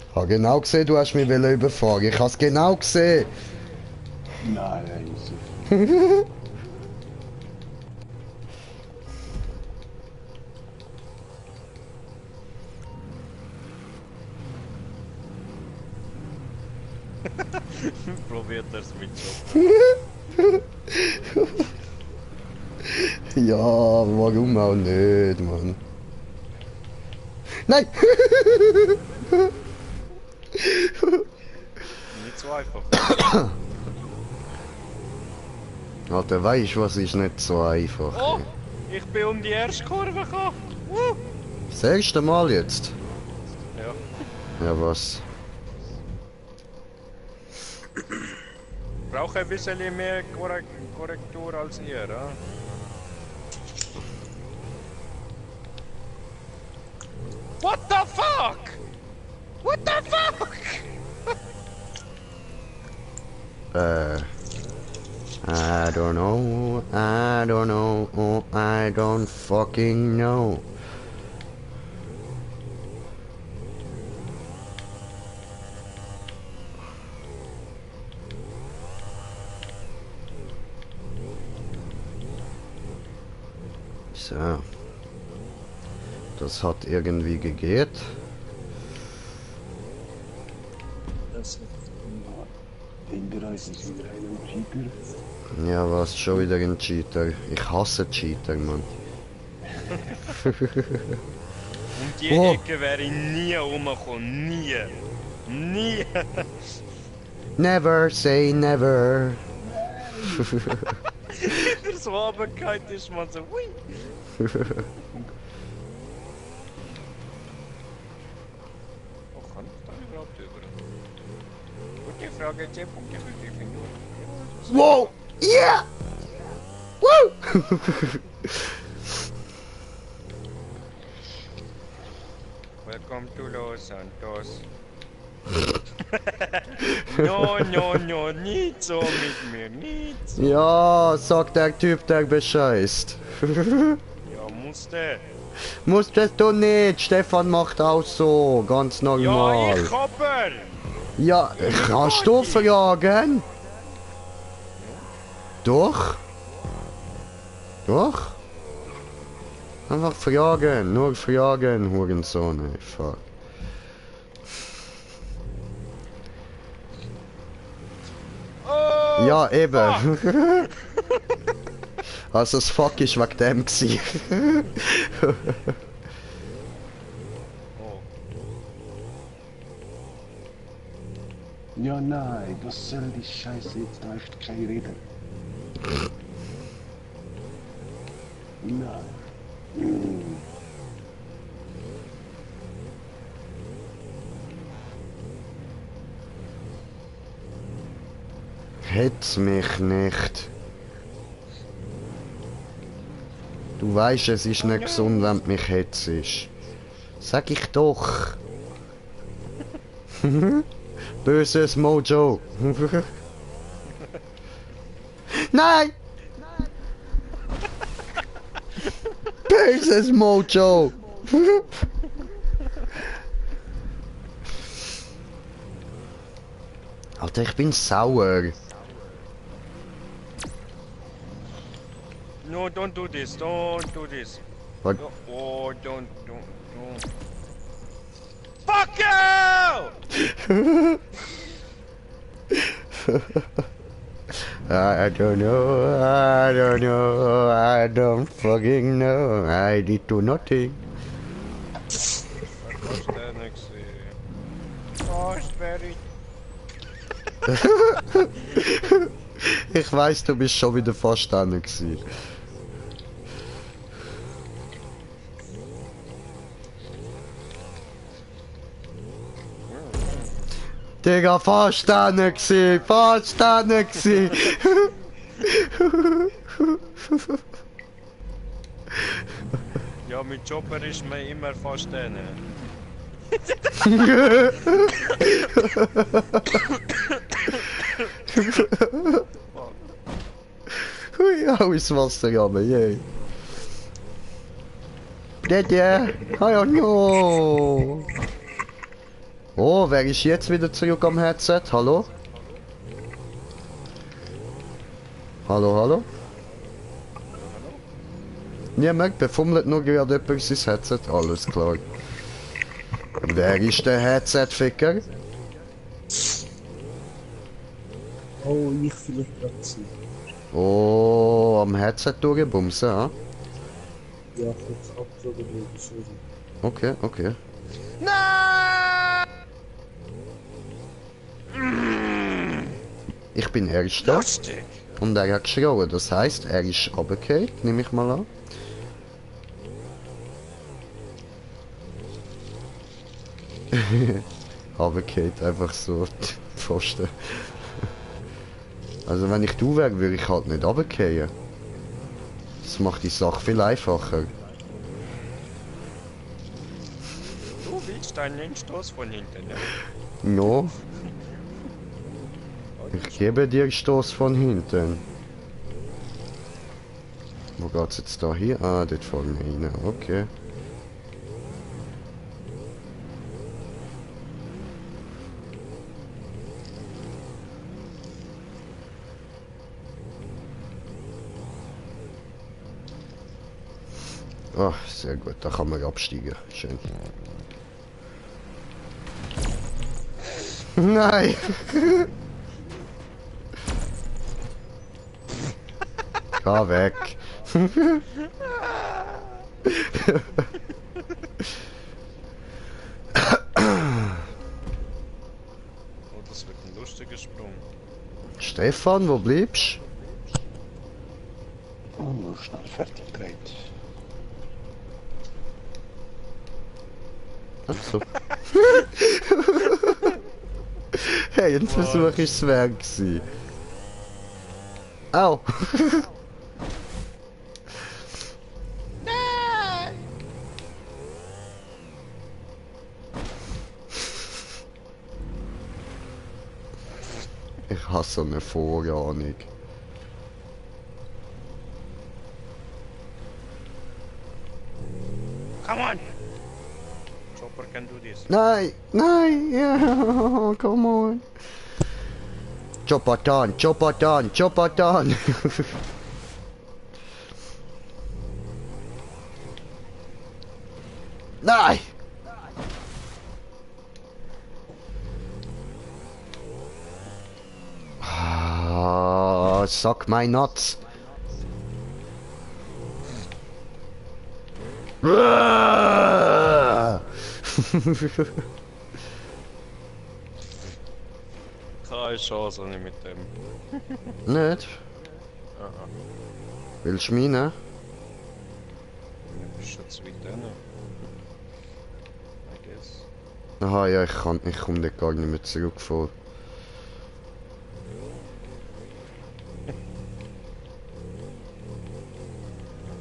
[SPEAKER 1] Ich habe genau gesehen, du hast mich überfahren. Ich habe es genau gesehen.
[SPEAKER 9] Nein, so.
[SPEAKER 2] Probiert das mit so.
[SPEAKER 1] Ja, warum auch nicht, Mann? Nein!
[SPEAKER 2] Nicht so einfach.
[SPEAKER 1] Alter, weisst du, was ist nicht so einfach?
[SPEAKER 2] Oh! Ich bin um die erste Kurve gekommen!
[SPEAKER 1] Das erste Mal jetzt?
[SPEAKER 2] Ja.
[SPEAKER 1] Ja, was?
[SPEAKER 2] Ich brauche ein bisschen mehr Korrektur als ihr, ja? What the fuck? What the fuck?
[SPEAKER 1] I don't know, I don't know, oh, I don't fucking know. So. Das hat irgendwie gegeben.
[SPEAKER 10] Das
[SPEAKER 9] Hinter uns ist wieder einer Cheater.
[SPEAKER 1] Ja, was, schon wieder ein Cheater. Ich hasse Cheater, Mann.
[SPEAKER 2] Um die
[SPEAKER 1] Oh.
[SPEAKER 2] Ecke wäre ich nie rumgekommen. Nie. Nie.
[SPEAKER 1] Never say never.
[SPEAKER 2] Der so runtergefallen ist, man so, hui. Oh, kann ich da überhaupt über? Gute Frage, Jeff, und ich will die Finger.
[SPEAKER 1] Wow! Yeah! Woo!
[SPEAKER 2] Welcome to Los Santos. No, no, no, nicht so mit mir, nicht so.
[SPEAKER 1] Ja, sagt der Typ, der bescheißt.
[SPEAKER 2] Ja, musste.
[SPEAKER 1] Musstest du nicht, Stefan macht auch so, ganz
[SPEAKER 2] Ja,
[SPEAKER 1] normal.
[SPEAKER 2] ich aber.
[SPEAKER 1] Ja, kannst du fragen? Doch? Doch? Einfach fragen, nur fragen, Hurensohn, ey, fuck. Ja, eben. Also das Fuck ist wegen dem gsi.
[SPEAKER 2] Oh.
[SPEAKER 9] Ja, nein, was soll die Scheiße jetzt? Da ist keine Rede. Nein.
[SPEAKER 1] Hetz mich nicht. Du weißt, es ist nicht gesund, wenn du mich hetzt. Sag ich doch. Böses Mojo. Nein! Böses Mojo. Alter, ich bin sauer.
[SPEAKER 2] No, don't do this. Don't do this.
[SPEAKER 1] What?
[SPEAKER 2] No, oh, don't. Fuck you!
[SPEAKER 1] I don't know, I don't fucking know, I did do nothing.
[SPEAKER 2] Was der nächste? Oh, very.
[SPEAKER 1] Ich weiß, du bist schon wieder fast da gewesen. Digga, fast da gewesen, fast da gewesen.
[SPEAKER 2] Ja, mit Chopper ist man immer fast drin.
[SPEAKER 1] Hui, hau ins Wasser runter, yay. Dede, oh no. Oh, wer ist jetzt wieder zurück am Headset? Hallo? Hallo? Niemand befummelt nur gerade jemand sein Headset? Alles klar. Wer ist der Headset-Ficker?
[SPEAKER 10] Oh, ich vielleicht gerade sein.
[SPEAKER 1] Oh, am Headset durchbumsen, ah?
[SPEAKER 10] Ja, ich hab's abgezogen, sorry.
[SPEAKER 1] Okay. Ich bin Erster.
[SPEAKER 2] Lustig.
[SPEAKER 1] Und er hat geschrien, das heisst, er ist runtergefallen, nehme ich mal an. Runtergefallen, einfach so die Pfosten. Also wenn ich du wäre, würde ich halt nicht runterfallen. Das macht die Sache viel einfacher.
[SPEAKER 2] Du willst einen Stoß von hinten, ne?
[SPEAKER 1] No. Ich gebe dir Stoß von hinten. Wo geht's jetzt da hier? Ah, dort vorne rein. Okay. Ah, sehr gut. Da kann man absteigen. Schön. Nein! Geh weg!
[SPEAKER 2] Oh, das wird ein lustiger Sprung.
[SPEAKER 1] Stefan, wo bleibst
[SPEAKER 9] Oh, nur schnell fertig gedreht.
[SPEAKER 1] du? Ach so. Hey, ein Versuch ist es wert gewesen. Au! Ich hasse so eine Vorahnung.
[SPEAKER 2] Come on! Chopper can do this.
[SPEAKER 1] Nein! Ja, come on! Chopper done! Nein! Ja, suck my nuts.
[SPEAKER 2] Keine Chance nicht mit dem.
[SPEAKER 1] Nicht?
[SPEAKER 2] Aha.
[SPEAKER 1] Willst du meine?
[SPEAKER 2] Du bist schon zu weit hin. I guess.
[SPEAKER 1] Aha, ja, ich komme nicht gar nicht mehr zurückfahren.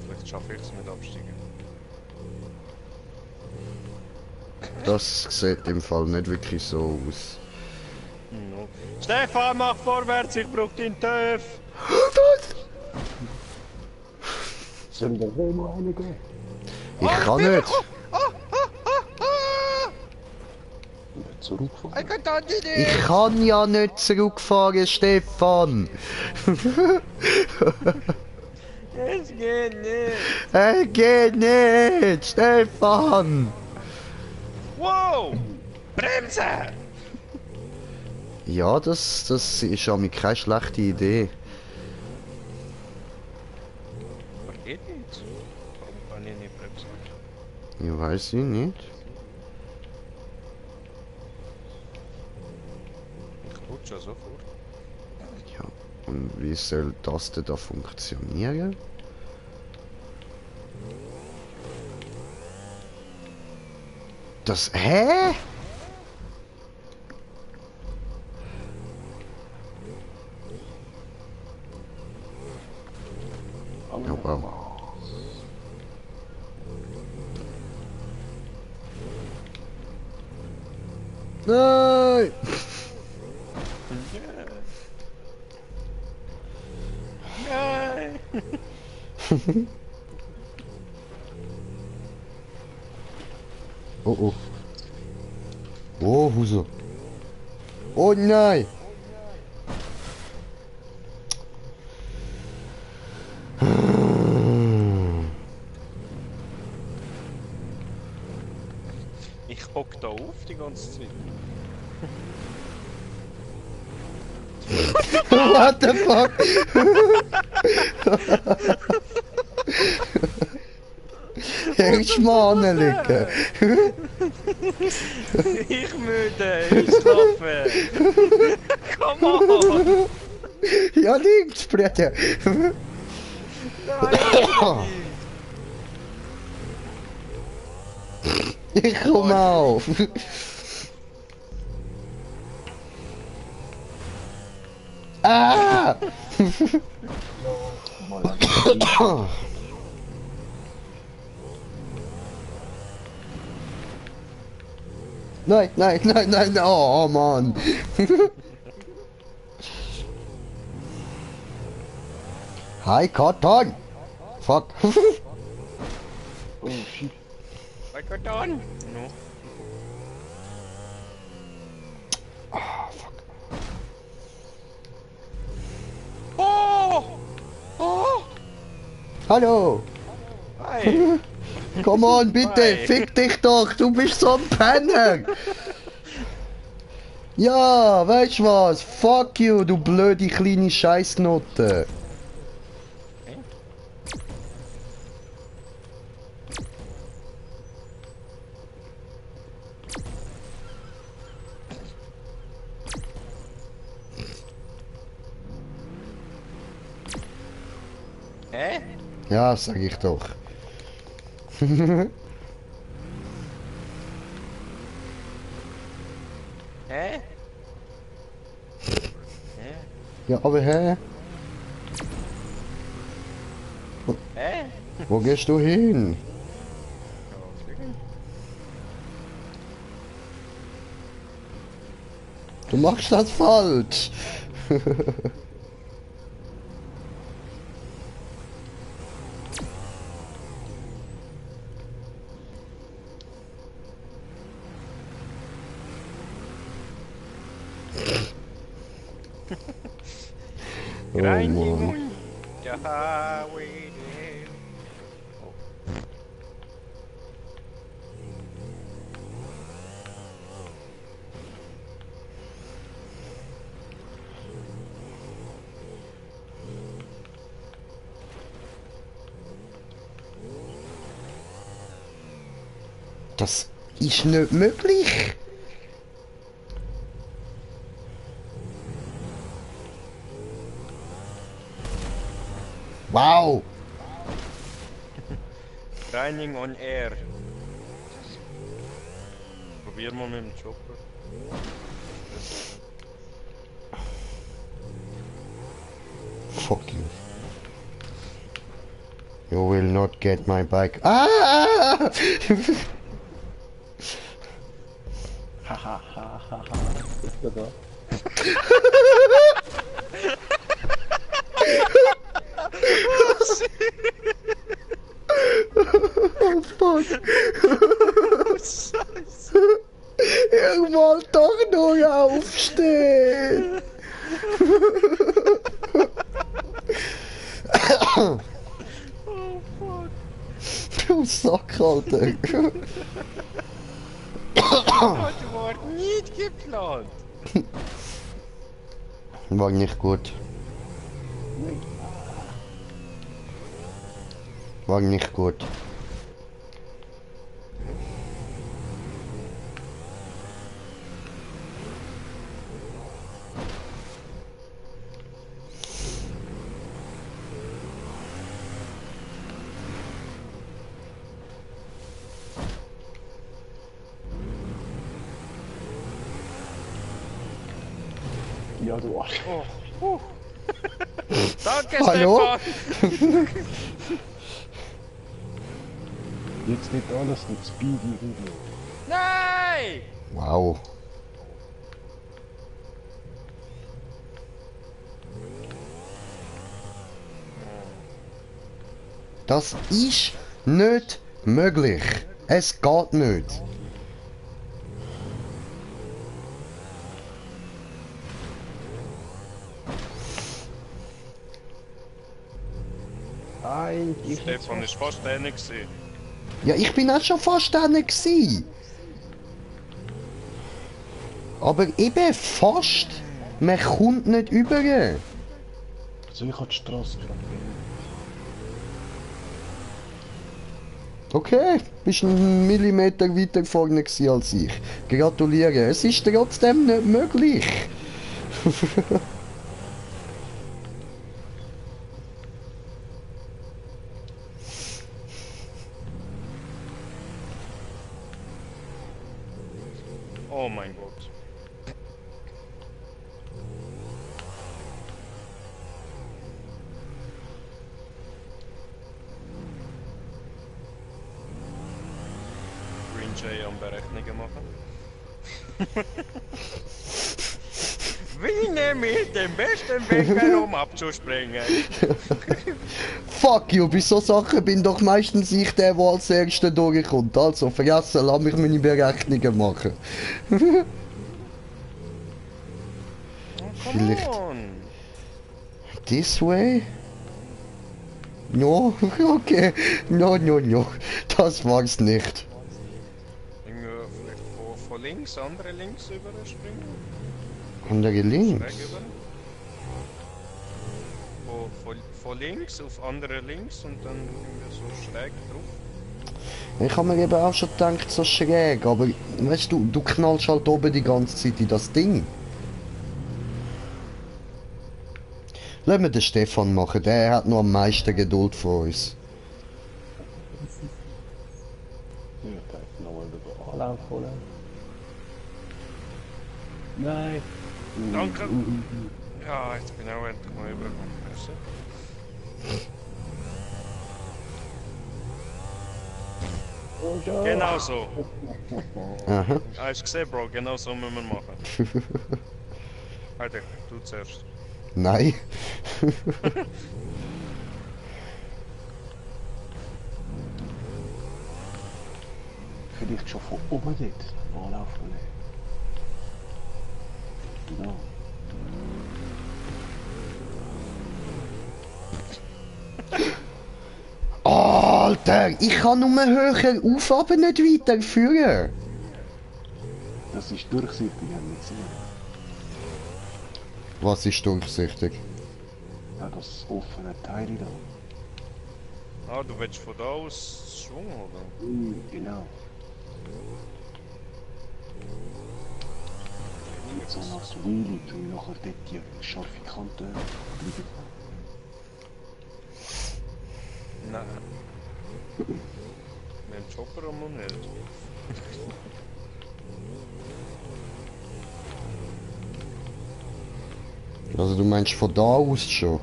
[SPEAKER 2] Vielleicht schaffe ich es mit Absteigen.
[SPEAKER 1] Das sieht im Fall nicht wirklich so aus.
[SPEAKER 2] No. Stefan, mach vorwärts, ich brauch den TÜV!
[SPEAKER 9] Sollen wir wohl noch einen geben?
[SPEAKER 1] Ich kann nicht.
[SPEAKER 9] Nicht zurückfahren?
[SPEAKER 2] Ich kann das nicht!
[SPEAKER 1] Ich kann ja nicht zurückfahren, Stefan.
[SPEAKER 2] Es geht nicht!
[SPEAKER 1] Geht nicht, Stefan.
[SPEAKER 2] Wow! Bremse!
[SPEAKER 1] Ja, das ist ja keine schlechte Idee.
[SPEAKER 2] Aber geht nicht. Warum kann ich nicht bremsen?
[SPEAKER 1] Ja, weiß ich nicht.
[SPEAKER 2] Ich rutsche sofort.
[SPEAKER 1] Ja, und wie soll das denn da funktionieren? Das... Hä? Oh, wow. Nein!
[SPEAKER 2] Nein!
[SPEAKER 1] Oh oh. Oh, Huse. Oh nein!
[SPEAKER 2] Ich hock da auf die ganze Zeit.
[SPEAKER 1] What the fuck? Erst mal anlegen.
[SPEAKER 2] Ich müde, ich schlafe. Come on!
[SPEAKER 1] Ja, links, Bruder. Ich komm auf. Ah! Nein, nein, nein, nein, oh Mann. Hi, Cotton. Fuck.
[SPEAKER 9] Oh shit.
[SPEAKER 2] I got on! No.
[SPEAKER 1] Ah, fuck.
[SPEAKER 2] Oh! Oh!
[SPEAKER 1] Hallo.
[SPEAKER 2] Hi!
[SPEAKER 1] Komm on, bitte,
[SPEAKER 2] Hi.
[SPEAKER 1] fick dich doch, du bist so ein Penner. Ja, weißt du was? Fuck you, du blöde kleine Scheißnote.
[SPEAKER 2] Hä?
[SPEAKER 1] Ja, sag ich doch.
[SPEAKER 2] Hä?
[SPEAKER 1] Ja, aber hä?
[SPEAKER 2] Hä?
[SPEAKER 1] Wo gehst du hin? Du machst das falsch. Oh Mann.
[SPEAKER 2] The highway there.
[SPEAKER 1] Das ist nicht möglich. Wow.
[SPEAKER 2] Training on air. Probier mal mit dem Chopper.
[SPEAKER 1] Fuck you. You will not get my bike. Ah!
[SPEAKER 9] Hahaha. Ist er da?
[SPEAKER 1] Oh fuck. Scheiße. Ich wollte doch nur aufstehen.
[SPEAKER 2] Oh fuck.
[SPEAKER 1] Du Sack, Alter.
[SPEAKER 2] Hat war nicht geplant.
[SPEAKER 1] War nicht gut. War nicht gut.
[SPEAKER 9] Ja, du Arsch.
[SPEAKER 2] Oh. Danke,
[SPEAKER 1] Hallo?
[SPEAKER 2] Stefan!
[SPEAKER 9] Jetzt nicht alles mit Speedy rüber.
[SPEAKER 2] Nein!
[SPEAKER 1] Wow. Das ist nicht möglich. Es geht nicht.
[SPEAKER 9] Nein,
[SPEAKER 2] Stefan ist fast einer gewesen.
[SPEAKER 1] Ja, ich bin auch schon fast da gsi. Aber eben fast. Man kommt nicht über.
[SPEAKER 9] Also ich habe die Straße gerade
[SPEAKER 1] Okay, bist einen Millimeter weiter vorne gsi als ich. Gratuliere. Es ist trotzdem nicht möglich.
[SPEAKER 2] Oh mein Gott. Green Jay am Berechnungen machen. Wie nehme ich den besten Weg, um abzuspringen?
[SPEAKER 1] Fuck you, bei so Sachen bin doch meistens ich der als Erster durchkommt. Also vergessen, lass mich meine Berechnungen machen. Vielleicht. This way? No, okay. No. Das war's nicht.
[SPEAKER 2] Vielleicht von links, andere links überspringen?
[SPEAKER 1] Andere links?
[SPEAKER 2] Schräg über? Von links auf andere links und dann so schräg drauf.
[SPEAKER 1] Ich habe mir eben auch schon gedacht, so schräg, aber weißt du, du knallst halt oben die ganze Zeit in das Ding. Lass mir den Stefan machen, der hat noch am meisten Geduld von uns.
[SPEAKER 9] Ich darf nochmal den Anlauf holen. Nein.
[SPEAKER 2] Danke. Ja, jetzt bin ich auch endlich mal übergekommen. Genau so.
[SPEAKER 1] Aha.
[SPEAKER 2] Hast du gesehen, Bro? Genau so müssen wir machen. Alter, du zuerst.
[SPEAKER 1] Nein.
[SPEAKER 9] Vielleicht schon von oben dort Anlauf holen. Genau.
[SPEAKER 1] Alter, ich kann nur höher auf, aber nicht weiterführen.
[SPEAKER 9] Das ist durchsichtig, haben wir gesehen.
[SPEAKER 1] Was ist durchsichtig?
[SPEAKER 9] Ja, das offene Teil da.
[SPEAKER 2] Ah, du willst von da aus Schwung, oder?
[SPEAKER 9] Genau. Jetzt auch noch das Wheelie, tu ich nachher dort die scharfe Kante drüber.
[SPEAKER 2] Nein. Mit dem Chopper einmal nicht.
[SPEAKER 1] Also du meinst von da aus schon?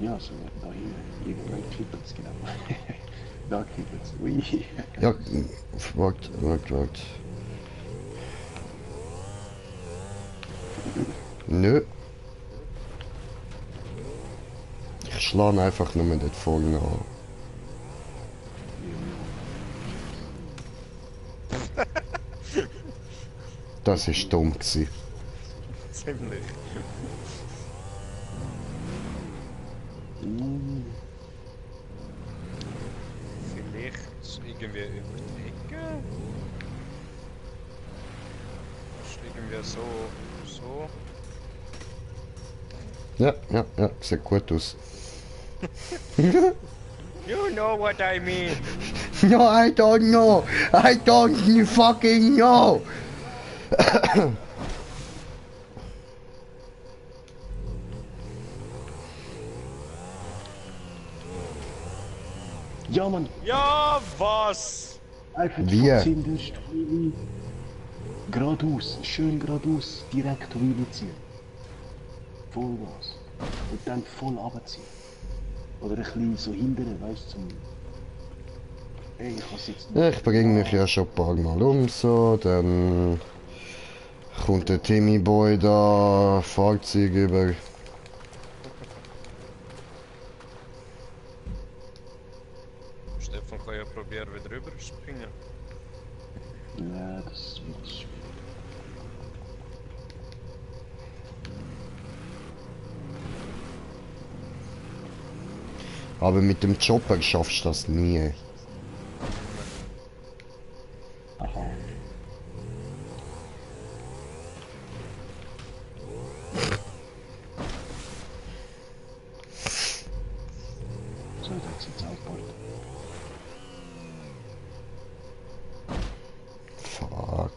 [SPEAKER 9] Ja, so da hier. Irgendwann kippelt es genau. Da kippelt es. Ui.
[SPEAKER 1] Ja, warte. Nö. Ich schlage einfach nur dort vorne an. Das ist dumm gewesen.
[SPEAKER 2] Ziemlich. Vielleicht irgendwie über die Ecke? Ist irgendwie so.
[SPEAKER 1] Ja, sieht gut aus.
[SPEAKER 2] You know what I mean.
[SPEAKER 1] No, I don't know. I don't fucking know.
[SPEAKER 9] Ja, Mann!
[SPEAKER 2] Ja, was?
[SPEAKER 9] Einfach
[SPEAKER 1] Wie?
[SPEAKER 9] zuerst Wheelie. Geradeaus, schön geradeaus, direkt Wheelie ziehen. Vollgas. Und dann voll runterziehen. Oder ein bisschen so hindern, weißt du, zum... Ey, ich kann's jetzt nicht...
[SPEAKER 1] Ich bringe mich ja schon ein paar Mal um, so, dann kommt der Timmy Boy da, Fahrzeug über.
[SPEAKER 2] Stefan kann ja probieren, wieder rüber zu springen.
[SPEAKER 9] Ja, das wird schwierig.
[SPEAKER 1] Aber mit dem Chopper schaffst du das nie.
[SPEAKER 9] Aha. So, das jetzt aufbaut.
[SPEAKER 1] Fuck.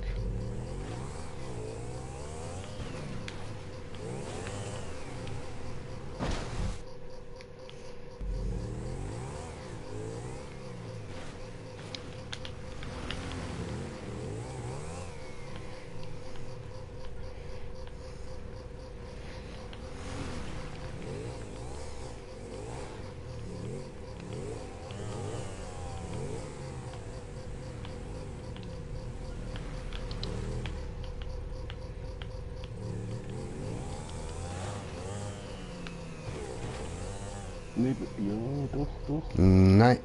[SPEAKER 9] Neben, ja, doch.
[SPEAKER 1] Nein.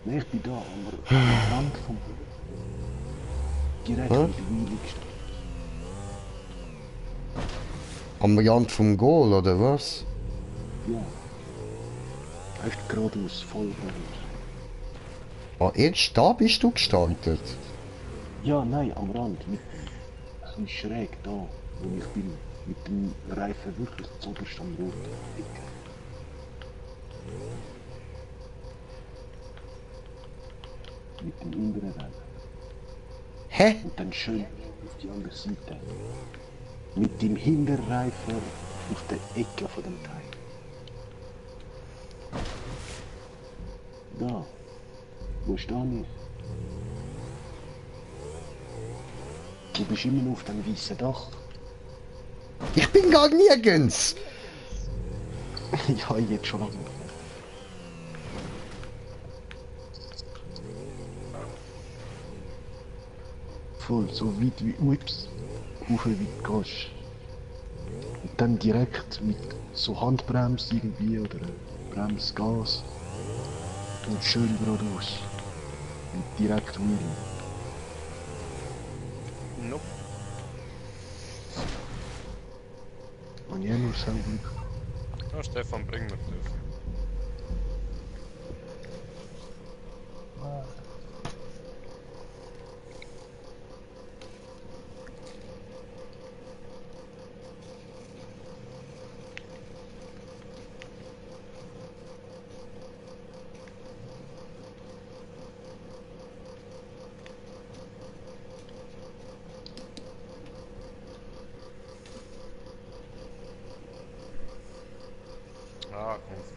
[SPEAKER 9] Nee, ich bin da, aber am Rand vom... Direkt
[SPEAKER 1] Hä?
[SPEAKER 9] mit der Wheelie gestanden.
[SPEAKER 1] Am Rand vom Goal, oder was?
[SPEAKER 9] Ja. Echt geradeaus, voll geradeaus.
[SPEAKER 1] Ah, erst da bist du gestartet?
[SPEAKER 9] Ja, nein, am Rand, mit ein bisschen schräg da, wo ich bin. Mit dem Reifen wirklich zuoberst am roten Ecke. Mit dem inneren Reifen.
[SPEAKER 1] Hä?
[SPEAKER 9] Und dann schön auf die andere Seite. Mit dem Hinterreifen auf der Ecke von dem Teil. Da. Wo stehe ich? Du bist immer noch auf dem weißen Dach.
[SPEAKER 1] Ich bin gar nirgends!
[SPEAKER 9] Ja, jetzt schon lange. Voll, so weit wie ups, hoch wie du gehst. Und dann direkt mit so Handbremse irgendwie oder Bremsgas. Und schön geradeaus. Und direkt Wheelie.
[SPEAKER 2] Nope.
[SPEAKER 9] Und ich nur so Glück.
[SPEAKER 2] Ja, Stefan, bring mir das. Ah, komm.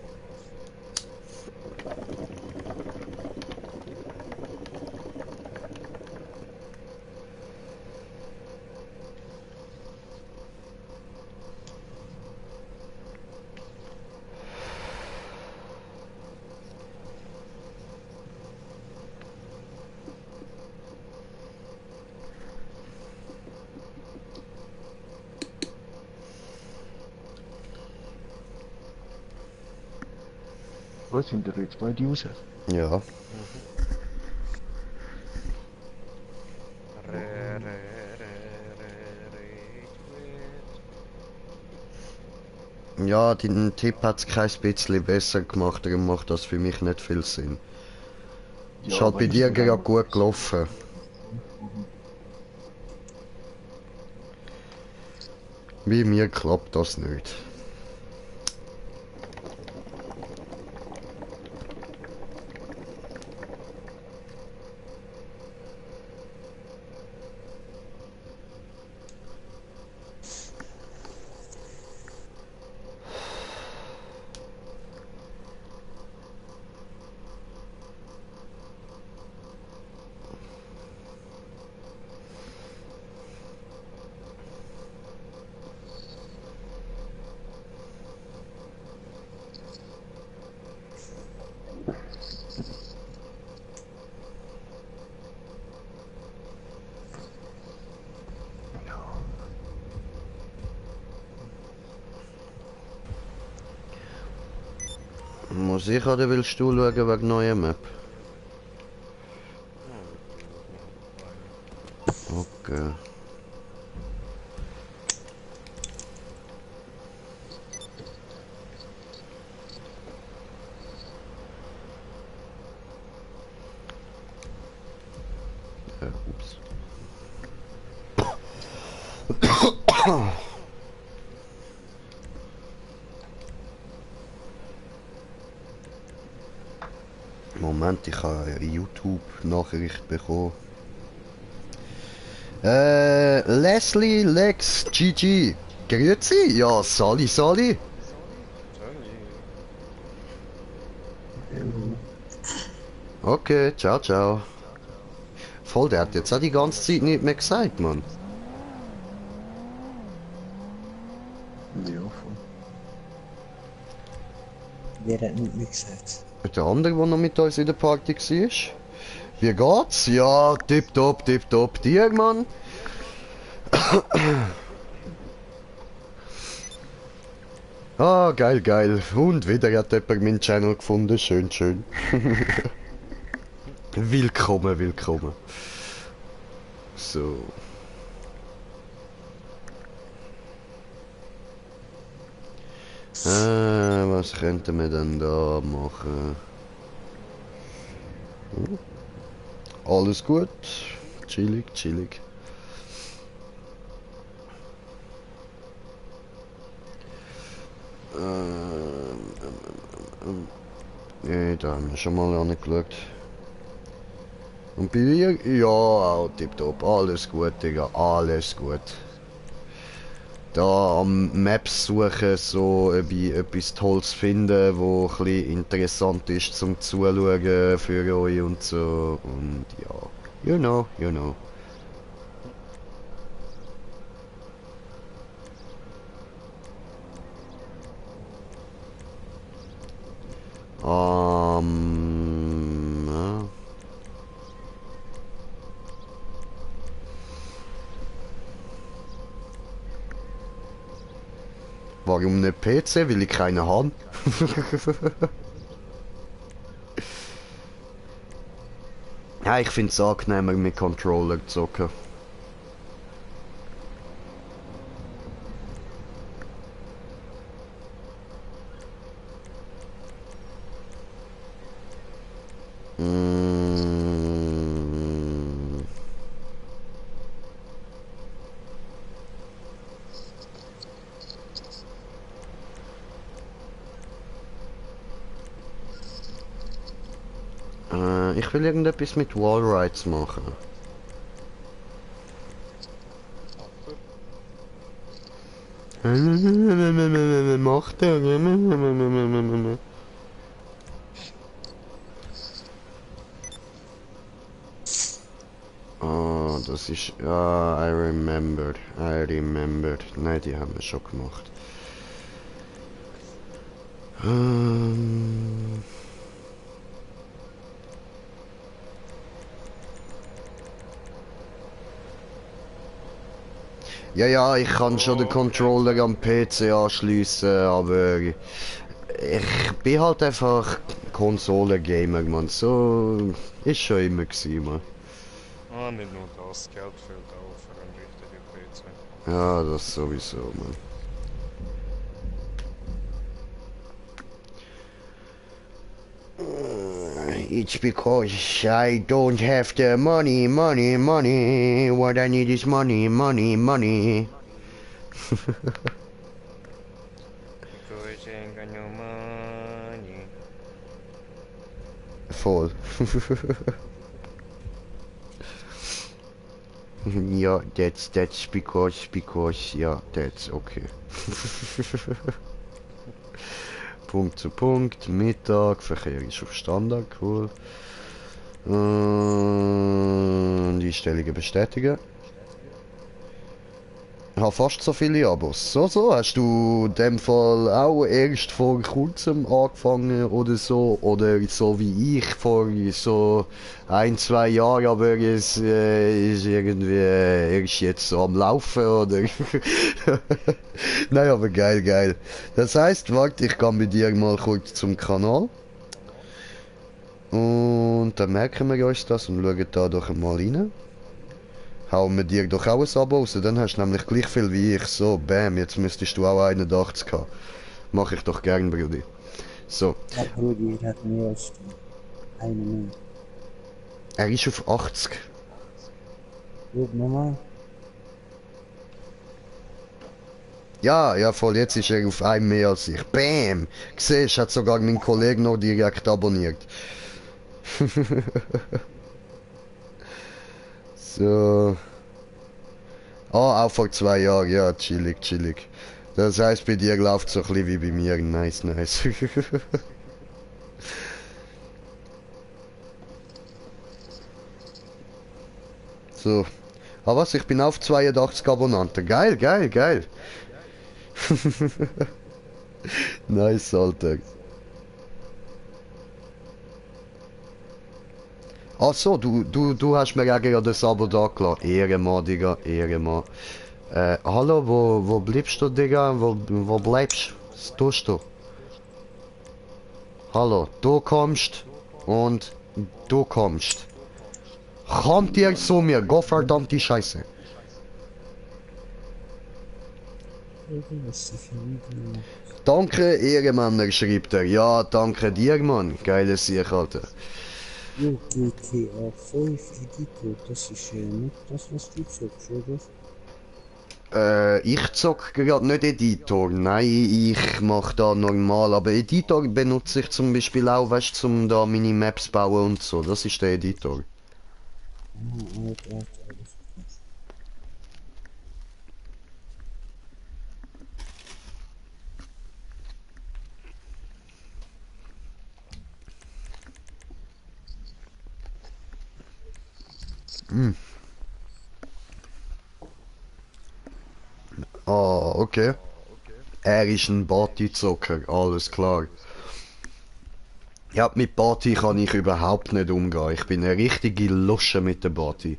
[SPEAKER 9] Was sind ihr jetzt beide raus?
[SPEAKER 1] Ja. Ja, dein Tipp hat es kein bisschen besser gemacht, darum macht das für mich nicht viel Sinn.
[SPEAKER 9] Ja,
[SPEAKER 1] Ist halt bei
[SPEAKER 9] weil
[SPEAKER 1] dir
[SPEAKER 9] ich
[SPEAKER 1] gerade
[SPEAKER 9] auch-
[SPEAKER 1] gut gelaufen. Bei mir klappt das nicht. Muss ich oder willst du schauen wegen neuer Map? Okay. Ups. Moment, ich habe eine YouTube-Nachricht bekommen. Leslie Lex GG. Grüezi? Ja, Sali, Sali. Okay, ciao, ciao. Voll, der hat jetzt auch die ganze Zeit nicht mehr gesagt, Mann.
[SPEAKER 9] Ja, voll.
[SPEAKER 10] Wer hat nicht mehr gesagt?
[SPEAKER 1] Der andere, der noch mit uns in der Party war. Wie geht's? Ja, tipptopp, tipptopp. Dir, Mann? Ah, geil, geil. Und wieder hat jemand meinen Channel gefunden. Schön, schön. Willkommen, willkommen. So. Was könnten wir denn da machen? Alles gut. Chillig, chillig. Da haben wir schon mal angeschaut. Und bei dir? Ja, auch tipptopp. Alles gut, Digga. Alles gut. Da am Maps suchen, so ob ich etwas Tolles finde, wo ein bisschen interessant ist zum Zuschauen für euch und so. Und ja, you know, you know. Ja. Warum nicht PC? Weil ich keine habe. Ja, ich finde es angenehmer mit Controller zu zocken. Ich will irgendetwas mit Wallrides machen. Macht er? Oh, das ist... Ja, I remembered. Nein, die haben wir schon gemacht. Ja, ich kann schon den Controller am PC anschliessen, aber ich bin halt einfach Konsolengamer, man. So ist schon immer gewesen, man.
[SPEAKER 2] Ah, nicht nur das, Geld fehlt auch für einen richtigen PC.
[SPEAKER 1] Ja, das sowieso, man. It's because I don't have the money. What I need is money.
[SPEAKER 2] Because I ain't got no money.
[SPEAKER 1] Voll. Ja, that's because, ja, that's okay. Punkt zu Punkt, Mittag, Verkehr ist auf Standard, cool. Die Einstellungen bestätigen. Ich habe fast so viele Abos. So, hast du in dem Fall auch erst vor kurzem angefangen oder so? Oder so wie ich vor so 1-2 Jahren, aber es ist irgendwie erst jetzt so am Laufen, oder? Nein, aber geil. Das heisst, warte, ich gehe mit dir mal kurz zum Kanal. Und dann merken wir uns das und schauen da doch mal rein. Hauen wir dir doch auch ein Abo raus, dann hast du nämlich gleich viel wie ich. So, bam, jetzt müsstest du auch 81 haben. Mach ich doch gern, Brudi. So.
[SPEAKER 10] Ja, Brudi, er hat mehr als einen mehr.
[SPEAKER 1] Er ist auf 80.
[SPEAKER 10] Guck nochmal.
[SPEAKER 1] Ja, voll, jetzt ist er auf einem mehr als ich. Bam! Siehst, hat sogar mein Kollege noch direkt abonniert. So. Ah, auch vor 2 Jahren, ja, chillig. Das heisst, bei dir läuft so ein bisschen wie bei mir. Nice. So. Ah was, ich bin auf 82 Abonnenten. Geil. Nice, Alter. Ach so, du hast mir ja gerade das Abo da gelassen. Ehrenmann, Digga, Ehrenmann. Hallo, wo bleibst du, Digga? Wo bleibst du? Was tust du? Hallo, du kommst und du kommst. Kommt ihr zu mir, go verdammte Scheiße. Danke, Ehrenmänner, schreibt er. Ja, danke dir, Mann. Geiles Sieg, Alter.
[SPEAKER 10] Jo, GTA 5 Editor, das ist nicht das, was du zockst, oder?
[SPEAKER 1] Ich zock gerade nicht Editor, nein, ich mach da normal, aber Editor benutze ich zum Beispiel auch, weißt du, zum da meine Maps bauen und so, das ist der Editor. Ah, okay. Er ist ein Partyzocker, alles klar. Ja, mit Party kann ich überhaupt nicht umgehen. Ich bin eine richtige Lusche mit der Party.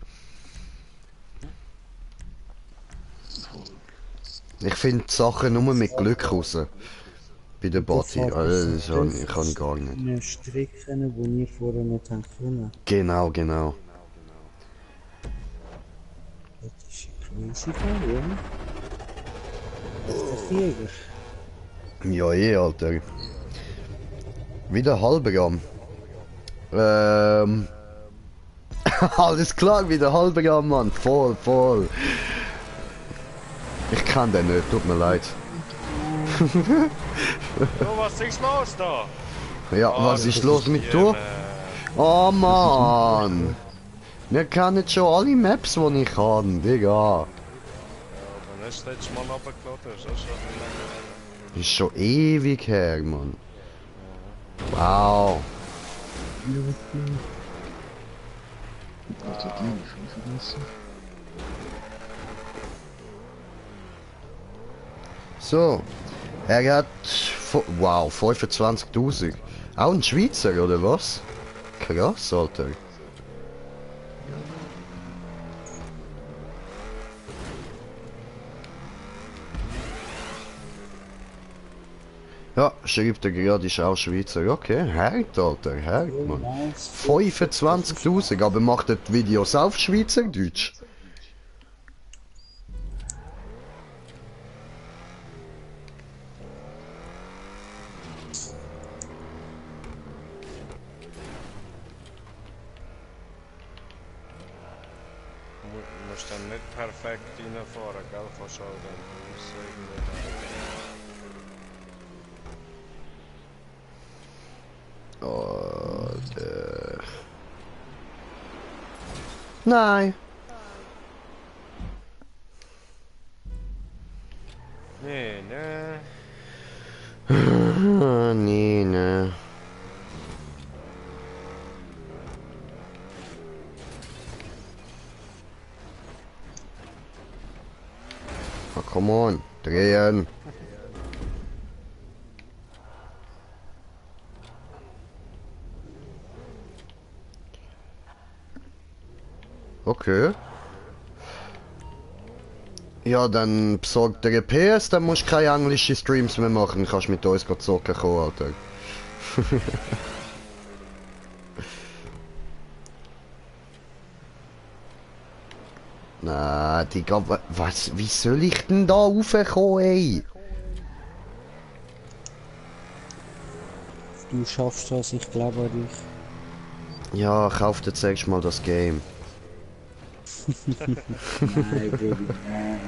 [SPEAKER 1] Ich finde Sachen nur mit Glück raus. Bei der Party. Also, das kann ich gar nicht.
[SPEAKER 10] Eine Strecke, die wir vorher nicht haben können.
[SPEAKER 1] Genau.
[SPEAKER 10] Das ist crazy, ja? Das ist der Jäger.
[SPEAKER 1] Ja, Alter. Wieder Halbgramm. Alles klar, wieder Halbgramm, Mann. Voll. Ich kann den nicht, tut mir leid.
[SPEAKER 2] Was ist los da?
[SPEAKER 1] Ja, was ist los mit dir? Oh Mann! Wir kennen schon alle Maps, die ich kann, Digga.
[SPEAKER 2] Aber hast du das letzte Mal runtergeladen? Ist das schon lange?
[SPEAKER 1] Ist schon ewig her, Mann. Wow.
[SPEAKER 9] Also die vergessen.
[SPEAKER 1] So. Er hat... Wow, 25.000. Auch ein Schweizer, oder was? Krass, Alter. Ja, schreibt er gerade, ist auch Schweizer. Okay, hart, Alter, hart, Mann. 25.000, aber macht das Videos auf Schweizerdeutsch?
[SPEAKER 2] Du musst dann nicht perfekt reinfahren, gell? Kannst auch dann irgendwie...
[SPEAKER 1] Oh, Nein.
[SPEAKER 2] Nee, ne.
[SPEAKER 1] Nee, ne. Oh, come on, drehen. Okay. Ja, dann besorgt der PS, dann musst du keine englischen Streams mehr machen. Kannst mit uns zocken kommen, Alter. Na, Digga, was, wie soll ich denn da raufkommen, ey?
[SPEAKER 10] Du schaffst das, ich glaube an dich.
[SPEAKER 1] Ja, kauf dir zuerst mal das Game.
[SPEAKER 10] Nein, Baby, nein.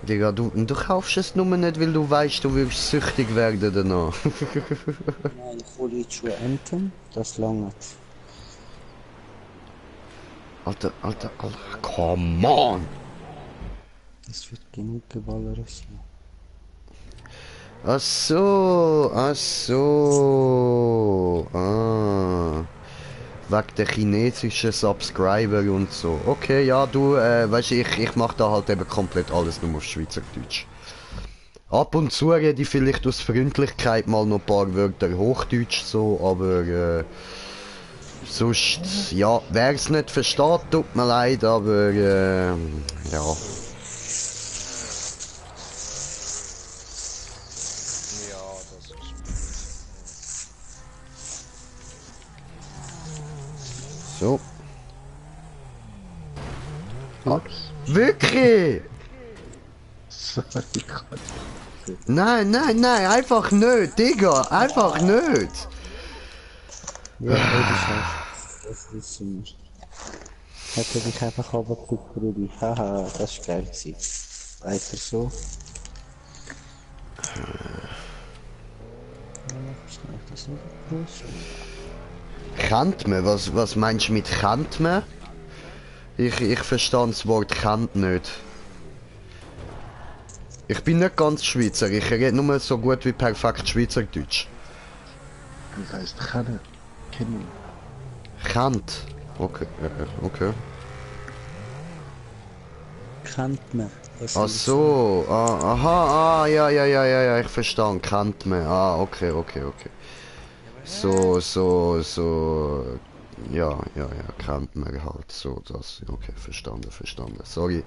[SPEAKER 1] Digga, du kaufst es nur nicht, weil du weißt, du wirst süchtig werden danach.
[SPEAKER 10] Nein, ich hole jetzt schon Anthem, das langt.
[SPEAKER 1] Alter, come on!
[SPEAKER 10] Es wird genug geballert sein.
[SPEAKER 1] Ach so, wegen der chinesischen Subscriber und so. Okay, ja, du, weißt du, ich mach da halt eben komplett alles nur auf Schweizerdeutsch. Ab und zu rede ich vielleicht aus Freundlichkeit mal noch ein paar Wörter Hochdeutsch so, aber sonst, ja, wer es nicht versteht, tut mir leid, aber ja.
[SPEAKER 2] Ja, das ist...
[SPEAKER 1] So.
[SPEAKER 9] Ups.
[SPEAKER 1] Wirklich?
[SPEAKER 9] Sorry,
[SPEAKER 1] Nein, einfach nicht, Digga, einfach nicht.
[SPEAKER 10] Ja, das ist so nicht. Hätte dich einfach runtergedrückt, Brudi. Haha, das war geil gewesen. Weiter so. Das nicht groß.
[SPEAKER 1] Kennt man? Was meinst du mit kennt man? Ich verstehe das Wort kennt nicht. Ich bin nicht ganz Schweizer, ich rede nur so gut wie perfekt Schweizerdeutsch.
[SPEAKER 9] Das heißt kennen. Kennen.
[SPEAKER 1] Kennt? Okay, okay.
[SPEAKER 10] Kennt man.
[SPEAKER 1] Ach so, aha, ja, ich verstehe, kennt man. Ah, okay. So, ja, kennt man halt, so, das, okay, verstanden, sorry.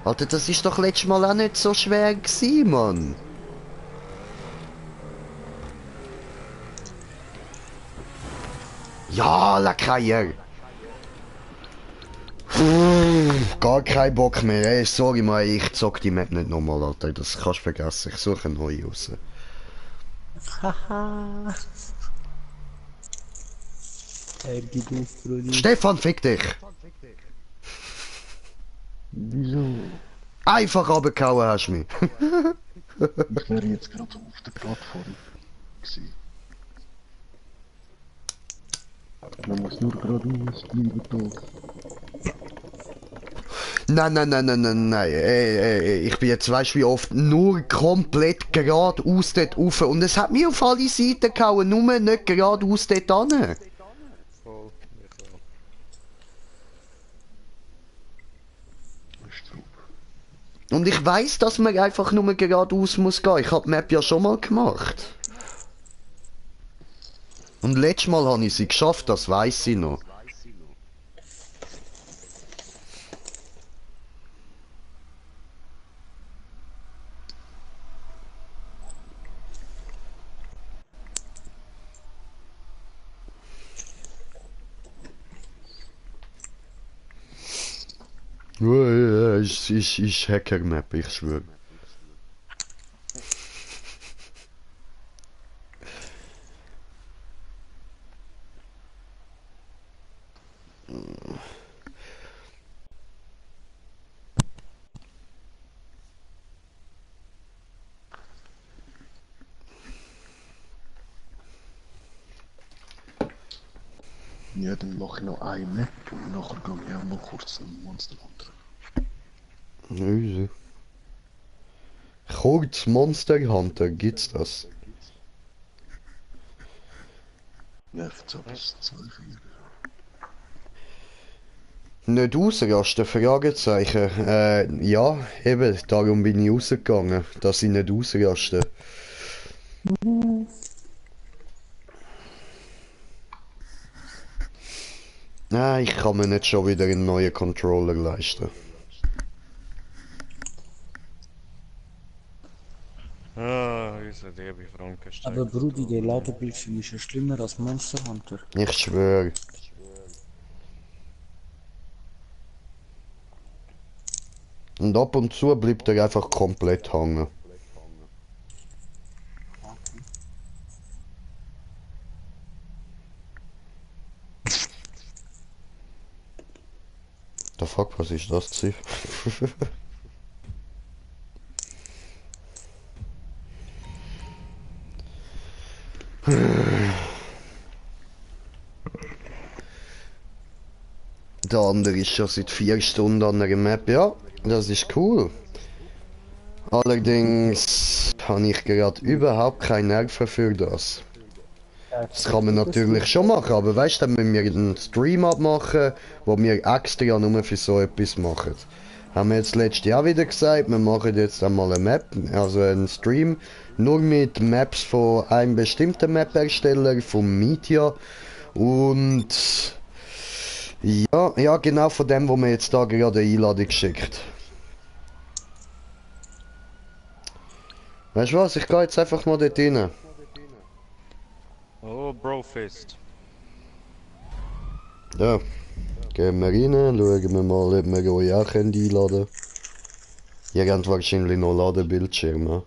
[SPEAKER 1] Alter, das ist doch letztes Mal auch nicht so schwer gewesen, Mann. Ja, Lackreier. Gar kein Bock mehr, ey. Sorry mal, ich zock die Map nicht nochmal, Alter. Das kannst du vergessen. Ich suche eine neue raus.
[SPEAKER 10] Haha. Gib auf, Brudi.
[SPEAKER 1] Stefan, fick dich!
[SPEAKER 9] Wieso?
[SPEAKER 1] Einfach runtergehauen hast du mich.
[SPEAKER 9] Ich wäre jetzt gerade auf der Plattform gewesen. Man muss nur geradeaus bleiben da.
[SPEAKER 1] Nein. Ey. Ich bin jetzt, weißt du wie oft, nur komplett geradeaus dort rauf. Und es hat mich auf alle Seiten gehauen, nur nicht geradeaus dort hin.
[SPEAKER 2] Voll, ich auch.
[SPEAKER 1] Und ich weiss, dass man einfach nur geradeaus muss gehen. Ich hab die Map ja schon mal gemacht. Und letztes Mal habe ich sie geschafft, das weiss ich noch. Ist Hacker-Map, ich schwöre.
[SPEAKER 9] Ja, dann mache ich noch eine Map und nachher gehe ich auch noch kurz zum Monster Hunter.
[SPEAKER 1] Easy. Kurz Monster Hunter, gibt's das?
[SPEAKER 9] Nervt's aber das 2-4.
[SPEAKER 1] Nicht ausrasten, Fragezeichen. Ja, eben, darum bin ich rausgegangen, dass ich nicht ausraste. Nein, ich kann mir nicht schon wieder einen neuen Controller leisten.
[SPEAKER 2] Ah, unser liebe Frankenstein.
[SPEAKER 10] Aber Brudi, der Ladebildschirm ist ja schlimmer als Monster Hunter.
[SPEAKER 1] Ich schwöre. Und ab und zu bleibt er einfach komplett hängen. The fuck, was ist das, Ziff? Der andere ist schon seit 4 Stunden an der Map, ja, das ist cool. Allerdings habe ich gerade überhaupt keine Nerven für das. Das kann man natürlich schon machen, aber weißt du, dann müssen wir einen Stream abmachen, wo wir extra nur für so etwas machen. Haben wir jetzt letztes Jahr wieder gesagt, wir machen jetzt einmal eine Map, also einen Stream, nur mit Maps von einem bestimmten Map-Hersteller, vom Media. Und ja, genau von dem, wo mir jetzt da gerade eine Einladung geschickt. Weißt du was, ich gehe jetzt einfach mal dort rein.
[SPEAKER 2] Oh, Brofist.
[SPEAKER 1] Ja, gehen wir rein, schauen wir mal, ob wir euch auch einladen können. Ihr habt wahrscheinlich noch Ladebildschirme.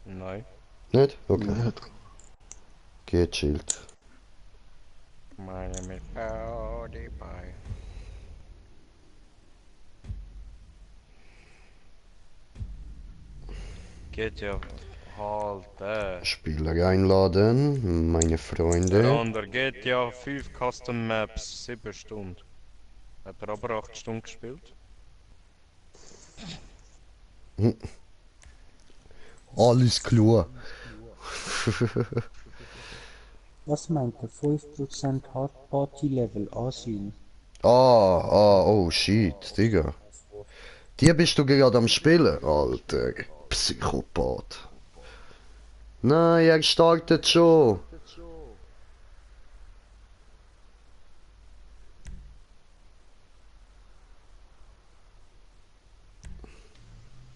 [SPEAKER 2] Nein.
[SPEAKER 1] Nicht? Okay.
[SPEAKER 9] Nicht.
[SPEAKER 1] Geht chillt.
[SPEAKER 2] Meine mit Audi bei. Geht ja halt,
[SPEAKER 1] Spieler einladen, meine
[SPEAKER 2] Der
[SPEAKER 1] Freunde.
[SPEAKER 2] andere geht ja 5 Custom Maps, 7 Stunden. Hat er aber 8 Stunden gespielt?
[SPEAKER 1] Alles klar.
[SPEAKER 10] Was meint er? 5% Hard Party Level Asien?
[SPEAKER 1] Oh shit, Digga. Die bist du gerade am Spielen, Alter. Psychopath. Nein, er startet schon.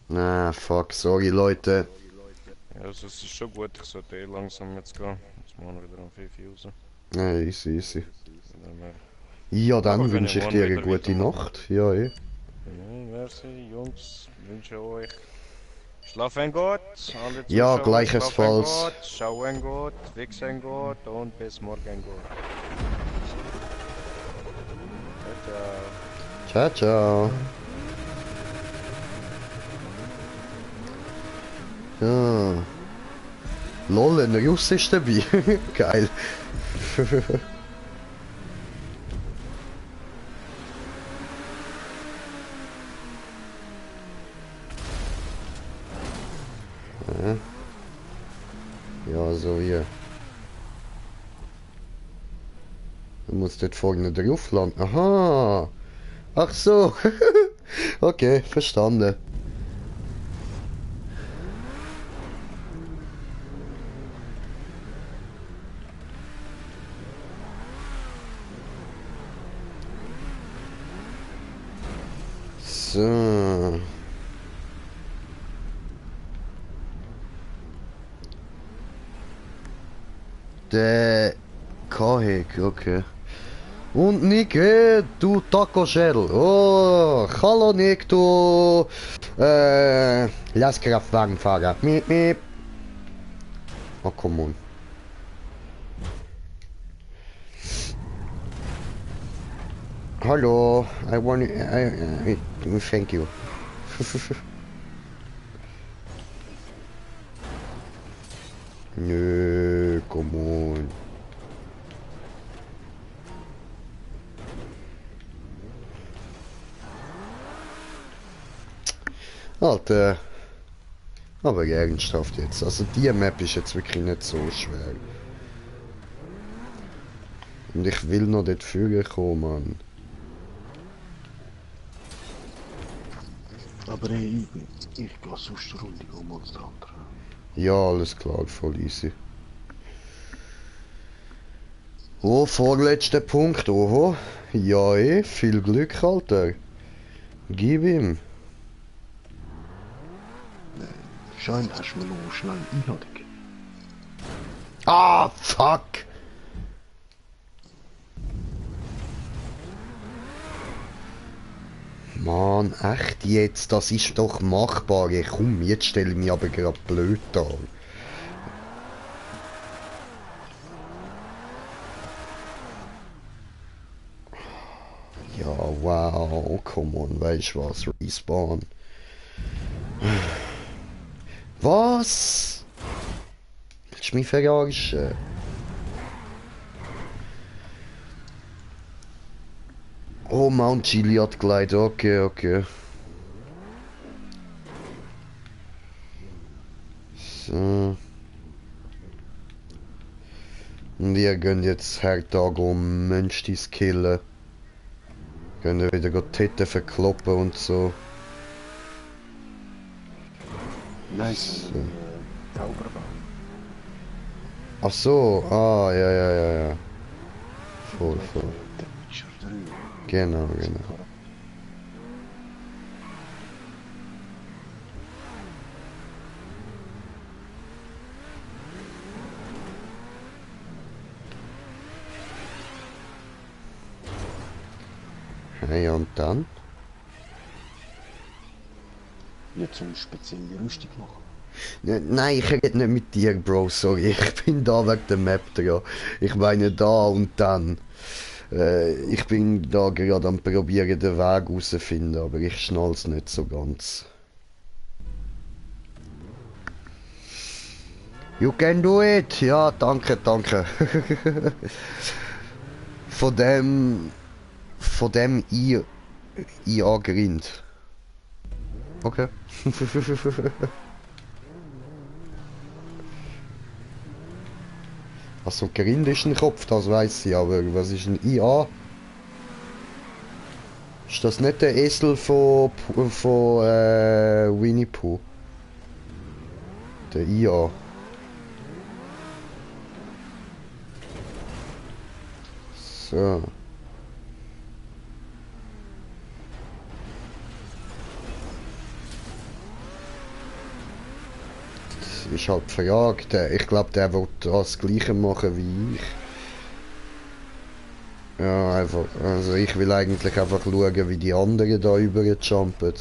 [SPEAKER 1] Na, fuck, sorry Leute.
[SPEAKER 2] Ja, also es ist schon gut, ich sollte eh langsam jetzt gehen. Jetzt machen wir wieder um 5 Uhr raus.
[SPEAKER 1] Ja, easy.
[SPEAKER 2] Dann,
[SPEAKER 1] Ja, dann
[SPEAKER 2] Aber wenn
[SPEAKER 1] wünsche ich
[SPEAKER 2] ihr
[SPEAKER 1] dir
[SPEAKER 2] morgen
[SPEAKER 1] eine
[SPEAKER 2] wieder
[SPEAKER 1] gute
[SPEAKER 2] weitermachen.
[SPEAKER 1] Nacht. Ja, eh.
[SPEAKER 2] Merci, Jungs. Wünsche euch schlafen gut. Alle
[SPEAKER 1] Ja,
[SPEAKER 2] Zuschauer,
[SPEAKER 1] gleichfalls.
[SPEAKER 2] schlafen gut, schauen gut, wichsen gut und bis morgen gut. Ciao, ciao.
[SPEAKER 1] Ciao, ciao. Ah. Lol, ein Russ ist dabei. Geil. Ja, so hier. Du musst dort vorne drauf landen. Aha! Ach so! Okay, verstanden. So. Der Kahek, okay. Und Nick, du Taco Shell. Oh, hallo Nick, du Lastkraftwagenfahrer. Miep, miep. Oh, come on. Hallo, I want thank you. Nö, come on. Alter. Aber ernsthaft jetzt. Also die Map ist jetzt wirklich nicht so schwer. Und ich will noch dort vorne kommen, Mann.
[SPEAKER 9] Aber hey, ich gehe sonst eine Runde um als der andere.
[SPEAKER 1] Ja, alles klar, voll easy. Oh, vorletzter Punkt, oho. Ja, viel Glück, Alter. Gib ihm.
[SPEAKER 9] Schein hast du mir noch schnell Einladung.
[SPEAKER 1] Ah, fuck! Mann, echt jetzt? Das ist doch machbar. Komm, jetzt stelle ich mich aber gerade blöd an. Ja, wow, come on, weißt du was? Respawn. Was? Willst du mich verarschen? Oh, Mount Gilead Glide, okay, okay. So. Und ihr könnt jetzt Hertag um Mönchis killen. Könnt ihr wieder die Titten verkloppen und so.
[SPEAKER 9] Nice.
[SPEAKER 1] So.
[SPEAKER 9] Zauberbau.
[SPEAKER 1] Ach so, ah, ja, ja, ja, ja. Voll, voll.
[SPEAKER 9] Der Witcher 3.
[SPEAKER 1] Genau, genau. Hey, und dann?
[SPEAKER 9] Jetzt so eine spezielle Rüstung machen.
[SPEAKER 1] Nein, ich rede nicht mit dir, Bro, sorry. Ich bin da wegen der Map dran. Ich meine da und dann. Ich bin da gerade am probieren, den Weg rauszufinden, aber ich schnall's nicht so ganz. You can do it! Ja, danke, danke. Von dem IA Grind. Okay. Also Grind ist ein Kopf, das weiß ich, aber was ist ein IA? Ist das nicht der Esel von Winnie Pooh? Der IA. So. Das ist halt die Frage. Ich glaube, der wird das Gleiche machen wie ich. Ja, einfach. Also ich will eigentlich einfach schauen, wie die anderen da überjumpen.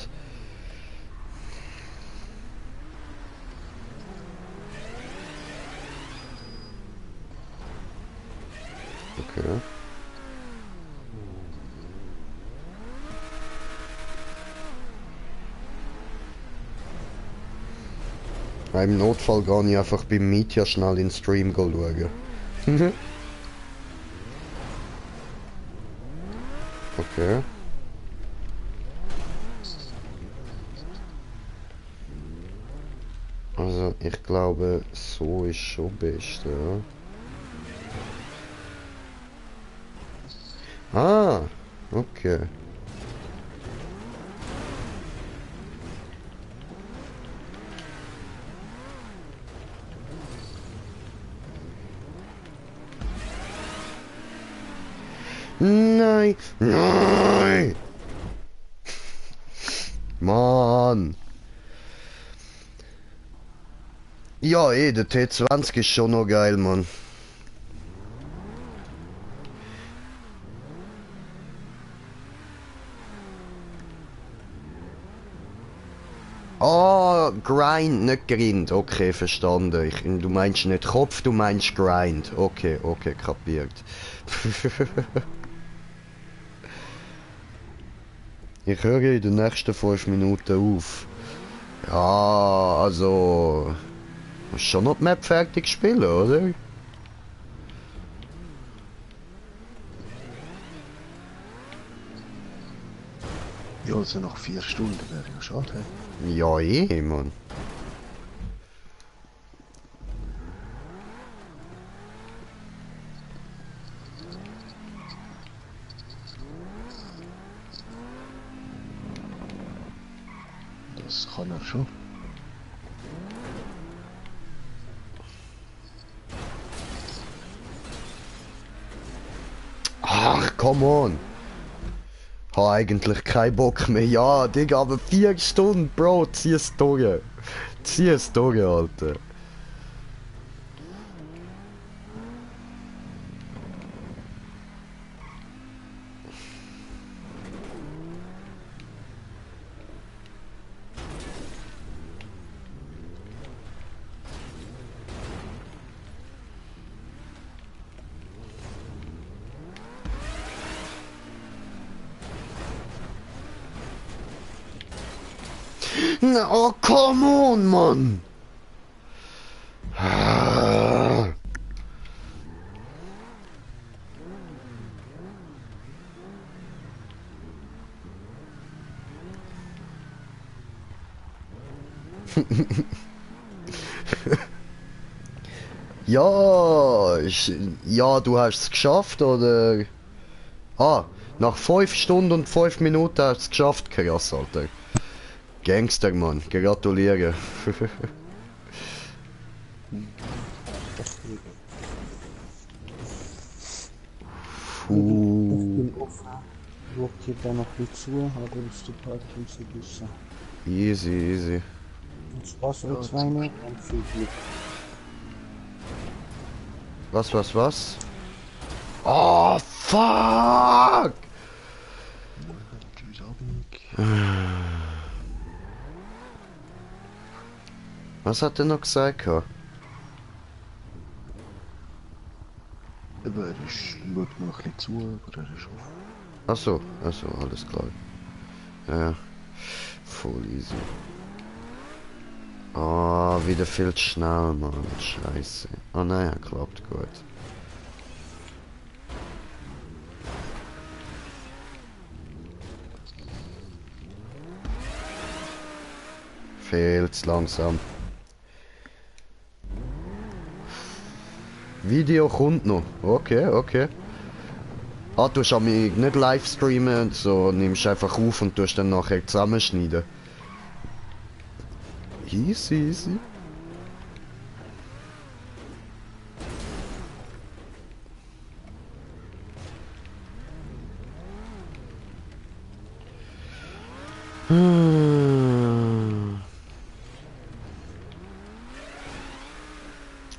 [SPEAKER 1] Okay. Im Notfall gehe ich einfach beim Mietja schnell in den Stream schauen. Okay. Also ich glaube, so ist schon best, ja. Ah, okay. Nein, nein! Mann! Ja, der T20 ist schon noch geil, Mann. Ah, Grind, nicht Grind. Okay, verstanden. Du meinst nicht Kopf, du meinst Grind. Okay, okay, kapiert. Ich höre in den nächsten 5 Minuten auf. Ja, also... Musst schon noch die Map fertig spielen, oder?
[SPEAKER 9] Ja, also nach 4 Stunden wäre ja schade.
[SPEAKER 1] Ja, Mann.
[SPEAKER 9] Das kann er schon.
[SPEAKER 1] Ach, come on. Habe eigentlich keinen Bock mehr. Ja, Digga, aber 4 Stunden, Bro, zieh es durch. Zieh es durch, Alter. Oh, come on, Mann! Ah. Ja, ja, du hast es geschafft, oder? Ah, nach 5 Stunden und 5 Minuten hast du es geschafft, krass, Alter. Gangster, Mann, gratuliere.
[SPEAKER 10] Schaut hier da noch ein bisschen zu, aber ist die Party so bisschen.
[SPEAKER 1] Easy, easy.
[SPEAKER 10] Und Spaß oder 2 noch und viel Glück.
[SPEAKER 1] Was? Oh, fuck! Was hat er noch gesagt?
[SPEAKER 9] Aber er schaut mir noch ein bisschen zu, aber er ist auf.
[SPEAKER 1] Achso, alles klar. Ja, voll easy. Ah, wieder viel zu schnell, Mann. Scheiße. Ah nein, klappt gut. Viel zu langsam. Video kommt noch. Okay. Ah, du hast mich nicht live streamen und so, nimmst einfach auf und tust dann nachher zusammenschneiden. Easy.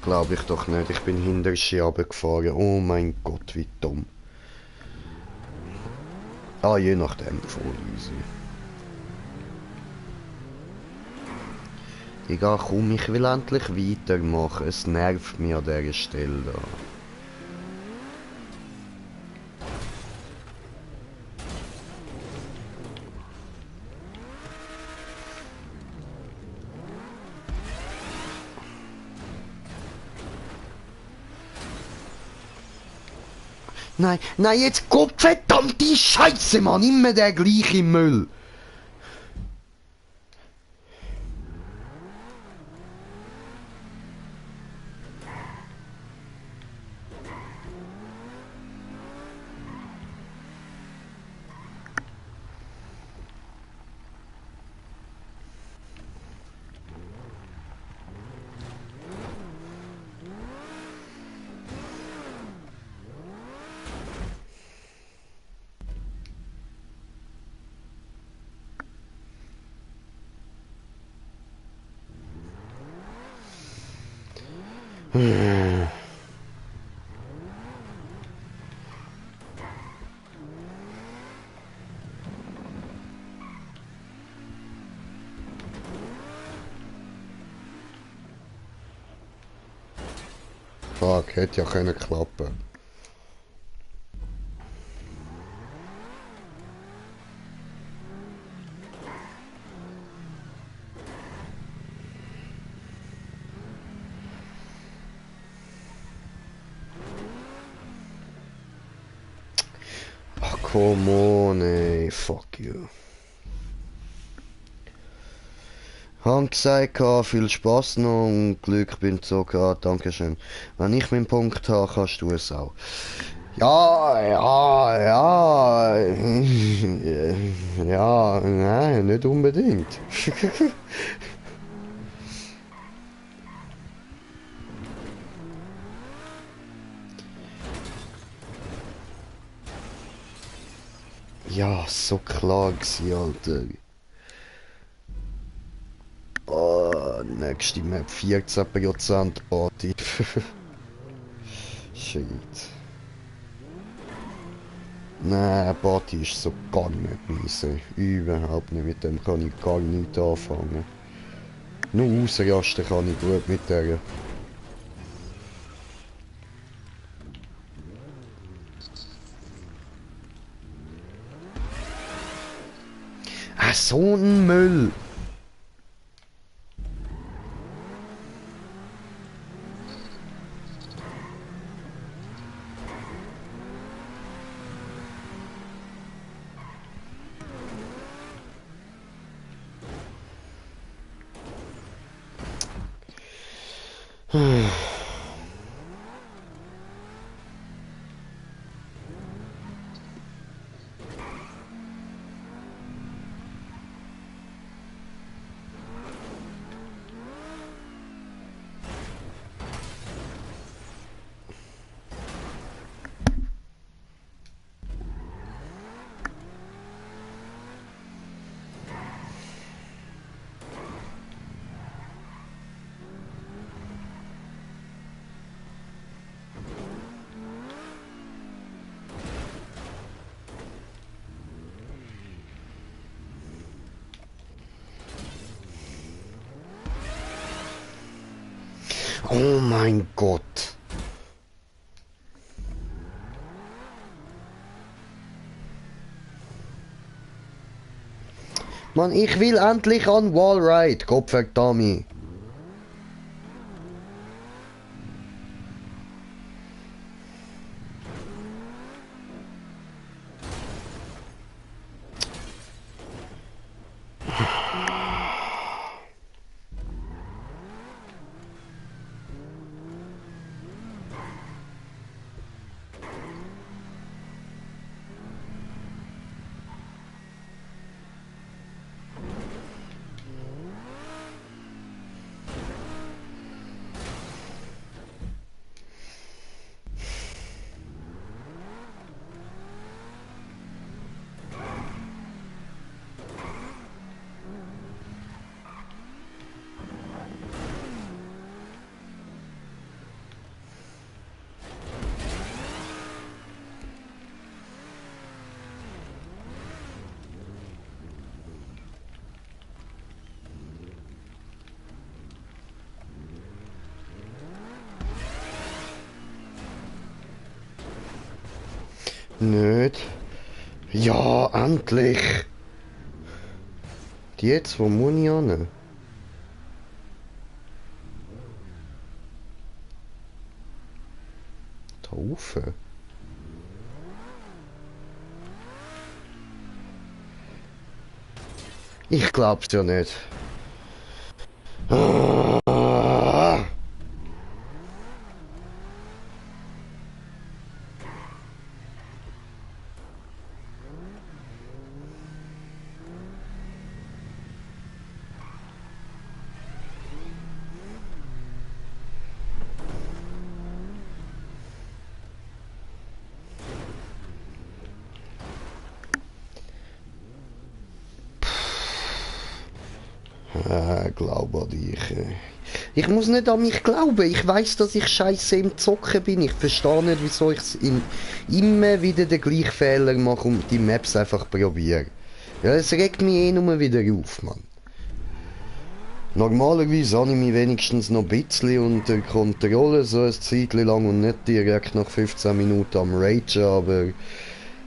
[SPEAKER 1] Glaube ich doch nicht. Ich bin hinter Ski runtergefahren. Oh mein Gott, wie dumm. Ah, je nachdem, voll easy. Egal, komm, ich will endlich weitermachen. Es nervt mich an dieser Stelle da. Nein, nein, jetzt Gottverdammt Scheiße, Mann! Immer der gleiche Müll! Fuck, hätte ja können klappen. Ach, come on, ey, fuck you. Haben gesagt, viel Spaß noch und Glück beim Zocken. Dankeschön. Wenn ich meinen Punkt habe, kannst du es auch. Ja, ja, ja. Ja, nein, nicht unbedingt. Ja, so klar gewesen, Alter. Oh, nächste Map 14% Party. Shit. Nein, Party ist so gar nicht meins. Überhaupt nicht. Mit dem kann ich gar nichts anfangen. Nur ausrasten kann ich gut mit der. So ein Müll! Oh mein Gott. Mann, ich will endlich an Wallride, Kopfverdammt. Nicht. Ja, endlich. Die jetzt, wo muss ich hin? Da rauf. Ich glaub's ja nicht. Ah. Glaub an dich. Ich muss nicht an mich glauben. Ich weiß, dass ich scheiße im Zocken bin. Ich verstehe nicht, wieso ich immer wieder den gleichen Fehler mache und die Maps einfach probiere. Ja, es regt mich eh nur wieder auf, Mann. Normalerweise habe ich mich wenigstens noch ein bisschen unter Kontrolle, so ein Zeit lang und nicht direkt nach 15 Minuten am Ragen, aber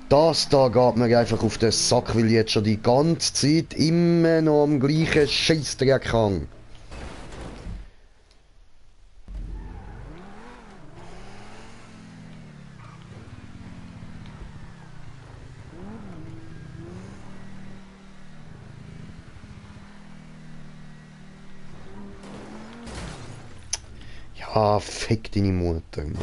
[SPEAKER 1] das da geht mir einfach auf den Sack, weil ich jetzt schon die ganze Zeit immer noch am gleichen Scheissdreck hänge. Ja, fick deine Mutter, Mann.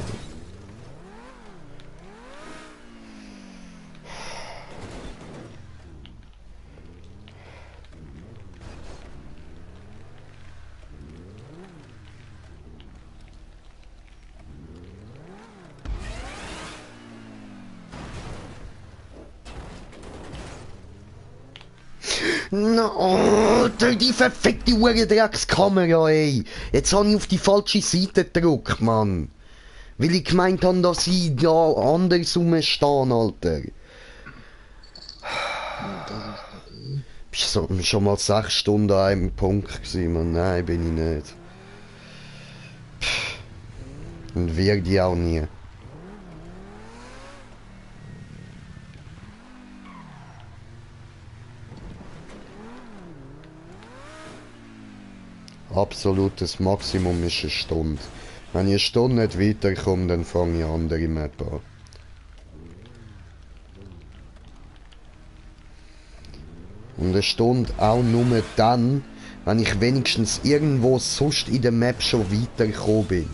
[SPEAKER 1] No, die verfickte Uhr-Dreckskamera, ey! Jetzt habe ich auf die falsche Seite gedrückt, Mann. Weil ich gemeint habe, dass ich da andersrum stehe, Alter. Bist du schon mal 6 Stunden an einem Punkt gewesen, Mann? Nein, bin ich nicht. Und werde ich auch nie. Absolutes Maximum ist eine Stunde. Wenn ich eine Stunde nicht weiterkomme, dann fange ich andere Map an. Und eine Stunde auch nur dann, wenn ich wenigstens irgendwo sonst in der Map schon weitergekommen bin.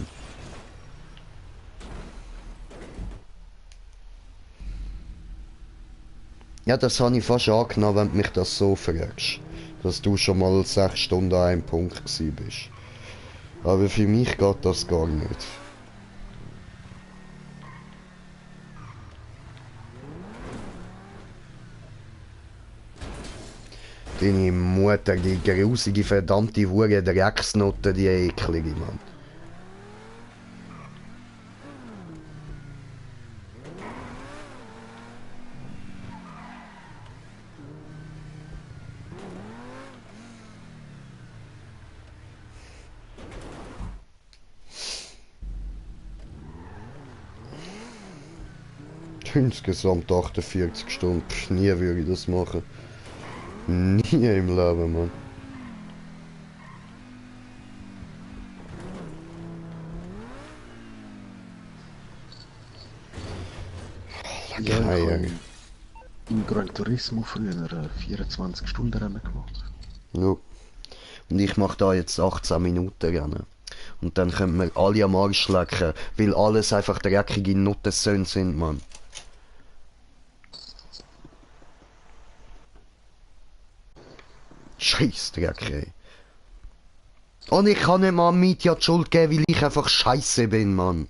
[SPEAKER 1] Ja, das habe ich fast angenommen, wenn du mich das so fragst. Dass du schon mal 6 Stunden an einem Punkt gewesen bist. Aber für mich geht das gar nicht. Deine Mutter, die grusige, verdammte Hure Drecksnote, die eklige, Mann. Insgesamt 48 Stunden. Nie würde ich das machen. Nie im Leben, Mann.
[SPEAKER 9] Ja, ich habe im Gran Turismo früher 24 Stunden Rennen gemacht.
[SPEAKER 1] Ja. Und ich mache da jetzt 18 Minuten Rennen. Und dann können wir alle am Arsch lecken, weil alles einfach dreckige Nuttensöhne sind, Mann. Scheissdreck, ey. Und ich kann nicht mal Mietja die Schuld geben, weil ich einfach scheiße bin, Mann.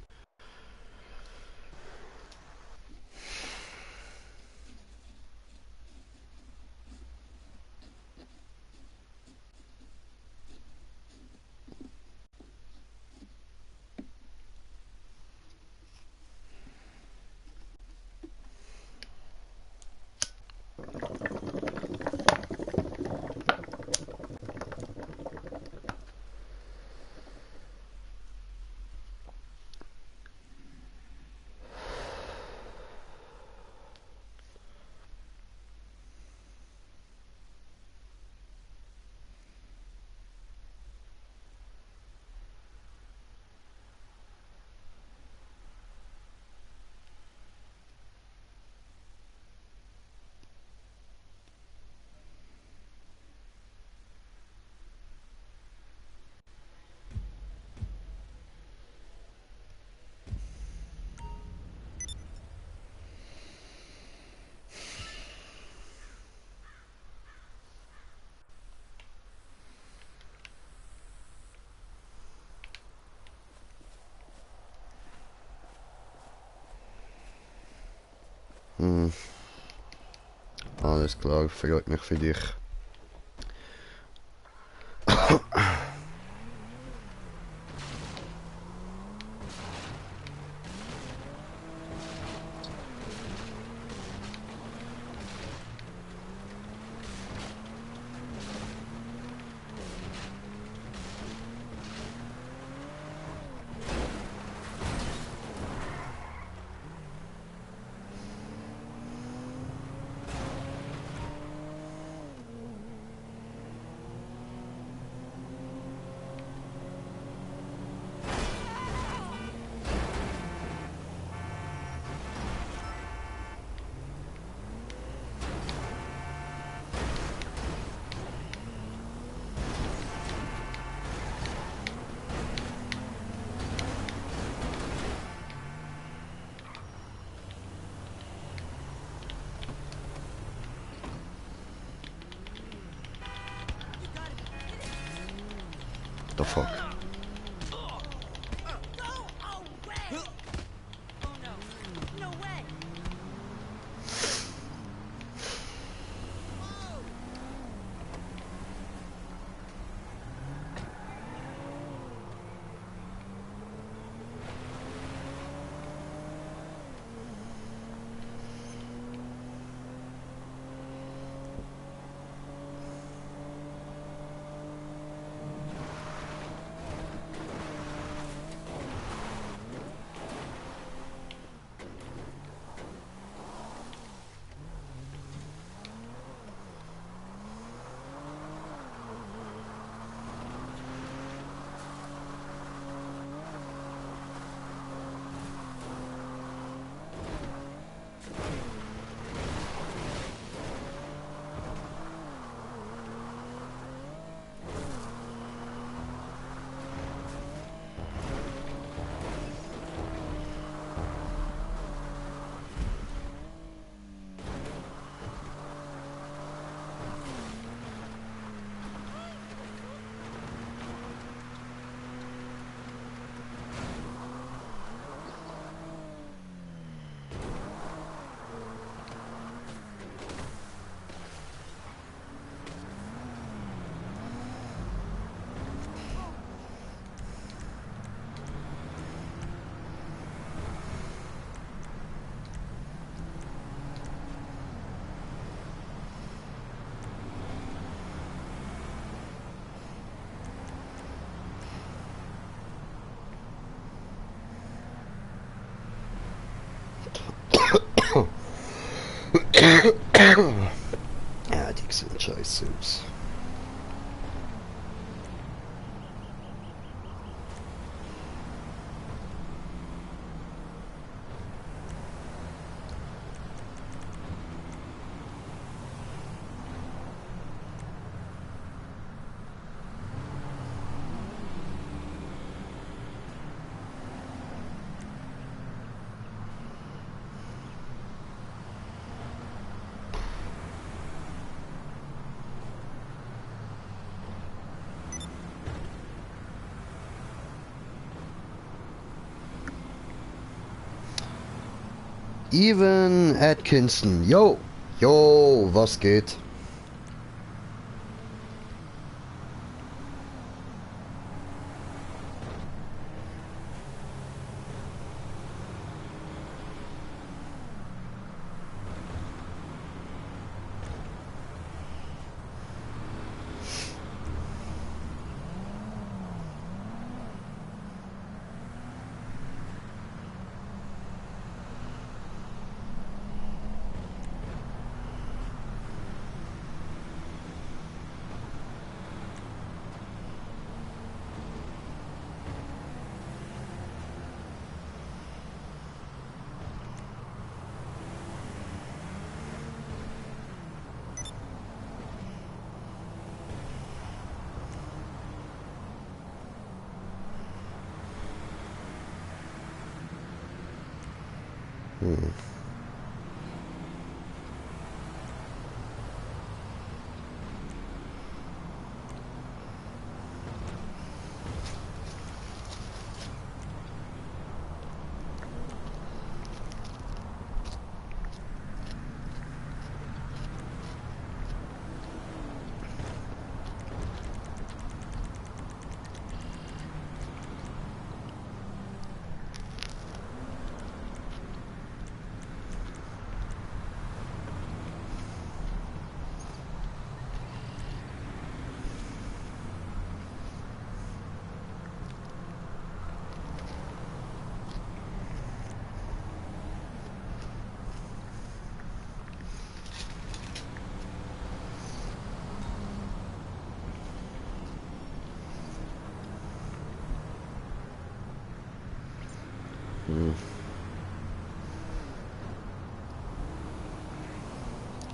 [SPEAKER 1] Hm. Alles klar, freut mich für dich. The fuck? Ja, die sehen scheiße aus. Evan Atkinson, yo, was geht?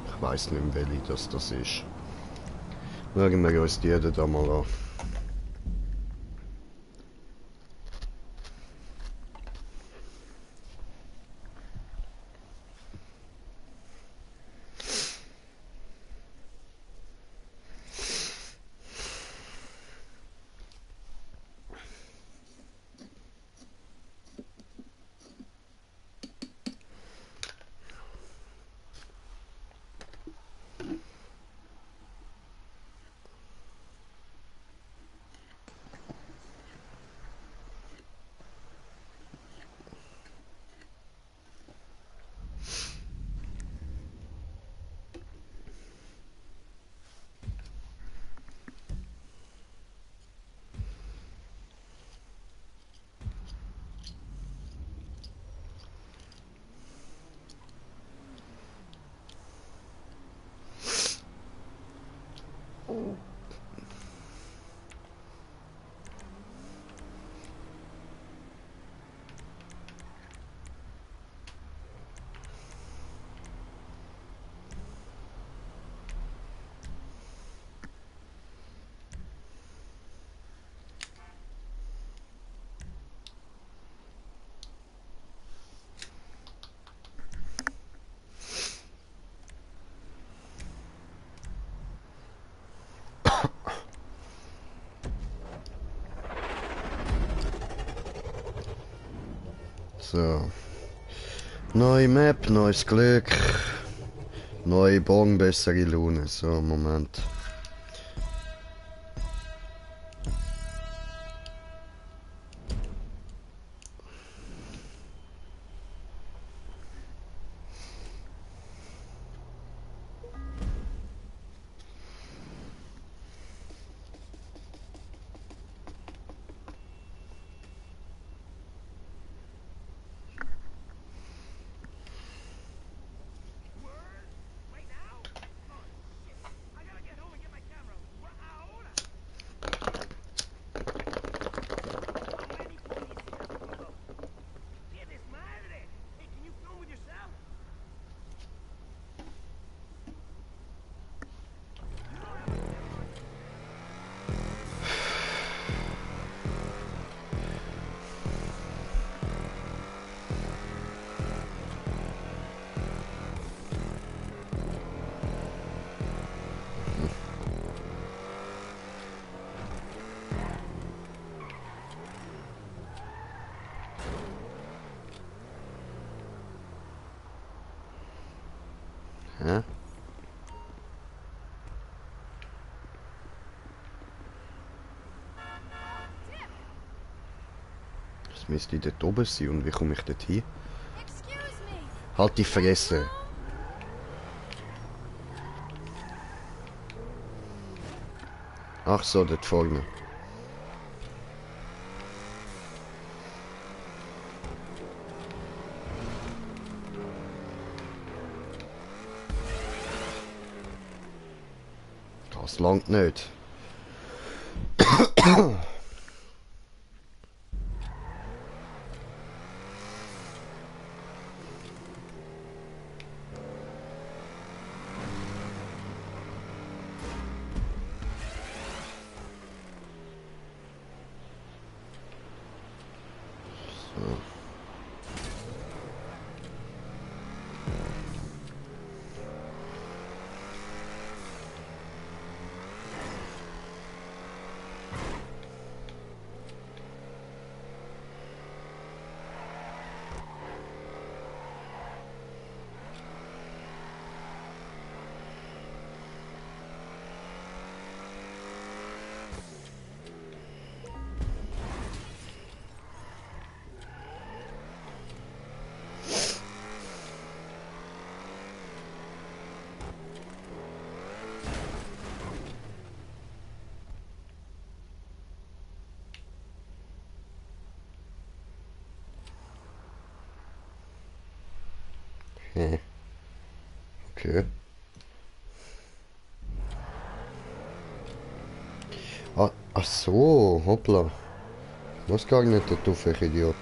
[SPEAKER 1] Ich weiss nicht mehr, welche das ist. Schauen wir uns die da mal an. So. Neue Map, neues Glück. Neue Bon, bessere Laune. So, Moment. Hä? Das müsste dort oben sein. Und wie komme ich dort hin? Halt die Fresse! Ach so, dort vorne. Das langt nicht. So. Okay. Ach so, hoppla. Ich muss gar nicht drauf, ich Idiot.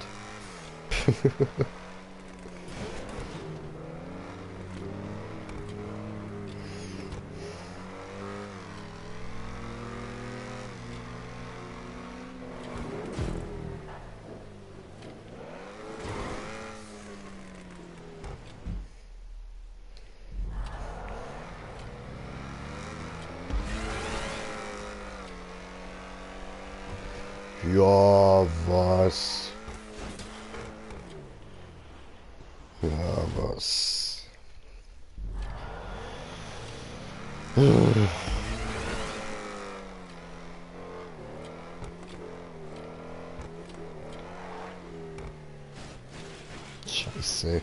[SPEAKER 1] Ja, was? Ja, was? Scheiße.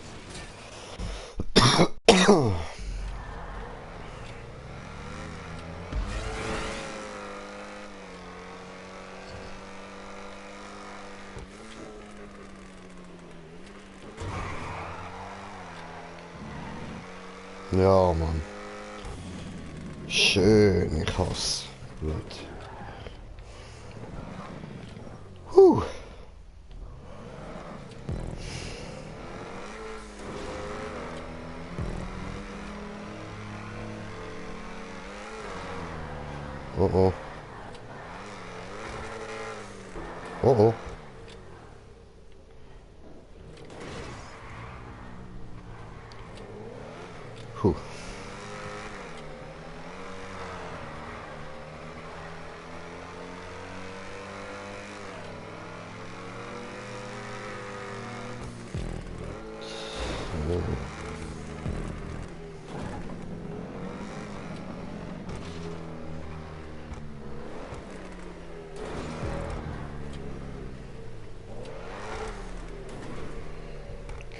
[SPEAKER 1] Ja, Mann. Schön, ich hasse. Gut. Huh. Oh oh. Oh oh. Huh.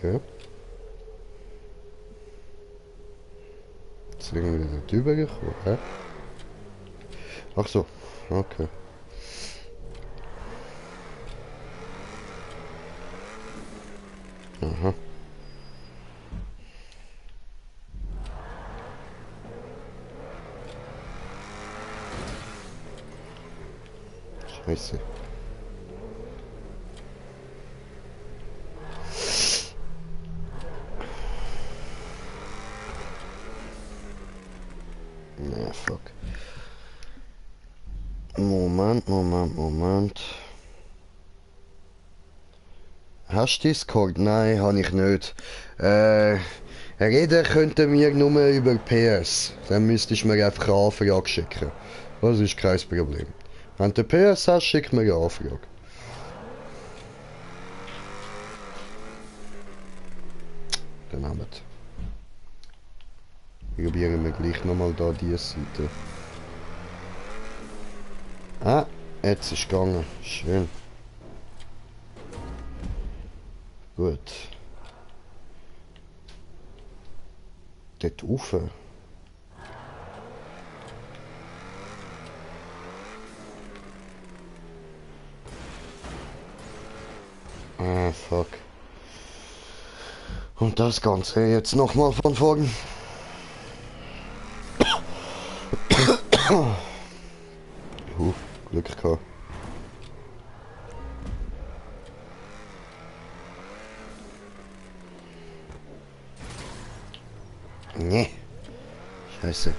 [SPEAKER 1] Okay. Jetzt sind wir wieder drüber gekommen, hä? Ach so, okay. Aha. Scheiße. Na, fuck. Moment. Hast du Discord? Nein, habe ich nicht. Reden könnten wir nur über PS. Dann müsstest du mir einfach eine Anfrage schicken. Das ist kein Problem. Wenn du PS hast, schick mir eine Anfrage. Dann haben wir es. Probieren wir gleich nochmal da diese Seite. Ah, jetzt ist es gegangen. Schön. Gut. Dort rauf. Ah, fuck. Und das Ganze jetzt nochmal von vorn. Glück gehabt. Nee. Scheiße.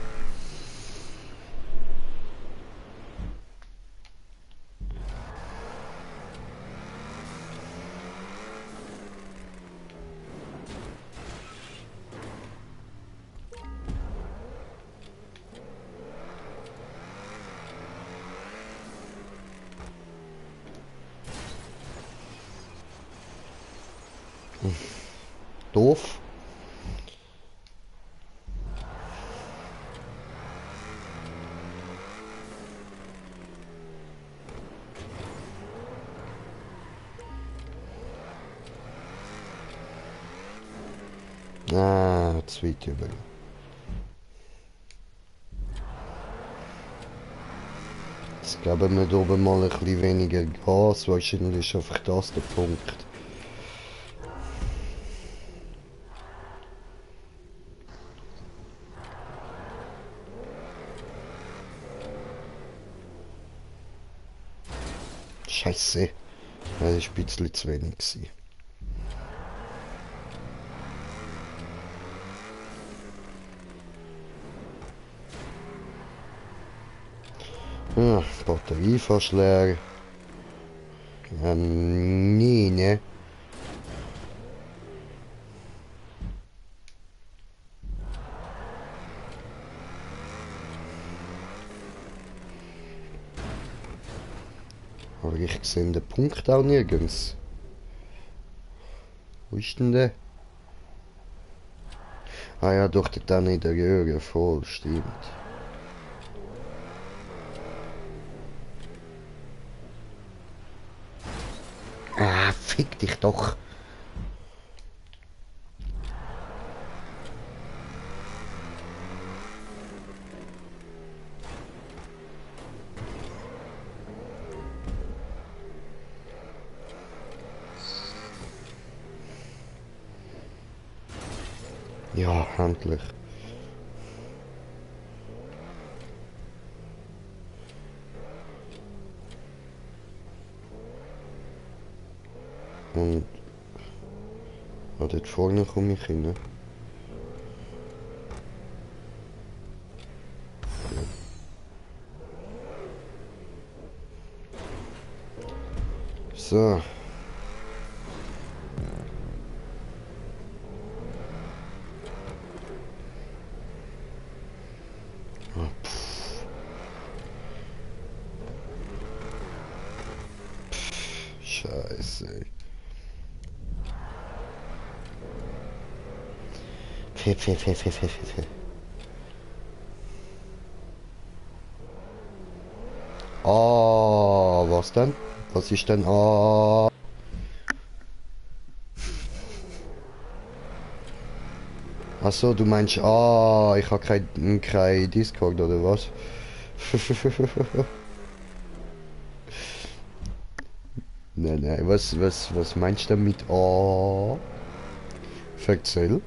[SPEAKER 1] Doof. Ah, zu weit über. Jetzt geben wir da oben mal ein bisschen weniger Gas. Wahrscheinlich ist einfach das der Punkt. Scheiße. Das war ein bisschen zu wenig. Ah, Batterie fast leer. Nee, ne? Aber ich sehe den Punkt auch nirgends. Wo ist denn der? Ah ja, doch, der dann in der Röhre, voll, stimmt. Ah, fick dich doch. Ja, endlich. Und dort vorne komme ich hin. So. Scheiße. Pfff. Ah, was denn? Was ist denn? Ah. Achso, du meinst, ah, ich habe kein Discord oder was? Nein, was meinst du damit? Ah, erzähl.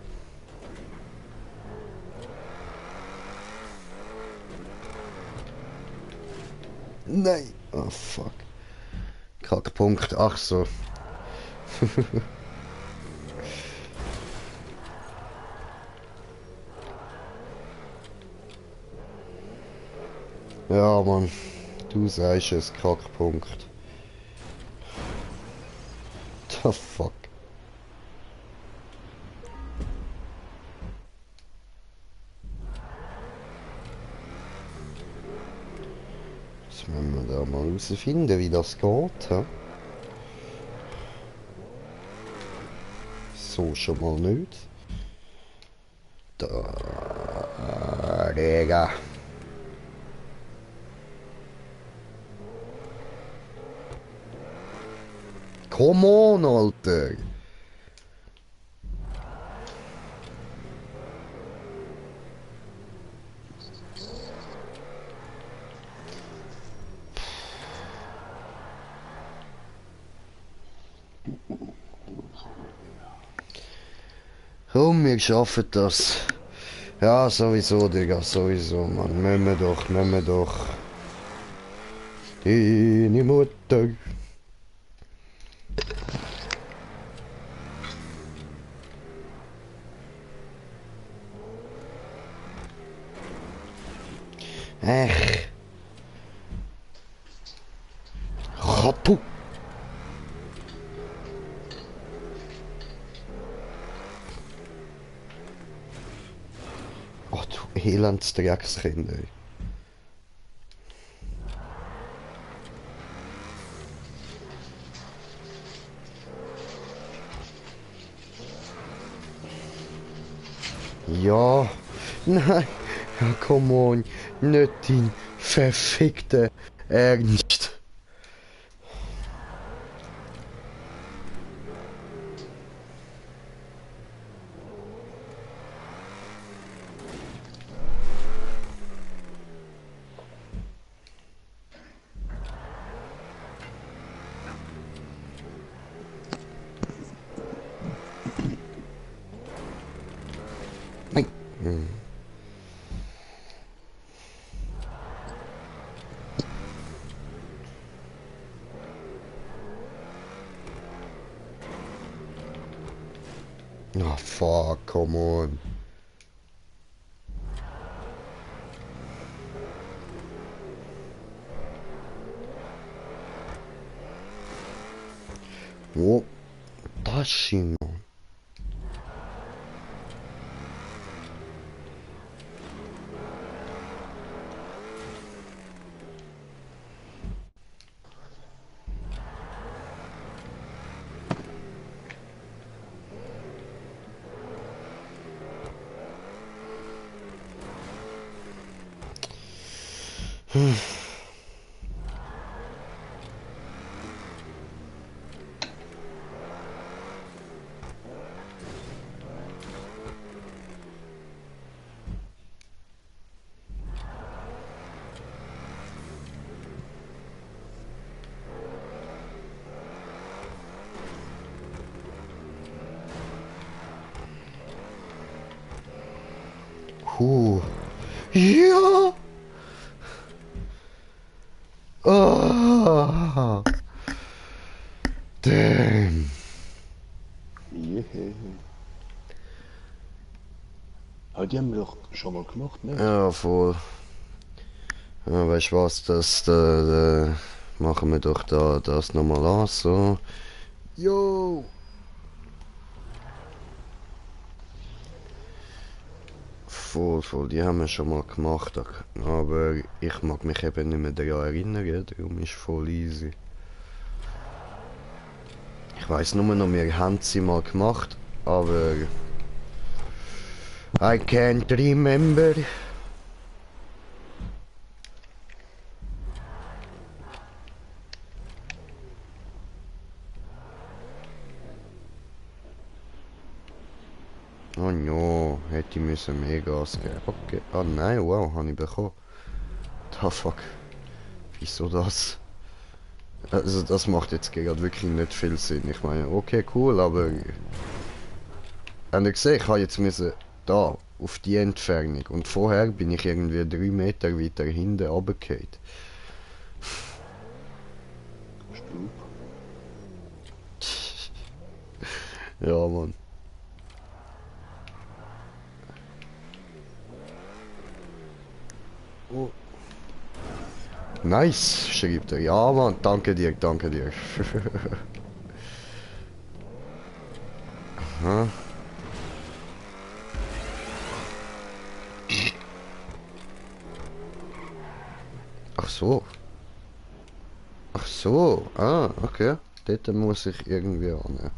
[SPEAKER 1] Nein, oh fuck. Kackpunkt, ach so. Ja, Mann, du sagst es, Kackpunkt. The fuck. Jetzt müssen wir da mal herausfinden, wie das geht. He? So schon mal nicht. Da, Digga. Come on, Alter. Komm, wir schaffen das. Ja, sowieso, Digga, sowieso, Mann. Müssen wir doch. Deine Mutter. Ech. Rapu. Ach du Elendsdreckskind, ey. Ja. Nein. Ja, come on. Nicht dein verfickter Ernst. Nein. Oh, fuck, come on. Oh, das ist Ja! Oh. Damn.
[SPEAKER 9] Yeah. Ah, die haben wir doch schon mal gemacht, ne?
[SPEAKER 1] Ja, voll. Ja, weißt du was, da machen wir doch das nochmal an, so. Yo! Voll, die haben wir schon mal gemacht, aber ich mag mich eben nicht mehr daran erinnern, darum ist voll easy. Ich weiss nur noch, wir haben sie mal gemacht, aber I can't remember. Oh no, hätte ich müssen mehr Gas geben. Okay. Ah nein, wow, habe ich bekommen. Da fuck. Wieso das? Also das macht jetzt gerade wirklich nicht viel Sinn. Ich meine, okay, cool, aber... Habt ihr gesehen, ich habe jetzt müssen da, auf die Entfernung. Und vorher bin ich irgendwie 3 Meter weiter hinten runtergefallen. Ja, Mann. Oh. Nice, schreibt er. Ja, Mann, danke dir, danke dir. Aha. Ach so. Ach so. Ah, okay. Dort muss ich irgendwie an.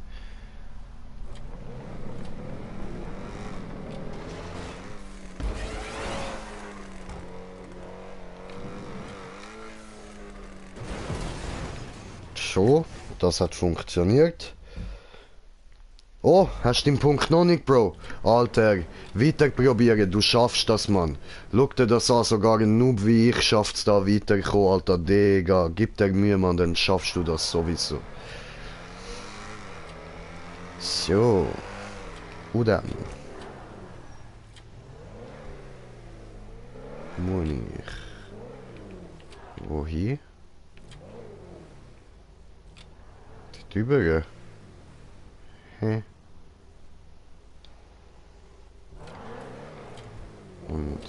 [SPEAKER 1] So, das hat funktioniert. Oh, hast du den Punkt noch nicht, Bro? Alter, weiter probieren, du schaffst das, Mann. Schau dir das an, sogar ein Noob wie ich schafft's da weiterkommen, Alter, Digga. Gib dir Mühe, Mann, dann schaffst du das sowieso. So. Und dann. Muss ich. Wohin? Drüber. Hä? Und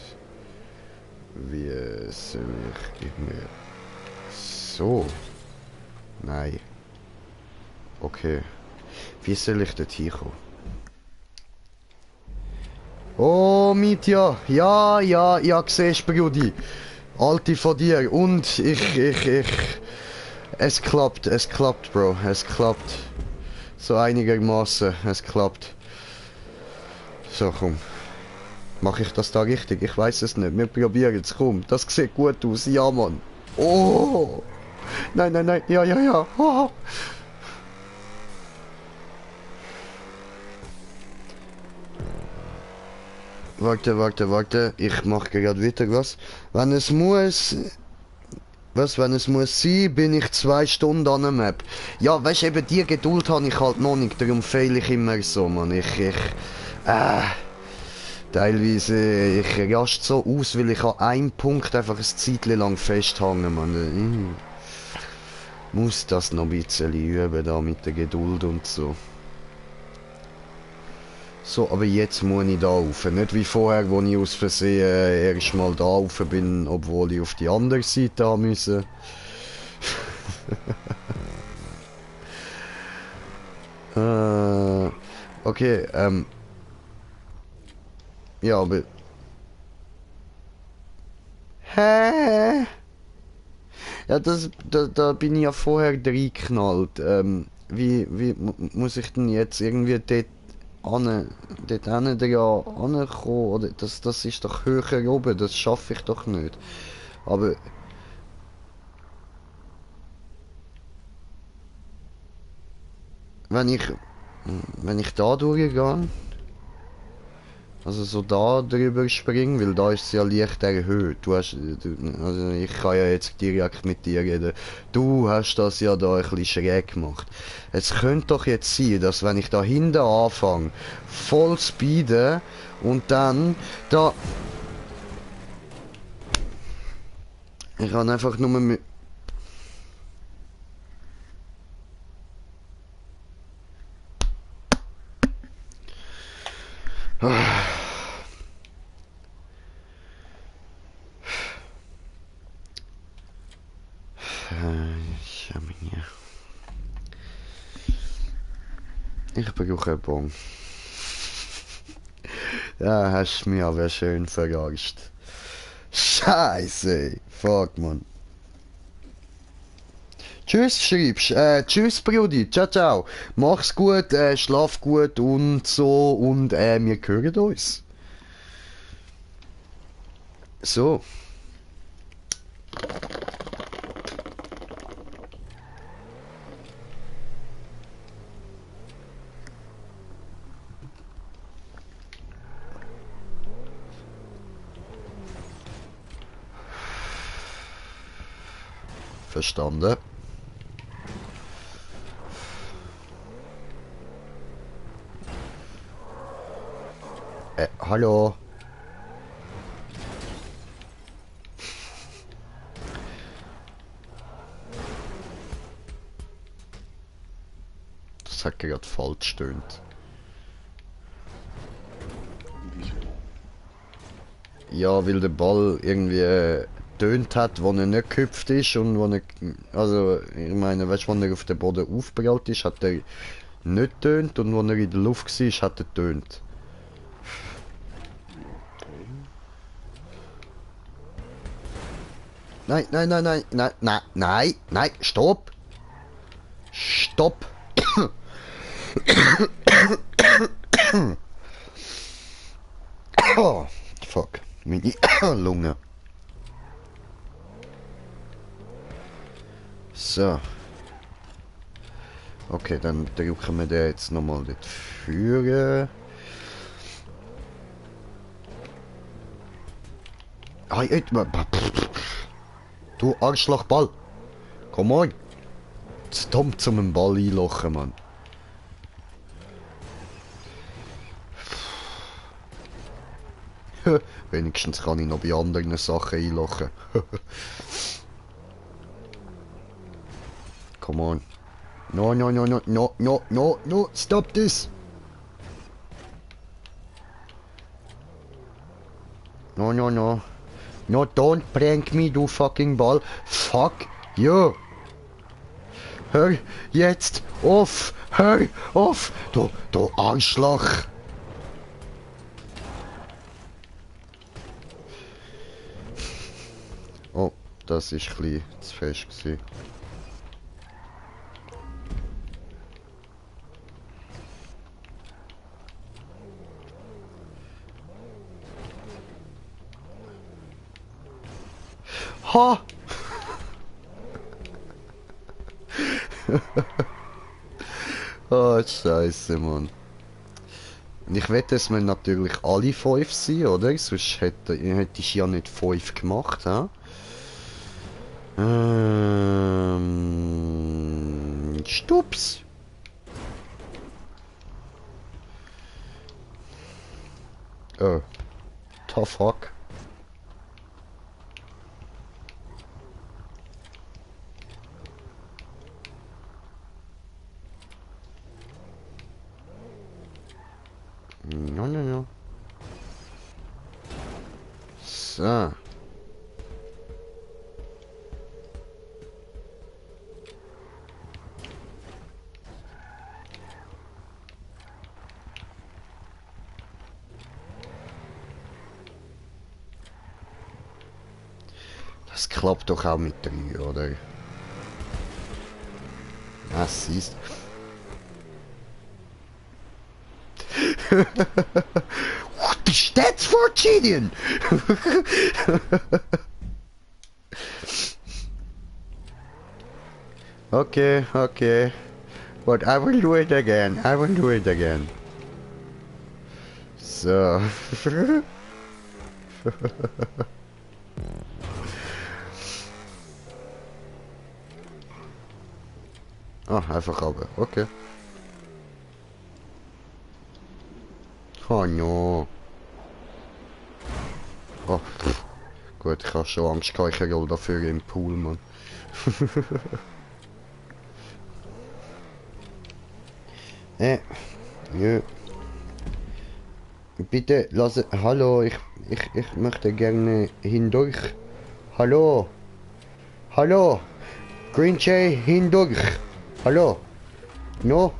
[SPEAKER 1] wie soll ich mir... So? Nein. Okay. Wie soll ich dort hinkommen? Oh, Mitya! Ja, siehst du, Brudi. Alte von dir. Und ich... Es klappt, Bro. Es klappt. So einigermaßen. Es klappt. So, komm. Mache ich das da richtig? Ich weiß es nicht. Wir probieren es. Komm. Das sieht gut aus. Ja, Mann. Oh! Nein. Ja. Oh. Warte. Ich mache gerade wieder was. Wenn es muss... Was, wenn es muss sein, bin ich 2 Stunden an der Map. Ja, weißt du, eben die Geduld habe ich halt noch nicht, darum fehle ich immer so, man. Teilweise, ich raste so aus, weil ich an einem Punkt einfach ein Zeitchen lang festhänge, man. Muss das noch ein bisschen üben, da mit der Geduld und so. So, aber jetzt muss ich da rauf. Nicht wie vorher, wo ich aus Versehen erst mal da rauf bin, obwohl ich auf die andere Seite haben müssen. Okay, ja, aber... Hä? Ja, da bin ich ja vorher reingeknallt. Muss ich denn jetzt irgendwie dort hinten ja ankommen? Oder das ist doch höher oben, das schaffe ich doch nicht. Aber... Wenn ich da durchgehe, also so da drüber springen, weil da ist es ja leicht erhöht. Also ich kann ja jetzt direkt mit dir reden. Du hast das ja da ein bisschen schräg gemacht. Es könnte doch jetzt sein, dass wenn ich da hinten anfange, voll speeden und dann da... Ich kann einfach nur mit... Ich brauche einen Bon. Ja, hast mich aber schön verarscht. Scheiße, fuck, man. Tschüss, schreibst. Tschüss, Brudi. Ciao, ciao. Mach's gut, schlaf gut und so. Und wir hören uns. So. Verstanden. Hallo. Das hat gerade falsch stöhnt. Ja, weil der Ball irgendwie tönt hat, wo er nicht gehüpft ist und wo er, also ich meine, weißt du, wenn er auf den Boden aufgebraut ist, hat er nicht tönt und wo er in der Luft war, hat er tönt. Nein, nein, nein, nein, nein, nein, nein, nein, stopp! Stopp! Oh, fuck, meine Lunge. So. Okay, dann drücken wir den jetzt nochmal dort führen. Hey, du Arschlochball! Komm on! Zu dumm zum einen Ball einlochen, Mann. Wenigstens kann ich noch bei anderen Sachen einlochen. Come on. No, no, no, no, no, no, no, no, stop this! No, no, no. No, don't prank me, du fucking Ball. Fuck you! Hör jetzt auf! Hör auf! Du Arschloch! Oh, das ist ein bisschen zu fest gewesen. Ha! Oh, Scheiße, Mann. Und ich wette, es müssen natürlich alle 5 sein, oder? Sonst hätte ich ja nicht 5 gemacht, ha? Stups! Oh. The fuck? No, no, no. So. Es klappt doch auch mit 3, oder? Was siehst What is that for cheating? Okay, okay. But I will do it again. I will do it again. So. Ah, einfach runter. Okay. Oh no. Oh, pff. Gut, ich habe schon Angst gehabt, ich roll dafür im Pool, Mann. Ja. Bitte, lass... Hallo, ich möchte gerne hindurch. Hallo. Hallo. Green Jay, hindurch. Hallo. No.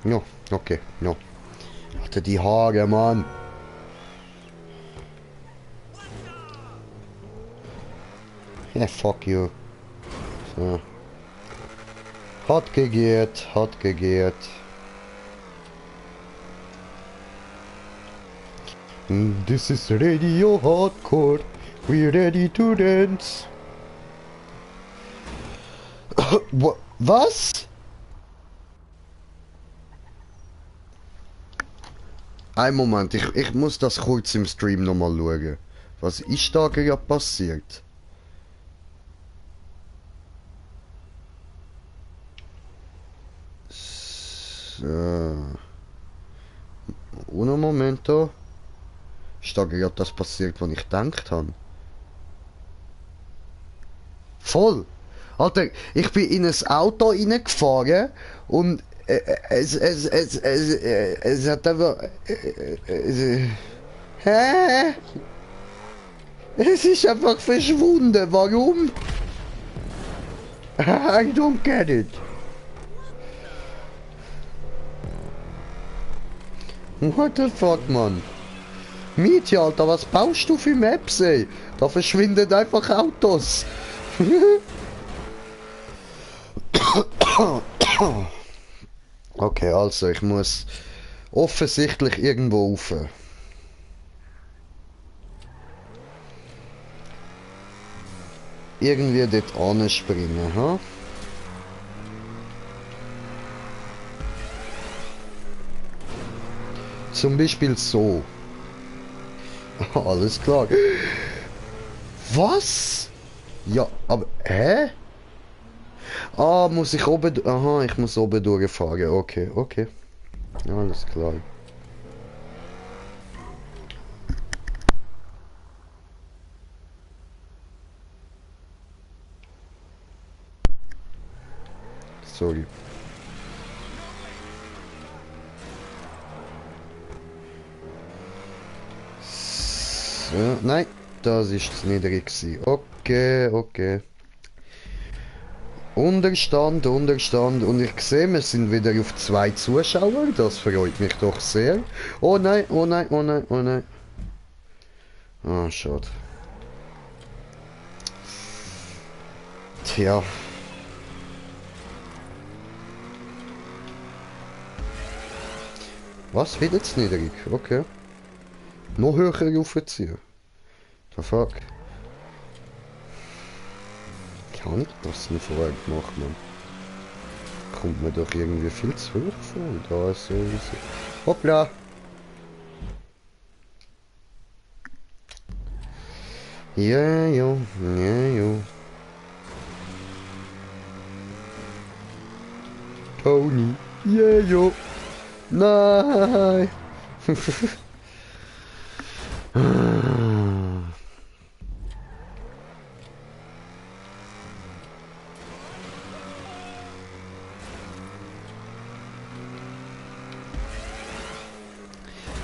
[SPEAKER 1] No, okay, no. Hatte die Haare, Mann. Ja, fuck you. So. Hat gegehrt, hat gegehrt. This is Radio Hardcore. We're ready to dance. Was? Ein Moment, ich muss das kurz im Stream nochmal schauen. Was ist da gerade passiert? So. Un momento. Ist da gerade das passiert, was ich gedacht habe? Voll! Alter, ich bin in ein Auto reingefahren und es hat einfach... hä? Es ist einfach verschwunden, warum? I don't get it. What the fuck, man? Mietje, Alter, was baust du für Maps, ey? Da verschwinden einfach Autos. Okay, also ich muss offensichtlich irgendwo rauf. Irgendwie dort anspringen, ha? Zum Beispiel so. Alles klar. Was? Ja, aber... Hä? Ah, muss ich oben... Aha, ich muss oben durchfahren. Okay, okay. Alles klar. Sorry. So, nein, das ist zu niedrig gewesen. Okay, okay. Unterstand, Unterstand. Und ich sehe, wir sind wieder auf 2 Zuschauer. Das freut mich doch sehr. Oh nein, oh nein, oh nein, oh nein. Ah, schade. Tja. Was? Wieder zu niedrig? Okay. Noch höher raufziehen. The fuck? Kann ich das nicht vorher gemacht, man? Kommt mir doch irgendwie viel zu hoch vor. Da ist so... Hoppla! Ja, ja, ja, ja. Tony, ja, ja. Nein!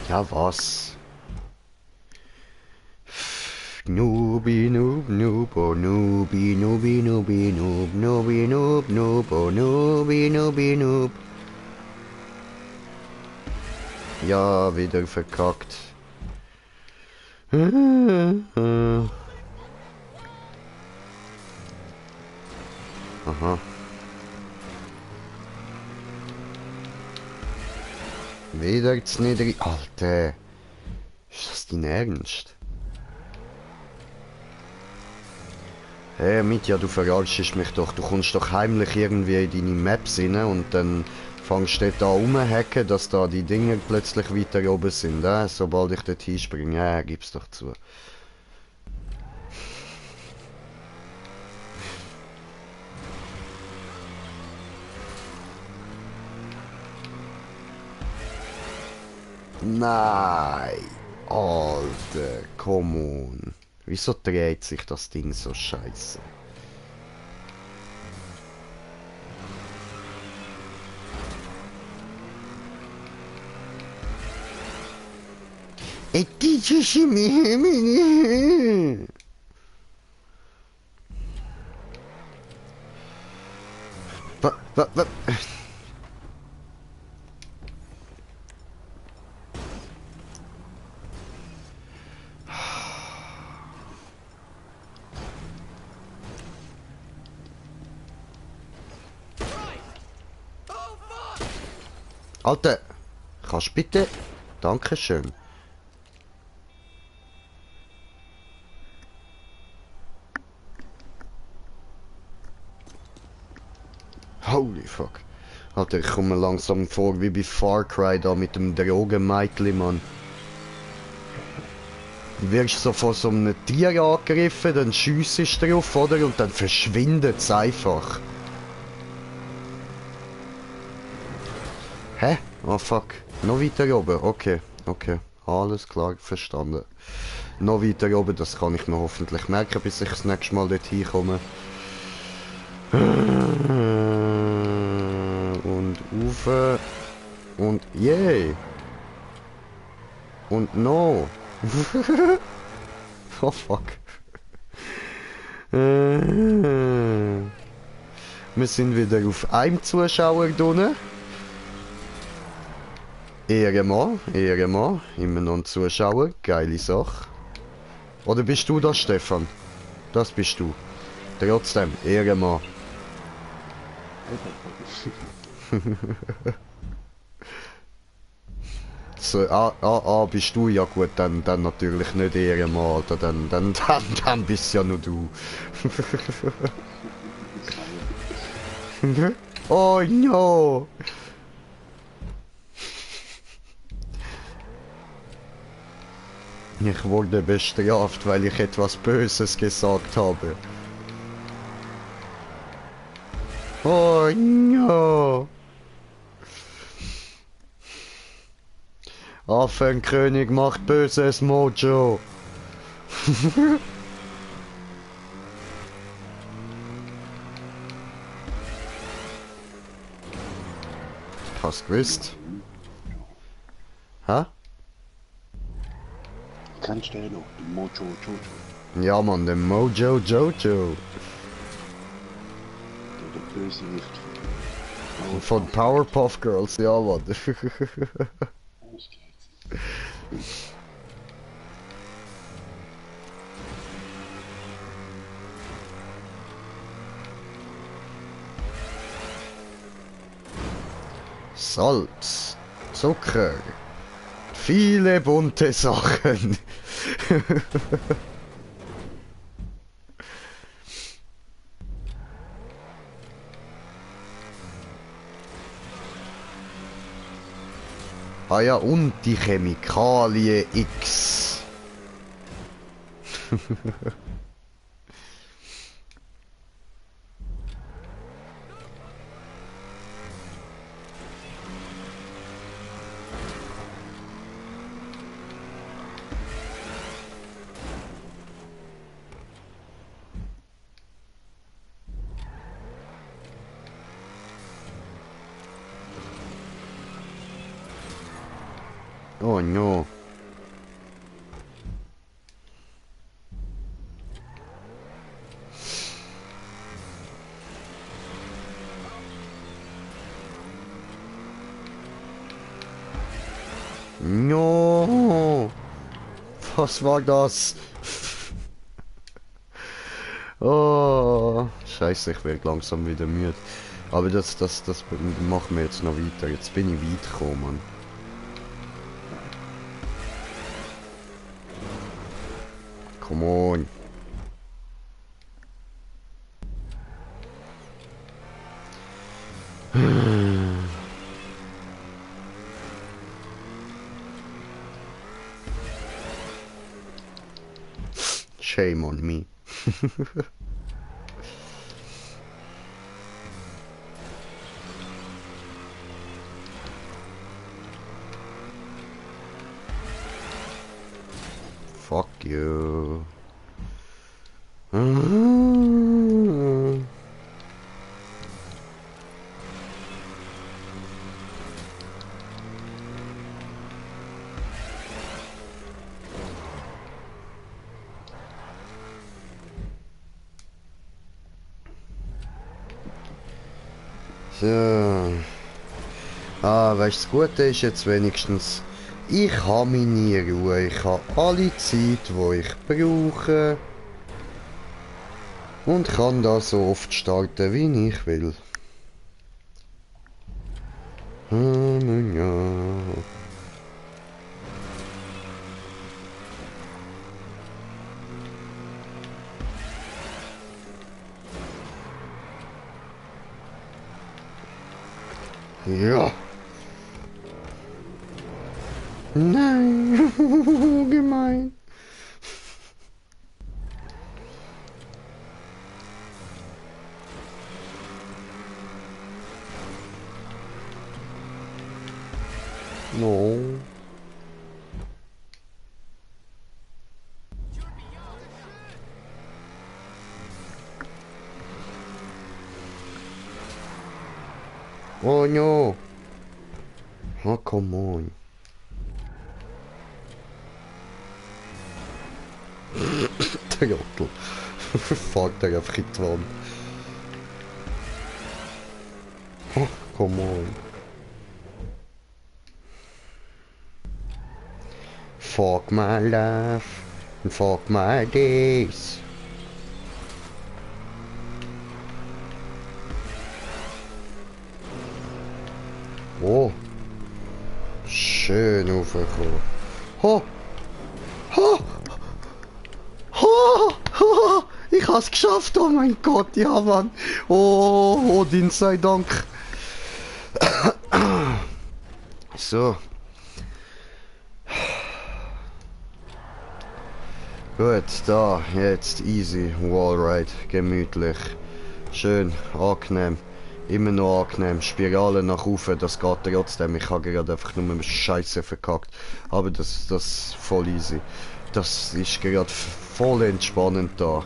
[SPEAKER 1] Ja, was? Noobi noob noob oh noobi noobi noobi noob noobi noob noob oh noobi noobi noob. Ja, wieder verkackt. Aha. Wieder jetzt niedrig. Alter. Ist das dein Ernst? Hey Mitja, du verarschst mich doch. Du kommst doch heimlich irgendwie in deine Maps rein und dann fängst du da rumhacken, dass da die Dinger plötzlich weiter oben sind. Sobald ich dort hinspringe. Ja, gib's doch zu. Nein! Alter, come on. Wieso dreht sich das Ding so scheiße? Was? Alter, kannst bitte? Dankeschön. Holy fuck. Alter, ich komme mir langsam vor wie bei Far Cry da mit dem Drogenmeitli, Mann. Du wirst so von so einem Tier angegriffen, dann schiessest du drauf, oder? Und dann verschwindet es einfach. Hä? Oh fuck. Noch weiter oben. Okay. Okay. Alles klar. Verstanden. Noch weiter oben. Das kann ich noch hoffentlich merken, bis ich das nächste Mal dort hinkomme. Und rauf. Und yay. Und no. Oh fuck. Wir sind wieder auf einem Zuschauer drinnen. Ehrenmann, Ehrenmann, immer noch ein Zuschauer, geile Sache. Oder bist du das, Stefan? Das bist du. Trotzdem, Ehrenmann. So, bist du, ja gut, dann natürlich nicht Ehrenmann, Alter, dann bist ja nur du. Oh no! Ich wurde bestraft, weil ich etwas Böses gesagt habe. Oh no! Affenkönig macht böses Mojo. Hast gewusst? Hä?
[SPEAKER 9] Kennst du den noch? Den Mojo Jojo?
[SPEAKER 1] Ja Mann, den Mojo Jojo.
[SPEAKER 9] Der Bösewicht
[SPEAKER 1] von Powerpuff Girls, ja Mann. Salz, Zucker, viele bunte Sachen. Ah ja, und die Chemikalie X. Oh no. No. Was war das? Oh, scheiße, ich werde langsam wieder müde. Aber das machen wir jetzt noch weiter. Jetzt bin ich weit gekommen, Mann. Come on. Shame on me. Fuck you. So. Weißt du, das Gute ist jetzt wenigstens, ich habe meine Ruhe, ich habe alle Zeit, die ich brauche und kann da so oft starten, wie ich will. Ja. Nein, gemein. No. Oh no. Oh, come on. Der Jottel. Fährt er einfach in die Wand. Oh, come on. Fuck my life. And fuck my days. Oh. Schön hochgekommen. Ho! Ho! Ho! Ho! Ich hab's geschafft, oh mein Gott, ja Mann. Oh, Odin sei Dank. So. Gut, da, jetzt easy, Wallride, gemütlich. Schön, angenehm. Immer noch angenehm. Spirale nach oben, das geht trotzdem. Ich habe gerade einfach nur mit Scheiße verkackt. Aber das ist voll easy. Das ist gerade voll entspannend da.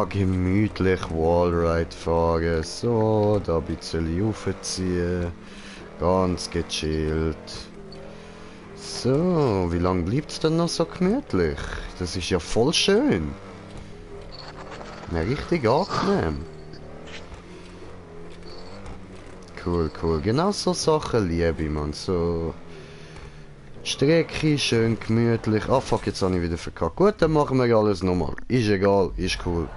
[SPEAKER 1] Gemütlich Wallride fahren. So, da ein bisschen raufziehen. Ganz gechillt. So, wie lange bleibt es denn noch so gemütlich? Das ist ja voll schön. Ja, richtig angenehm. Cool, cool. Genau so Sachen liebe ich, man. So Strecke, schön gemütlich. Ah fuck, jetzt habe ich wieder verkackt. Gut, dann machen wir alles nochmal. Ist egal, ist cool.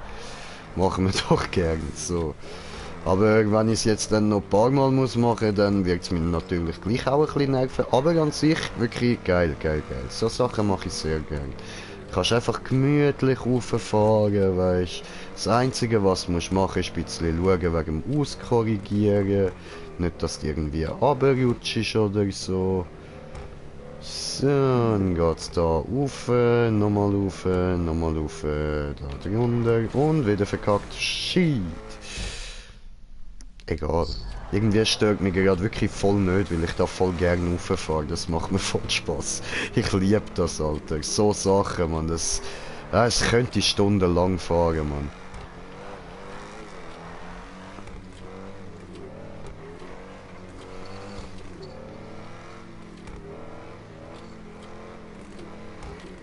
[SPEAKER 1] Machen wir doch gern. So. Aber wenn ich es jetzt dann noch ein paar Mal muss machen, dann wird es mir natürlich gleich auch ein bisschen nerven. Aber an sich wirklich geil, geil, geil. So Sachen mache ich sehr gern. Du kannst einfach gemütlich rauffahren, weißt. Das Einzige, was du machen musst, ist ein bisschen schauen wegen dem Auskorrigieren. Nicht, dass du irgendwie runterrutschst oder so. So, dann geht's da rauf, nochmal rauf, nochmal rauf, da drunter und wieder verkackt. Shit. Egal. Irgendwie stört mich gerade wirklich voll nicht, weil ich da voll gerne rauffahre. Das macht mir voll Spaß. Ich liebe das, Alter. So Sachen, man. Das könnte ich stundenlang fahren, man.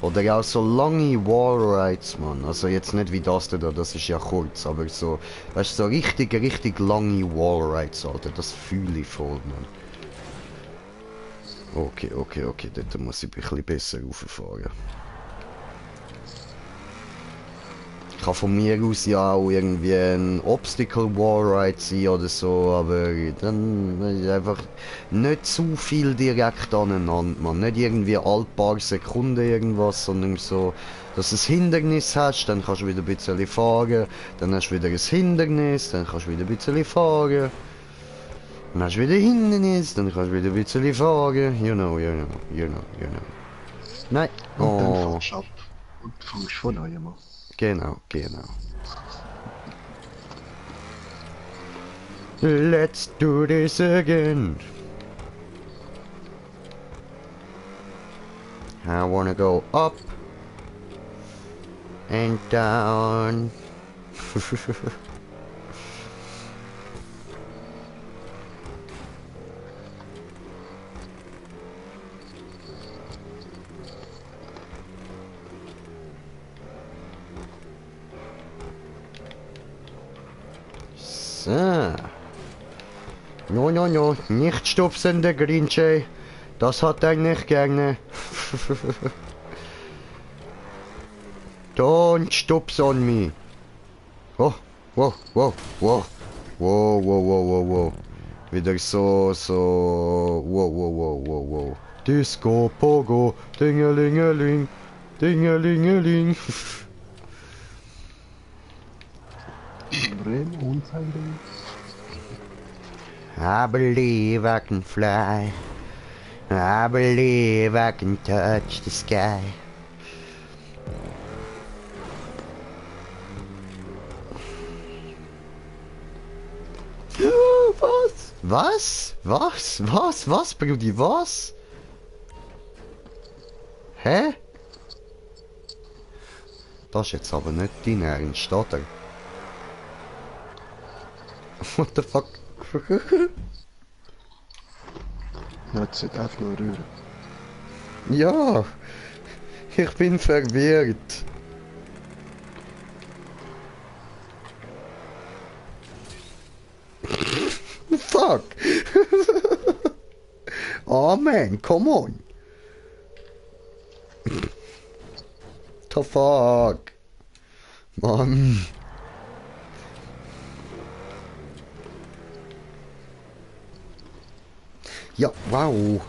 [SPEAKER 1] Oder auch so lange Wallrides, man. Also jetzt nicht wie das da, das ist ja kurz, aber so, weißt du, so richtig lange Wallrides, Alter, das fühle ich voll, man. Okay, dort muss ich ein bisschen besser rauffahren. Kann von mir aus ja auch irgendwie ein Obstacle War Ride sein oder so, aber dann einfach nicht zu viel direkt aneinander, man. Nicht irgendwie alle paar Sekunden irgendwas, sondern so, dass du ein Hindernis hast, dann kannst du wieder ein bisschen fahren, dann hast du wieder ein Hindernis, dann kannst du wieder ein bisschen fahren. Dann hast du wieder Hindernis, dann kannst du wieder ein bisschen fahren. You know. Nein.
[SPEAKER 9] Und dann
[SPEAKER 1] Oh.
[SPEAKER 9] fängst du ab und fängst von neuem an.
[SPEAKER 1] Genau. Let's do this again. I wanna go up and down. So. No, nicht stupsen, der Grinche. Das hat er nicht gerne. Don't stups on me. Oh, wow. Wieder so, wow. Disco, Pogo, Dingelingeling.
[SPEAKER 9] Bremen und sein
[SPEAKER 1] I believe I can fly. I believe I can touch the sky. Was, Brudi, was? Hä? Das ist jetzt aber nicht dein Ernst, oder? What the fuck?
[SPEAKER 9] Jetzt einfach nur rühren.
[SPEAKER 1] Ja, ich bin verwirrt. Fuck. Oh man, come on. The fuck. Mann. Ja, wow.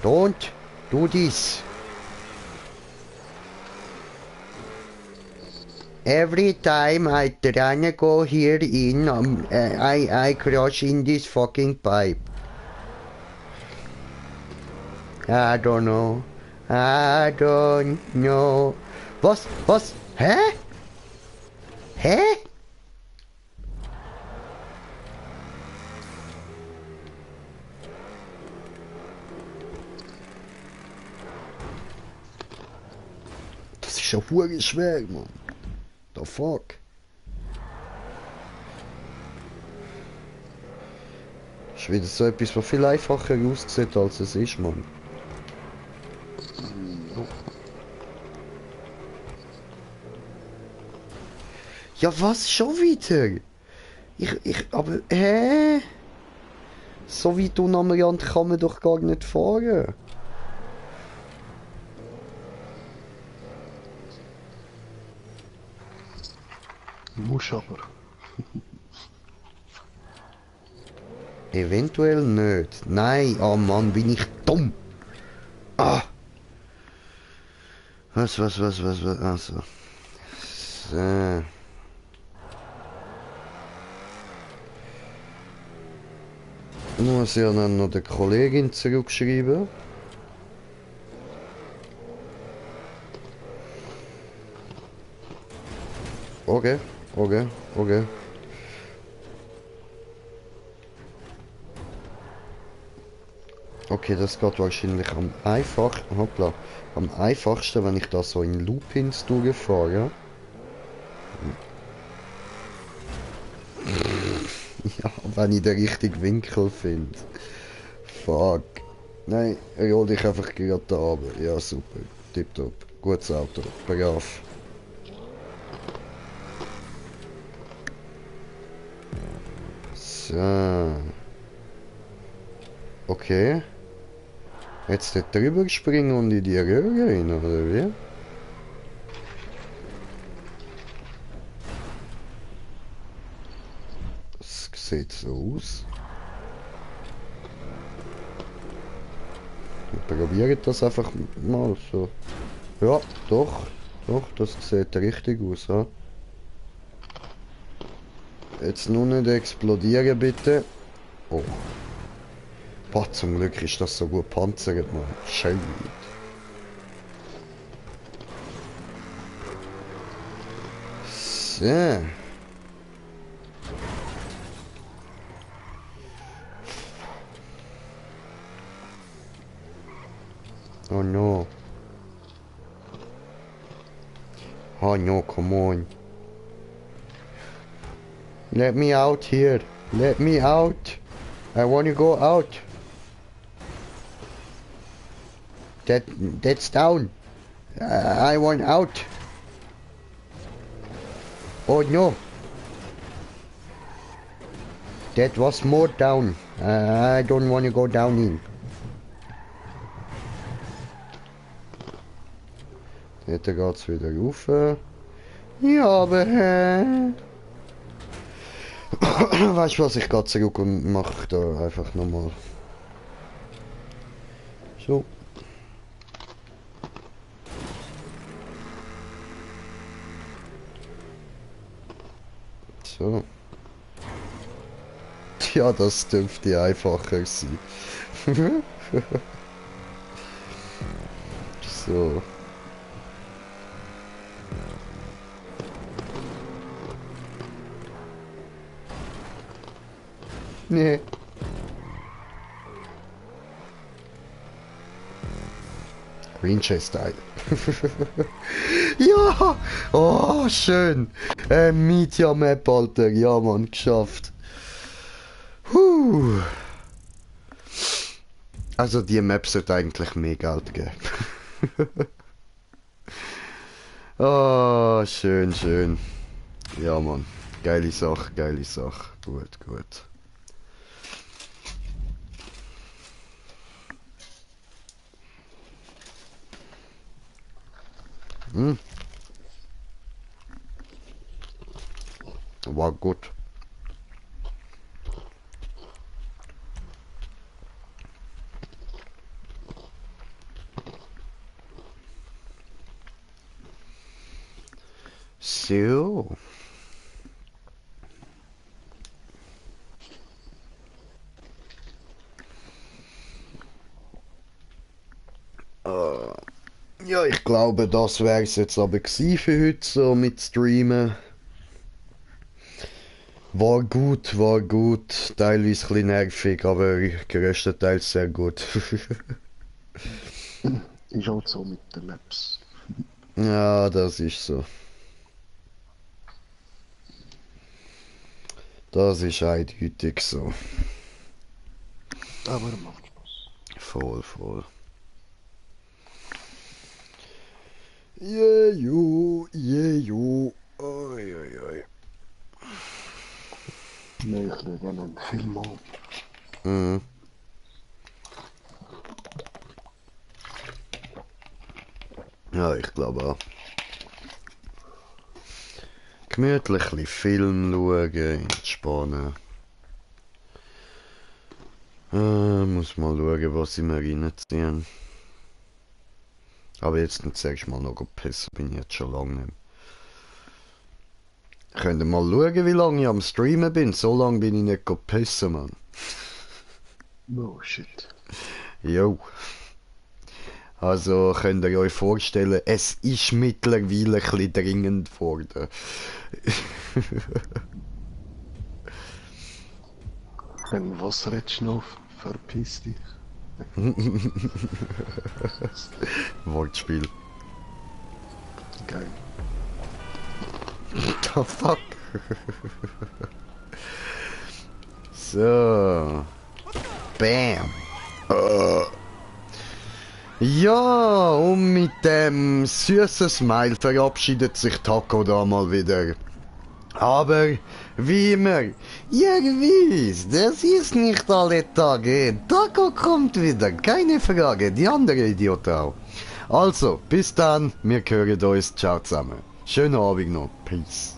[SPEAKER 1] Don't do this. Every time I try to go here in, I crash in this fucking pipe. I don't know. Was? Hä? Das ist ja verdammt schwer, Mann. The fuck? Das ist wieder so etwas, was viel einfacher aussieht, als es ist, Mann. Ja, was schon wieder? Aber, hä? So weit unamerant kann man doch gar nicht fahren.
[SPEAKER 9] Muss aber.
[SPEAKER 1] Eventuell nicht. Nein, oh Mann, bin ich dumm. Ah. Was, also. So. Muss ja dann noch der Kollegin zurückschreiben. Okay. Okay, das geht wahrscheinlich am einfachsten, wenn ich da so in Loopings durchfahre. Ja, wenn ich den richtigen Winkel finde. Fuck. Nein, hol dich einfach gerade da runter. Ja, super. Tipptopp. Gutes Auto. Brav. So. Okay. Jetzt dort drüber springen und in die Röhre rein, oder wie? sieht so aus. Wir probieren das einfach mal so. Ja, doch, das sieht richtig aus. Ja. Jetzt nur nicht explodieren, bitte. Oh. Boah, zum Glück ist das so gut panzert, man. Schön. So. Oh no. Oh no, come on. Let me out here. Let me out. I want to go out. That's down. I want out. Oh no. That was more down. I don't want to go down in. Jetzt geht's wieder rauf. Ja, aber weißt du was, ich gehe zurück und mache da einfach nochmal. So. So. Ja, das dürfte einfacher sein. So. Nee. Winchester. Ja! Oh, schön! Media Map, Alter. Ja, Mann, geschafft. Also, die Map sollte eigentlich mehr Geld geben. Oh, schön, schön. Ja, Mann. Geile Sache, geile Sache. Gut, gut. War gut. So. Ja, ich glaube, das wäre es jetzt aber gewesen für heute, so mit Streamen. War gut, teilweise ein bisschen nervig, aber größtenteils sehr gut.
[SPEAKER 9] Ist halt so mit den Maps.
[SPEAKER 1] Ja, das ist so. Das ist eindeutig so.
[SPEAKER 9] Aber macht Spaß.
[SPEAKER 1] Voll, voll. Jeju. Oi, oi, oi.
[SPEAKER 9] Nein, ich schaue gerne einen Film an.
[SPEAKER 1] Mhm. Ja, ich glaube auch. Gemütlich ein bisschen Film schauen, entspannen. Muss mal schauen, was sie mir reinziehen. Aber jetzt zuerst mal noch pissen, bin ich jetzt schon lange nicht mehr. Könnt ihr mal schauen, wie lange ich am Streamen bin? So lange bin ich nicht pissen, Mann.
[SPEAKER 9] Oh shit.
[SPEAKER 1] Jo. Also könnt ihr euch vorstellen, es ist mittlerweile ein bisschen dringend geworden.
[SPEAKER 9] Wenn was redest du noch? Verpiss dich.
[SPEAKER 1] Wortspiel.
[SPEAKER 9] Geil.
[SPEAKER 1] What the fuck? So. Bam. Ja, und mit dem süßen Smile verabschiedet sich Taco da mal wieder. Aber, wie immer, ihr wisst, das ist nicht alle Tage. Taco kommt wieder, keine Frage, die andere Idiot auch. Also, bis dann, wir hören uns, ciao zusammen. Schönen Abend noch, peace.